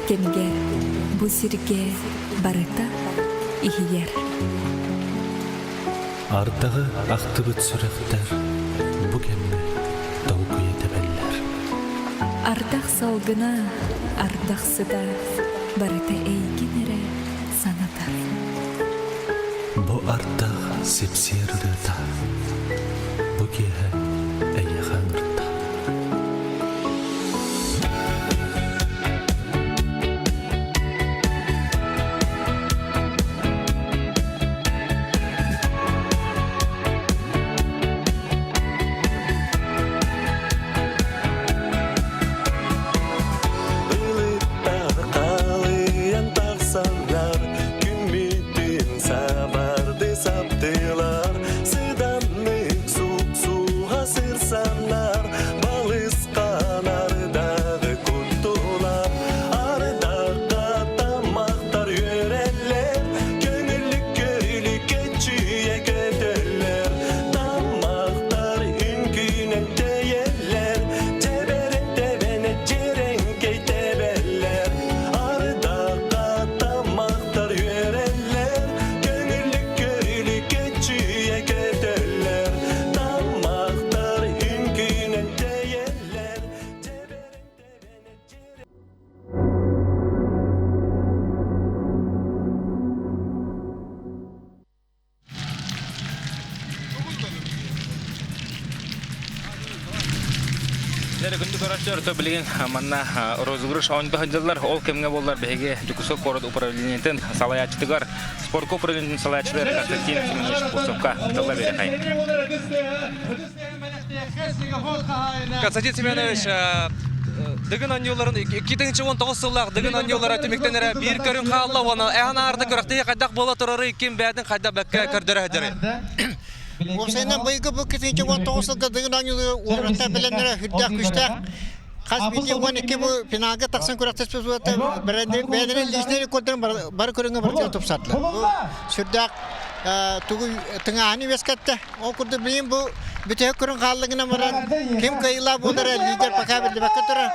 кэмигэр бу сиргэ барыта иһийэр. Ардаҕы ахтыбыт сүрэхтэр бу кэмҥэ долгуйа тэбэллэр. Ардах салгына, ардах сыта барыта эйгин эрэ санатар. Бу ардах сипсиэр ырыата, бу киэһэ эйиэхэ ыҥырда. Былыттар халыйан тахсаннар, күммүтүн сабарды саптылар, сыданнык сук-суға сырсаннар, балысқан ардағы куттулар, ардаққа тамақтар үөреллер, көңүллүк көрүлүккэ чүйэ көтөллөр, тамақтар үҥкүүнэн тэйэллэр, тэбэрин тэбэнэ дьирэҥкэй тэбэллэр, ардаққа тамақтар үөрэллэр, көңүллүк көрүлүккэ чүйэ көтөллөр, тамақтар үҥкүүнэн тэйэллэр, Дьэ, күндү көрөөччүлэр, то билигин манна розыгрыш оонньото сылдьаллар. Ол кэмҥэ буоллар биһиги Дьокуускай куорат управлениетын салайааччытыгар, спорка управлениетын салайааччытыгар Константин Семенович Бурцевка тылла биэрэхэй. Константин Семенович, Дыгын оонньууларын 2019 сыллаах Дыгын оонньуулара түмүктэнэрэ биир көрүҥ хаалла уонна эһэн аарда күрэхтэһии хайдах буола турарый, ким бэйэтин хайдах бэккэ көрдөрө сылдьарый? Уопсайынан быйылгы бу 2019 сылга Дыгын оонньуулара уораттар бэлэмнэрэ үрдээх күүстээх. Хас биирдии 12 бу финалга тахсан күрэхтэспит бэйэлэрин личнэй рекордарын бары көрүҥҥэ барытыгар тупсардылар. Бу сүрдээх тугу тыҥааһыны үөскэттэ. Ол курдук билигин бу бүтэһик көрүҥ хаалла гынан баран ким кыайыылаах буолара лидер пока биллибэккэ турар.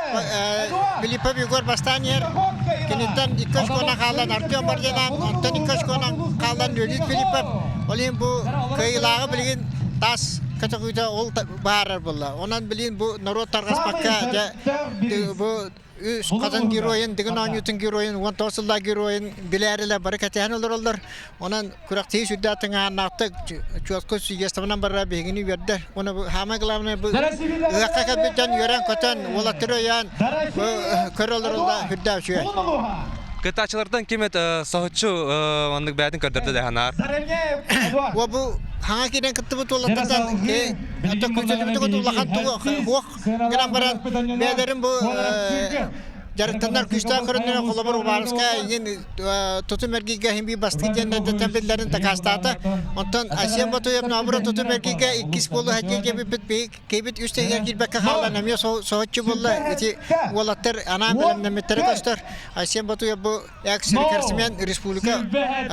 Филиппов Егор бастаан иһэр. Киниттэн икки очконан хаалан Артем Бардинан, онтон икки очконан хаалан Леонид Филиппов. Ол иһин бу кыайыылааҕы билигин тас көтөҕүүтэ ол баарар буолла. Онон билигин бу норуот тарҕаспакка дьэ бу үс хатан геройун, Дыгын оонньуутун геройун, 19 сыллаах геройун билээрилэр бары кэтэһэн олороллор. Онон күрэхтэһии сүрдээх тыҥааһыннаахтык, чуолкай сүйэстэмэнэн барара биһигини үөрдэр. Уонна бу самое главное бу ыһыахха кэлбит дьон үөрэн-көтөн, уолаттары өйөөн бу көрө олороллор сүрдээх үчүгэй. Кыттааччылартан ким это соһуччу маннык бэйэтин көрдөрдө да ханаар. Уо бу хаҥа киирэн кыттыбыт уолаттартан ки күүтүлүбүт улахан тугу хуох гынан баран бэйэлэрин бу дьарыктанар күүстээх көрүннэрин холобур Убаровска иҥин тутум эргийгэ иһин биир бастыҥ диэн эрдэттэн биллэрин дакаастаата. Онтон Асия Ботуев Наоборот тутум эргийгэ иккис буолу диэн кэбиппит киһибит үс тэҥэр киирбэккэ хаалан эмиэ соһуччу буолла. Ити уолаттар анаан бэлэмнэммиттэрэ көстөр. Айсен Ботуев бу экс-рекордсмен республика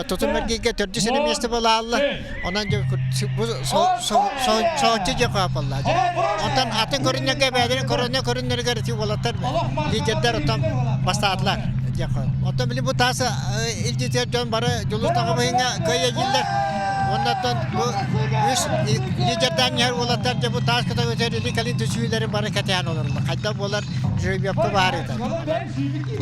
тутум эргийгэ төрдүс эрэ миэстэ буолаалла. Онон бу соһуччу дьэ хаапалла. Онтон атын көрүннэргэ бэйэлэрин көрүннэ көрүннэригэр ити уолаттар лидердэр оттон бастаатылар. Оттон били бу таас илдьитигэр дьон бары Дьулус Таҕабыһыҥҥа кыайа дииллэр. Оннуттан бу үс лидердээн иһэр уолаттар дьэ бу таас көтөҕүтэр или кэлин түсүүлэрин бары кэтээн олороллор. Хайдах буолар жеребьевка баар этэ.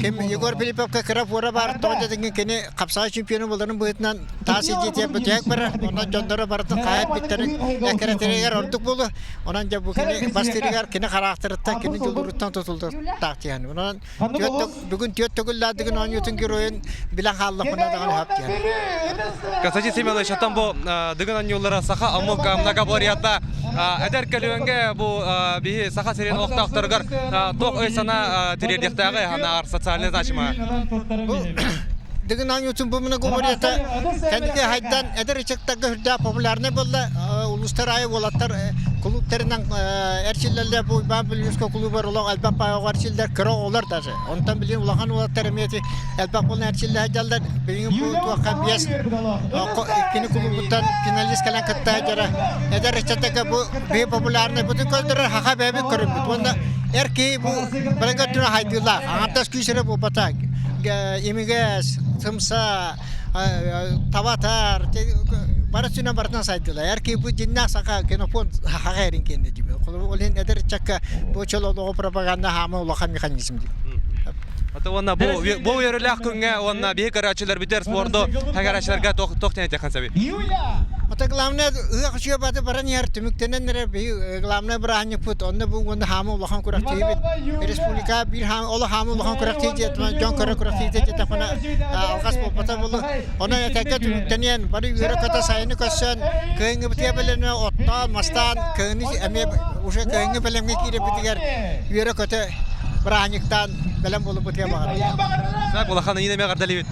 Ким Егор Филипповка кыра фора баар, тоҕо дэтиҥҥин кини хапсаҕай чемпиону буоларын быһыытынан таас илдьитиэн бүтэһик барар. Онон дьонноро барытын хаайан бүттэрин эккирэтэригэр ордук буолуо. Онон дьэ бу кини бастыырыгар кини хараахтарыттан, кини дьулууруттан тутулуктаах диэн. Онон бүгүн түөрт төгүллээдигин оонньуутун геройун билэн хааллахпына даҕаны хөп диэн. Константин Семенович, оттон бу Дыгын оонньуулара саха омук многоборьета эдэр көлүөҥҥэ бу биһи Саха сирин олохтоохторугар туох өй-санаа тириэрдиэхтээҕий анаар социальная значимая? Дыгын оонньуутун бу многоборьета кэнники хайдан эдэр ыччаттарга үрдээх популярнай буолла. Улуустар аайы уолаттар кулууптарынан эрчиллэллэр. Бу Уйбаан Бүлүүскэ кулуубар олох элбэх баайаҕа эрчиллэр кыра оҕолор даже. Онтон билигин улахан уолаттар эмиэ ити элбэх буолан эрчиллэ сылдьаллар. Билигин бу туохха биэс кини кулуубуттан финалист кэлэн кытта сылдьара. Эдэр ыччаттарга бу биһи популярнай бутун көрдөрөр хаха бэйэбит көрүммүт. Уонна эр киһи бу бары көрдөрөр хайдыылаах. Аҥардас күүс эрэ буолбатах. имигэс, сымса, табатар, бары сүнэн барытынан сайдылар. Эр киһи бу дьиннээх саха генофонд хаха эрин кэннэ дии. Ол иһин эдэр ыччакка бу чөл олоҕу пропаганда хаама улахан механизм дии. Ата уонна бу бу үөрүүлээх күҥҥэ уонна биһи көрөөччүлэр бүтэр спорду хагараччыларга туох туох диэн этиэххин сөбүй? Ата главное ыһыах үчүгэй баты баран иһэр түмүктэнэн эрэ биһи главное бырааһынньыкпыт онно бу уонна хаама улахан күрэхтэһиибит республика биир хаама олох хаама улахан күрэхтэһии диэтмэ дьон көрө күрэхтэһиитэ диэтэхпинэ алҕас буолбата буолу онон этэҥҥэ түмүктэниэн бары үөрэ-көтө сайыны көрсөн кыһыҥҥыбытыгар бэлэмнэ оттоон мастаан кыһыны эмиэ уже кыһыҥҥы бэлэмҥэ киирэрбитигэр үөрэ-көтө бырааһынньыктаан бэлэм буоларбытыгар баҕарабын. Так, улахан ыйын эмиэ эҕэрдэлиибит.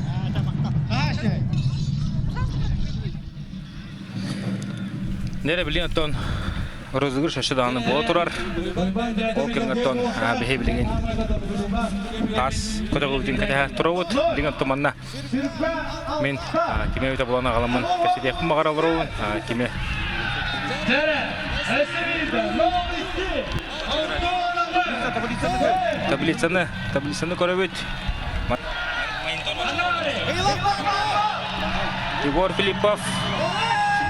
Нэрэ билин оттон розыгрыш өссө даҕаны буола турар. Ол кэмҥэ оттон биһи билигин таас көтөҕүлтүн кэтэһэ турабыт. Билигин оттон манна мин кими эбитэ булан аҕаламмын кэпсэтиэхпин баҕара олоробун. Кими Таблицаны, таблицаны көрөбүт. Егор Филиппов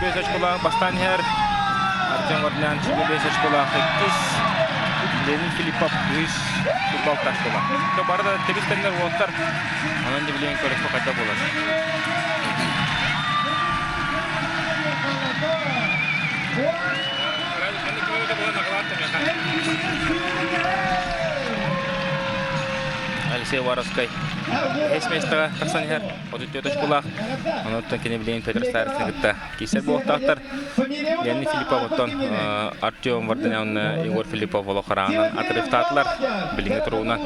5 очколаах бастаан иһэр. Артем Варнян 5 очколаах иккис. Ленин Филиппов үһүс футбол ташкола. Бары да тэбис-тэннэр уолаттар. Онон да билигин көрөспө хайда буолар. Алексей Уваровскай үһүс миэстэҕэ тахсан иһэр 34 очколаах. Онуттан кини билигин Петр Старицын кытта киирсэр буолуохтаахтар. Леонид Филиппов оттон Артем Варданян Егор Филиппов олох хараанан отрывтаатылар билиҥҥи туругунан.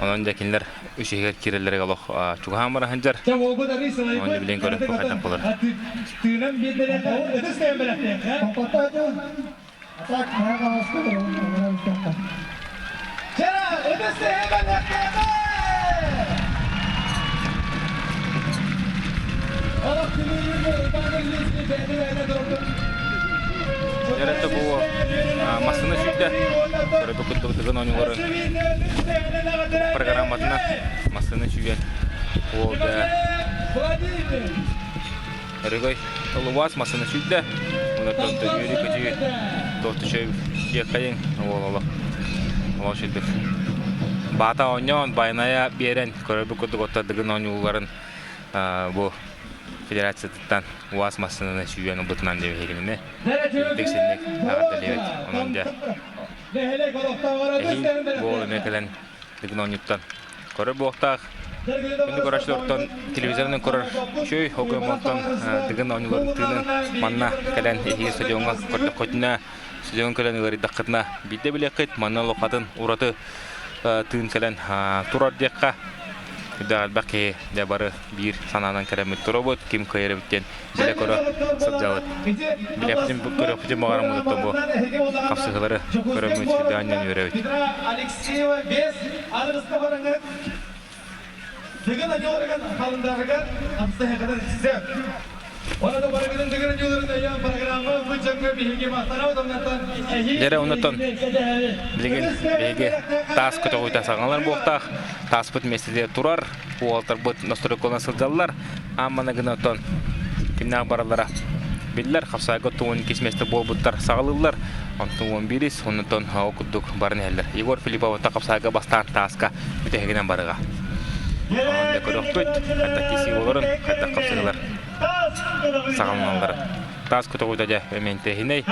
Онон дьэ кинилэр үс иһигэр киирэллэригэр олох чугаһаан бара сылдьар. Онон билигин көрүөхпүт хайдах буолар. Дьэрэтэ бу массыына сүүрдэ. Көрөбүт курдук Дыгын оонньууларын программатынан массыына сүүрэн уол Өрөгөй Толубаас массыына сүүрдэ. Онтон үөрүү-көтүү туохтучой диэххэйиҥ уол олох олох сүрдүк. Баата оонньоон байанайа биэрэн көрөрбүт курдук оттор Дыгын оонньууларын бу федерациятыттан УАЗ массыынаны сүүйэн ылбытынан диэбиһигинини үрдүк синник эҕэрдэлиэбит. Онон дьэ эһиил буол эмиэ кэлэн Дыгын оонньууттан көрөр буолуохтаах. Күндү көрөөччүлэртэн телевизорынан көрөр үчүгэй, ол гынан Дыгын оонньууларын тыынын манна кэлэн эһиги стадиоҥҥа көрдөххүтүнэ, стадион кэлэн ыарыйдаххытына биирдэ билиэххит, манна олохатын ураты тыын кэлэн турар диэххэ. Үрдээх элбэх киһи дьэ бары биир санаанан кэлэммит турабыт, ким кыайар эбит диэн билэ-көрө сылдьабыт. Билэппитин көрүөхпүтүн баҕараммыт бу хапсыһыылары көрөммүт сүрдээх үөрэбит. Алексеева 5 адрыска бараҥыт Дыгын аньоларыгар халындарыгар амсаһыгынан сөп. Оны да барыгытын дыгын аньоларын өйөөн программа бу дьоҥҥо биһиги махтанабыт оннуттан Дьэрэ оннуттан билигин биһиги таас көтөҕүүтэ саҥалар буолтаах тааспыт миэстэтигэр турар уолаттарбыт настройкалана сылдьаллар ааммана гына оттон кимнээх бараллара биллэр хапсаайга тугун иккис миэстэ буолбуттар саҕалыыллар онтон уон биирис оннуттан ол курдук баран иһэллэр Егор Филипповтан хапсаайга бастаан тааска бүтэһигинэн барыга онон көрүөхпүт хайдах киирсии буоларын хайдах хапсыһыылар саҕаланалларын таас көтөҕүүтэ дьэ эмиэнтэһинэй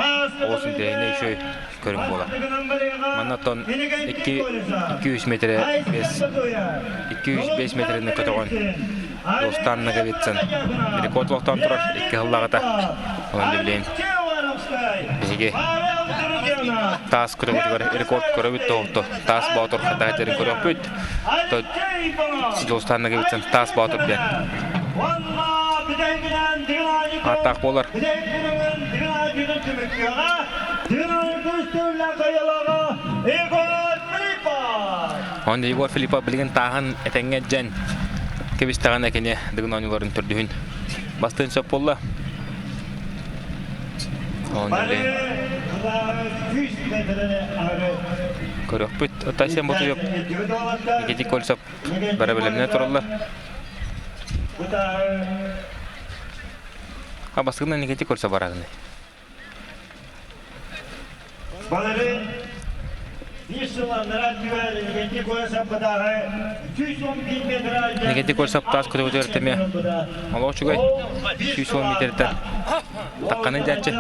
олус интэриэһинэй үчүгэй көрүҥ буолар. Манна оттон 2 2-3 метрэ 5 205 метрини көтөҕөн Рустам Ноговицын рекорд олохтоон турар икки сыллааҕыта. Онон билигин биһиги таас көтөҕүүтүгэр рекорд көрөбүт тоһуту таас боотур хатаһытерин көрүөхпүт. Дьулустаан Ноговицын таас боотур диэн ааттаах буолар. Онно Егор Филиппов билигин тааһын этэҥҥэ дьэн кэбистэҕинэ кини Дыгын оонньууларын төрдүһүн бастыан сөп буолла. Онно Көрөхпүт. Тайсен Ботуев, Никита Кольцов бары бэлэмнэ тураллар. А баскына Никита Кольцов барагыны. Балары Никита Кольцов таас көтөҕүтүгэр тэми олох үчүгэй 110 метртэн тахханы дьааччы.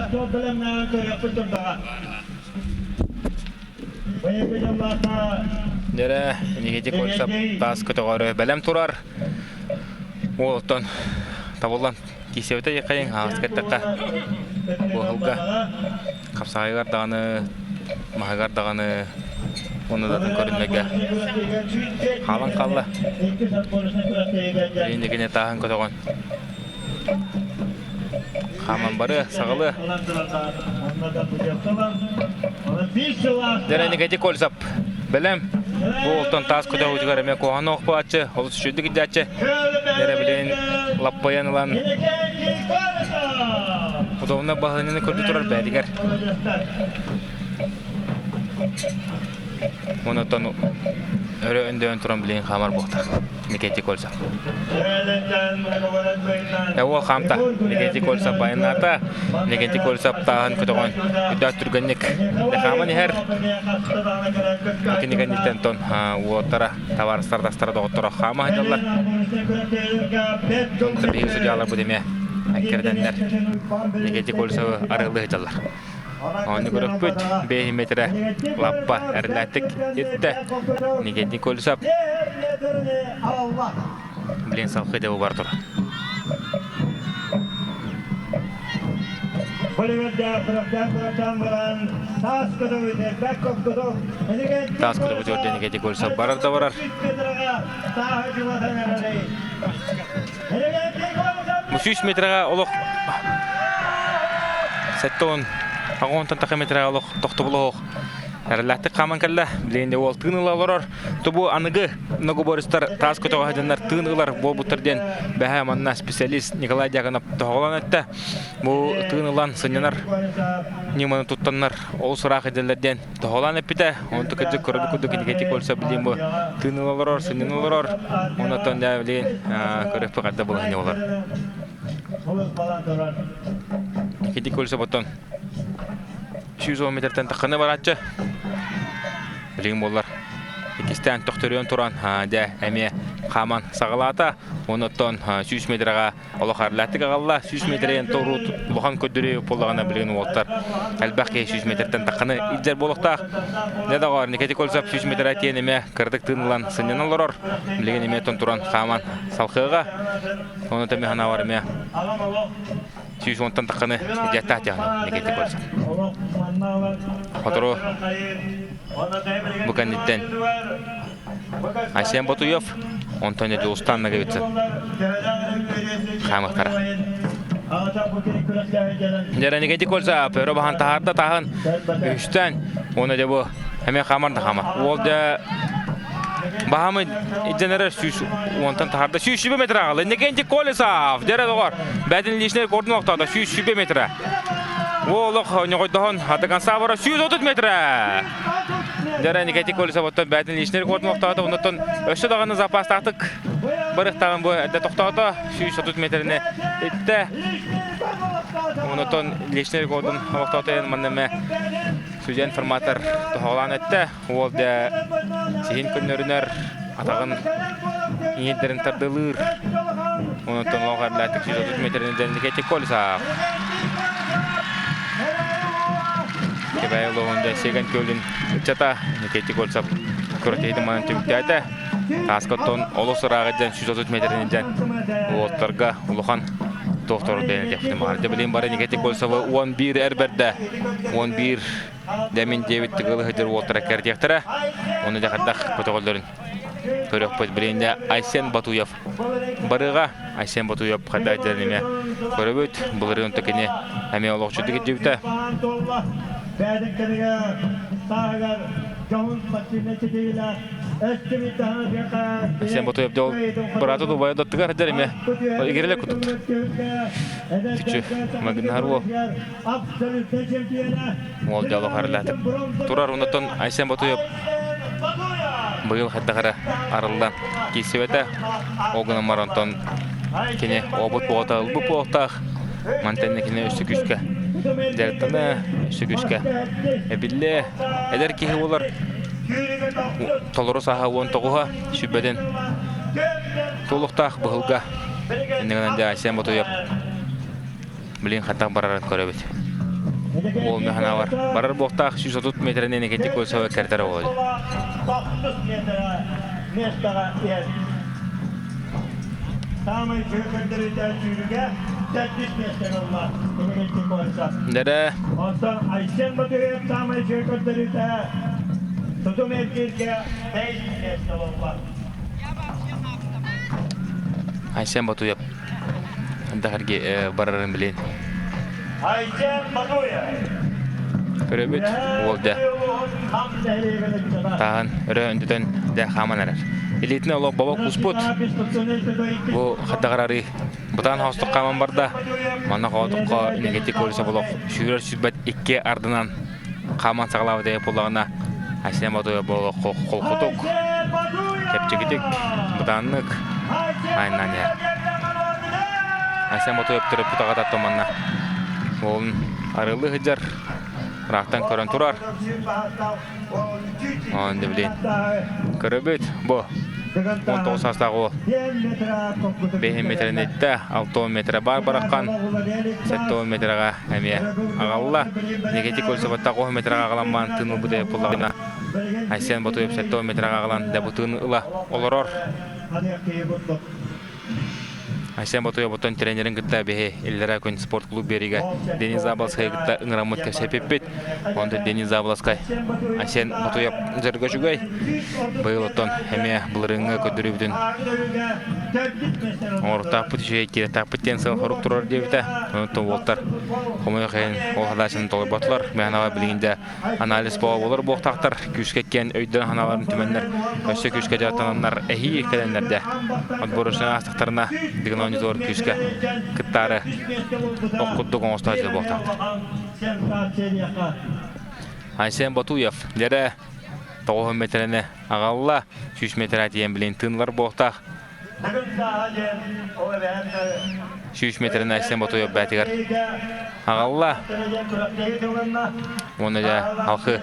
Дьэрэ, Никита Кольцов таас көтөҕөрө бэлэм турар. Уолтон табыллан киисэбитэ якайын хаҕыс кэттэххэ буоһулга хапсаҕайыгар даҕаны маһыгар даҕаны уонна да көрүннэргэ хаалан хаалла. Инникини тааһын көтөҕөн хааман барыа, саҕалыа. Дьэ, Никита Кольцов бэлэм. Бу олтон таас көтөҕүүтүгэр эмиэ куһаҕан оохпооччу, олус үчүгдүк илдьээччи. Эрэ билин лаппайан ылан удобно баһыынньаны көрдө турар бээтигэр. Онотон өрө өндөөн туран билин хаамар буолтах. Никита Кольцов. Уол хаамта. Никита Кольцов байаннаата. Никита Кольцов тааһын көтөҕөн үрдээх түргэнник хааман иһэр. Итини кэнниттэн тон уолаттара, табаарыстар тастара доҕотторо хаама сылдьаллар. Онто биһиги судьяларбыт эмиэ эккирэтэннэр Никита Кольцовы арыаллыы сылдьаллар. Ону көрөкпүт, 5 метрэ лаппа эрэлээттик иттэ. Никита Кольцов Блин, салхы деп бар тур. Таас көтөбүт өрдөн Никита Кольцов барар да барар. Бу 100 метрға олох 70 агонтан таха метрға олох тохтобулуох эрэлээхтик хааман кэллэ. Билигин де уол тыын ыла олорор. Тубу аныгы многоборецтар таас көтөҕө сылдьаннар тыын ылар буолбуттар диэн бэһэ манна специалист Николай Дьяконов тоһоҕолоон эттэ. Бу тыын ылан сынньанар ньыманы туттаннар олус ыраах идэллэр диэн тоһоҕолоон эппитэ. Онту кырдьык көрөбүт курдук Никита Кольцов билигин бу тыын ыла олорор, сынньана олорор. Онтон дьэ билигин көрөппү хайда булаһын олор. Никита Кольцов оттон 110 метртэн тахханы барааччы. Билигин буоллар иккистээн төхтөрүйэн туран дьэ эмиэ хааман саҕалаата. Онуттан 100 метрға олох арлааттык аҕалла. 100 метрен торут улахан көрдөрүү буоллаҕына билигин уолаттар элбэх киһи 100 метртэн тахханы илдьэр буолуохтаах. Дьэ доҕоор, Никита Кольцов 100 метрэ тиэн эмиэ кыратык тыын ылан сынньанан олорор. Билигин эмиэ туран хааман салхыаҕа. Ону тэми санаабар эмиэ 110-тан тахханы илдьэттаах дьаһана Никита Кольцов. Сотору бу кэнниттэн Айсен Ботуев, онтон Дьулустан Ноговицын хаамыктара. Дьэ, Кольцов өрө баһан таһаарда таһын үстэн, уонна дьэ бу эмиэ хаамар да хаамар. Уол дьэ баһамы иддэнэрэр 110-тан таһаарда. 120 метр аҕалла. Иннокентий Колесов, дьэрэ доҕор, бээтин личнэй рекордун олохтоото 120 метр. Уол олох ньоҕойдоһон до конца бара 130 метр. Дьэрэ Никита Колесов оттон бээтин личнэй рекордун олохтоото. Оннуттан өссө даҕаны запастаахтык барыхтаҕын бу эрдэ тохтоото. 130 метрини иттэ. Оннуттан личнэй рекордун олохтоото манна эмэ судья информатор тоһоҕолоон эттэ. Уол дьэ сиһин көннөрүнэр, атаҕын иҥиирдэрин тардылыыр. Онтон олох эрлээтик 130 метрини дьэнникэти Колесов. Кэбээйи улууһун дьэ Сиэгэн күөлүн ыччата Никита Кольцев күрэхтэһиитин манан түмүктээтэ. Тааска оттон олус ырааҕы дьэн 130 метрини дьэн уолаттарга улахан туохтору дээн этиэхпитин баҕар. Дьэ билигин бары Никита Кольцевы 11 эр бэрдэ 11 Дэмин диэбит тыгылы сылдьар уолтара кэрдиэхтэрэ. Ону дьэ хайдах көтөҕөллөрүн көрүөхпүт. Билигин дьэ Айсен Батуев барыаҕа. Айсен Батуев хайдах дьэрин эмиэ көрөбүт. Былырыын кини эмиэ олохчутук илдьибитэ. Сен Ботуев дьол бырааты дубайа доттугар дьэр эме игиреле кутуктар. Түчү магнар уол. Уол дьоло харылаатык. Турар онотон Айсен Ботуев быйыл хайдах эрэ арыллан киирсибэтэ. Ол гынан баран онтон кини обут буота ылбыт буолуохтаах. Мантан кини өссө күүскэ дьарыктана, өссө күүскэ эбиллэ. Эдэр киһи буолар толору сааһа 19-а сүбэтин туолуохтаах быһылга. Иннигинэн дьэ Айсен Ботуев билин хаттах барарын көрөбүт. Ол механавар барар буохтаах 130 метринен иккинчи кольцевой кэртэр оҕолор. Самый көрдөрүүтэ сүүрүгэ 4 миэстэ ылла Иннокентий Кольцев. Дэрэ. Онтон Айсен Батыев самый көрдөрүүтэ Тутум эргииргэ 5 миэстэ ылла. Айсен Батуев Дахарги барарын билин. Айсен Батуев. Көрөбүт уол дэ. Таһан өрө өндүтэн дэ хааман эрэр. Илиитин олох баба куспут. Бу хаттаҕар бытаан хоостук хааман барда. Манна хоотукка инегети колеса болох сүүрэр сүрбэт икки ардынан хааман саҕалаабыт эйэ буоллаҕына Айсен Батуев болох холкутук, чэпчэкитик, бытааннык айаннаан иһэр. Айсен Ботуев төрөппүт аҕата манна уолун арыылыы сылдьар, ыраахтан көрөн турар. Оон да билин көрөбүт бу 19 саастаах уол 5 метрин иттэ, 6 метрэ бар бараххан, 7 метрэҕэ эмиэ аҕалла. Никити Кольцеваттаах 10 метрэҕэ аҕалан баан тыын ылбыт буоллаҕына Айсен Ботуев 7 метрэҕэ аҕалан дебутун ыла олорор. Айсен Ботуев оттон тренерин кытта биһи иллэрээ күн спорт клуб биэригэ Денис Заболоцкай кытта ыҥыраммыт кэпсэппиппит. Онтон Денис Заболоцкай Айсен Ботуев дьарыга үчүгэй. Быйыл оттон эмиэ былырыыҥҥы көрдөрүүбүтүн оҥоруктаахпыт үчүгэй киирэтаахпыт диэн сыл хорук турар диэбитэ. Онтон уолтар хомойуох иһин ол хадаачыны толорботулар. Мэханаҕа билигин да анализ буолар буолуохтаахтар күүскэ киэн өйдөөн санааларын түмэннэр өссө күүскэ дьарыктананнар эһии кэлэннэр дэ отборочнай аастахтарына дигин оонньутугар күүскэ кыттаары ох курдук оҥостоочу буолуохтаахтар. Айсен Ботуев дьэрэ 9 метрэни аҕалла 100 метрэ тиийэн билин тыынылар буолуохтаах. 100 метрин Айсен Ботуев бээтигэр аҕалла. Уонна дьэ халхы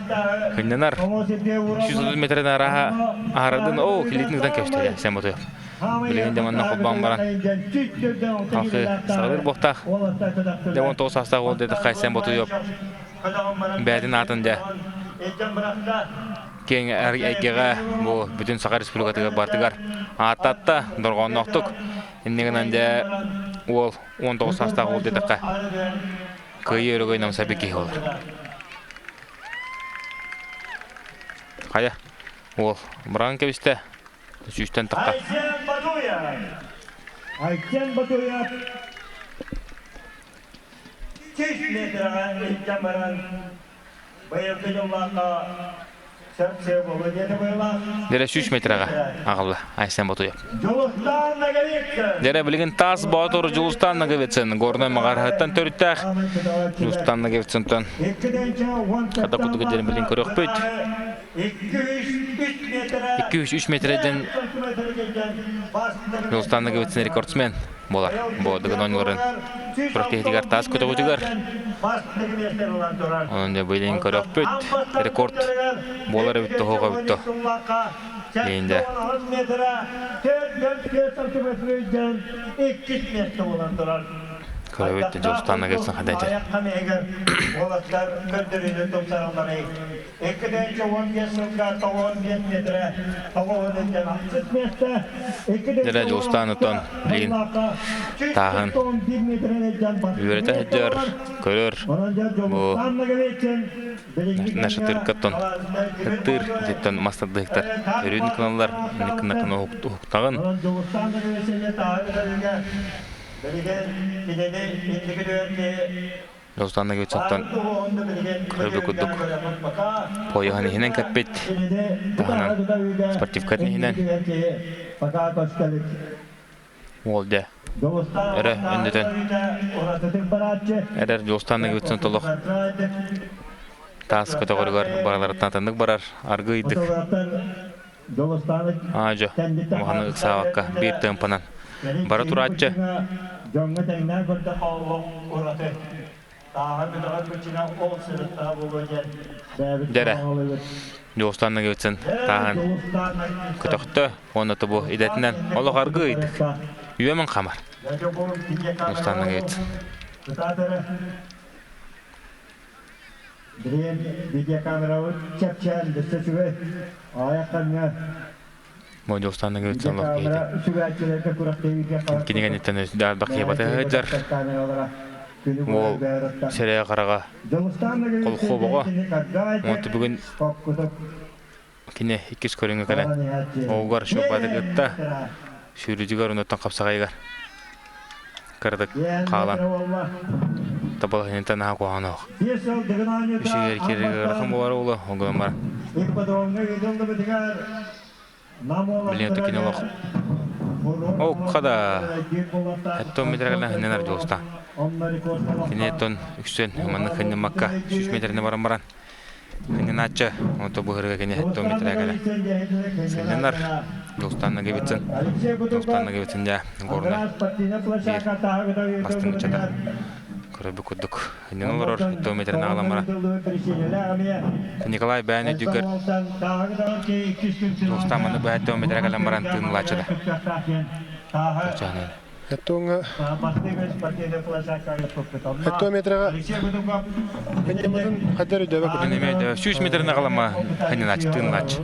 кынньанар. 130 метрин араха аһарадын оо килитин ытан кэбистэ Айсен Ботуев. Билигин дьэ манна холбоон баран халхы саҕалыыр буохтаах. Дьэ 19 саастаах уол диэтэх Айсен Ботуев бээтин аатын дьэ киэҥ эйгэҕэ бу бүтүн Саха Республикатыгар барытыгар ааттатта дорҕоонноохтук иннигинэн гынан дьэ уол 19 саастаах уол диэтэххэ кыайыы өрөгөй намсайбыт киһи буолар. Хайа уол быраҕан кэбистэ сүүстэн тахха. Айсен Батуев! Айсен Батуев 100 метрэҕэ илдьэн баран Дэрэ 100 метрэҕэ аҕалла Айсен Ботуев. Дэрэ билигин таас боотур Дьулустаан Ноговицын Горнай Маҕарыһыттан төрүттээх Дьулустаан Ноговицынтан хата курдук дьэрин билин көрүөхпүт. 203 метрден Дьулустаан Ноговицын рекордсмен буолар. Бу дыгын оонньууларын күрэхтэһиитигэр таас көтөҕүтүгэр онон дьэ билин көрөхпүт рекорд буолар эбит тоһоҕо эбит то Лиинде көрөбүт Дьулустаан Ноговицын хадайдыр Дьэ Дьулустаан оттон билигин тааһын үөрэтэ сылдьар, көрөр бу нашатыркаттан ыттыыр дьиттэн мас тардыһыктар өрүүн кыналлар инниккынакын уһуктаҕын Дьулустаан Ноговицыттан көрбүт курдук пояһын иһинэн кэппит, таһынан спортивкатын иһинэн уол дьэ өрө өндөтөн эрэр Дьулустаан Ноговицын толох таас көтөҕөрүгэр барыларыттан атыннык барар аргыыйдык аа-дьо улаханнык ыксаабакка биир тыампанан бара турааччы Дьэрэ, Дьулустаан Ноговицын тааһын көтөхтө уонна тобу идэтинэн олох аргыыйдык үөмэн хамар. Дьулустаан Ноговицын. Билигин видеокамерабыт чэпчээн өссө үчүгэй. Аҕыйах кэмҥэ Модьуустаан Ноговицын олох киһитэ. Кинигэниттэн элбэх киһи батыһа сылдьар. Уол сирэйэ хараҕа колхуобоҕо. Уонна бүгүн кини иккис көрүҥҥэ кэлэн оҕугар шурбаты кытта сүүрүүтүгэр онуттан хапсаҕайыгар кыратык хаалан табалаһынтан наһаа куһаҕан оһох. Үсүгэр киирэргэ ыарахан буолара уолу ол гынан баран билиэн кини олох Окка да эттон метргэнэ хыннанар дьулустаан. Кини эттон үксүн маннык хынныммакка 100 метрини баран баран Хыннанааччы, онто быһырга кини 70 метрэ кэлэ. Сынньанар Дьулустаан Ноговицын. Дьулустаан Ноговицын дьэ Горнай биир бастыҥ ыччата. Көрөрбүт курдук хынньан олорор 70 метрин аҕалан баран. Николай бэйэн өйдүүгэр Дьулустаан маннык бэйэ 70 метрэ кэлэн баран тыынылааччы да. Чачаанын. Эттоҥҥа Этто метраҕа ханньаммытын хайдар өйдөөбөк Эмиэ 100 метрин аҕалама ханньанааччы тыыннааччы.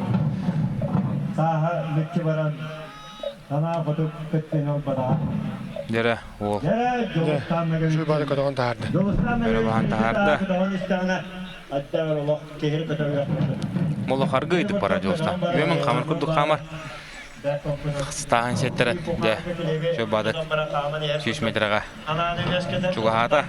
Дьэрэ уол. Дьэ, бары көтөҕөн таһаарда. Өрө баһан таһаарда. Молохаргы ыйдык бара дьуостан. Үөмэн хамар курдук хаамар. Стааһын сиэттэрэн, дьэ, Чуйбаадык 100 метрэҕэ чугаһаата.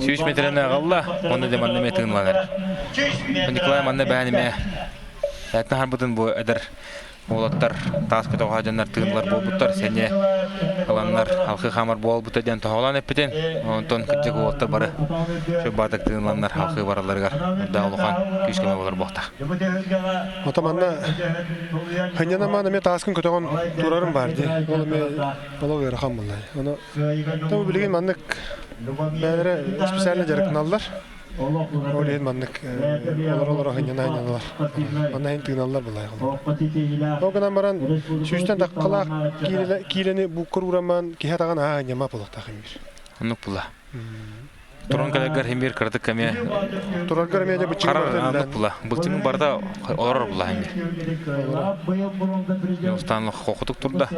Сүүс метрэни аҕалла, уонна дьэ манна эмиэ тыынылан эрэр. Николай манна бэйэн эмиэ этин аһарбытын бу эдэр Уолаттар таас көтөҕө дьоннор тыынылар буолбуттар, сэниэ ыланнар алхыы хаамар буолбута диэн тоһоҕолоон эппитин. Онтон кырдьык уолаттар бары сүрбаатык тыыныланнар алхыы баралларыгар үрдээх улахан күүс-көмө буолар буолта. Ото манна хынньанамаан эмиэ тааскын көтөҕөн турарым баар дии. Ол эмиэ олох ыарахан буолла. Ону то билигин маннык бэйэлэрэ специально дьарыктаналлар. Ол иһин маннык олоро-олоро сынньана-сынньаналар. Манна иһин тыыналлар былай. Ол гынан баран сүүстэн таххалаах киилэни буккур ураман киһи атаҕын аа ньама буолуохтаах имир. Оннук була. Туран кэлэргэр химир кыратык кэмиэ Тураргар эмиэ де быччыҥ барда оннук була. Былчыҥ барда олорор була химир. Устан хохотук турда.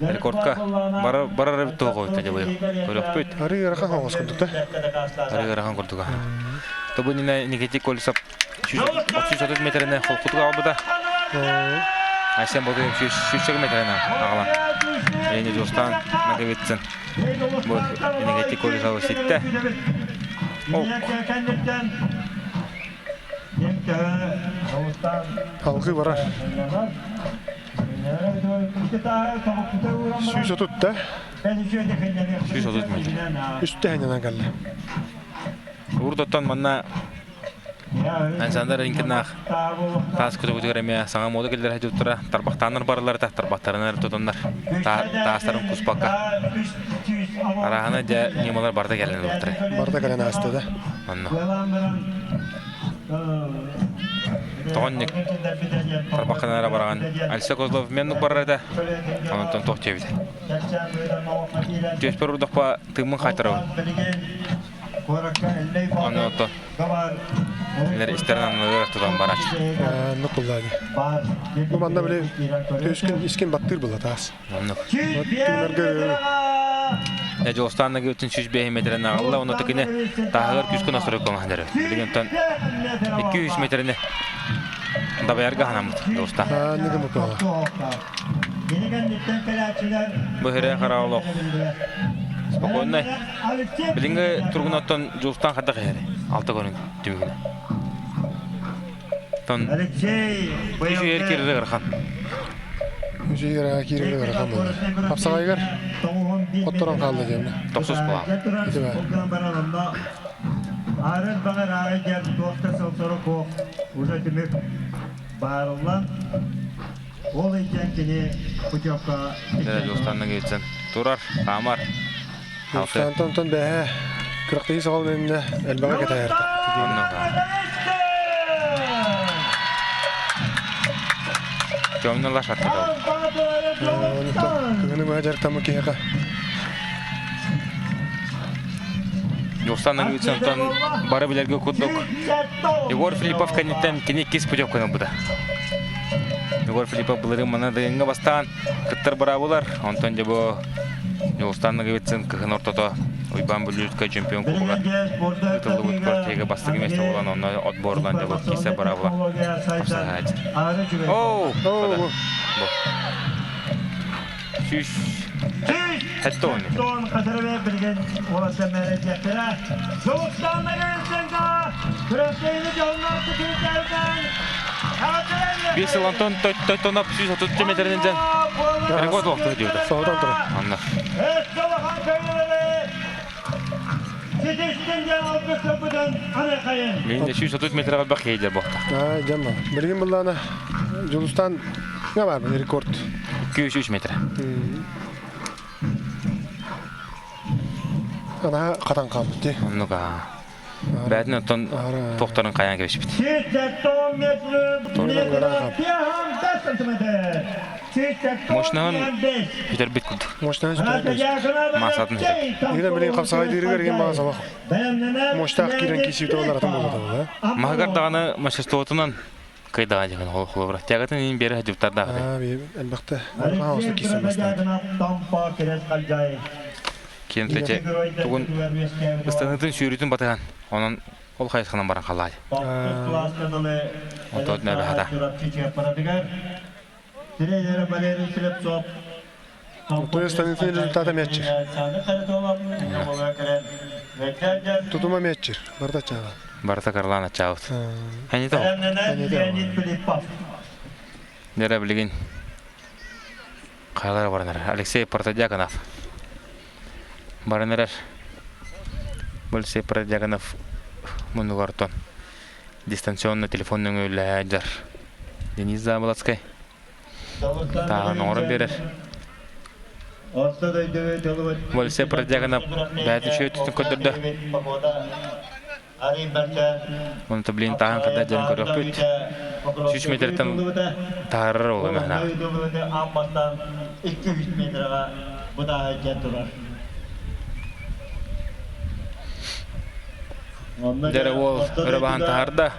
Рекордка барар барар эбит туох ойта дьабыйы. Көрөхпүт. Арыы ыарахан хоҥос курдук да. Арыы ыарахан курдук. Тобу нина Никитий Колесов 330 метрine холкутук аҕалбыта. Айсен Ботуев 100 метрine аҕалан. Эйне Дьулустаан Ноговицын бу Никитий Колесовы ситтэ. Алгыы барар. 130 да? 130 метр. Үстэ ханньанан кэллэ. Урут манна Александр Ринкиннаах таас көтөҕүтүгэр эмиэ саҥа муода киллэрэ сылдьыбыттара. Тарбахтааннар барылар да тарбахтарынан эрэ тутаннар таастарын куспакка. Арааһына дьэ ньымалар барыта кэлэн ылбыттара. Барыта кэлэн ааста да. Онно. Тоҕонньук тарбаххынан эрэ бараҕын. Альса Козлов меннук барар этэ. Онтон туох диэбитэ. Түөспэр урдахпа тыыммын хайтарабын. Ону ото кинилэр истэрин анныгар тутан барааччы. Оннук буллаани. Бу манна били түөскүн искин баттыыр була таас. Оннук. Тыынарга Дьулустаан Нагыытын 105 метрин аҕалла, онно кини тааһыгар күүскэ настройкалаһан эрэр. Билигин онтон 200 метрини Дабайарга ханаммыт Дьулустан. Бу хире хара олох спокойнай. Билиҥҥи тургуноттон Дьулустан хардах иһэри. Алта көрүҥ түмүгүнэ. Тон үчүгэр киирэр ыарахан. Үчүгэр киирэр ыарахан буолар. Хапсаҕайыгар хотторон хаалла диэмэ. Тохсус буолан. Аарар баҕар аайы дьэр туох да сыл-сорук суох уже түмүк баарыллан ол илдьэн кини путевка Дьулустаннык ыытсан турар, хаамар. Дьулустаантан онтон бэһэ күрэхтэһии саҕалан иннэ элбэҕи кэтэһэр. Темнылар шаттыдал. Кыһыны быһа дьарыктаммыт киһиэхэ Дьулустан Ангельсонтон бары билэргэ курдук Егор Филиппов кэнниттэн кини иккис путевканы ылбыта. Егор Филиппов былырыын маны дыгыҥҥа бастаан кыттар быраабылар. Онтон дьэ бу Дьулустан Ноговицын кыһын ортото Уйбаан Бүлүүскэ чемпион кубогар ыытыллыбыт квартирга бастакы миэстэ буолан онно отборлан дьэ бу киирсэр быраабыла хапсаһааччы. Оу! Бу. 170 Тон хатырыбе билген уолаттар мэрэтиэхтэрэ. Дьулустаанна Гриценко күрэхтэһиини дьоһуннаахтык күүстээбитинэн Биир сыл онтон тойтоноп 130 метринен дьэн рекорд олохто диэбитэ. Соҕотон турар. Онно. Мин 130 метр албах кейдер бохта. Аа, дьамма. Билигин буллаана Дьулустан не бар рекорд. 203 метр. Ана катан калбыт ди. Оннук аа. Бәтин оттон тохторун каян кебишпит. Мощнаһын бүтэрбит курдук. Мощнаһын бүтэрбит. Маасатын бүтэрбит. Игина билин хапсаҕай дииригэр игин баҕа салах. Мощтаах киирэн киисиитэ олар атын буолуо да. Маһыгар даҕаны мастерствотунан кыйдаҕа дьаһын холобура. Тягатын иин биэрэ сылдьыбыттардаах. Аа, элбэхтэ. Хаоса киирсэн бастаат. Киэн тече тугун ыстаныытын сүүрүүтүн батыһан онон ол хайысханан баран халаай. Онтон нөбэхата. Той ыстаныытын результата мяччир. Тутума мяччир. Барда чаҕа. Барыта карлаан ачаабыт. Әнете Дәрә билигин Хайалара баран эрэр. Алексей Протодьяконов. Баран эрэр. Алексей Протодьяконов муннугартан дистанционно телефон нөҥүөлэһэ дьар. Денис Заболоцкай тааһын оҥорон биэрэр. Алексей Протодьяконов бэйэтин үчүгэй өттүн көрдөрдө. Онто блин таһан хата дьэн көрөкпүт. 3 метртэн таһарар ол эмэһна. Дэрэ уол өрө баһан таһарда.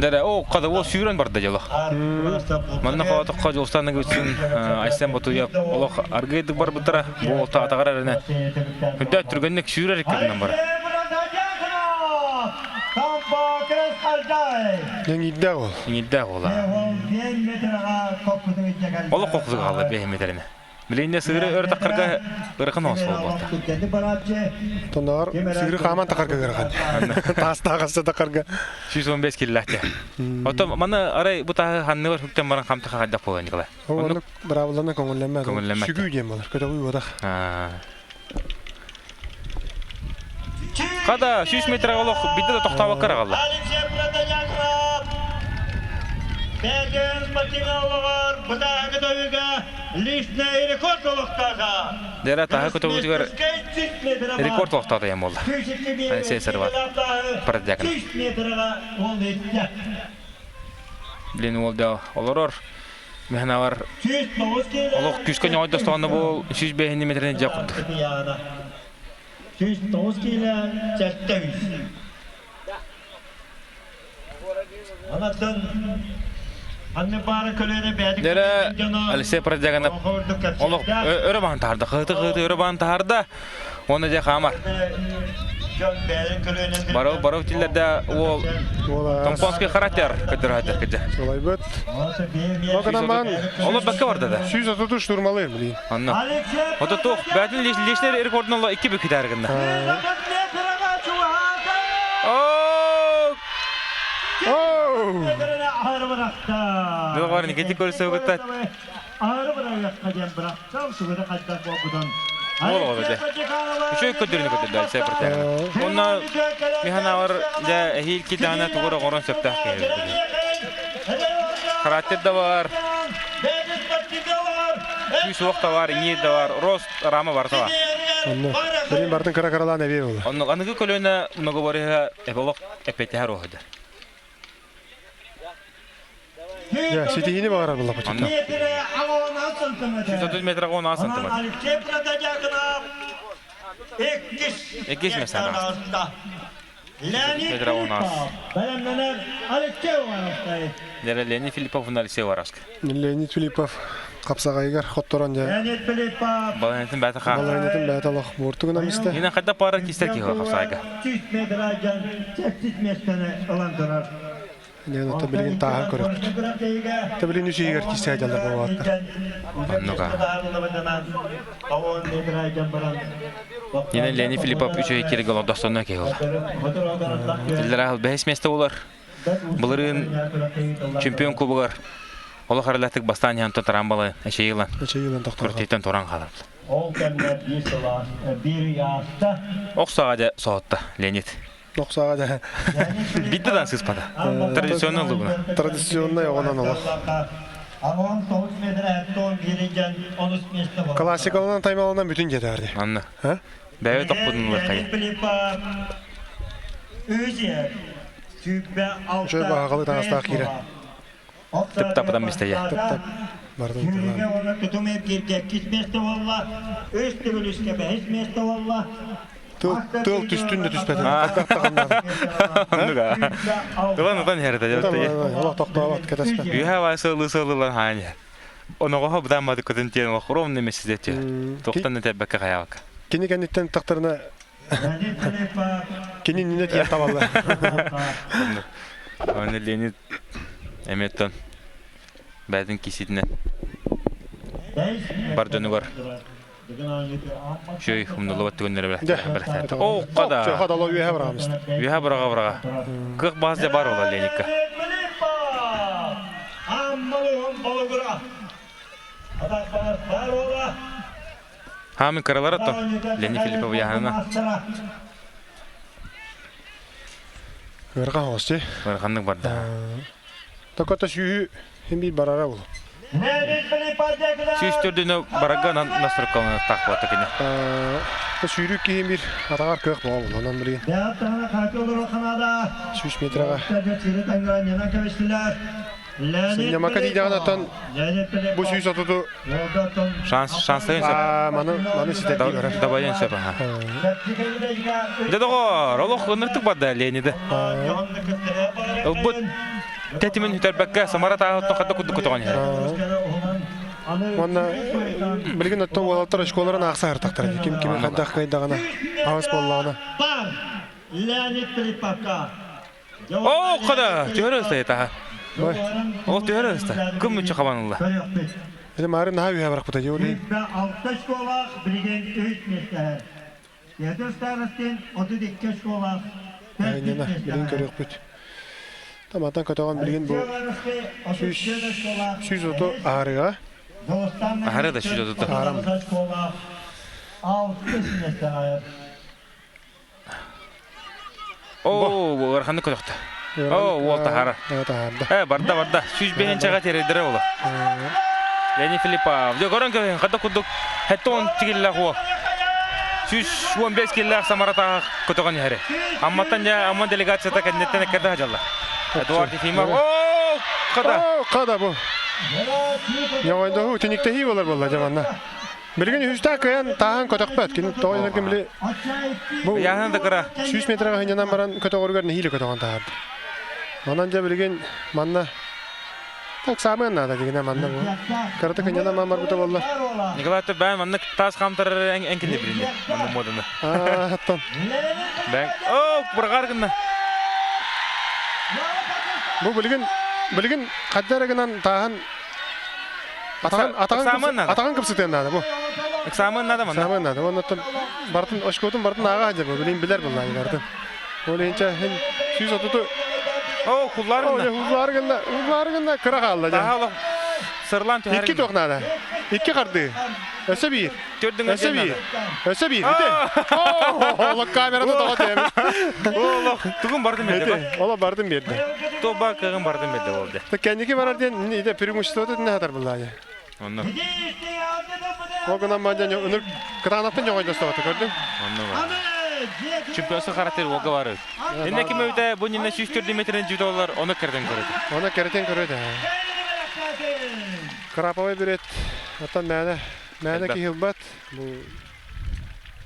Дэрэ, о, када ол сүүрэн барда дьоло. Манна хоотоххо Дьулустан үчүн Айсен Ботуев олох аргыйдык барбыттара, бу олта атаҕар эрэнэ. Үрдэ түргэнник сүүрэр иккитинэн бар. Иҥиирдээх ол. Иҥиирдээх ол. Олох коккутук хаалла бэһи метрини. Билинне сыыры өр тахарга ырыхан оос буолбатта. Тоноор сыыры хааман тахарга ырыхан. Таастааҕасса тахарга. 115 киллэхте. Оттон маны арай бу тааһы ханныгар хүктэн баран хамтаха хайдах буолан Николай? Оннук быраабылана көҥүллэммэт. Көҥүллэммэт. Сүгүү диэн буолар. Көтөҕүү буотах. Хада 100 метр олох бидде да тохтообокко аҕалла. Бэйдэн спортивный бытааһыгы тойуга личный рекорд олохтоото. Дера таһы көтөҕүүтүгэр рекорд олохтоото диэн буолла. Алексей Сырват. Продьякон. Блин уол да олорор. Мехнавар олох күүскэ ньоҕойдостоҕуна буол 105 метрини дьэ курдук. 109 киилэ 700. Анаттан анны баара көлүөнэ бэйэтик Дэрэ Алексей Продяганов олох өрө баһан таһарда, кыһыты-кыһыты өрө баһан таһарда, уонна дьэ хаамар. Барыл барыл тиллерде ол Томпонский характер көтөр кыдьа. Солайбыт. Оканаман. Олор бакка барда да. 133 штурмалыр блин. Анна. Ото тух, бәтин лишнер рекордын ола 2 бүк хитәргенде. Дылгар никети көрсө гытта. Ол ол де. Үшөй көдөрүнү көдөрдө Алексей Протягин. Онна миханавар да эхил ки даана тугура горон сөптөх кеһи. Характер да бар. Күүс уох да бар, иңиир да бар, рост рама бар бар. Онно. Билин бартын кыра кыралаан эбие була. Онно аныгы көлүөнэ многоборьега эболох эппеттэһэр уоһудар. Я, ситиһини баҕарар була Онно. 130 метр 16 сантиметр. Иккис месте Метр 16. Дere Леонид Филиппов уна Алексей Воровск. Леонид Филиппов қапсағайгар хотторон жа. Баланетін бәті ха. Баланетін бәті алақ бортугунан исте. Ина қайда пара кистер ки қапсағайга. Нен ата билигин тааһын көрөкпүт. Та билин үс ийгер киссе жалар болуаттар. Оннуга. Yine Леонид Филиппов үчөй кири гол достонно ки гол. Тиллер ахыл бәһес месте болар. Былырын чемпион кубогар. Оло харалатык бастан ян тотаран балы эшейилан. Эшейилан токтор. Күртейтен торан халар. Оксага да соотта Леонид. Оксага да. Битте дан сыспада. Традиционный лугуна. Традиционный оҕонон олох. Классикалынан таймалынан бүтүн жетаарди. Анна. Бәйбе топпудун лыкай. Үчөй баһаҕалы таҥастаах киирэн. Тып тапыдан мистеге. Тып тап. Бардым Тыл тыл түстүн да түспэтин. Оннуга. Тылан утан херте жабытты. Олох тохтообот кэтеспэ. Үйэ бай сылы сылылар хаани. Оноҕоһо быдан мады көтөн тиэн ровно немесе тиэ. Тоқтан нэтэ хаябак. Кини кэнниттэн тахтарына кини нинэ тиэн табалла. Оны Леонид эметтон бәдин киситине бар дьонугар Шөй умнулубат түгөннөрө билэхтэр. О, када. Хадала үөһэ бараамыст. Үөһэ быраға быраға. Кых баас дьэ бар ола Леникка. Хамын кыралар ото. Лени Филиппов яһана. Ырга хости. Ырханнык барда. Токото сүүһү хим бир барара болу. Сүүс төрдүнө барага настройкалана так бата кини. Сүүрүк киһи бир атаҕар кыах буола буолла. Онон билигин 100 метраҕа Сынньамакка тиийдэҕинэ оттон бу 130 Шанс шанстайын сөп. Маны маны ситэрдии көрөр. Дабайын сөп аха. Дьэ доҕоор, олох ыныртык барда Лениды. Ылбыт тэтимин сүтэрбэккэ Самара тааһыттан хата курдук көтөҕөн иһэр. Уонна билигин оттон уолаттар очколарын аахса сыртахтара дии. Ким кими хайдах кыайдаҕына, аҕыс буоллаҕына. Оо, хада, түһэр ыста таһа. Ол түһэр ыста. Кым мүччү хабан ылла. Это мары наһаа үһэ барахпыта дии ол Айнана, билигин көрүөхпүт. Таматан көтөҕөн билигин бу 130 аһарыга. Аһары да 130. Аһарам. Оо, ыараханнык көтөхтө. Оо, уол таһара. Э, барда, барда. 105 чаға тередире ола. Леонид Филиппов. Дьэ, көрөн көрөн, хата курдук хеттон тигиллэх уол. 115 киллээх Самаратаҕа көтөҕөн иһэри. Амматтан дьэ, Амма делегацията кэнниттэн эккэрдэ садьаллар. Эдуард Ефимов. Оо, хата. Оо, хата бу. Ньоҕойдоһуу, тиниктэһии буолар буолла дьэ манна. Билигин үһүстээх кыайан тааһан көтөхпөт. Кини тоҕо диэтэргин били бу Ыйааһына да кыра. 100 метрга сынньанан баран көтөҕөрүгэр нэһиилэ көтөҕөн таһаарда. Онон дьэ билигин манна Так самый надо дигине манна бу. Карата кыньана мамар бута болла. Николай бән маннык таас хамтарар эҥкини билинне. Манны моданы. Аа, аттан. Бән. О, бургар гына. Бу билигин билигин хаддара гынан тааһан атаҕын атаҕын атаҕын кыпсытыан наада бу. Экзамен надо манна. Экзамен надо. Оннуттан бартын очкотун бартын ааҕа сылдьар бу. Билин билэр буллааны бартын. Ол инчэ хин 130 О, хуллар гынна. Хуллар гынна. Хуллар гынна кыра хаалла. Таһа сырлан түһэр. Икки туох наада. Икки харды. Өссө биир. Өссө биир. Өссө биир. Ити. Олох камераны тоҕо тиэмит. Олох тугун бардым берди. Олох бардым берди. Тоба кыгын бардым берди болду. Кэнники барар диэн иде преимущество не хатар буллааны. Онно. Ол гынан мандя өнөр кытаанаттан жоҕойдостоҕото көрдүң. Онно бар. Чемпионсы характер олга бар. Инне ким өйдө бу нинне 104 метрен жүдө олар, оны кертен көрөт. Оны кертен көрөт. Краповый берет. Оттон мәне мәне киһилбат. Бу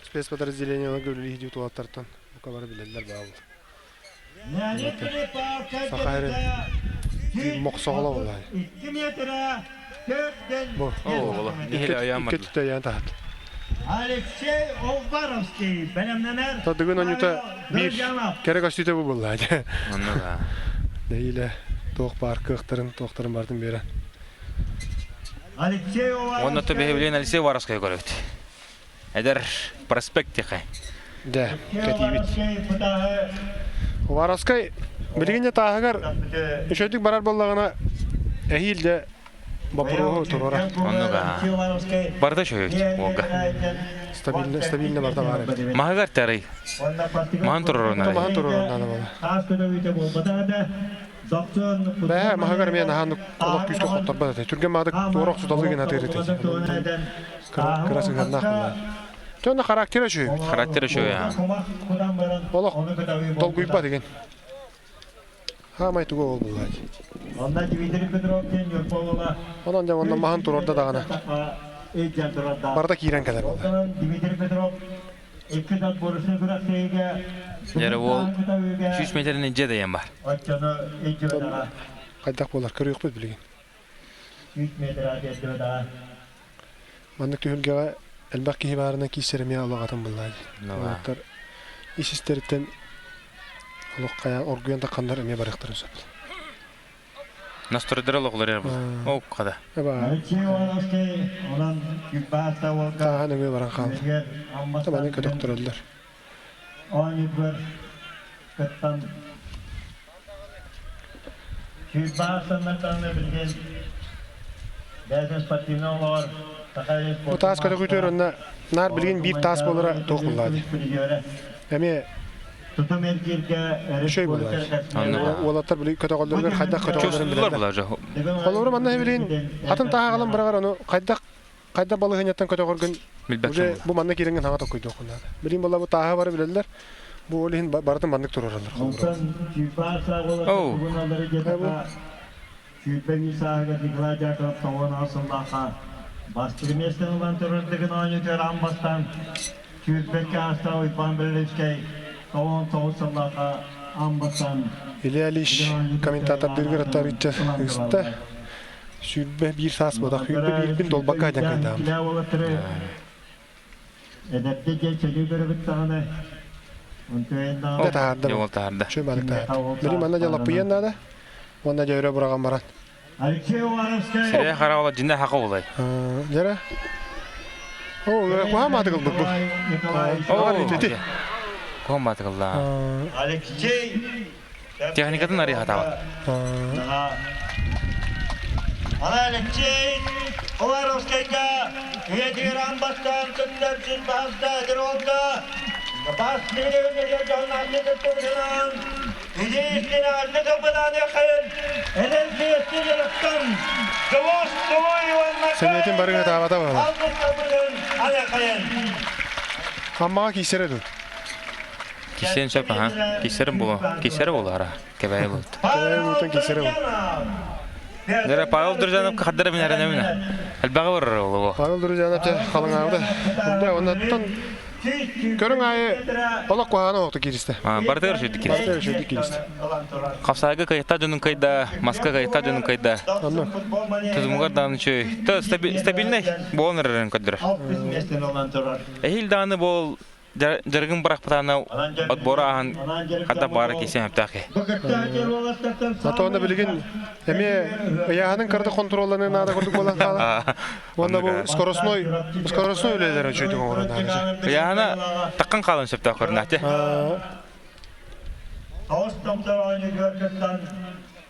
спецподразделение гүлү идиот улаттартан. Бука бары билеллер баабыл. Сахайрын моксоҕоло буолай. Бу. Оо, Икки түтэ ян таһат. Алексей Овбаровский бэлэмнэнэр. Тадыгын онюта биир кэрэ көстүүтэ бу буолла. Онно да. Нэһиилэ туох баар кыахтарын, туохтарын бартын биэрэн. Алексей Овбаровский. Онно төбөһүлүн Алексей Овбаровскай көрөбүт. Эдэр проспект тихэ. Дэ, кэтиибит. Уваровскай билигин тааһыгар үчүгдүк барар буоллаҕына эһиил дэ боппуруоһу туруора. Оннуга. Барда үчүгэй уолга. Стабильно, стабильно барда баар эбит. Маһыгар тарый. Маһын туруорун Маһын туруорун наада буола. Бээ, маһыгар эмиэ наһаа олох күүскэ хотторбот этэ. Түргэн маадык туора охсуталыы гына атыыр этэ. Кыра сыһыаннаах буолла. Төнө характера үчүгэй. Характера үчүгэй. Олох долгуйбат деген. Хаамай тугу ол булла. Онна Дмитрий Петров диэн Ньурбалыла. Онон дьэ онно маһын туруорда даҕаны. Барыта киирэн кэлэр буолла. Дмитрий Петров икки отборочный күрэхтэһиигэ Дьэрэ уол 100 метрин дьэ дэйэн бар. Оччону илдьибэтэҕэ. Хайдах буолар көрүөхпүт билигин. 100 метр тиэрдибэтэҕэ. Маннык түһүлгэҕэ элбэх киһи баарынан киирсэр эмиэ олох атын буоллаа дии. Уолаттар ис истэриттэн олох хайа оргуйан тахханнар эмиэ барыахтарын сөп. Настройдара олохлор эр Ол хада. Алексей Ивановский онон Кюбаата уолга Тааһан өҥө баран хаалла. Табаны көтөхтөрөллөр. Оонньуутугар кыттан Кюбаасаннартан билген бэйэтин спортивный олоҕор Бу таас көтөҕүтүөр онно наар билигин биир таас буолара туох буллаа дии. Эмиэ үчүгэй буоллаа. Уолаттар били көтөҕөллөрүгэр хайдах көтөҕөллөрүн билэллэр. Холобура манна билигин атын тааһа аҕалан быраҕар ону хайдах хайдах балаһыанньаттан көтөҕөргүн уже бу манна киирэҥҥин хаҥа токкуйдуоххун наада. Билигин буолла бу тааһы бары билэллэр. Бу ол иһин барытын маннык туруораллар холобура. Оу. 21 сааһыгар Николай Дьяконов тоҕуон сыллаахха бастакы миэстэни ылан турардыгын оонньуутугар аан бастаан сүүрбэккэ аастаах Уйбаан Беллевскэй 99 сыллаахха аан бастаан Илья Ильич комментатордыыргар аттарычча ыста 21 саас буолах 21-бин долбакка дьан кайдаам. Эдэрдэ дьэ чөлүү көрөбүт даҕаны Дэ таһаарда. Ол таһаарда. Чөй балык таһаарда. Били манна дьэ лаппыйан наада. Уонна дьэ өрө быраҕан баран. Алексей Уваровскай. Сирэй хара ола дьинэ хака улай. Дьэрэ. О, куһаан маатыгылбыт бу. О, ити. Куһаан маатыгылла. Алексей Техникатын арыйа хатаабат. Ана Алексей Уваровскайга үйэтигэр аан бастаан кыттар сир баһаста эдэр уолга бас билигин дьоннаахты кыттыбытынан идеистин аанны кылбынаныаххайын эдэр биэсти дьарыктан Дьолуос Тулуй уонна Сэниэтин барыҥа таабата буолар. алгыстарбытын аныаххайын. Аммаҕа киисэрэ дуу? Кисиэн сөп аха. Кисэрим буолуо. Кисэрэ буолара. Кэбээйи буолт. Кэбээйи буолтан кисэрэ буол. Дere Павел Друзьянов хардара мин эрэнэмин. Элбэҕи барар олуго. Павел Друзьянов те халыҥаабыта. Оннаттан Көрүҥ аайы олох куһаҕана оҕото кииристэ. Барытыгар үчүгдүк кииристэ. Барытыгар үчүгдүк кииристэ. Хапсаайга кыайта дьонун кыайда, маска кыайта дьонун кыайда. Тутумугар даҕаны үчүгэй. То стабильнай буолан эрэрин көрдөрөр. Эһиил даҕаны буол дьарыгын бырахпытаана отбора ааһан хата баара кисэн сөптөөх киһи. Ато билигин эмиэ ыйааһынын кырды контролланыы наада курдук буолан хаалар. Уонна бу скоростной скоростной үлэлэр үчүгэй оҥорон наада. Ыйааһына таккан хаалан сөптөөх көрүнээти.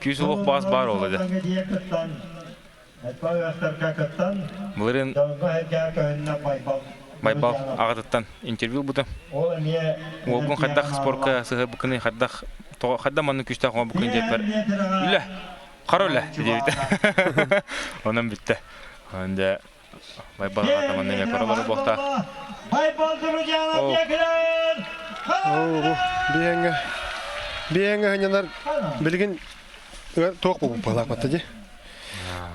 Күүс улуох баас баар ол да. Былырын Байбал аҕатыттан интервью ылбытым. Уолгун хайдах спорка сыһыарбыккыный, хайдах хайдах маннык күүстээх оҥорбуккун диэппэр, үлэ, хара үлэ диэбитэ. Онон бүттэ. Дьэ, Байбал аҕата манна эмиэ көрө олорор буолуохтаах. Оо, биэҥҥэ биэҥҥэ ханньанар билигин туох буолбут батта дии.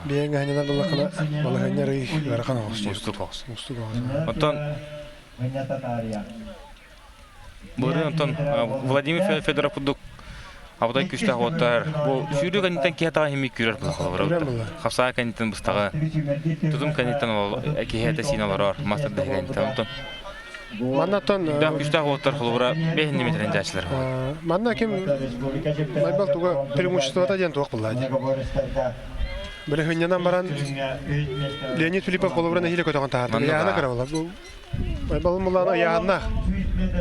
Биэҥҥэ ханньанар буллаххына балаһыанньа арый ыарахан оҕус дии. Уустук оҕус. Уустук оҕус. Оттон Былырыын онтон Владимир Федоров курдук абытай күүстээх уоттар бу сүүрүү кэнниттэн киһи атаҕа химик күүрэр була хапсаа кэнниттэн быстаҕа тутум кэнниттэн киһи этэ сиин олорор мас тардаһы кэнниттэн онтон Маннаттан күүстээх уоттар холобура бэһин метрин дьаачылар Манна ким Майбал туга преимуществота диэн туох булла дии. Били хынньанан баран Леонид Филиппов холобура нэһиилэ көтөҕөн таһаарда. Яана кыра була. Байбалым булаана ыйааһыннаах.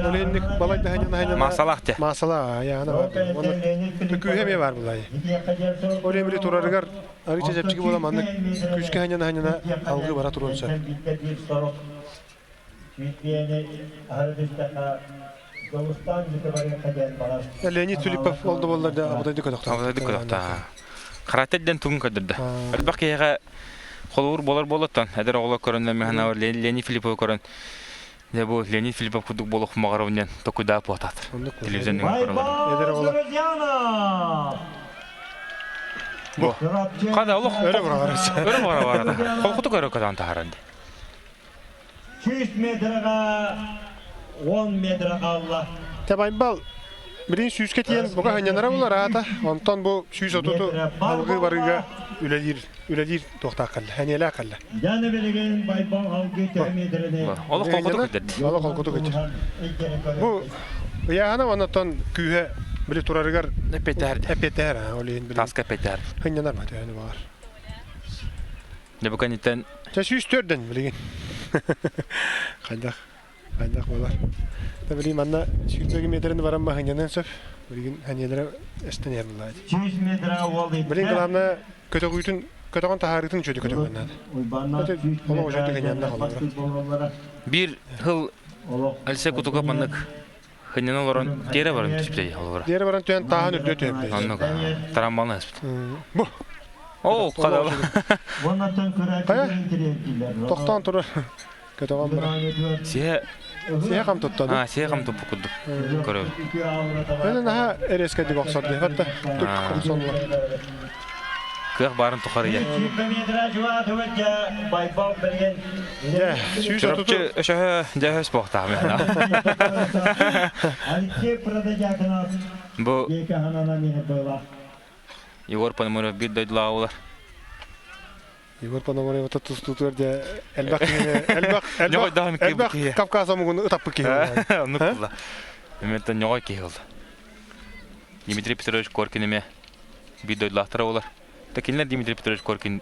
Ол инник балай да ханьана Маасалаах те. Маасала ыйааһына бар. Онно күүһэ эмиэ бар булай. Ол эмили турарыгар арыыча чэпчэки буола маннык күүскэ ханьана ханьана алгыы бара туруон сөп. Леонид Филиппов ол да буоллар да абытайдык көтөхтө. Абытайдык көтөхтө. Характер диэн тугун көрдөрдө. Элбэх киһиэхэ холобур буолар буолуттан эдэр оҕолор көрөннөр механавар Леонид Филипповы көрөн дьэ бу Леонид Филиппов курдук буолуох маҕарабын диэн токуйдаа буотаатар. Телевизионный көрөлөр. Эдэр оҕолор. Бу. Хада олох өрө быраҕар. Өрө быраҕар. Холкутук өрө көтөн таһааран дии. 100 метрга 10 метр хаалла. Табайбал билин сүүскэ тиийэн бука ханньанара булар аата. Онтон бу 130 алгыы барыыга үлэлиир үлэлиир туохтаах кэллэ, эниэлээх кэллэ. Яны билигин Байбал алгыы төһө метрини Олох холкутук кэлдэрди. Олох холкутук кэлдэр. Бу ыйааһына оннотон күүһэ били турарыгар эппиэттэһэр. Эппиэттэһэр, ол иһин билин. Таска эппиэттэһэр. Хынньанар ба төһөнү баҕар. Дьэ бу кэнниттэн Чэ 104-ден билигин. Хайдах хайдах буолар. Та билигин манна 102 метрини баран баһынньаныан сөп. Билигин ханьыалара эстэн иһэр буллаа. 100 метра уол Билигин главное көтөҕүүтүн көтөҕөн таһаарыытын үчүгэй көтөҕүөн наада. Олох үчүгэй ханьыанна холобура. Биир хыл Алиса Кутуков маннык хынньана олорон тиэрэ баран түспүтэ холобура. Тиэрэ баран түһэн тааһын үрдүө түһэн. Оннук тарамбалан ыспыт. Бу. Оо, хадала. Хайа? Тохтоон турар. Көтөҕөн баран. Сиһэ Сиһэ хам туттан. Аа, сиһэ хам туппут курдук. Көрөбүн. Менен наһаа эрескэдик охсор дии. Хатта тук охсоллор. Кыах баарын тухары я. Дьэ, 130 өшөһө дьэ өс буохтаах Бу Егор Пономарев биир дойдулааҕа буолар. Егор Пономарев тустуутугар дьэ элбэх киһини элбэх элбэх элбэх Кавказ омугун ытаппыт киһи буолла. Оннук буолла. Эмиэттэн ньоҕой киһи буолла. Дмитрий Петрович Коркин эмиэ биир дойдулаахтара буолар. Да кинилэр Дмитрий Петрович Коркин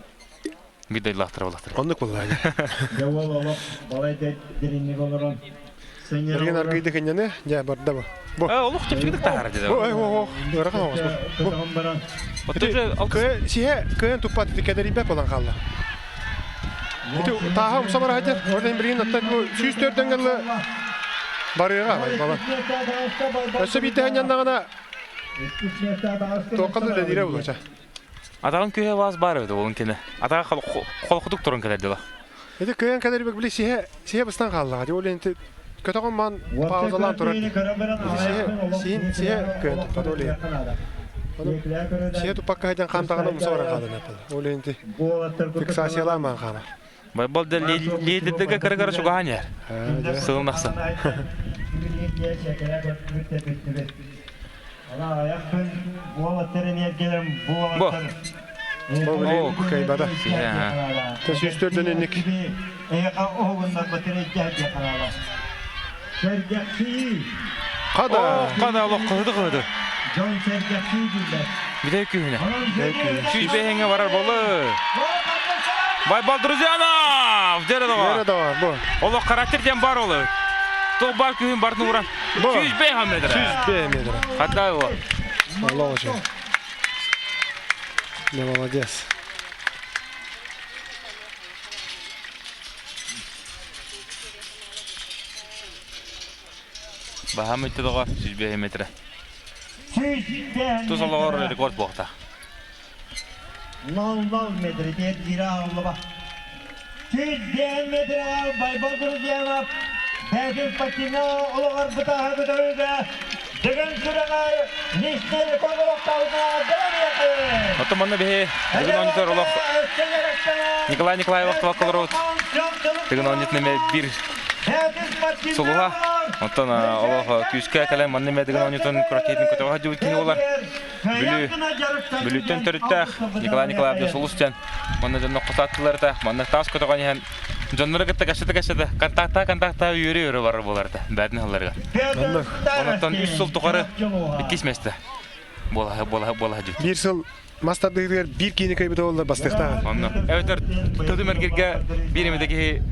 биир дойдулаахтара буоллахтара. Оннук буолла. Билигин аргыйды кинини, дьэ барда бу. Бу. Олох чэпчэкитик таһаарар дии. Бу, о, ыарахан оҕус бу. Бу. Сиһэ кыайан туппат ити кэдэрийбэт буолан хаалла. Ити тааһа умса бара сылдьар. Ол иһин билигин оттон бу 104 ылы барыаҕа балан. Өссө биирдэһэн яннаҕына туохха да үлэлиирэ буолуо. Атаҕын күүһэ баас баар эбит уолун кини. Атаҕа холкутук туран кэлэр дьыла. Ити кыайан кэлэрбик били сиһэ сиһэ быстан хааллаҕа. Ол иһин көтөҕөн маан паузалаан турар. Сиһэ сиһин сиһэ кыайан туппат ол иһин. Сиһэ туппакка сылдьан хаамтаҕына умса баран хаалан эппэл. Ол иһин фиксациялаан маан хаамар. Байбал да лидердерге кыра-кыра чугаһан иһэр. Сылын ахсын. Бу. Бу кайбада. Сүүстөрдөн инник. Када. Када олох кыһыды кыһыды. Биде күһүнэ. 105 барар болы. Байбал Друзьянов! Дere да Дere да бу. Олох характер ден бар олы. Тоқ бар күһүн барын уран. 105 метр. 105 метр. Хата его. Аллах очень. Да, молодец. Баһам өттө доҕор, 105 метр. Тус олоҕор рекорд буолта. 0 метр диэн киирэ ааллаба. 105 метр Байбал Друзьянов бэйэтин патина олоҕор бытааһы көтөрүүгэ Дыгын сүрэҕэр личный рекорд олохтообутуна бэлэмиэхэ. Оттон манна биһи Дыгын оонньутар олох Николай Николаев охтубакка олорбут. Дыгын оонньутун эмэ биир сулуһа. Оттон олох күүскэ кэлэн манна эмэ Дыгын оонньутун күрэхтэһиитин көтөҕө сылдьыбыт киһи буолар. Бүлүү Бүлүүттэн төрүттээх Николай Николаевич Сулус диэн манна дьонно хосааттылар манна таас көтөҕөн иһэн дьоннору кытта кэпсэтэ-кэпсэтэ контактаа-контактаа үөрэ-үөрэ барар буолар этэ бээтин сылларыгар. Онтон үс сыл тухары иккис миэстэ буола буола буола дьүт. Биир сыл мас тардыытыгар биир киини кыайбыта буоллар бастыахтаах. Онно. Эбэтэр төдүм эргиргэ биир эмитэ киһи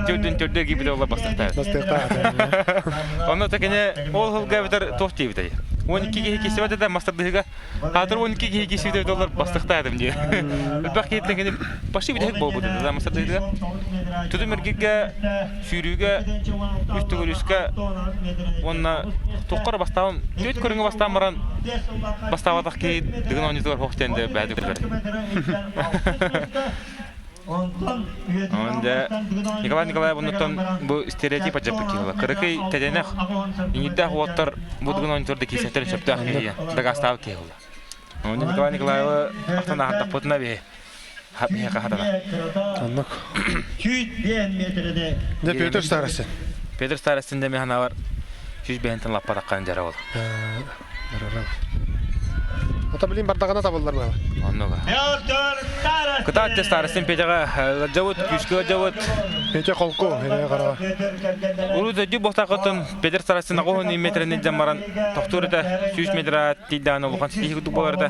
төрдүн төрдө эргийбитэ буоллар бастыахтаах. Бастыахтаах. Онно тэкине ол сылга эбэтэр туох диэбитэй? 12 киһи киирсибэт этэ мас тардыһыга. Хаатыр 12 киһи киирсибитэ доллар бастыахтаатым дии. Элбэх киһиттэн кини почти бүтэһик буолбут этэ мас тардыһыга. Төдүм эргиргэ сүүрүүгэ үс төгүл үскэ уонна туохха бастаан түөрт көрүҥҥэ бастаан баран бастаабатах киһи Дыгын оонньуутугар хоһ диэн да бэйэтэ күлэр. Онда Николай Николаев оннуттан бу стереотип адьаппыт киһи буолар. Кыракый тэдэнэх иҥирдээх уоттар бу Дыгын оонньуутугар да киирсэтэрин сөптөөх киһи дакаастаабыт киһи буолла. Онно Николай Николаевы ахтан аһардахпытына биһи биһиэхэ хатана. Оннук. Дьэ Петр Старостин. Петр Старостин дэмэ санаабар 105-тэн лаппатаххан дьара буолар. Ата билин бардаҕына табыллар буолар. Оннуга. Кытаат Старостин Петяҕа ыалдьабыт, күүскэ ыалдьабыт. Петя холку, эрэ хараҕа. Урут өйдүү буохтаахыттан Петр Старостин аҕыһын метрени дьан баран тохтуур этэ, 100 метр тиийдэҕинэ улахан ситиһии курдук буолар этэ.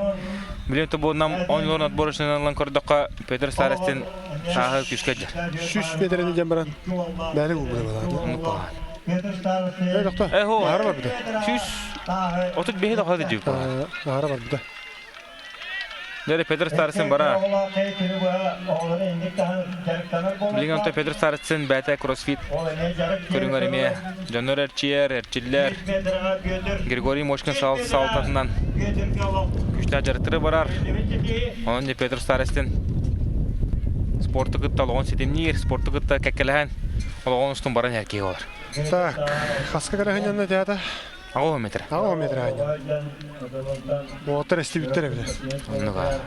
Билин тобуунам оонньууларын отборочнынан ылан көрдөххө, Петр Старостин сааһы күүскэ дьэр. 100 метрени дьан баран бэри булбута буолар. Э, доктор. Э, хо. Аһара барбыта. 135 да хады дьип. Аһара барбыта. Дere Петр Старостин бара. Билигин онто Петр Старостин бэйэтэ кроссфит көрүҥэр эмиэ дьоннор эрчийэр, эрчиллэр. Григорий Мошкин сал салтатынан күүстээх дьарыктары барар. Онон Петр Старостин спорту кытта олоҕун ситимниир, спорту кытта кэккэлэһэн олоҕун устун баран иһэр киһи буолар. Так, хаска кэлэһинньэннэ театр? Аҕыс метр. Аҕыс метр аанньа. Уолаттар эстибиттэр эбитэ. Оннук аа.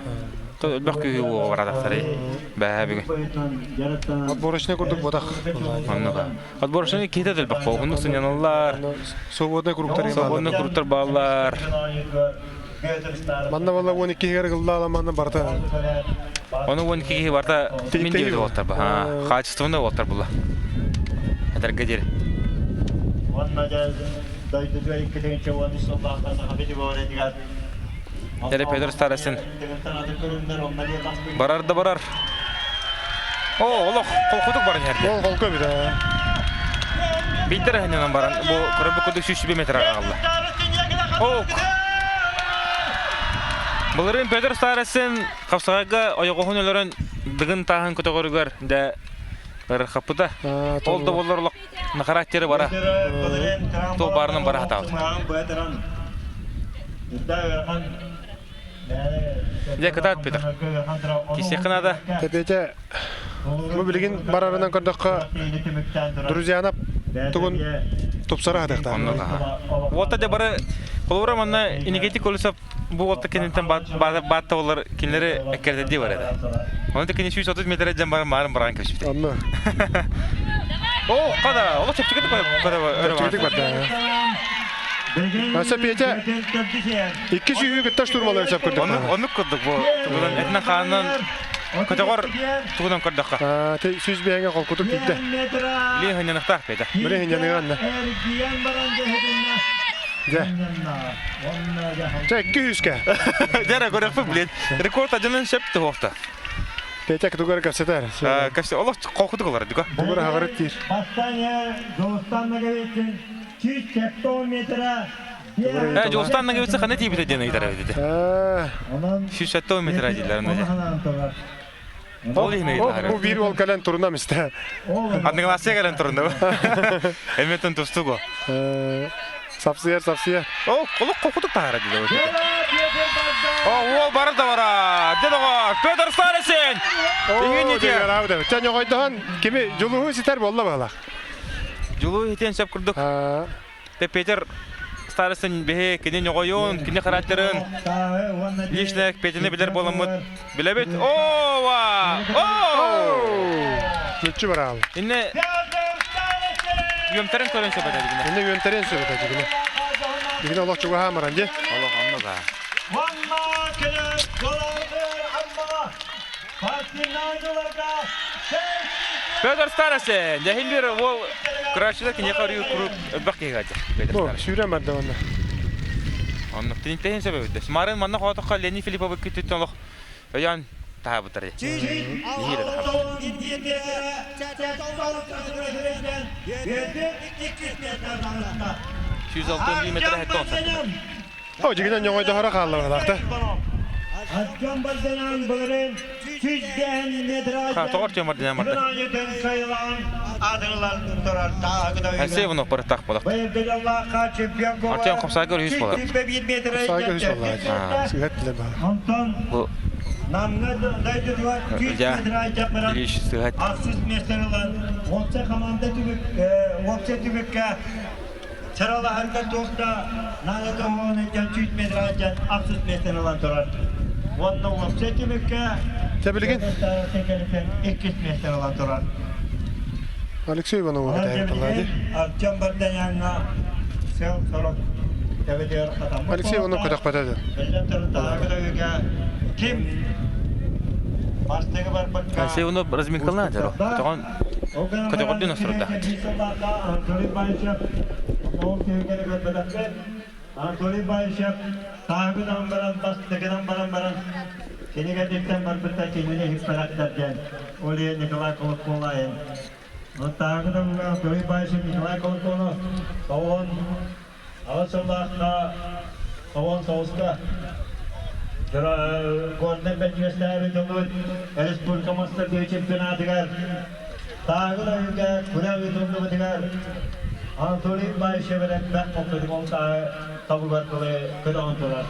Элбэх күүһү уоҕа баратахтарый. Бэһээ бүгүн. Отборочный курдук ботах. Оннук аа. Отборочный киһитэ да элбэх буолуо. Оннук сынньаналлар. Свободный кругтар Свободный кругтар бааллар. Манна буолла 12 киһигэр ылла манна барыта. Ону 12 киһи барыта мин диэбит уолаттар ба. Хаачыстыбаннай уолаттар була. Этэргэ диэри. Дere Петр Старостин барар да барар. О, олох холкутук баран иһэрде. Ол холку эбит ээ. Биирдэр эһэннэнэн баран бу көрөбүт курдук 100 метр аҕалла. Ок. Былырыын Петр Старостин хапсаҕайга ойоҕоһун өлөрөн дыгын тааһын көтөҕөрүгэр дэ ырхаппыта. Ол да буоллар олох на характеры бара. Туох баарынан бара хатаабыт. Дьэ, кытаат Петр. Кисиэххэ наада. Петя, бу билигин барарынан көрдөххө, друзьяна тугун тупсара хатыахтаах. Оннук аха. Уолта дьэ бары холобура манна Инигити Колесов бу уолта киниттэн баатта болар кинилэри эккирэтэрдии бар этэ. Оны кини 130 метр дьэн баран марын баран көспүт. Онно. О, када, олох чэпчэкитик када Чэпчэкитик барда. Аса Петя икки сүүһү кытта штурмалыан сөп курдук. Оннук оннук курдук бу тугунан этинэн хаанынан көтөҕөр тугунан көрдөххө. Сүүс биэҥэ холкутук тиийдэ. Билин хынньаныктаах Петя. Билин хынньаныган. Дьэ. Чэ, икки үскэ. Дьэ, көрөхпүт, блин. Рекорд адьанын сөп туһуохта. Петя тугар кэпсэтэр. Кэпсэ, олох холкутук олар, дука. Тугар хаҕырыт диир. Бастаан Дьулустан Ноговицын 170 метра Э, Дьулустан Ноговицын хана тиийбитэ диэн ыйытар эбит. 170 метра дииллэр. Ол иһин ыйытар. Бу биир уол кэлэн турунам истэ. Одногласие кэлэн турунна. Эмиэтин тустугу. Сапсыйар, сапсыйар. О, олох кокутук таһара диде. О, уол бары да бара. Дед оҕо, Петр Старосин! О, дегара Ча ньоҕойдоһон кими Дьулуһу ситэр буолла баалах. Дьулуһу хитиэн сөп курдук. Те Петр Старостин биһи кини ньоҕойун, кини характерын лично Петяны билэр буоламмыт билэбит. О, ва! О! Мүччү бараал. Инне үөмтэрин көрөн сөп этэ дигинэ. Инне үөмтэрин сөп этэ дигинэ. Дигинэ олох чугаһаан баран дьэ. Олох онно да. Петр Старосин, дьэһин бир уол кырааччыда киниэхэ өрүү куруук элбэх киһи гаджа. Бу, сүүрэн барда онно. Онно тинтеһин сөбөбүттэ. Марын манна хоотохха Лени Филипповы күттүттэн олох өйөөн таһаабыттар. Ниһире таһаабыттар. 106 метр хеттон сантиметр. О, дьигинэн ньоҥойдоһоро хаалла быһалаах да. Артем Бальданан былырын 110 Тоҕор Артем Бальданан барда. Алексей Иванов барыттаах буолар. Артем Хопсайга үһүс буолар. Хопсайга үһүс буолла. Сыһат билэ баар. Бу Ильич сыһат. Ахсыс миэстэни ылан, уопсай команда түмүк, уопсай түмүккэ Саралаһарга туох да наадата суоҕун илдьэн сүүс метр сылдьан ахсыс миэстэни ылан турар. Уонна уопсай түмүккэ Дьэ билигин иккис миэстэни ылан турар. Алексей Иванов кэтэһэр Артем Бардаяҥҥа сыл-сорок тэбэтигэр хатаммыт Алексей Иванов көтөхпөтө да. Биллэн турар, ким бастыгы барбыкка Алексей Иванов разминкалаан дьаро. Көтөҕөн Көтөҕөрдүн остурдаахыт. Анатолий Баишев ол түһүгэр көрбөтөхпүт. Анатолий Баишев таагынан баран бастакынан баран баран кинигэтиттэн барбыта кинини иһиппэтэхтэр диэн ол иһин Николай Колоколаин. Таагынан Анатолий Баишев Николай Колоколов тоҕон Аҕыс сыллаахха Тоҕон соҕуска Горнай Бэрдьигэстээҕи тылбыт республика мастардыы чемпионатыгар Таагын ойууга күрэх ыытыллыбытыгар Анатолий Баишев элбэх хоппутун ол тааһы табыгар дылы көтөҕөн турар.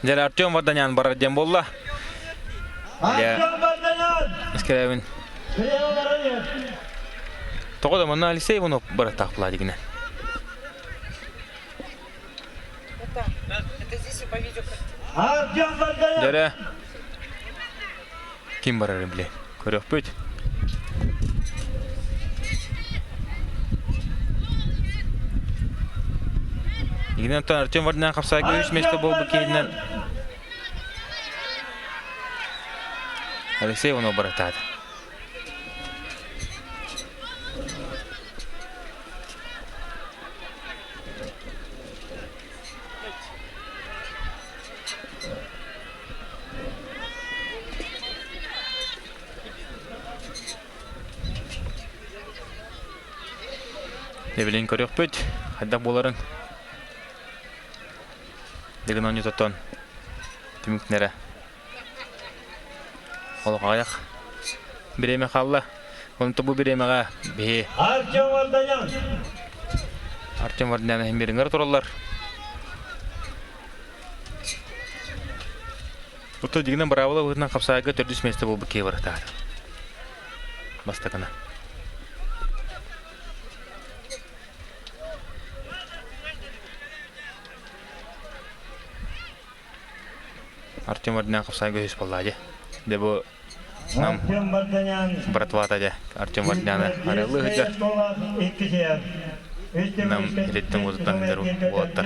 Дьэ, Артем Варданян барар диэн буолла. Артем Варданян! Искребин. Тоҕо да манна Алексей Иванов бараттаах була дигинэ. Артем Варданян! Дьэрэ. Ким барарын биле. Көрөхпүт. Игинен Артем Варданян хапсайга үс месте буолбут киһинэн Алексей Иванов баратаата. Эбилин көрүөхпүт, хайдах буоларын. Дигин оонньутоттон түмүктэнэрэ. Олох аҕыйах бириэмэ хаалла. Онто бу бириэмэҕэ биһи Артем Варданян! Артем Варданян иһин бириҥэр тураллар. Оттон дьиҥинэн быраабыла быһыытынан хапсаайга төрдүс миэстэ буолбут киһи барытаат. Бастакына. Артем Варданян хапсайга үһүс буолла дьэ. Дьэ бу нам братвата дьэ Артем Варданяны арыаллыы сылдьар. Нам ириттэн уотуттан сылдьар уолаттар.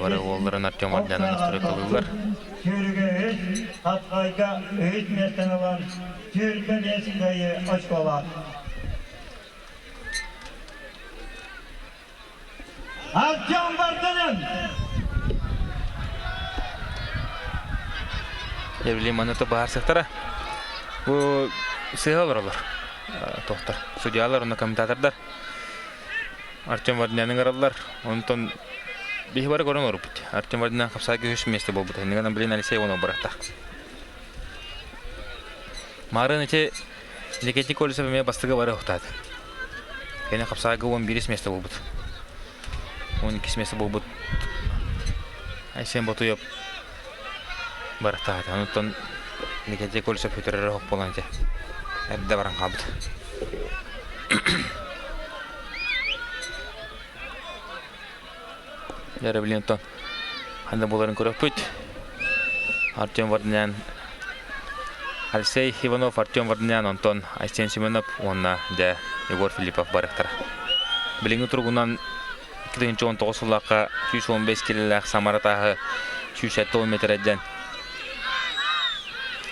Бары уолларын Артем Варданяны настройкалыыллар. Сүүрүгэ үс, хапсайга үһүс миэстэни ылан 25 кыайыы очколаах. Артем Варданян! Евлей маныта баһарсыктара. Бу сыһа олоролор. Тохтор. Судьялар уонна комментатордар. Артем Варданяны ыҥыраллар. Онтон биһи бары көрөн олорбут. Артем Варданян хапсаайга үһүс миэстэ буолбут. Иннигэн блин Алексей Иванов барахтаах. Марын ити Никитин Колесов эмиэ бастакы бары охтаат. Кини хапсаайга 11 миэстэ буолбут. 12 миэстэ буолбут. Айсен Ботуев барахтаата. Онтон Никитин Колесов бүтэрэр оһох буолан ити. Эрдэ баран хаалбыт. Дьэ, билин оттон ханна буоларын көрөппүт. Артем Варданян, Алексей Иванов, Артем Варданян, онтон Айсен Семенов уонна дьэ Егор Филиппов барыахтара. Билиҥҥи туругунан 2019 сыллаахха 115 килэлээх Самара тааһы 170 метрдэн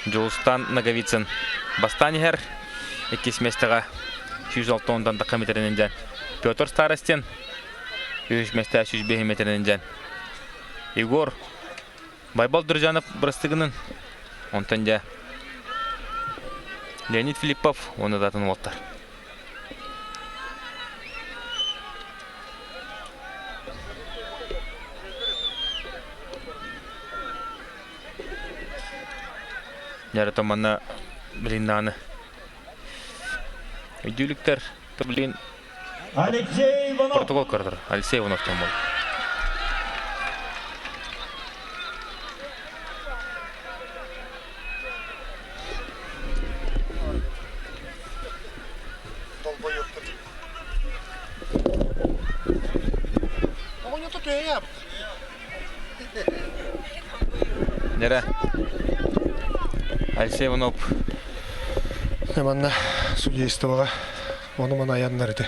Дьулустан Ноговицын бастаан иһэр. Иккис миэстэҕэ 160 тахха метринэн дьэн Петр Старостин үһүс миэстэ 105 метринэн дьэн Егор Байбал Друзьянов бырастыгынан онтон дьэ Леонид Филиппов уонна да атын уолтар. Дьэ, манна билин даҕаны өйдүүлүктэр блин Алексей Иванов. Протокол көрдөр. Алексей Иванов диэн буолла. Нэрэ. Алексей Иванов. Манна судействоҕа ону-маны айаннар ити.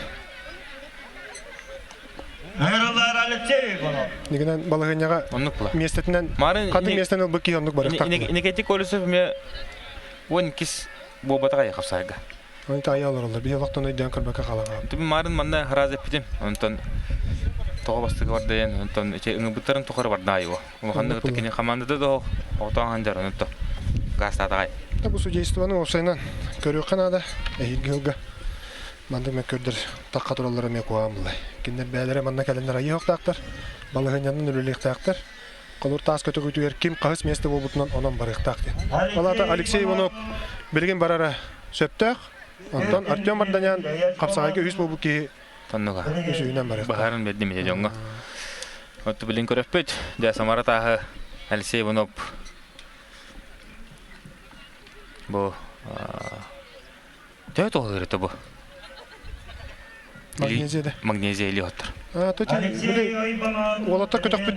Ыҥырыллар Алексей Иванов. Нигинэн балаһыанньаҕа миэстэтинэн хатын миэстэни ылбыт киһи оннук барыахтаах. Никитий Колесов эмиэ 12 буолбатах айа хапсайга. Оны таайа олороллор. Биһи олохтон өйдөөн көрбөккө хаалаҕа. Түбүн марын манна хараас эппитим. Онтон тоҕо бастыгы бардайан, онтон ити ыҥырбыттарын тухары бардаайыго. Улаханнык кини командада да оҕотоон ханжар онто гаастаатаҕай. Бу судействоны уопсайынан көрүөххэ наада. Эһиилги сылга маннык мөккүөрдэр тахха тураллара эмиэ куһаҕан булай. Кинилэр бэйэлэрэ манна кэлэннэр айыахтаахтар, балаһыанньанан үлэлиэхтээхтэр. Холур таас көтөгүтүгэр ким хаһыс миэстэ буолбутунан онон барыахтаах диэн. Ол аата Алексей Иванов билигин барара сөптөөх. Онтон Артем Марданян хапсаҕайга үһүс буолбут киһи Тоннуга. үсүһүнэн барыахтаах. Баһарын бердим ити дьоҥҥо. Отту билин көрөппүт. Дьэ Самара тааһы Алексей Иванов бу Төһө туһалыыр бу? Магнезия да. Магнезия или оттор. Уолаттар көтөхпүт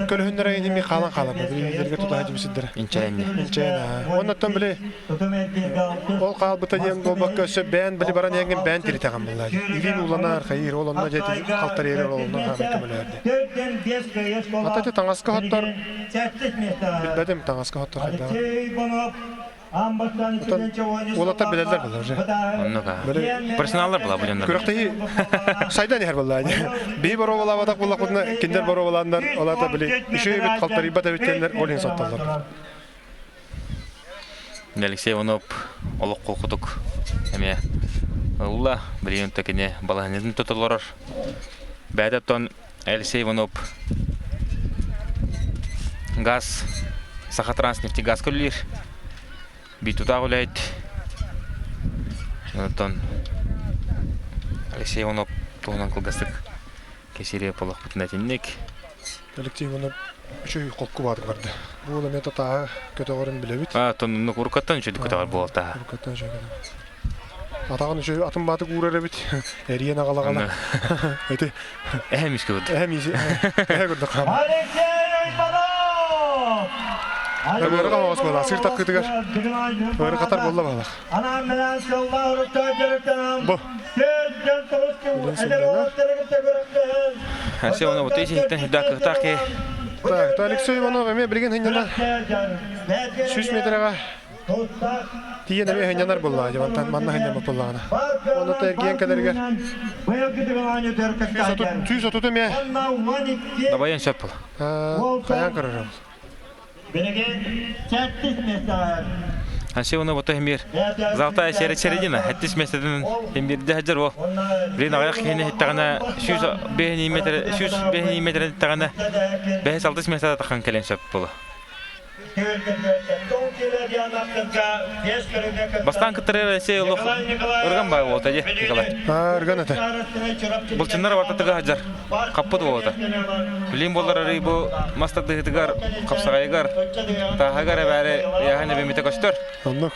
көлөһүннэрэ иними хаалан хаалар. Билиилерге тутаһа дьибисиддere. Инчээнни. Инчээн. Оннаттан били ол хаалбыта диэн буолбакка өссө бээн били баран иэҥин бээн тиритэҕин булла. Илиин ууланар хайыр ол онно дьэ халтар иэрэр ол онно хаамай көмөлөөрдө. Ата те таҥаска хоттор билбэтим таҥаска хоттор хайдах. Уолаттар билэллэр буолар уже. Оннук аа. Профессионаллар була бу дьоннор. Күрэхтэһии сайдан иһэр буолла. Биһи боруобалаабатах буоллахпытына кинилэр боруобалааннар ол аата били үчүгэй эбит халтарыйбат эбит диэннэр ол иһин соттоллор. Алексей Иванов олоххо кутук эмиэ ылла. Билигин кини балаһанньатын тутулорор. Бэйэтэ оттон Алексей Иванов газ Сахатранснефтегаз үлэлиир. Биир тутаах үлэһит. Онтон Алексей Иванов туһунан кылгастык кэсириэ буоллахпытына итинник. Алексей Иванов үчүгэй холку баатык барда. Бу уол эмиэ татааһа көтөҕөрүн билэбит. А, тоннук уруккаттан үчүгэй көтөҕөр буолтаха. Уруккаттан үчүгэй көтөҕөр. Атаҕын үчүгэй атын баатык уурар эбит. Эриэн аҕалаҕала. Эти Эһэм искэ курдук. Эһэм иси эһэ курдук хаама. Алексей Иванов! Ыарыха оҕус буола сыр таккытыгар ыарыхатар буолла баалах. Бу. Алексей Иванов бу тейсиһиттэн сүрдээх кыахтаах киһи. Так, то Алексей Иванов эмиэ билигин хынньана 100 метрэҕэ тиийэн эмиэ хынньанар буоллаҕа дьэ манна хынньаммыт буоллаҕына. Онно эргийэн кэлэригэр 130 эмиэ Дабайан сөп була. Хайаан көрөрөм. Алексей Иванов ото химир Золотая середина, хэттис месtetин химирде хаджар ол. Билин аҕыйах киһини иһиттэҕинэ 105 метр 105 метр иһиттэҕинэ 5-6 месте таххан кэлэн сөп буолу. Бастаан кыттарар Алексей олох ырган бай буолта дии Николай. Ырган этэ. Былчыннар бартатыга хаджар. Хаппыт буолта. Билин боллар арый бу мас тардыһытыгар, хапсаҕайыгар, тааһыгар эбээри ыйааһын эбимитэ көстөр. Оннук.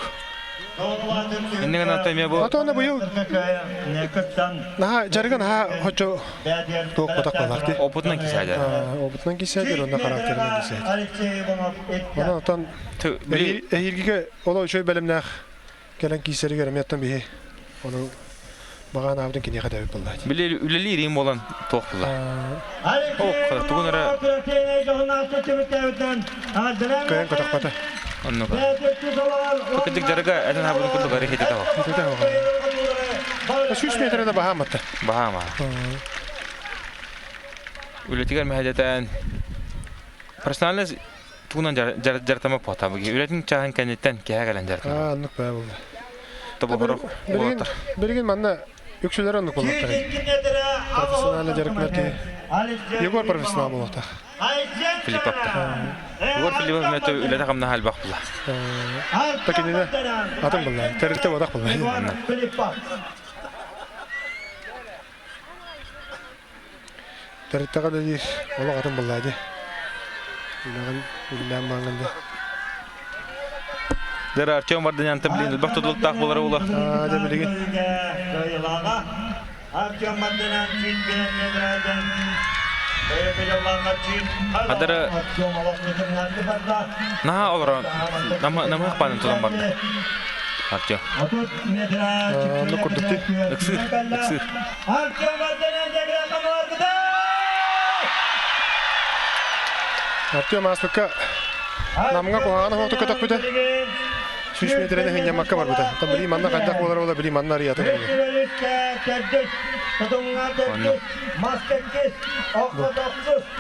Иннигин ата эмиэ бу Ата быйыл наһаа дьарыгын наһаа хочо туох ботах буолар дии. Опытынан кисээдэр. Опытынан кисээдэр, онно характерынан кисээдэр. Онон отон эһиилгигэ оло үчүгэй бэлэмнээх кэлэн киисэригэр эмиэ оттон биһи ону баҕаан аабытын киниэхэ дэбит буолла. Били үлэлиир им болан туох була. О, тугун эрэ Кыайан көтөхпөтө. Оннук. Кырдьык дьарыга этэн аабытын курдук ары хитэ таҕа. Хитэ таҕа. 100 метрэ да баһааматта. Баһаама. Үлэтигэр мэһэдэтэн профессиональный тугунан дьарытама пуотабыги. Үлэтин чааһын кэнниттэн киһэ кэлэн дьарытама. Аа, оннук баа буолла. Тобоҕорох уолаттар. Билигин манна үксүлэр оннук буолуохтар. Профессиональный дьарыктанар киһи. Егор профессионал буолуохтаах. Филипповта. Егор Филиппов мөтө үлэтэ хамнаһа элбэх була. Та кинини атын булла. Тэрилтэ бодах булла. Тэрилтэҕэ үлэлиир олох атын булла дии. Үлэҕин үлэлээн бааҥҥын да. Дэр Артем Варданян блин элбэх тутулуктаах буолара ула. Аа, дьэ билигин. Адара наһаа олорон намыһах паанын тутан барда. Артем. Оннук курдук дии. Ыксыыр, ыксыыр. Артем ааспыкка Намҥа куһаҕаны оһохто көтөхпүтэ. 100 метрэни хынньаммакка барбыта. Оттон билии манна хайдах буолар буола билии манна арыйата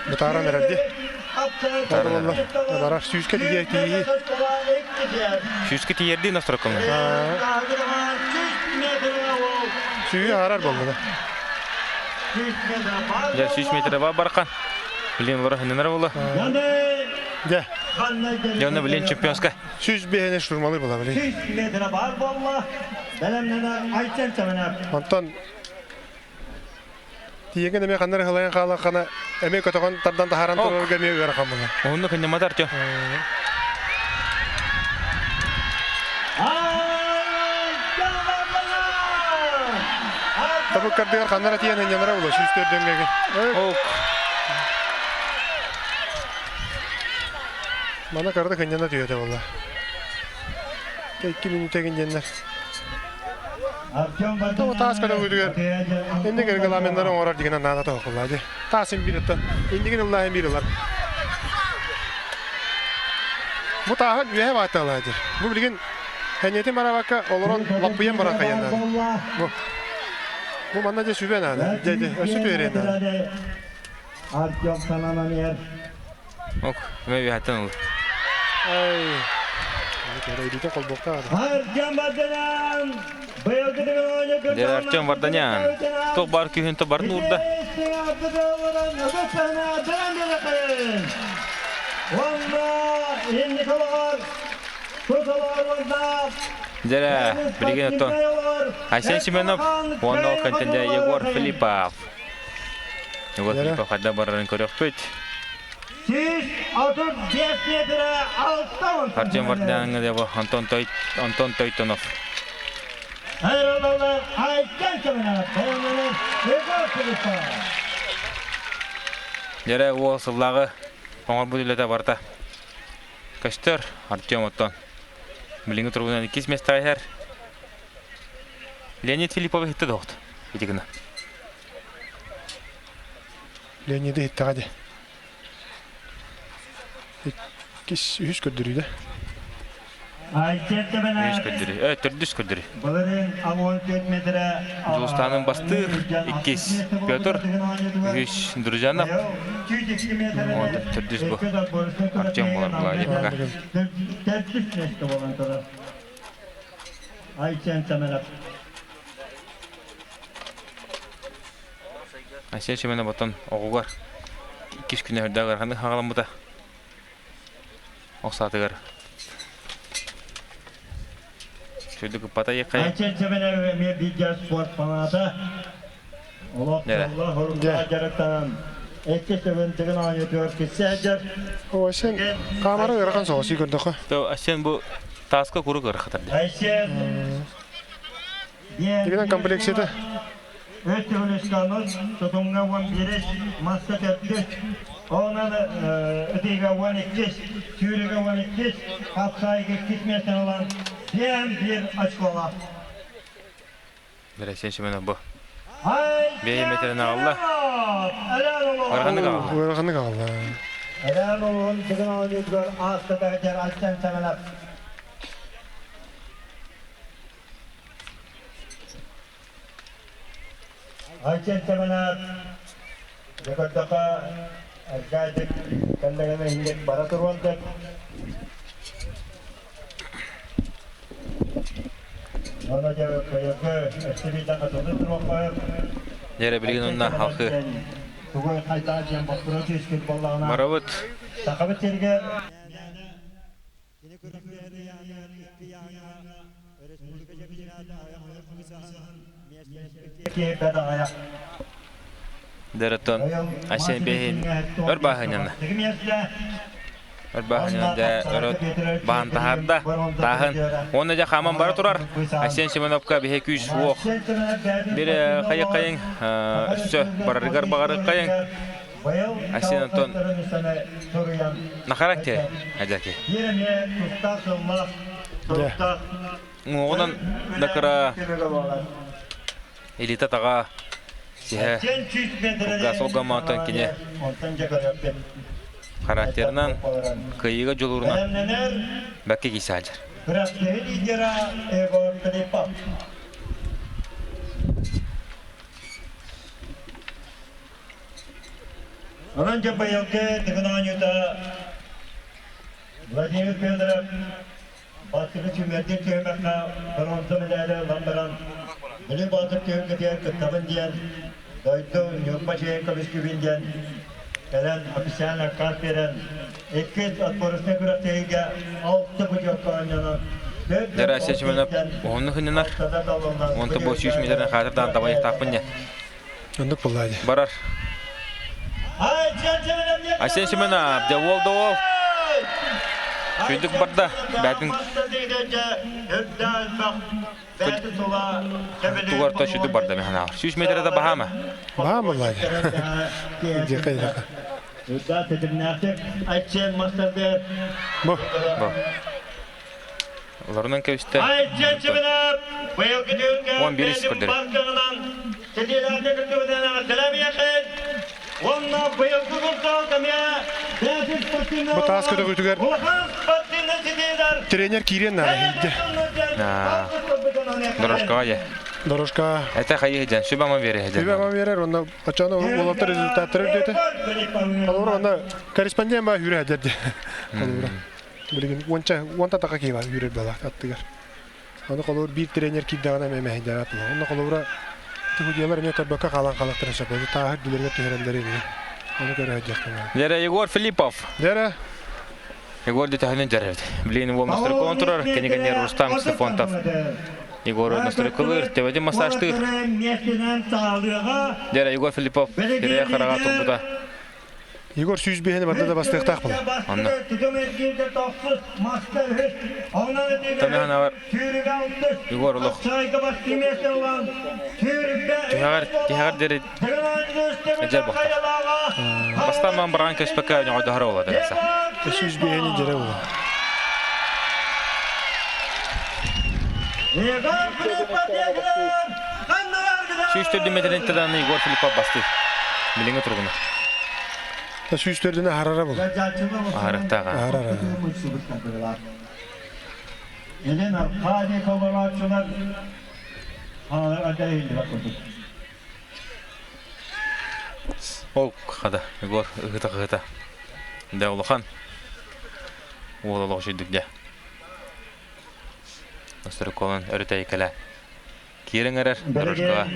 Бытааран эрэр дии. Барар барар сүүскэ тиийэ тиийии. Сүүскэ тиийэрдии настройкалар. Сүүһү аарар буолла. Дьэ, 100 метр бар бархан. Блин, олор хыннанар буолла. Дьэ. Дьэ, онно блин чемпионска. 105 штурмалыы була блин. Онтон Тиийэн эмиэ ханна эрэ сылайан хааллаххына, эмиэ көтөҕөн тардан таһааран турарга эмиэ ыарахан буолар. Уһуннук хынньаммат Артем. Табык кардыгар ханна эрэ тиийэн хынньанара буолуо, 104 дөҥҥөгүн. Ок. Мана карды хынньана түһүөтэ буолла. 2 мүнүүтэгин диэннэр. Таас көтөҕүүтүгэр инник регламеннары оҥорор дигинэн наада тоһоҕоллаа дии. Таас им биир оттон иннигин ыллаа им биир ылар. Бу тааһын үөһэ баатталаа дии. Бу билигин хэньэтин барабакка олорон лаппыйан баран хайан наада. Бу бу манна дьэ сүбэ наада. Дьэ дьэ өссө түһэриэн наада. Артем сананан иһэр. Ок, мэ үөһэттэн ыл. Ай. Илиитин холбуохтаах. Артем Варданян! Дьэ, Артем Варданян. Туох баар күүһүн тобарын уурда. Дьэ, билигин оттон Айсен Семенов уонна ол контенде Егор Филиппов. Егор Филиппов хайда барарын көрүөхпүт. 135 метрэ 60 Артем Вардаҥҥа дебо Антон Той Антон Тойтонов. Айралалар Айсен Семенов бэлэмнэнэр Егор Филиппов. Дьэрэ уол сыллааҕы оҥорбут үлэтэ барыта. Көстөр Артем оттон. Билиҥҥи туругунан иккис миэстэҕэ иһэр. Леонид Филиппов иһиттэ доҕот. Ити гына. Леониды иһиттэҕэ дии. Иккис, үһүс көрдөрүүдэ. Үһүс көрдөрүү. Э, төрдүс көрдөрүү. Дьулустаанын бастыыр иккис Петр, үһүс Друзьянов, онтон төрдүс бу Артем буолар буолаа пока. Айсен Семенов оттон оҕугар иккис күнэ үрдээх ыараханнык хаҕаламмыта. Ох саатыгар Сүрдүк ыппата иэххэ. Айсен Семенов эмиэ бииргэ спорт фаната. Олох дьоллоох дьарыктанан иккис төгүн тыгын оонньуутугар киссе сылдьар. Айсен камера ыарахан соҕус көрдөххө. Айсен бу тааска курук ыарахатар. Айсен Дигинен комплекцията. Үс төгүл сотуҥҥа уон биирис, маска төрдүс, онон ытыыга уон иккис, сүүрүүгэ уон иккис, хапсаайга иккис миэстэни ылан биэм биир очколаах. Бэрэсиэн Семенов бу. Биэһи метрин аҕалла. Ыараханнык аҕалла. Ыараханнык аҕалла. Элээн улуһун Дыгын оонньуутугар ааспыта дьэр Айсен Семенов. Айсен Семенов дьэ көрдөххө Аркадий кэллэҕинэ иһинник бара туруон сөп. Онно дьэ быйылгы экспедиция кытылы туруохха Дьэ билигин онно халқы Тугу хайдаа диэн боппуруос үөскүүр буоллаҕына барабыт. Сахабыт сиригэр Дэрэтон Айсен бэһин өр бааһынньана. Өр бааһынньана дьэ өрө баан таһаарда. Тааһын. Уонна дьэ хааман бара турар. Айсен Семеновка биһи күүс уох. Бир хайы хайын өссө барарыгар баҕары хайын. Айсен Антон на характере адьаки. Уҥуоҕунан да кыра элита таҕа сиһэ кылгас олгомоотон кини характерынан кыайыыга дьулуурунан бэккэ киирсэ сылдьар. Онон дьэ быйылгы Дыгын оонньуута Владимир Федоров бастакы сүүмэрдиир түһүмэххэ бронза медали ылан баран Бүлүү Боотур түһүлгэтигэр кыттабын диэн дойду Ньурба чэйин көмүскүүбүн диэн кэлэн официально отказ биэрэн иккис отборочнай күрэхтэһиигэ алта путевка оонньонон Дьэ, Семенов уһуннук хыннанар. Онто бу 100 метрден хаатырдаан табайыктаахпын дьэ. Оннук буолла дии. Барар. Айсен Семенов, дьэ уол да уол. Сүйдүк барда. Бәтин тугар то сүйдүк барда мен ханаалар. 100 метрде да баһаама. Баһаам буолла дии. Дьэ кайдака. Бу. Бу. Олорунан кэбистэ. 11 көрдөрөр. Бу таас көтөҕүүтүгэр тренер киириэн наада иһийдэ. Дорожкаҕа дьэ. Дорожка. Это хайыы дьэн, сүбэ-ама биэрэ дьэн. Сүбэ-ама биэрэр, онно оччону уолаттар результаттары үрдэтэ. Холобура, онно корреспондент баа үүрэ дьэрди. Холобура. Билигин уонча уонта таха киһи бар үүрэр бала аттыгар. Аны холобур биир тренер киирдэҕинэ эмиэ мэһэйдээбэт буолар. Онно холобура судьуйалар эмиэ көрбөккө хаалан хаалыахтарын сөп. Ити тааһы үрдүлэригэр түһэрэллэр ини. Ону көрө сылдьыахтан наада. Дьэрэ Егор Филиппов. Дьэрэ. Егор Детаханин дьэрэ. Билигин уол настройкалаан турар. Кэнигэннэр Рустам Ксенофонтов. Егор настройкалыыр, төбөтүн массажтыыр. Дьэрэ Егор Филиппов кирэйэ хараҕа турбута. Егор 105-ни барда да бастыахтаах буолар. Онно. Тамыһанавар Егор олох тиһэҕэр тиһэҕэр диэри эдэр бохтар. Бастаан баан бараан көспөккө ньоҕойдоһор буолла дагаса. 105-ни дьэрэ буолар. 104 метрин тыдан Егор Филиппов басты. Билиңи тургуна. 104-ünü харара бұл. Ахарыктаға. Харара. Елен Аркадий Ковалачылар Ол хада Егор ыгыта ыгыта. Да улахан. Уол олох шүйдүк дя. Настройколон өрүтэ кэлэ. Киирэн эрэр дорожкаҕа.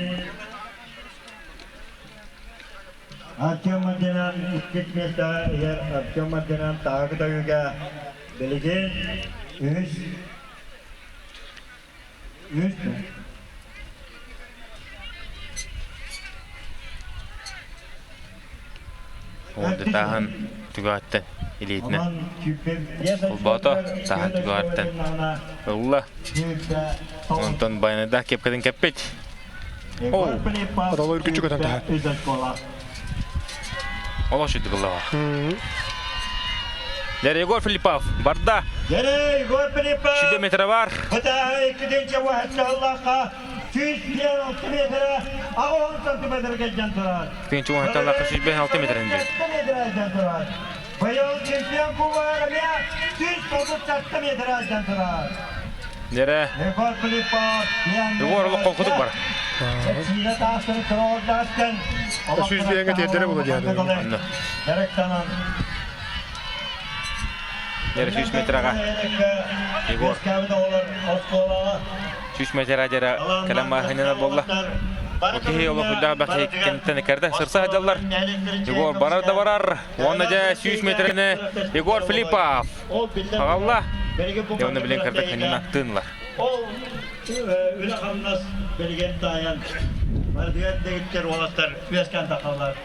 Артем Мадинан иккис места иһэр Артем Мадинан таагы дойуга билигин үс үс Уолдьутааһын түгэҕиттэн илиитинэн холбоото, тааһын түгэҕиттэн ылла. Онтон байанайдаах кепкэтин кэппит. Ол үргүчү көтөн таһар. Олох сүрдүк ыллаҕа. Дьэ, Егор Филиппов барда. Дьэ, Егор Филиппов. Сүүрбэ метрэ бар. Бытааһы иккитинчи уһаччаллахха 106 метрэ 80 сантиметрга дьэн турар. Иккитинчи уһаччаллахха 106 метрэн диэн. метрэ турар. Быйыл чемпион кубогар эмиэ 136 метрэ дьэн турар. Дьэрэ. Егор Филиппов. Егор олох холкутук бар. 100 биэҥэ тиэрдэрэ була диэн. Дьэрэ 100 метраға. Егор. 100 метра дьэрэ кэлэн маһынына болла. Бу киһи олох үрдээх бэхи кэнниттэн кэрдэ сырса сылдьаллар. Егор барар да барар. Уонна дьэ 100 метрэни Егор Филиппов аҕалла. Дьэ онно билэн кэрдэ кэннинэ тыынлар. Ол үлэ-хамнас билигин таайан барытыгар дэгиттэр уолаттар үөскээн тахаллар.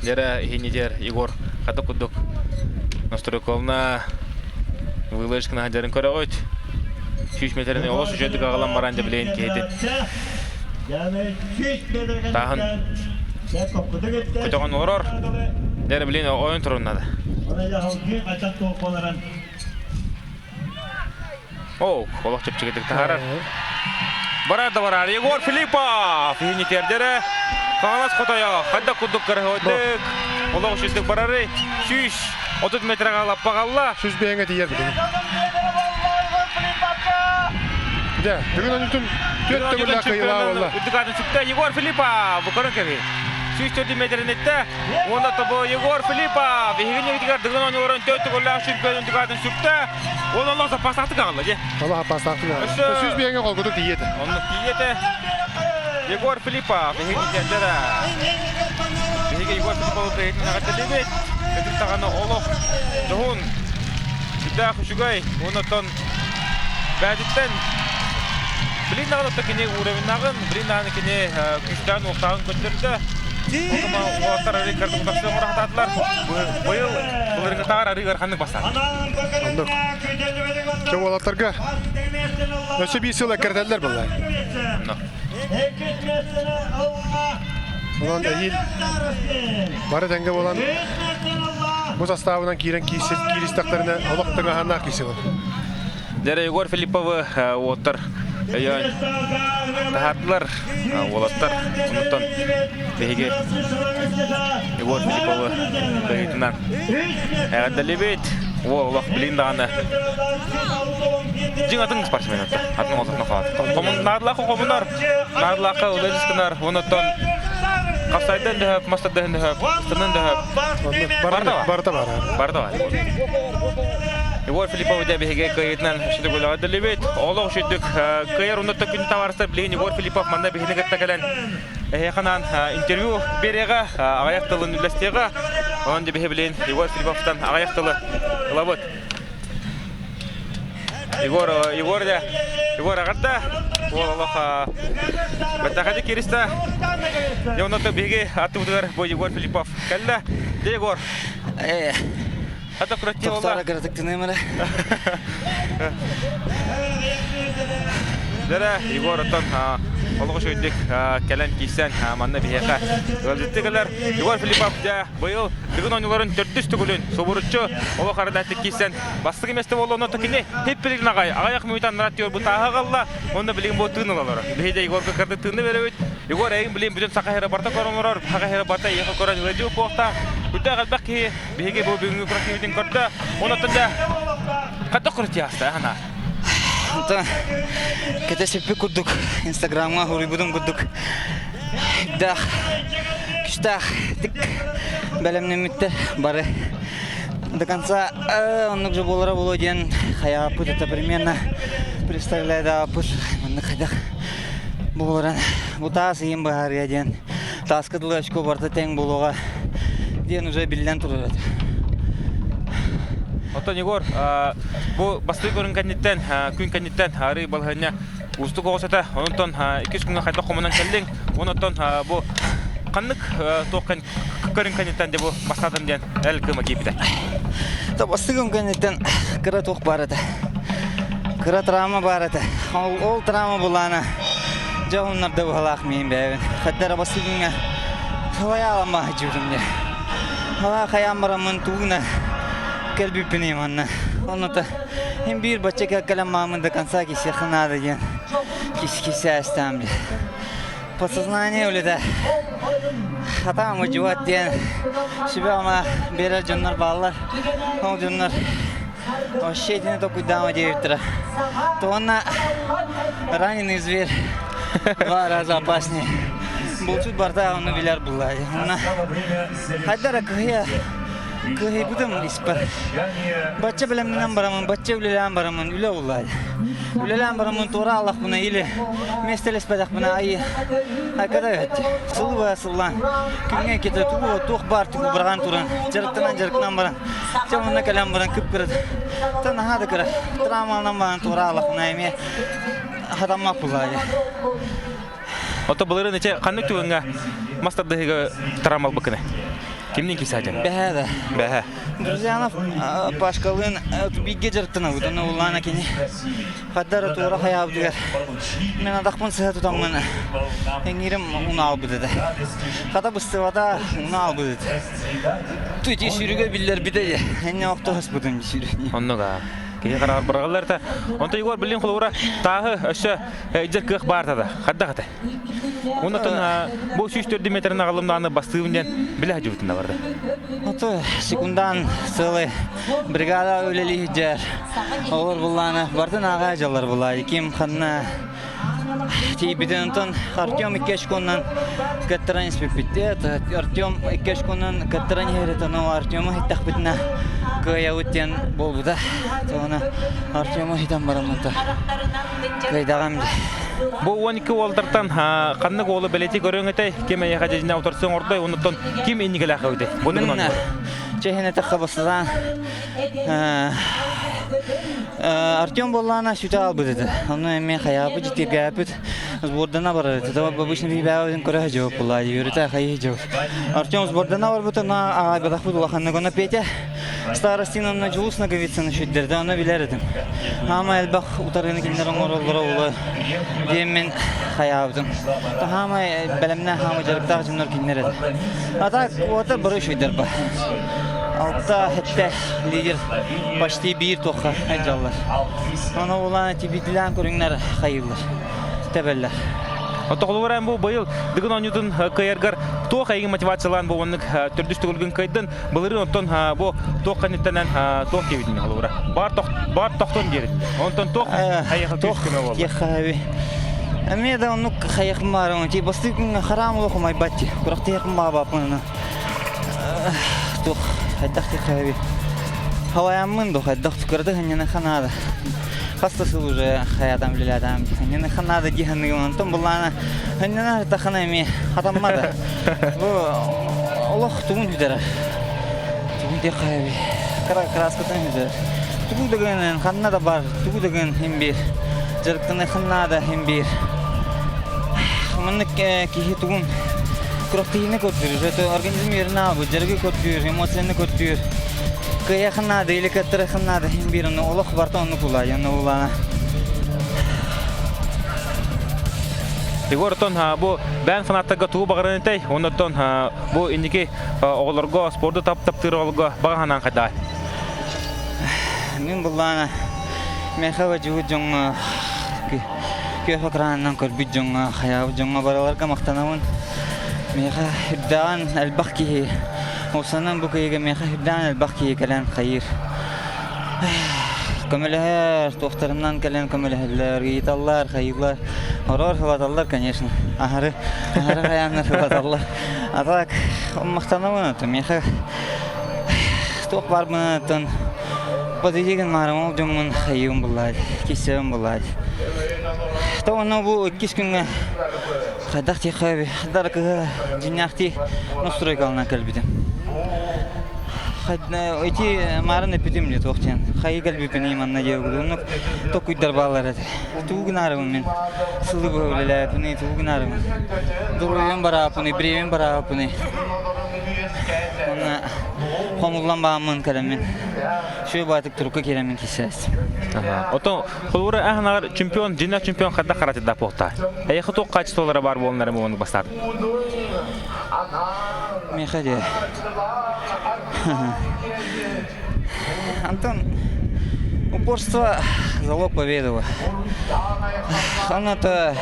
Дьэрэ иһинидер Егор хата курдук Ностройковна вылышкына сылдьарын көрөҕүт. 100 метрини олус үчүгүйдүк аҕалан баран дьэбилэйин киһитин. Тааһын көтөҕөн олорор. Дьэрэ билин ойон туруннада. Оу, олох чэпчэкитик таһаарар. Барар да барар. Егор Филиппов! Иһинитиэрдэрэ. Хаҥалас хотойо. Хайдах курдук кырыһыдык. Олох үчүгдүк барары. 130 метрға лаппа қалла. 105-ге тиийэр бүтүн. Дьэ, бүгүн онутун түөрт төгүллээх кыайыылаах буолла. Үрдүк атын сүктэ Егор Филиппов. Бу көрөн кэбиһи. 104 метринетте. Уонна тобу Егор Филиппов. Биһигини битигэр дыгын оонньууларын төрт төгүллээх чемпион үрдүк атын сүктэ. Ол олох запастаахтык аҕалла дьэ. Олох запастаахтык аҕалла. 105-ҥэ холкутук тиийиэтэ. Оннук тиийиэтэ. Егор Филиппов биһиги дьэрдэрэ. Биһиги Егор Филипповы кыайыытын эҕэрдэлиибит. Өтүк даҕаны олох дьоһун, сүрдээх үчүгэй. Уонна бээтиттэн билин даҕаны кини уровеннааҕын, билин даҕаны кини күүстээҕин-уохтааҕын көрдөрдө. Отума уолаттар арыы кырдык тахсыы оҥоро сатаатылар. Быйыл былырыҥҥытааҕар арыы ыараханнык бастаата. Оннук. Чэ уолаттарга өссө биир сыл эккирэтэллэр буолла. Онон эһиил бары тэҥҥэ буолан бу састаабынан киирэн кииристэхтэринэ олох тыҥаһааннаах киирсибит. Дьэ, Егор Филипповы уоттар өйөөн таһаардылар уолаттар. Онтон биһиги Егор Филипповы кыайыытынан эҕэрдэлиибит. Уол олох билин даҕаны дьиҥ атын спортсмен атын олохно хаалат. Хомун наадалаахха хомунар, наадалаахха ылыжыскынар, онуттан хапсайдан дөһөп, мастардан дөһөп, ыстынан дөһөп. Барыта барыта бар. Барыта бар. Егор Филиппов дэ биһиги кыайыытынан сүдүк үлэҕэ Олох сүдүк кыайар уннатта күн таварса билигин Егор Филиппов манна биһини кытта кэлэн эһиэхэ интервью береҕэ аҕыйах тылын үллэстиэҕэ. Онон дэ биһи билигин Егор Филипповтан аҕыйах тылы ылабыт. Егор, Егор дэ, Егор аҕарда, уол олох бэтэхэди кириста. Дьэ онно биһиги аттыбытыгар бу Егор Филиппов кэллэ. Дьэ Егор. Хата кураттыы Тохторо олла. кыратыктыныым эрэ. Дэрэ, Егор оттон Олох үчүгэйдик кэлэн киирсэн манна биһиэхэ ыалдьытты кэлэр. Егор Филиппов дьэ быйыл Дыгын оонньууларын төрдүс төгүлүн субуруччу олох арыдааттык киирсэн бастакы миэстэ буолла. Онно кини хиппилигин аҕай аҕыйах мүнүүтэ анараа түөр бу тааһы аҕалла уонна билигин бу тыын ылалар. Биһиги Егорга кырдык тыынны беребит. Егор эйигин билигин бүтүн саха сирэ барыта көрөн олорор, саха сирэ барыта эйиэхэ көрөн ыалдьыы буолуохтаах. Үрдээх элбэх киһи биһиги бу бүгүҥҥү күрэхтэһиибитин көрдө. Онон дьэ хайдах көрүтүөхтэй санаа? Онтон кэтэспиппит курдук Инстаграмҥа суруйбутум курдук үрдээх күстээх тик бэлэмнэммиттэр бары до конца оннук же буолара буолуо диэн хайааппыт это примерно представлядааппыт маннык хайдах буоларын бу таас ыйын быһаарыа диэн тааска дылы очко барыта тэҥ буолуоҕа диэн уже биллэн турар этэ. Оттон Егор, бу бастакы көрүҥ кэнниттэн, күн кэнниттэн арыы балаһыанньа уустук оҕус этэ. Онтон иккис күҥҥэ хайдах хомунан кэллиҥ? Онтон бу ханнык туох көрүҥ кэнниттэн де бу бастаатым диэн эл кыма киирбитэ? Бастакы күн кэнниттэн кыра туох баар этэ. Кыра травма баар этэ. Ол, ол травма булаана дьэ оннарда быһалаах миин бэйэбин. Хаддара бастакы күҥҥэ салайаалама дьүүрүм дьэ. Ала хайаан бараммын тууна кэлбиппин манна. Оннута им биир бачча кэлэн маамын до конца кисиэххэ наада диэн кис-кисээстэм дьэ. Подсознание үлэтэ хатаан модьуот диэн сүбэ-ама биэрэр дьоннор бааллар. Ол дьоннор вообще итини толкуйдаама диэбиттэрэ. Уонна раненый зверь два раза опаснее. Булчут барда ону билэр булла. Онно хайдара кыһыйа кыһыйбытым испэр. Бачча бэлэмнэнэн барамын, бачча үлэлээн барамын, үлэ уллай. Үлэлээн бараммын туора аллахпына или миэстэлэспэтэхпинэ айы айкада өттө. Сылы баа сыллаан күҥҥэ кете тугу туох баар тугу быраҕан туран дьарыктанан дьарыктанан баран дьэ онно кэлэн баран кып-кыра та наһаа да кыра травмаланан баран туора аллахпына эмиэ хатаммат буллаа Ото былырын иче ханнык түгэҥҥэ мас тардыһыыга травма ылбыккыный? Кимниин киирсээдиҥ? Бэһээ да. Бэһээ. Друзьянов Пашкалыын бииргэ дьарыктанабыт. Онно улаана кини хаддара туора хайаабытыгар мен атахпын сыһа тутаммын эҥиирим унаалбыт этэ. Хата быстыбата унаалбыт этэ. Ити сүүрүгэ биллэрбитэ энне охтоһуспутум сүүрү. Оннуга. Киһи хараҕар быраҕыллар да. Онто Егор билин холобура тааһы өссө илдьэр кыах баар да. Хайдах этэ? Оннотон бу 104 метрин аҕалым бастыыбын диэн билэ сылдьыбытын да барда. Ото секундан целый бригада үлэлии сылдьар. Олор буллаана бартын ааҕа дьаллар булаа. Ким ханна тиийбитин онтон Артем икки очконнан кыттаран испиппит. Артем икки очконнан кыттаран иһэр но Артему иһиттэхпитинэ кыайабыт диэн буолбута. Тоҕуна Артему иһитэн бараммыта. Кыайдаҕым дии. Бу 12 уолдартан ханнык уолу бэлиэтии көрүөҥ этэй? Ким эйиэхэ дьиҥнээх утарсыан ордой, оннуттан ким инникилээх эбитий? Бу Мин чэһин этэххэ бастатан Артем буоллаана сүтэ албыт этэ. Онно эмиэ хайаабыт дьиктиргээппит сбордана барар этэ. Обычно биибээбитин көрө сылдьыбыт буоллаа үөрэтэ хайыы сылдьыбыт. Артем сбордана барбыт, онно аҕайбатахпыт улаханнык. Онно Петя Старостин онно Дьулус Ноговицыны сүддэрдэ, ону билэр этим. Хаама элбэх утарыыны кинилэр оҥороллоро ула диэммин хайаабытым. Хаама бэлэмнээх хаама дьарыктаах дьоннор кинилэр этэ. А так уота бары үчүгэйдэр ба. Алта хэттэ лидер почти биир туохха айдьаллар. Ону улаан тибитлээн көрүҥнэр хайыыллар, тэбэллэр. Оттоҕолугар бу быйыл Дыгын оонньуутун кыайаргар туох эйигин мотивациялаан бу оннук төрдүс төгүлгүн кыайдын былырыын оттон бу туох кэнниттэнэн туох диэбитин холобура баар баар тохтон диэрин онтон туох хайыха күүс көмө буолла Тиэххэ Эмиэ да оннук хайыхым баарым ти бастык хараам олох умайбат ти курахтыйахым баабаппын туох хайдах тиэххэби халаяммын ду хайдах кырды ханньаны ханаада хас да сыл уже хаятам үлэлээтам ханньаны ханаада дии саныгым онтон буллаана ханньана тахана эмиэ хатаммада бу олох тугун бүтэрэр тугун диэххэби кыра краскатын бүтэрэр тугу да гынан ханна да бар тугу да гын хин биир дьарыктаны ханнаада хин биир маннык киһи тугун күрэхтэһиини көрдүүр это организм үөрэнэ аабыт дьарыгы көрдүүр эмоцияны көрдүүр кыайахын наада или кыттарахын наада хин биир ону олох барта оннук улаайа онно улаана. Егор оттон бу бээн фанаттарга тугу баҕаран этэй? Оннуттан бу инники оҕолорго спорду тап-таптыыр оҕолорго баҕа санаан хайдаҕай? Мин буллаана миэхэ бадьыбыт дьоҥҥо күөх экранынан көрбүт дьоҥҥо, хайаабыт дьоҥҥо барыларга махтанабын. Миэхэ үрдээҕин элбэх киһи, уопсайынан бу кыйыга миэхэ үрдээҕин элбэх киһи кэлэн хайыыр. Көмөлөһөр, туохтарынан кэлэн көмөлөһөллөр, ыйыталлар, хайыылар. Ороор сылаталлар, конечно. Аһары, аһары хайааннар сылаталлар. А так, махтанабын ото миэхэ туох баарбын подвигин маарым ол дьоммун хайыым буллаат, киссэбин буллаат. То онно бу иккис күҥҥэ хайдах тиэхэ дар кыһа дьиннээхтии настройкалынан кэлбитим. Ити маарын эппитим дии туох диэн. Хайы кэлбиппин манна диэбит. Оннук токуйдар бааллар этэ. Тугу гынаарыбын мин? Сылы быһа үлэлээппиний, тугу гынаарыбын? Доруобуйам барааппыный, бириэмэм барааппыный. Уонна хомуллан бааммын кэлэммин. Үчүгэй баатык турукка киирэммин киссээс. Отон холобура аһынагар чемпион, дьиннээх чемпион хайдах харатыдда буолта? Эйэхэ туох качестволара баар буолуннары муҥун бастаат? Миэхэ де. Антон, упорство – залог победы. Ону-то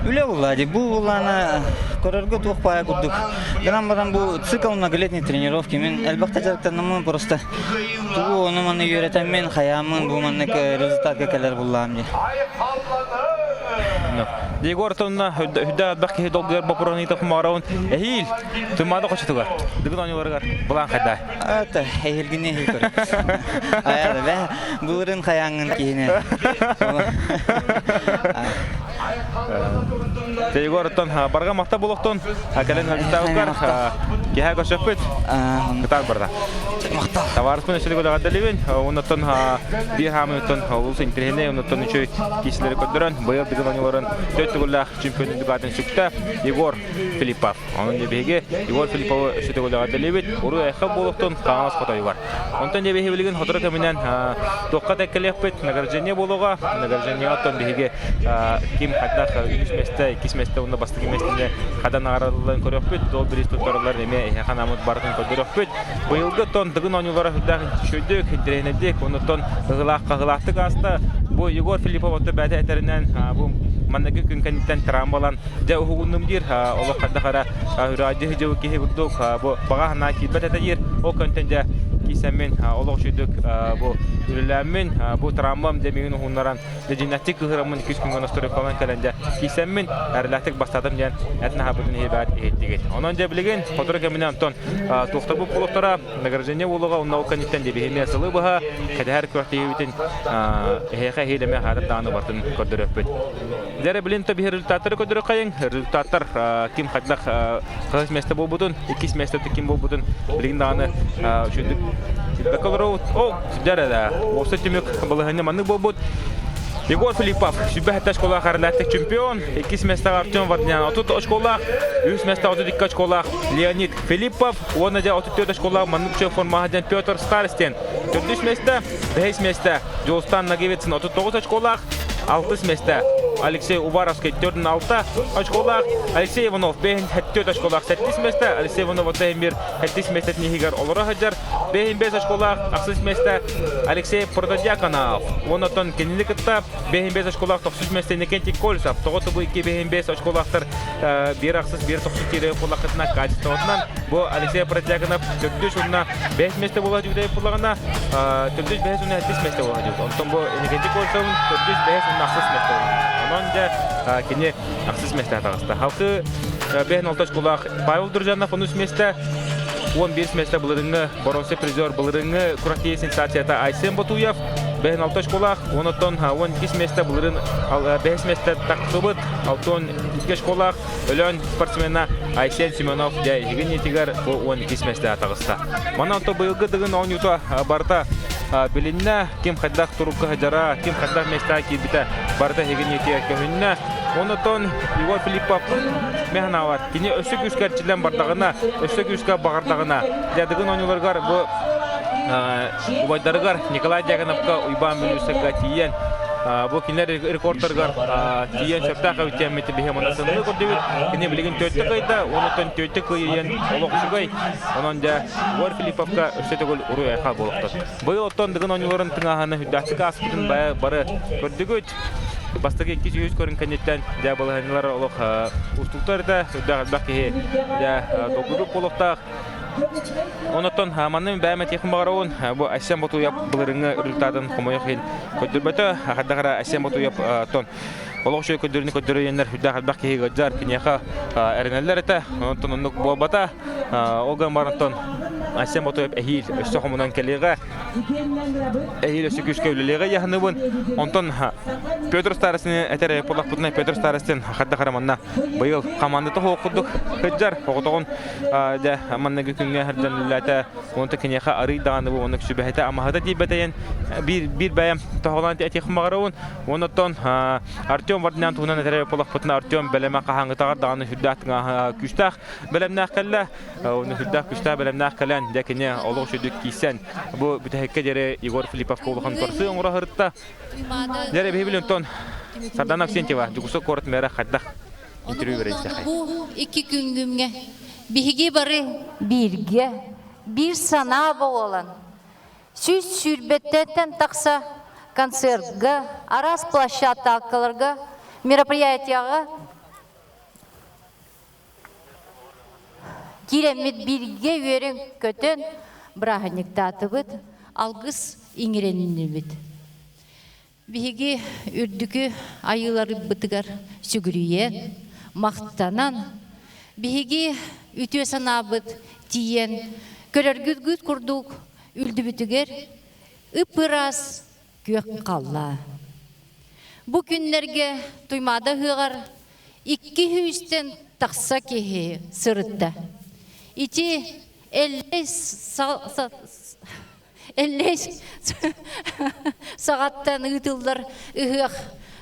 үлэ булла дии. Бу буллаана көрөргө туох баайа курдук. Гынан баран бу цикл многолетней тренировки. Мин элбэхтэ дьарыктанаммын просто тугу ону маны үөрэтэммин, хайааммын бу маннык результатка кэлэр буллаам дии. Егор тонна хүдэ элбэх киһи долгуйар боппуруоһун ыйытар хомоороун эһиил Туймаада хочотугар Дыгын оонньууларыгар былаан хайда? Это эһилгини эһил көрөр. Аяда бэ былырын хаяңын киһини. Егор оттон барга махта болохтон кэлэн ыалдьыттаабыккар киһэ көрсөппүт. Кытаат барда. Махтал. Табаарыспын өссө да эҕэрдэлиибин. Оннуттан биир хаамыыттан олус интэриэһинэй, оннуттан үчүгэй киисилэри көрдөрөн, быйыл Дыгын оонньууларын төрт төгүллээх чемпион үрдүк сүктэ Егор Филиппов. Онон биһиги Егор Филипповы өссө төгүл эҕэрдэлиибит. Уруй айхал буолуохтун Хаҥалас хотойугар. Онтон дьэ биһиги билигин сотору кэминэн туохха да кэлиэхпит, награждение буолуоҕа. Награждениеҕа оттон биһиги ким хайдах үһүс миэстэ, иккис миэстэ уонна бастакы миэстэни хадан наҕаралларын көрүөхпүт. Дол бириис туттараллар эмиэ эһиэхэ анааммыт барытын көрдөрүөхпүт. Быйылгы оттон Дыгын оонньуулара сүрдээх үчүгэйдик, интэриэһинэйдик, оннуттан ыһылаах-хаһылаахтык ааста. Бу Егор Филиппов отто бэйэтэ этэринэн, бу манныгы күн кэнниттэн травмалан дьэ уһугуннум диир, олох хайдах эрэ үраадьы дьыл киһи курдук бу баҕа санаа киирбэт этэ диир. Ол көнтөн дьэ киисэммин олох үчүгдүк бу үлэлээммин, бу травмам дьэ миигин уһуннаран дьиннэттик кыһыраммын күс күҥҥэ носторукалан кэлэн дьэ киисэммин эрэлээхтик бастаатым диэн этин аһабытын иһибэт иһиттигит. Онон дьэ билигин сотору кэминэн онтон туохтарбыт буолуохтара награждение буолуоҕа онно ол кэнниттэн дебиһимиэ сылы быһа кэтэһэр күрэхтэһиибитин эһиэхэ эһиилэмэ хаатыр даҕаны бартын көрдөрүөхпүт. Дьэ билин то биһи результаттары көрдөрүөххэйиҥ. Результаттар ким хайдах хаһыс миэстэ буолбутун, иккис миэстэ ким буолбутун билигин даҕаны үчүгдүк билбэккэ олоробут. О, дьэ да, уопсай түмүк балаһыанньа маннык буолбут. Егор Филиппов 107 очколаах арендаттык чемпион, иккис миэстэҕэ Артем Варданян 30 очколаах, үһүс миэстэҕэ 32 очколаах Леонид Филиппов уонна дьэ 34 очколаах маннык үчүгэй формаҕа диэн Петр Старостин. Төрдүс миэстэ, бэһис миэстэ Дьулустан Ноговицын 39 очколаах, алтыс миэстэ Алексей Уваровский 46 очколаах, Алексей Иванов 54 очколаах сэттис миэстэ, Алексей Иванов оттон бир сэттис миэстэтин иһигэр олоро сылдьар, 55 очколаах ахсыс миэстэ Алексей Протодьяконов. Онон кинини кытта 55 очколаах тохсус миэстэ Иннокентий Кольцев. Тоҕо бу икки 55 очколаахтар биир ахсыс, биир тохсус киирэ буоллаххытына качествотынан бу Алексей Протодьяконов төрдүс уонна бэһис миэстэ буола дьүгүтэй буллаҕына төрдүс бэһис уонна сэттис миэстэ буола дьүгүт. Онтон бу Иннокентий Кольцев төрдүс бэһис уонна ахсыс миэстэ буола. Онон дьэ кини ахсыс миэстэҕэ таҕыста. Халкы бэһин алта очколаах Павел Дружанов онус миэстэ 11 миэстэ былырыҥҥы боруонса призер былырыҥҥы куракии сенсацията Айсен Ботуев бэһин алта очколаах, онтон 12 миэстэ былырын бэһис миэстэ тахсыбыт 62 очколаах Өлөөн спортсмена Айсен Семенов дьэ иһигин итигэр бу 12 миэстэ таҕыста. Манан онто быйылгы Дыгын оонньуута барыта билиннэ, ким хайдах турукка сылдьара, ким хайдах миэстэҕэ киирбитэ барыта иһигин итигэр көһүннэ. Онтон Егор Филиппов механаабат. Кини өссө күүскэ эрчиллэн бардаҕына, өссө күүскэ баҕардаҕына, дьэ Дыгын оонньууларыгар бу убайдарыгар Николай Дьяконовка Уйбаан Бүлүүсэккэ тиийэн. Бу кинилэр рекордтарыгар тиийэн сөптөөх эбит диэммит биһи манна сыныгы көрдүбүт. Кини билигин төртө кыайда, онуттан төртө кыайыйан олох үчүгэй. Онон дьэ Егор Филипповка өссө төгүл уруй-айхал буолуохтун. Быйыл оттон Дыгын оонньууларын тыҥааһына үрдээхтик ааспытын бары көрдүгүт. Бастакы иккис үһүс көрүҥ кэнниттэн дьэ балаһыанньалар олох уустуктар этэ. Үрдээх элбэх киһи дьэ долгуйбут буолуохтаах. Онуттан манна бэйэм этиэхпин баҕарабын, бу Айсен Ботуев былырыҥҥы результатын хомойуох иһин көрдөрбөтө. Хайдах эрэ Айсен Ботуев тон олох үчүгэй көрдөрүүнү көрдөрүйэннэр үрдээх элбэх киһи ыалдьар, киниэхэ эрэнэллэр этэ. Онтон оннук буолбата. Ол гынан баран Айсен Ботуев эһиил өссө хомунан кэлиэҕэ. Эһиил өссө күүскэ үлэлиэҕэ яһыныбын. Онтон Петр Старостин этэр буоллахпытына Петр Старостин хайдах эрэ манна быйыл хамаандата суох курдук сылдьар. Оҕотоҕун дьэ манныгы күҥҥэ сылдьан үлэлээтэ. Онто киниэхэ арый даҕаны бу оннук сүбэһитэ амаһыта тиийбэтэйэн биир биир бэйэм тоһоҕолоон этиэхпин баҕарабын. Оннуттан Артем Варданян туһунан этэр буоллахпытына Артем бэлэмэ хаһааҥҥытааҕар даҕаны сүрдээх күүстээх бэлэмнээх кэллэ. Оны сүрдээх күүстээх бэлэмнээх кэлэн, дьэ кини олох үчүгдүк киирсэн, бу бүтэһиккэ диэри Егор Филипповка улахан көрсүү оҥоро сырытта. Дьэ, биһи билин Сардана Авксентьева, Дьокуускай куорат мэра хайдах интервью беренсэхэй? Бу икки күнгүмҥэ биһиги бары бииргэ, биир санаа буолан, 120-тэн тахса концертга, араас площадкаларга, мероприятияҕа Киирэммит бииргэ үөрэн-көтөн бырааһынньыктаатыбыт, алгыс иҥэриннибит. Биһиги үрдүкү айыыларбытыгар сүгүрүйэн, махтанан, биһиги үтүө санаабыт тиийэн, көрөргүт курдук үрдүбүтүгэр ып-ыраас күөх халлаа. Бу күннэргэ Туймаада ыһыаҕар икки сүүстэн тахса киһи сырытта. Ити Эллэй Эллэй саҕаттан ыытыллар ыһыах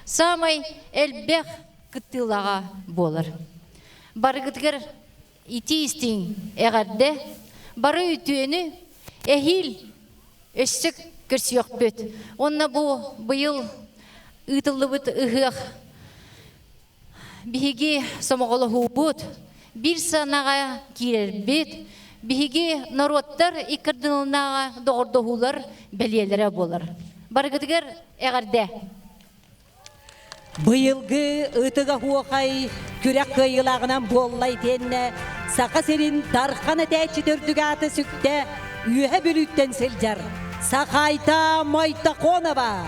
саамай элбэх кыттыылааҕа буолар. Барыгытыгар итии истиҥ эҕэрдэ, бары үтүөнү, эһиил өссө көрсүөхпүт. Уонна бу быйыл ыытыллыбыт ыһыах биһиги сомоҕолоһуубут, биир санааҕа киирэрбит, биһиги норуоттар икки ардыларынааҕы доҕордоһуулар бэлиэлэрэ буолар. Барыгытыгар эҕэрдэ! Быйылгы ытык оһуохай күрэх кыайыылааҕынан буолла итиэннэ Саха сирин Дархан этээччи төрдүк ааты сүктэ Үөһэ Бүлүүттэн сылдьар Сахайта Мойтохонова.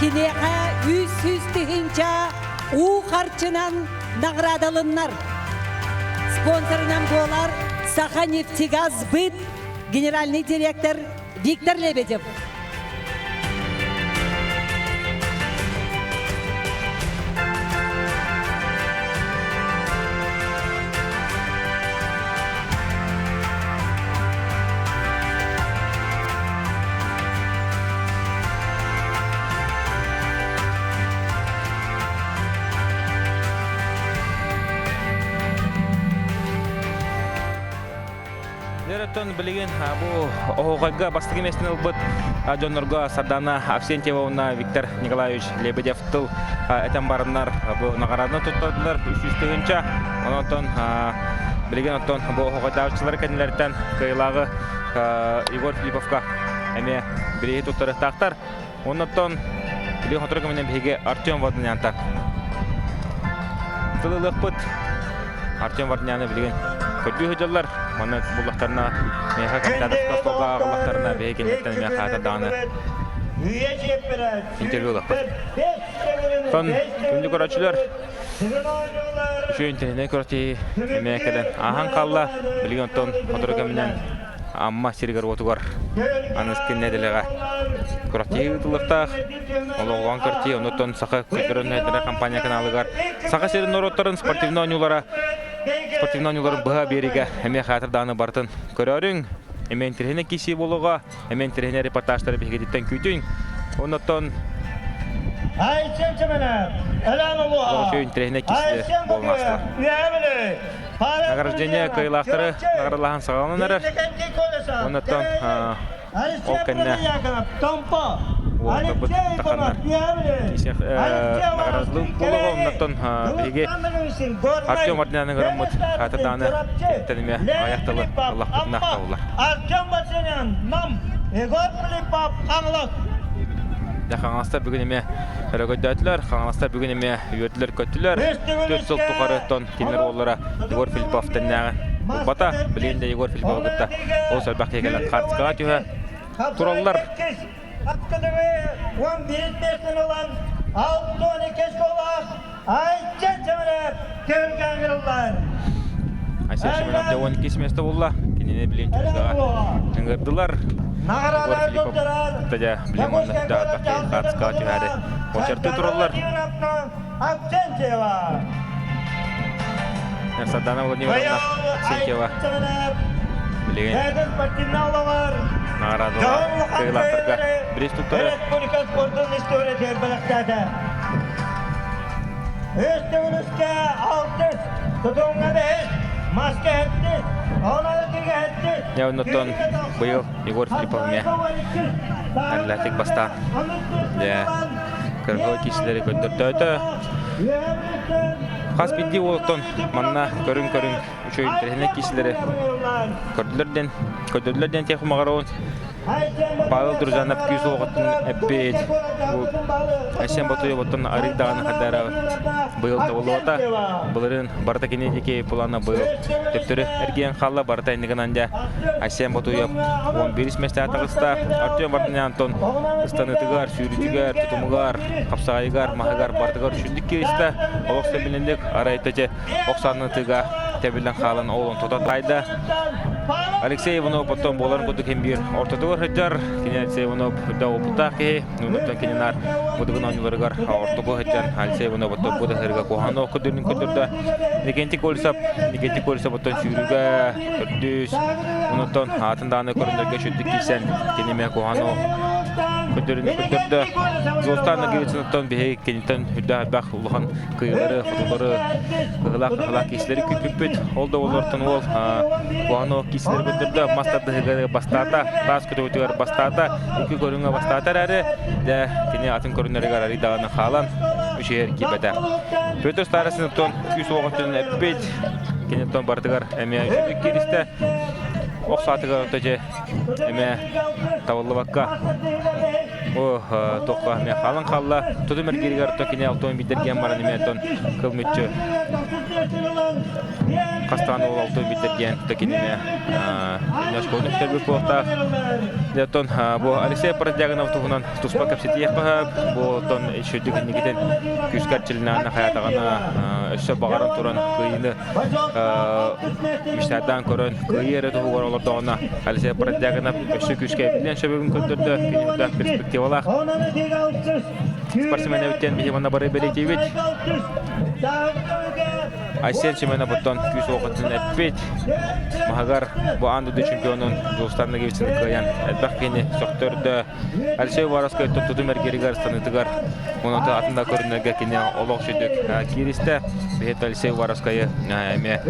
Киниэхэ 300 тыһыынча уу харчынан наҕараадалыннар. Спонсорынан буолар Саха нефтегаз быт генеральный директор Виктор Лебедев. Оттон билигин бу оһуохайга бастакы миэстэни ылбыт дьоннорго Сардана Авсентьева уонна Виктор Николаевич Лебедев тыл этэн бараннар бу наҕарааданы туттардылар 300 тыһыынча. Онон билигин оттон бу оһуохайдааччылар кэннилэриттэн кыайыылааҕы Егор Филипповка эмиэ бирииһи туттарыахтаахтар. Оннуттан билигин сотору кэминэн биһиги Артем Варданян тыл ылыахпыт. Артем Варданяны билигин көрдүү сылдьаллар. Манна буллахтарына миэхэ комментаторскай остуолга ааҕыллахтарына биһиги кинилэртэн эмиэ хаата даҕаны интервью ылыахпыт. Оттон күндү көрөөччүлэр, үчүгэй интэриэһинэй күрэхтэһии эмиэ кэлэн ааһан хаалла. Билигин оттон сотору кэминэн Амма сиригэр-уотугар аныгыскы нэдиэлэҕэ күрэхтэһии ыытыллыахтаах. Олоҕолоон көртии, онуттан Саха культурнай компания каналыгар Саха сирин норуоттарын спортивнай оонньуулара спортивнай оонньууларын быһа биэриигэ эмиэ хаатырдааны барытын көрөөрүҥ. Эмиэ интэриэһинэй киирсии буолуоҕа, эмиэ интэриэһинэй репортажтары биһигититтэн күүтүҥ. Оннуттан Олоҕу интэриэһинэй киирсии буолан аастылар. Награждение кыайыылаахтары наградалаһан саҕаланан эрэр. Оннуттан Ол кэннэ уолаттарбыт таханнар наҕараадалыы буолуоҕа. Оннортон биһиги Артем Мартыняны ыҥыраммыт хаата даҕаны киниттэн эмиэ аҕыйах тылы ыллахпытына табыллар. Артем Мартынян, Нам, Егор Филиппов, Хаҥалас. Дьэ, Хаҥаластар бүгүн эмиэ өрөгөйдөөтүлэр, Хаҥаластар бүгүн эмиэ үөрдүлэр-көттүлэр. 4 сыл тухары оттон кинилэр уоллара Егор Филиппов тэннээҕин булбата. Билигин да Егор Филипповы кытта олус элбэх киһи кэлэн хаартыскаҕа түһэ тураллар. Хапкыдыгы 11 миэстэни ылан 62 голлаах Айча Чемерев түһүлгэ ыҥырыллар. Айсен Шемеров дьэ 12 место булла. Кинини билин түһүлгэҕэ ыҥырдылар. Егор Филиппов кытта дьэ билин манна элбэх киһи хаартыскаҕа түһээри очертыы тураллар. Аксентьева. Сардана Владимировна Аксентьева билигин наҕараадалар кыайыылаахтарга бириис туттары. Республика спордун историятыгар бэлэхтээтэ. Үс төгүлүскэ алтыс, тутуҥҥа бэһис, маска сэттис, оналытыга сэттис. Дьэ, оннуттан быйыл Егор Филиппов эмиэ Атлетик бастаан дьэ кыргыл киисилэри көрдөртөөтө. Хас биирдии уолтон манна көрүҥ-көрүҥ үчүгэй интэриэһинэй киисилэри көрдүлэр диэн көрдөрдүлэр диэн тех маҕароон Павел Дружанов күүс уоҕуттан эппит. Бу Айсен Ботуев оттон арый даҕаны хардара быйыл табыллыбата. Былырыын барыта кини диэки плана быйыл төптөрү эргийэн хаалла. Барыта иннигинэн дьэ Айсен Ботуев 11 миэстэҕэ таҕыста. Артем Варданян Антон ыстаныытыгар, сүүрүүтүгэр, тутумугар, хапсаҕайыгар, маһыгар барытыгар үчүгдүк кииристэ. Олох сөбүлэнник арай төтө охсаанытыга тэбиллэн хаалан ол онтута таайда. Алексей Иванов оттон буоларын курдук ким биир ортотугар сылдьар. Кини Алексей Иванов үрдэ опыттаах киһи. Нуунуттан кини наар будугун оонньууларыгар ортоку сылдьан Алексей Иванов оттон бу да сырыга куһаҕан ох көрдөрүн көрдөрдө. Никентий Колесов Никентий Колесов оттон сүүрүүгэ төрдүс. Онуттан аатын даҕаны көрүнэргэ сүрдүк киирсэн кини эмиэ куһаҕан ох көрдөрүн көрдөрдө. Золтан Ноговицыноттон биһиги киниттэн үрдээх элбэх улахан кыйылары, хотулары, кыһылаах-кыһылаах киисилэри күүппүппүт. Ол да олортон уол куһаҕан киисилэри көрдөрдө, мас тардыһыгар бастаата, таас көтөҕүтүгэр бастаата, икки көрүҥҥэ бастаата эрээри, дьэ, кини атын көрүҥнэригэр арый даҕаны хаалан, үчүгэй киирбэтэ. Петр Старостин күүс уоҕун эппит, киниттэн барытыгар эмиэ үчүгэй кииристэ. Ох саатыгар дьэ эмиэ табыллыбакка О, туохха эмиэ хаалан хаалла. Тутум эргииригэр то кини алтон биддэргиэн баран эмиэ тон кыл мүччү хастаан ол алтон биддэргиэн то кини эмиэ оскуоланы бүтэрбит буолуохтаах. Дьэ, бу Алексей Продягинов туһунан туспа кэпсэтиэххэ сөп. Бу оттон сүрдүк инникитин күүскэ эрчилинэҕинэ хайаатаҕына өссө баҕаран туран кыайыыны мечтайдаан көрөн кыайыы эрэ туһугар олордоҕуна Алексей Продягинов өссө күүскэ эбиллиэн сөбүн көрдөрдө. Кинигэ перспективалаах спортсмен эбиттэн биһи манна бары бэлиэтиибит. Айсен Семенов оттон күүс уоҕуттан эппит. Маһыгар бу аан дойду чемпионун Дьулустан Ноговицыны кыайан элбэх киһини сөхтөрдө. Алексей Уваровскай тутум эргииригэр станыытыгар уонна атын да көрүнэргэ кини олох сүдүк кииристэ. Биһиэт Алексей Уваровскайы эмиэ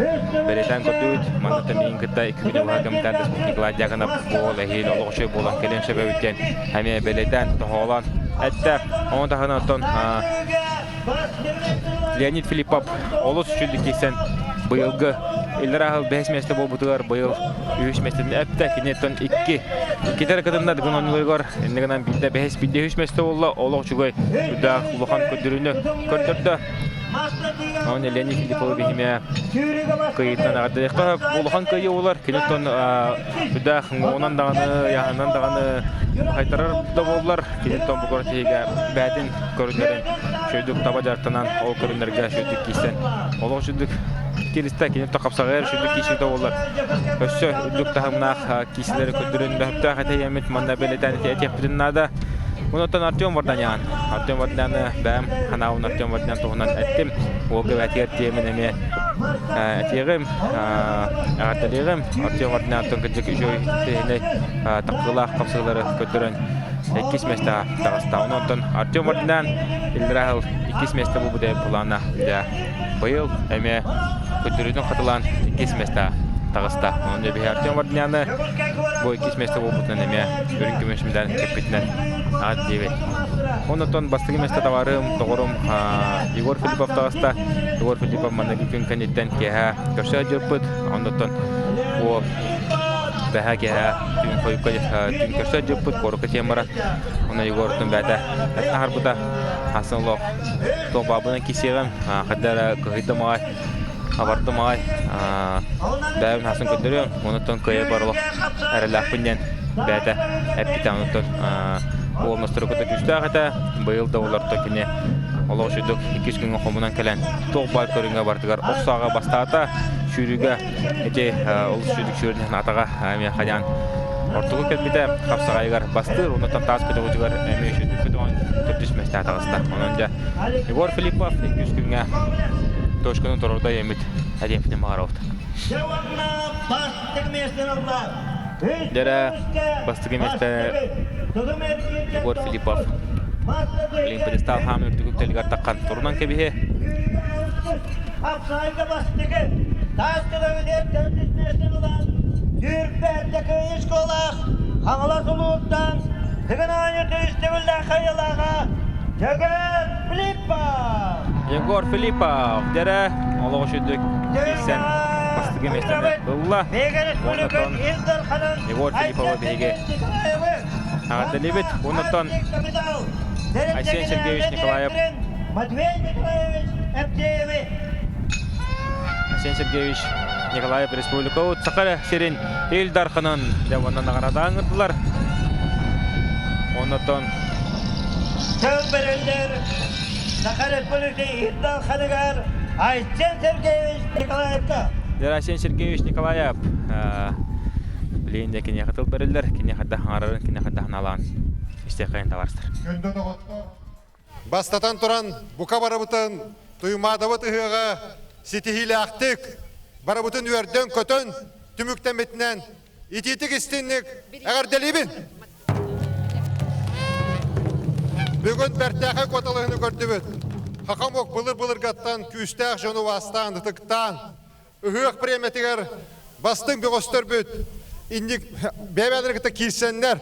бэлиэтээн көрдүбүт. Манна миигин кытта икки күнү быһа комитет Николай Дьяконов буол эһиил олох үчүгэй буолан кэлиэн сөп эбит диэн эмиэ бэлиэтээн тоһоҕолоон эттэ. Ону таһынан оттон Леонид Филиппов олус үчүгэй киирсэн быйылгы иллэрээ сыл бэһис миэстэ буолбутугар быйыл үһүс миэстэтин эптэ. Киниттэн икки иккитэр кытынна дыгын оонньууларыгар иннэ гынан биирдэ бэһис биирдэ үһүс миэстэ буолла. Олох үчүгэй үрдээх улахан көрдөрүүнү көрдөрдө. Онон Леонид Филипповы биһиме кыйыттан аҕардыахха улахан кыайыы буолар. Киниттэн үрдээх уҥуоҕунан даҕаны, яһынан даҕаны хайтарар да буоллар, киниттэн бу көрүтиһигэ бээтин көрүннэрин шөйдүк таба дьарыктанан ол көрүннэргэ шөйдүк киирсэн олох шүрдүк кииристэ кини хапсаҕайар шүрдүк киирсиитэ буоллар өссө үрдүк таһымнаах киисилэри көрдөрөн бөһөптөөх этэйэммит манна бэлэтээн этиэхпитин наада. Онтон Артем Варданян. Артем Варданяны бэйэм ханаабын Артем Варданян туһунан эттим. Уолга бээтигэр тиэмин эмиэ этиэҕим, эҕэрдэлиэҕим. Артем Варданян кырдьык үчүгэй тиһинэй тахсыылаах хапсыылары көрдөрөн иккис миэстэҕэ таҕыста. Онон Артем Варданян иллэрээ сыл иккис миэстэ буолбут былаана дьэ быйыл эмиэ көрдөрүүтүн хатылаан иккис миэстэҕэ. таҕыста. Онон дьэ биһи Артем Вардняны бу иккис миэстэ буолбутунан эмиэ үрүҥ көмүс медаль кэппитинэн аат диэбит. Оннотон бастакы миэстэ табаарым, доҕорум Егор Филиппов таҕыста. Егор Филиппов манныгы күн кэнниттэн киэһэ көрсө дьыппыт. Оннотон уол бэһэ киэһэ түүн хойукка түүн көрсө дьыппыт куоракка тиэн баран онно Егортун бээтэ аһарбыта асан олох туох баабынан кисиэҕим хайда эрэ кыһыйдым аҕай абардым аҕай бэйэбин хасын көрдөрүөм онуттан кыайа бар олох эрэлээхпин диэн бэйэтэ эппитэ онуттан уол настройката күүстээх этэ быйыл да олорто кини олох үчүгдүк иккис күҥҥэ хомунан кэлэн туох баар көрүҥҥэ барытыгар ох сааҕа бастаата сүүрүүгэ ити олус үчүгдүк сүүрэн атаҕа эмиэ хайаан ортоку кэлбитэ хапсаҕайыгар бастыыр онуттан таас көтөҕүтүгэр эмиэ үчүгдүк көтөҕөн төрдүс миэстэҕэ таҕыста онон дьэ Егор Филиппов иккис күҥҥэ точканы торордо эмит Адемфин Магаровт. Дьэрэ бастакы миэстэ Егор Филиппов Олимпиадистаал хаам үрдүк үктэлигэр таххан турунан кэбиһи. Хаҥалас улууттан Тыгын Аанньа түстүбүллээх хайалааҕа Егор Филиппов! Егор Филиппов дэрэ олох үчүгдүк киирсэн бастакы миэстэни ылла. Уоннатон Егор Филипповы биһиги эҕэрдэлиибит. Уоннатон Айсен Сергеевич Николаев Матвей Николаевич Эптееви Айсен Сергеевич Николаев Республика Саха сирин Ил Дарханын дьэ уонна наҕараада ыҥырдылар. Оннотон Тыл бэриллэр Саха Республикатын Ил Дарханыгар Айсен Сергеевич Николаевка. Айсен Сергеевич Николаев билигин де киниэхэ тыл бэриллэр, киниэхэ да хаҥарарын, киниэхэ да ханалаан истиэххэйин табаарыстар. Бастатан туран, бука барыбытын Туймаадабыт ыһыаҕа ситиһиилээхтик, барыбытын үөрдэн-көтөн түмүктэммитинэн итиитик истинник эҕэрдэлиибин! Бүгүн бэртээхэй куоталаһыыны көрдүбүт. Хахамок былыр-былыргаттан күүстээх дьону убаастаан, ытыктаан, ыһыах бириэмэтигэр бастыҥ бөҕөстөрбүт инник бэйэ-бэйэлэрин кытта киирсэннэр,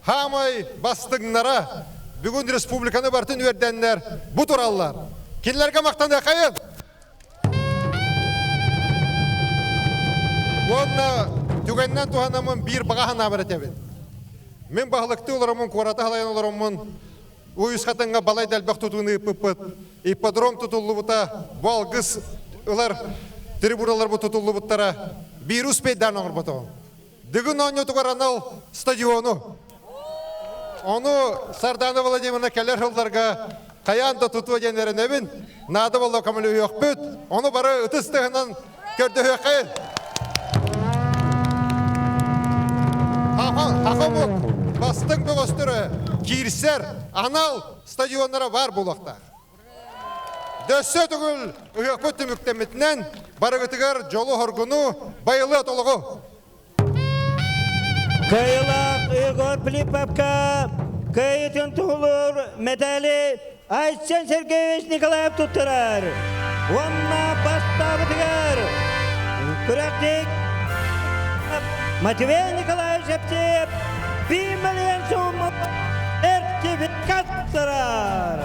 хаамай бастыҥнара бүгүн республиканы барытын үөрдэннэр бу тураллар. Кинилэргэ махтаныахайын! Уонна түгэнинэн туһанаммын биир баҕа санаабар этэбин. Мин баһылыктыы олороммун, куораты халайан олороммун, Уйус Хатыҥҥа балай да элбэх тутууну ыыппыппыт. Ипподром тутуллубута, бу алгыс ылар трибуналар бу тутуллубуттара. Биир успейдаан оҥорботоҕум. Дыгын оонньуутугар анал стадиону. Ону Сардана Владимировна кэлэр сылларга хайаан да тутуо диэн эрэнэбин. Наада буолла көмөлөһүөхпүт. Ону бары ытыс тыһынан көрдөһүөххэйин. Хахомук бастыҥ бөҕөстөрө киирсэр анал стадионнара баар буолуохтаах. Дөссө төгүл ыһыахпыт түмүктэммитинэн барыгытыгар дьолу-хоргуну, байылыат олоҕу! Кыайыылаах Егор Филипповка кыайыытын туһулуур мэтээли Айсен Сергеевич Николаев туттарар. Уонна бастаабытыгар күрэхтик Матвей Николаевич Эптиев 1 миллион сумма сертификат туттарар.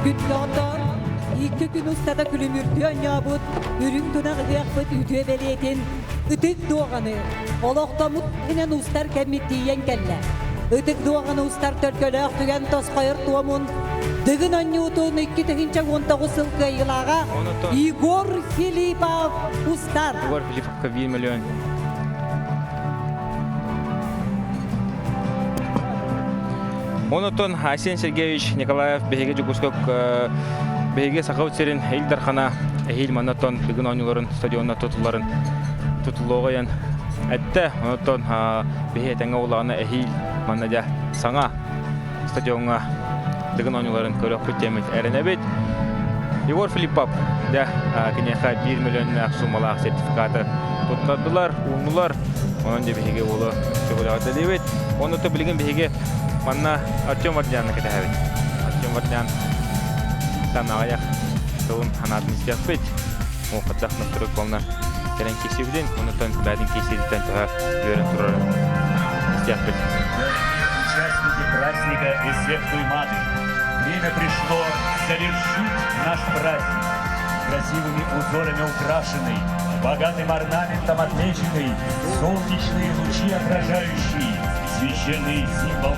Күттөҕүттэн икки күн устата күлүмүрдүү оонньообут үрүҥ тунах ыһыахпыт үтүө бэлиэтин ытык дуоҕаны олохтоммут иһинэн устар кэммит тиийэн кэллэ. Ытык дуоҕаны устар төлкөлөөх түгэн тосхойор туомун Дыгын оонньуутун 2019 сыл кыайыылааҕа Егор Филиппов устар. Егор Филипповка 1 миллион. Онотон Айсен Сергеевич Николаев биһиги Дьокуускай биһиги Сахабыт сирин Ил Дархана эһиил маннаттан Дыгын оонньууларын стадионна тутулларын тутуллуоҕайан эттэ. Онотон биһи этэҥҥэ улаҕана эһиил манна дьэ саҥа стадиоҥҥа Дыгын оонньууларын көрүөхпүт диэммит эрэнэбит. Егор Филиппов дьэ киниэхэ 1 миллионнаах суммалаах сертификаты туттардылар, ууннулар. Онон дьэ биһиги уолу сөбүлэҕэ Онно то билигин биһиги манна Артем Вардяны кэтэһэбит. Артем Вардян аҕыйах тылын санаатын истиэхпит. Муохаттах настырык буолна кэлэн киирсибитин, оннуттан бэйэтин киирсиититтэн төһө үөрэн турарын истиэхпит. Участники праздника Эсех Туймады. Время пришло завершить наш праздник. Красивыми узорами украшенный, богатым орнаментом отмеченный, солнечные лучи отражающий, священный символ.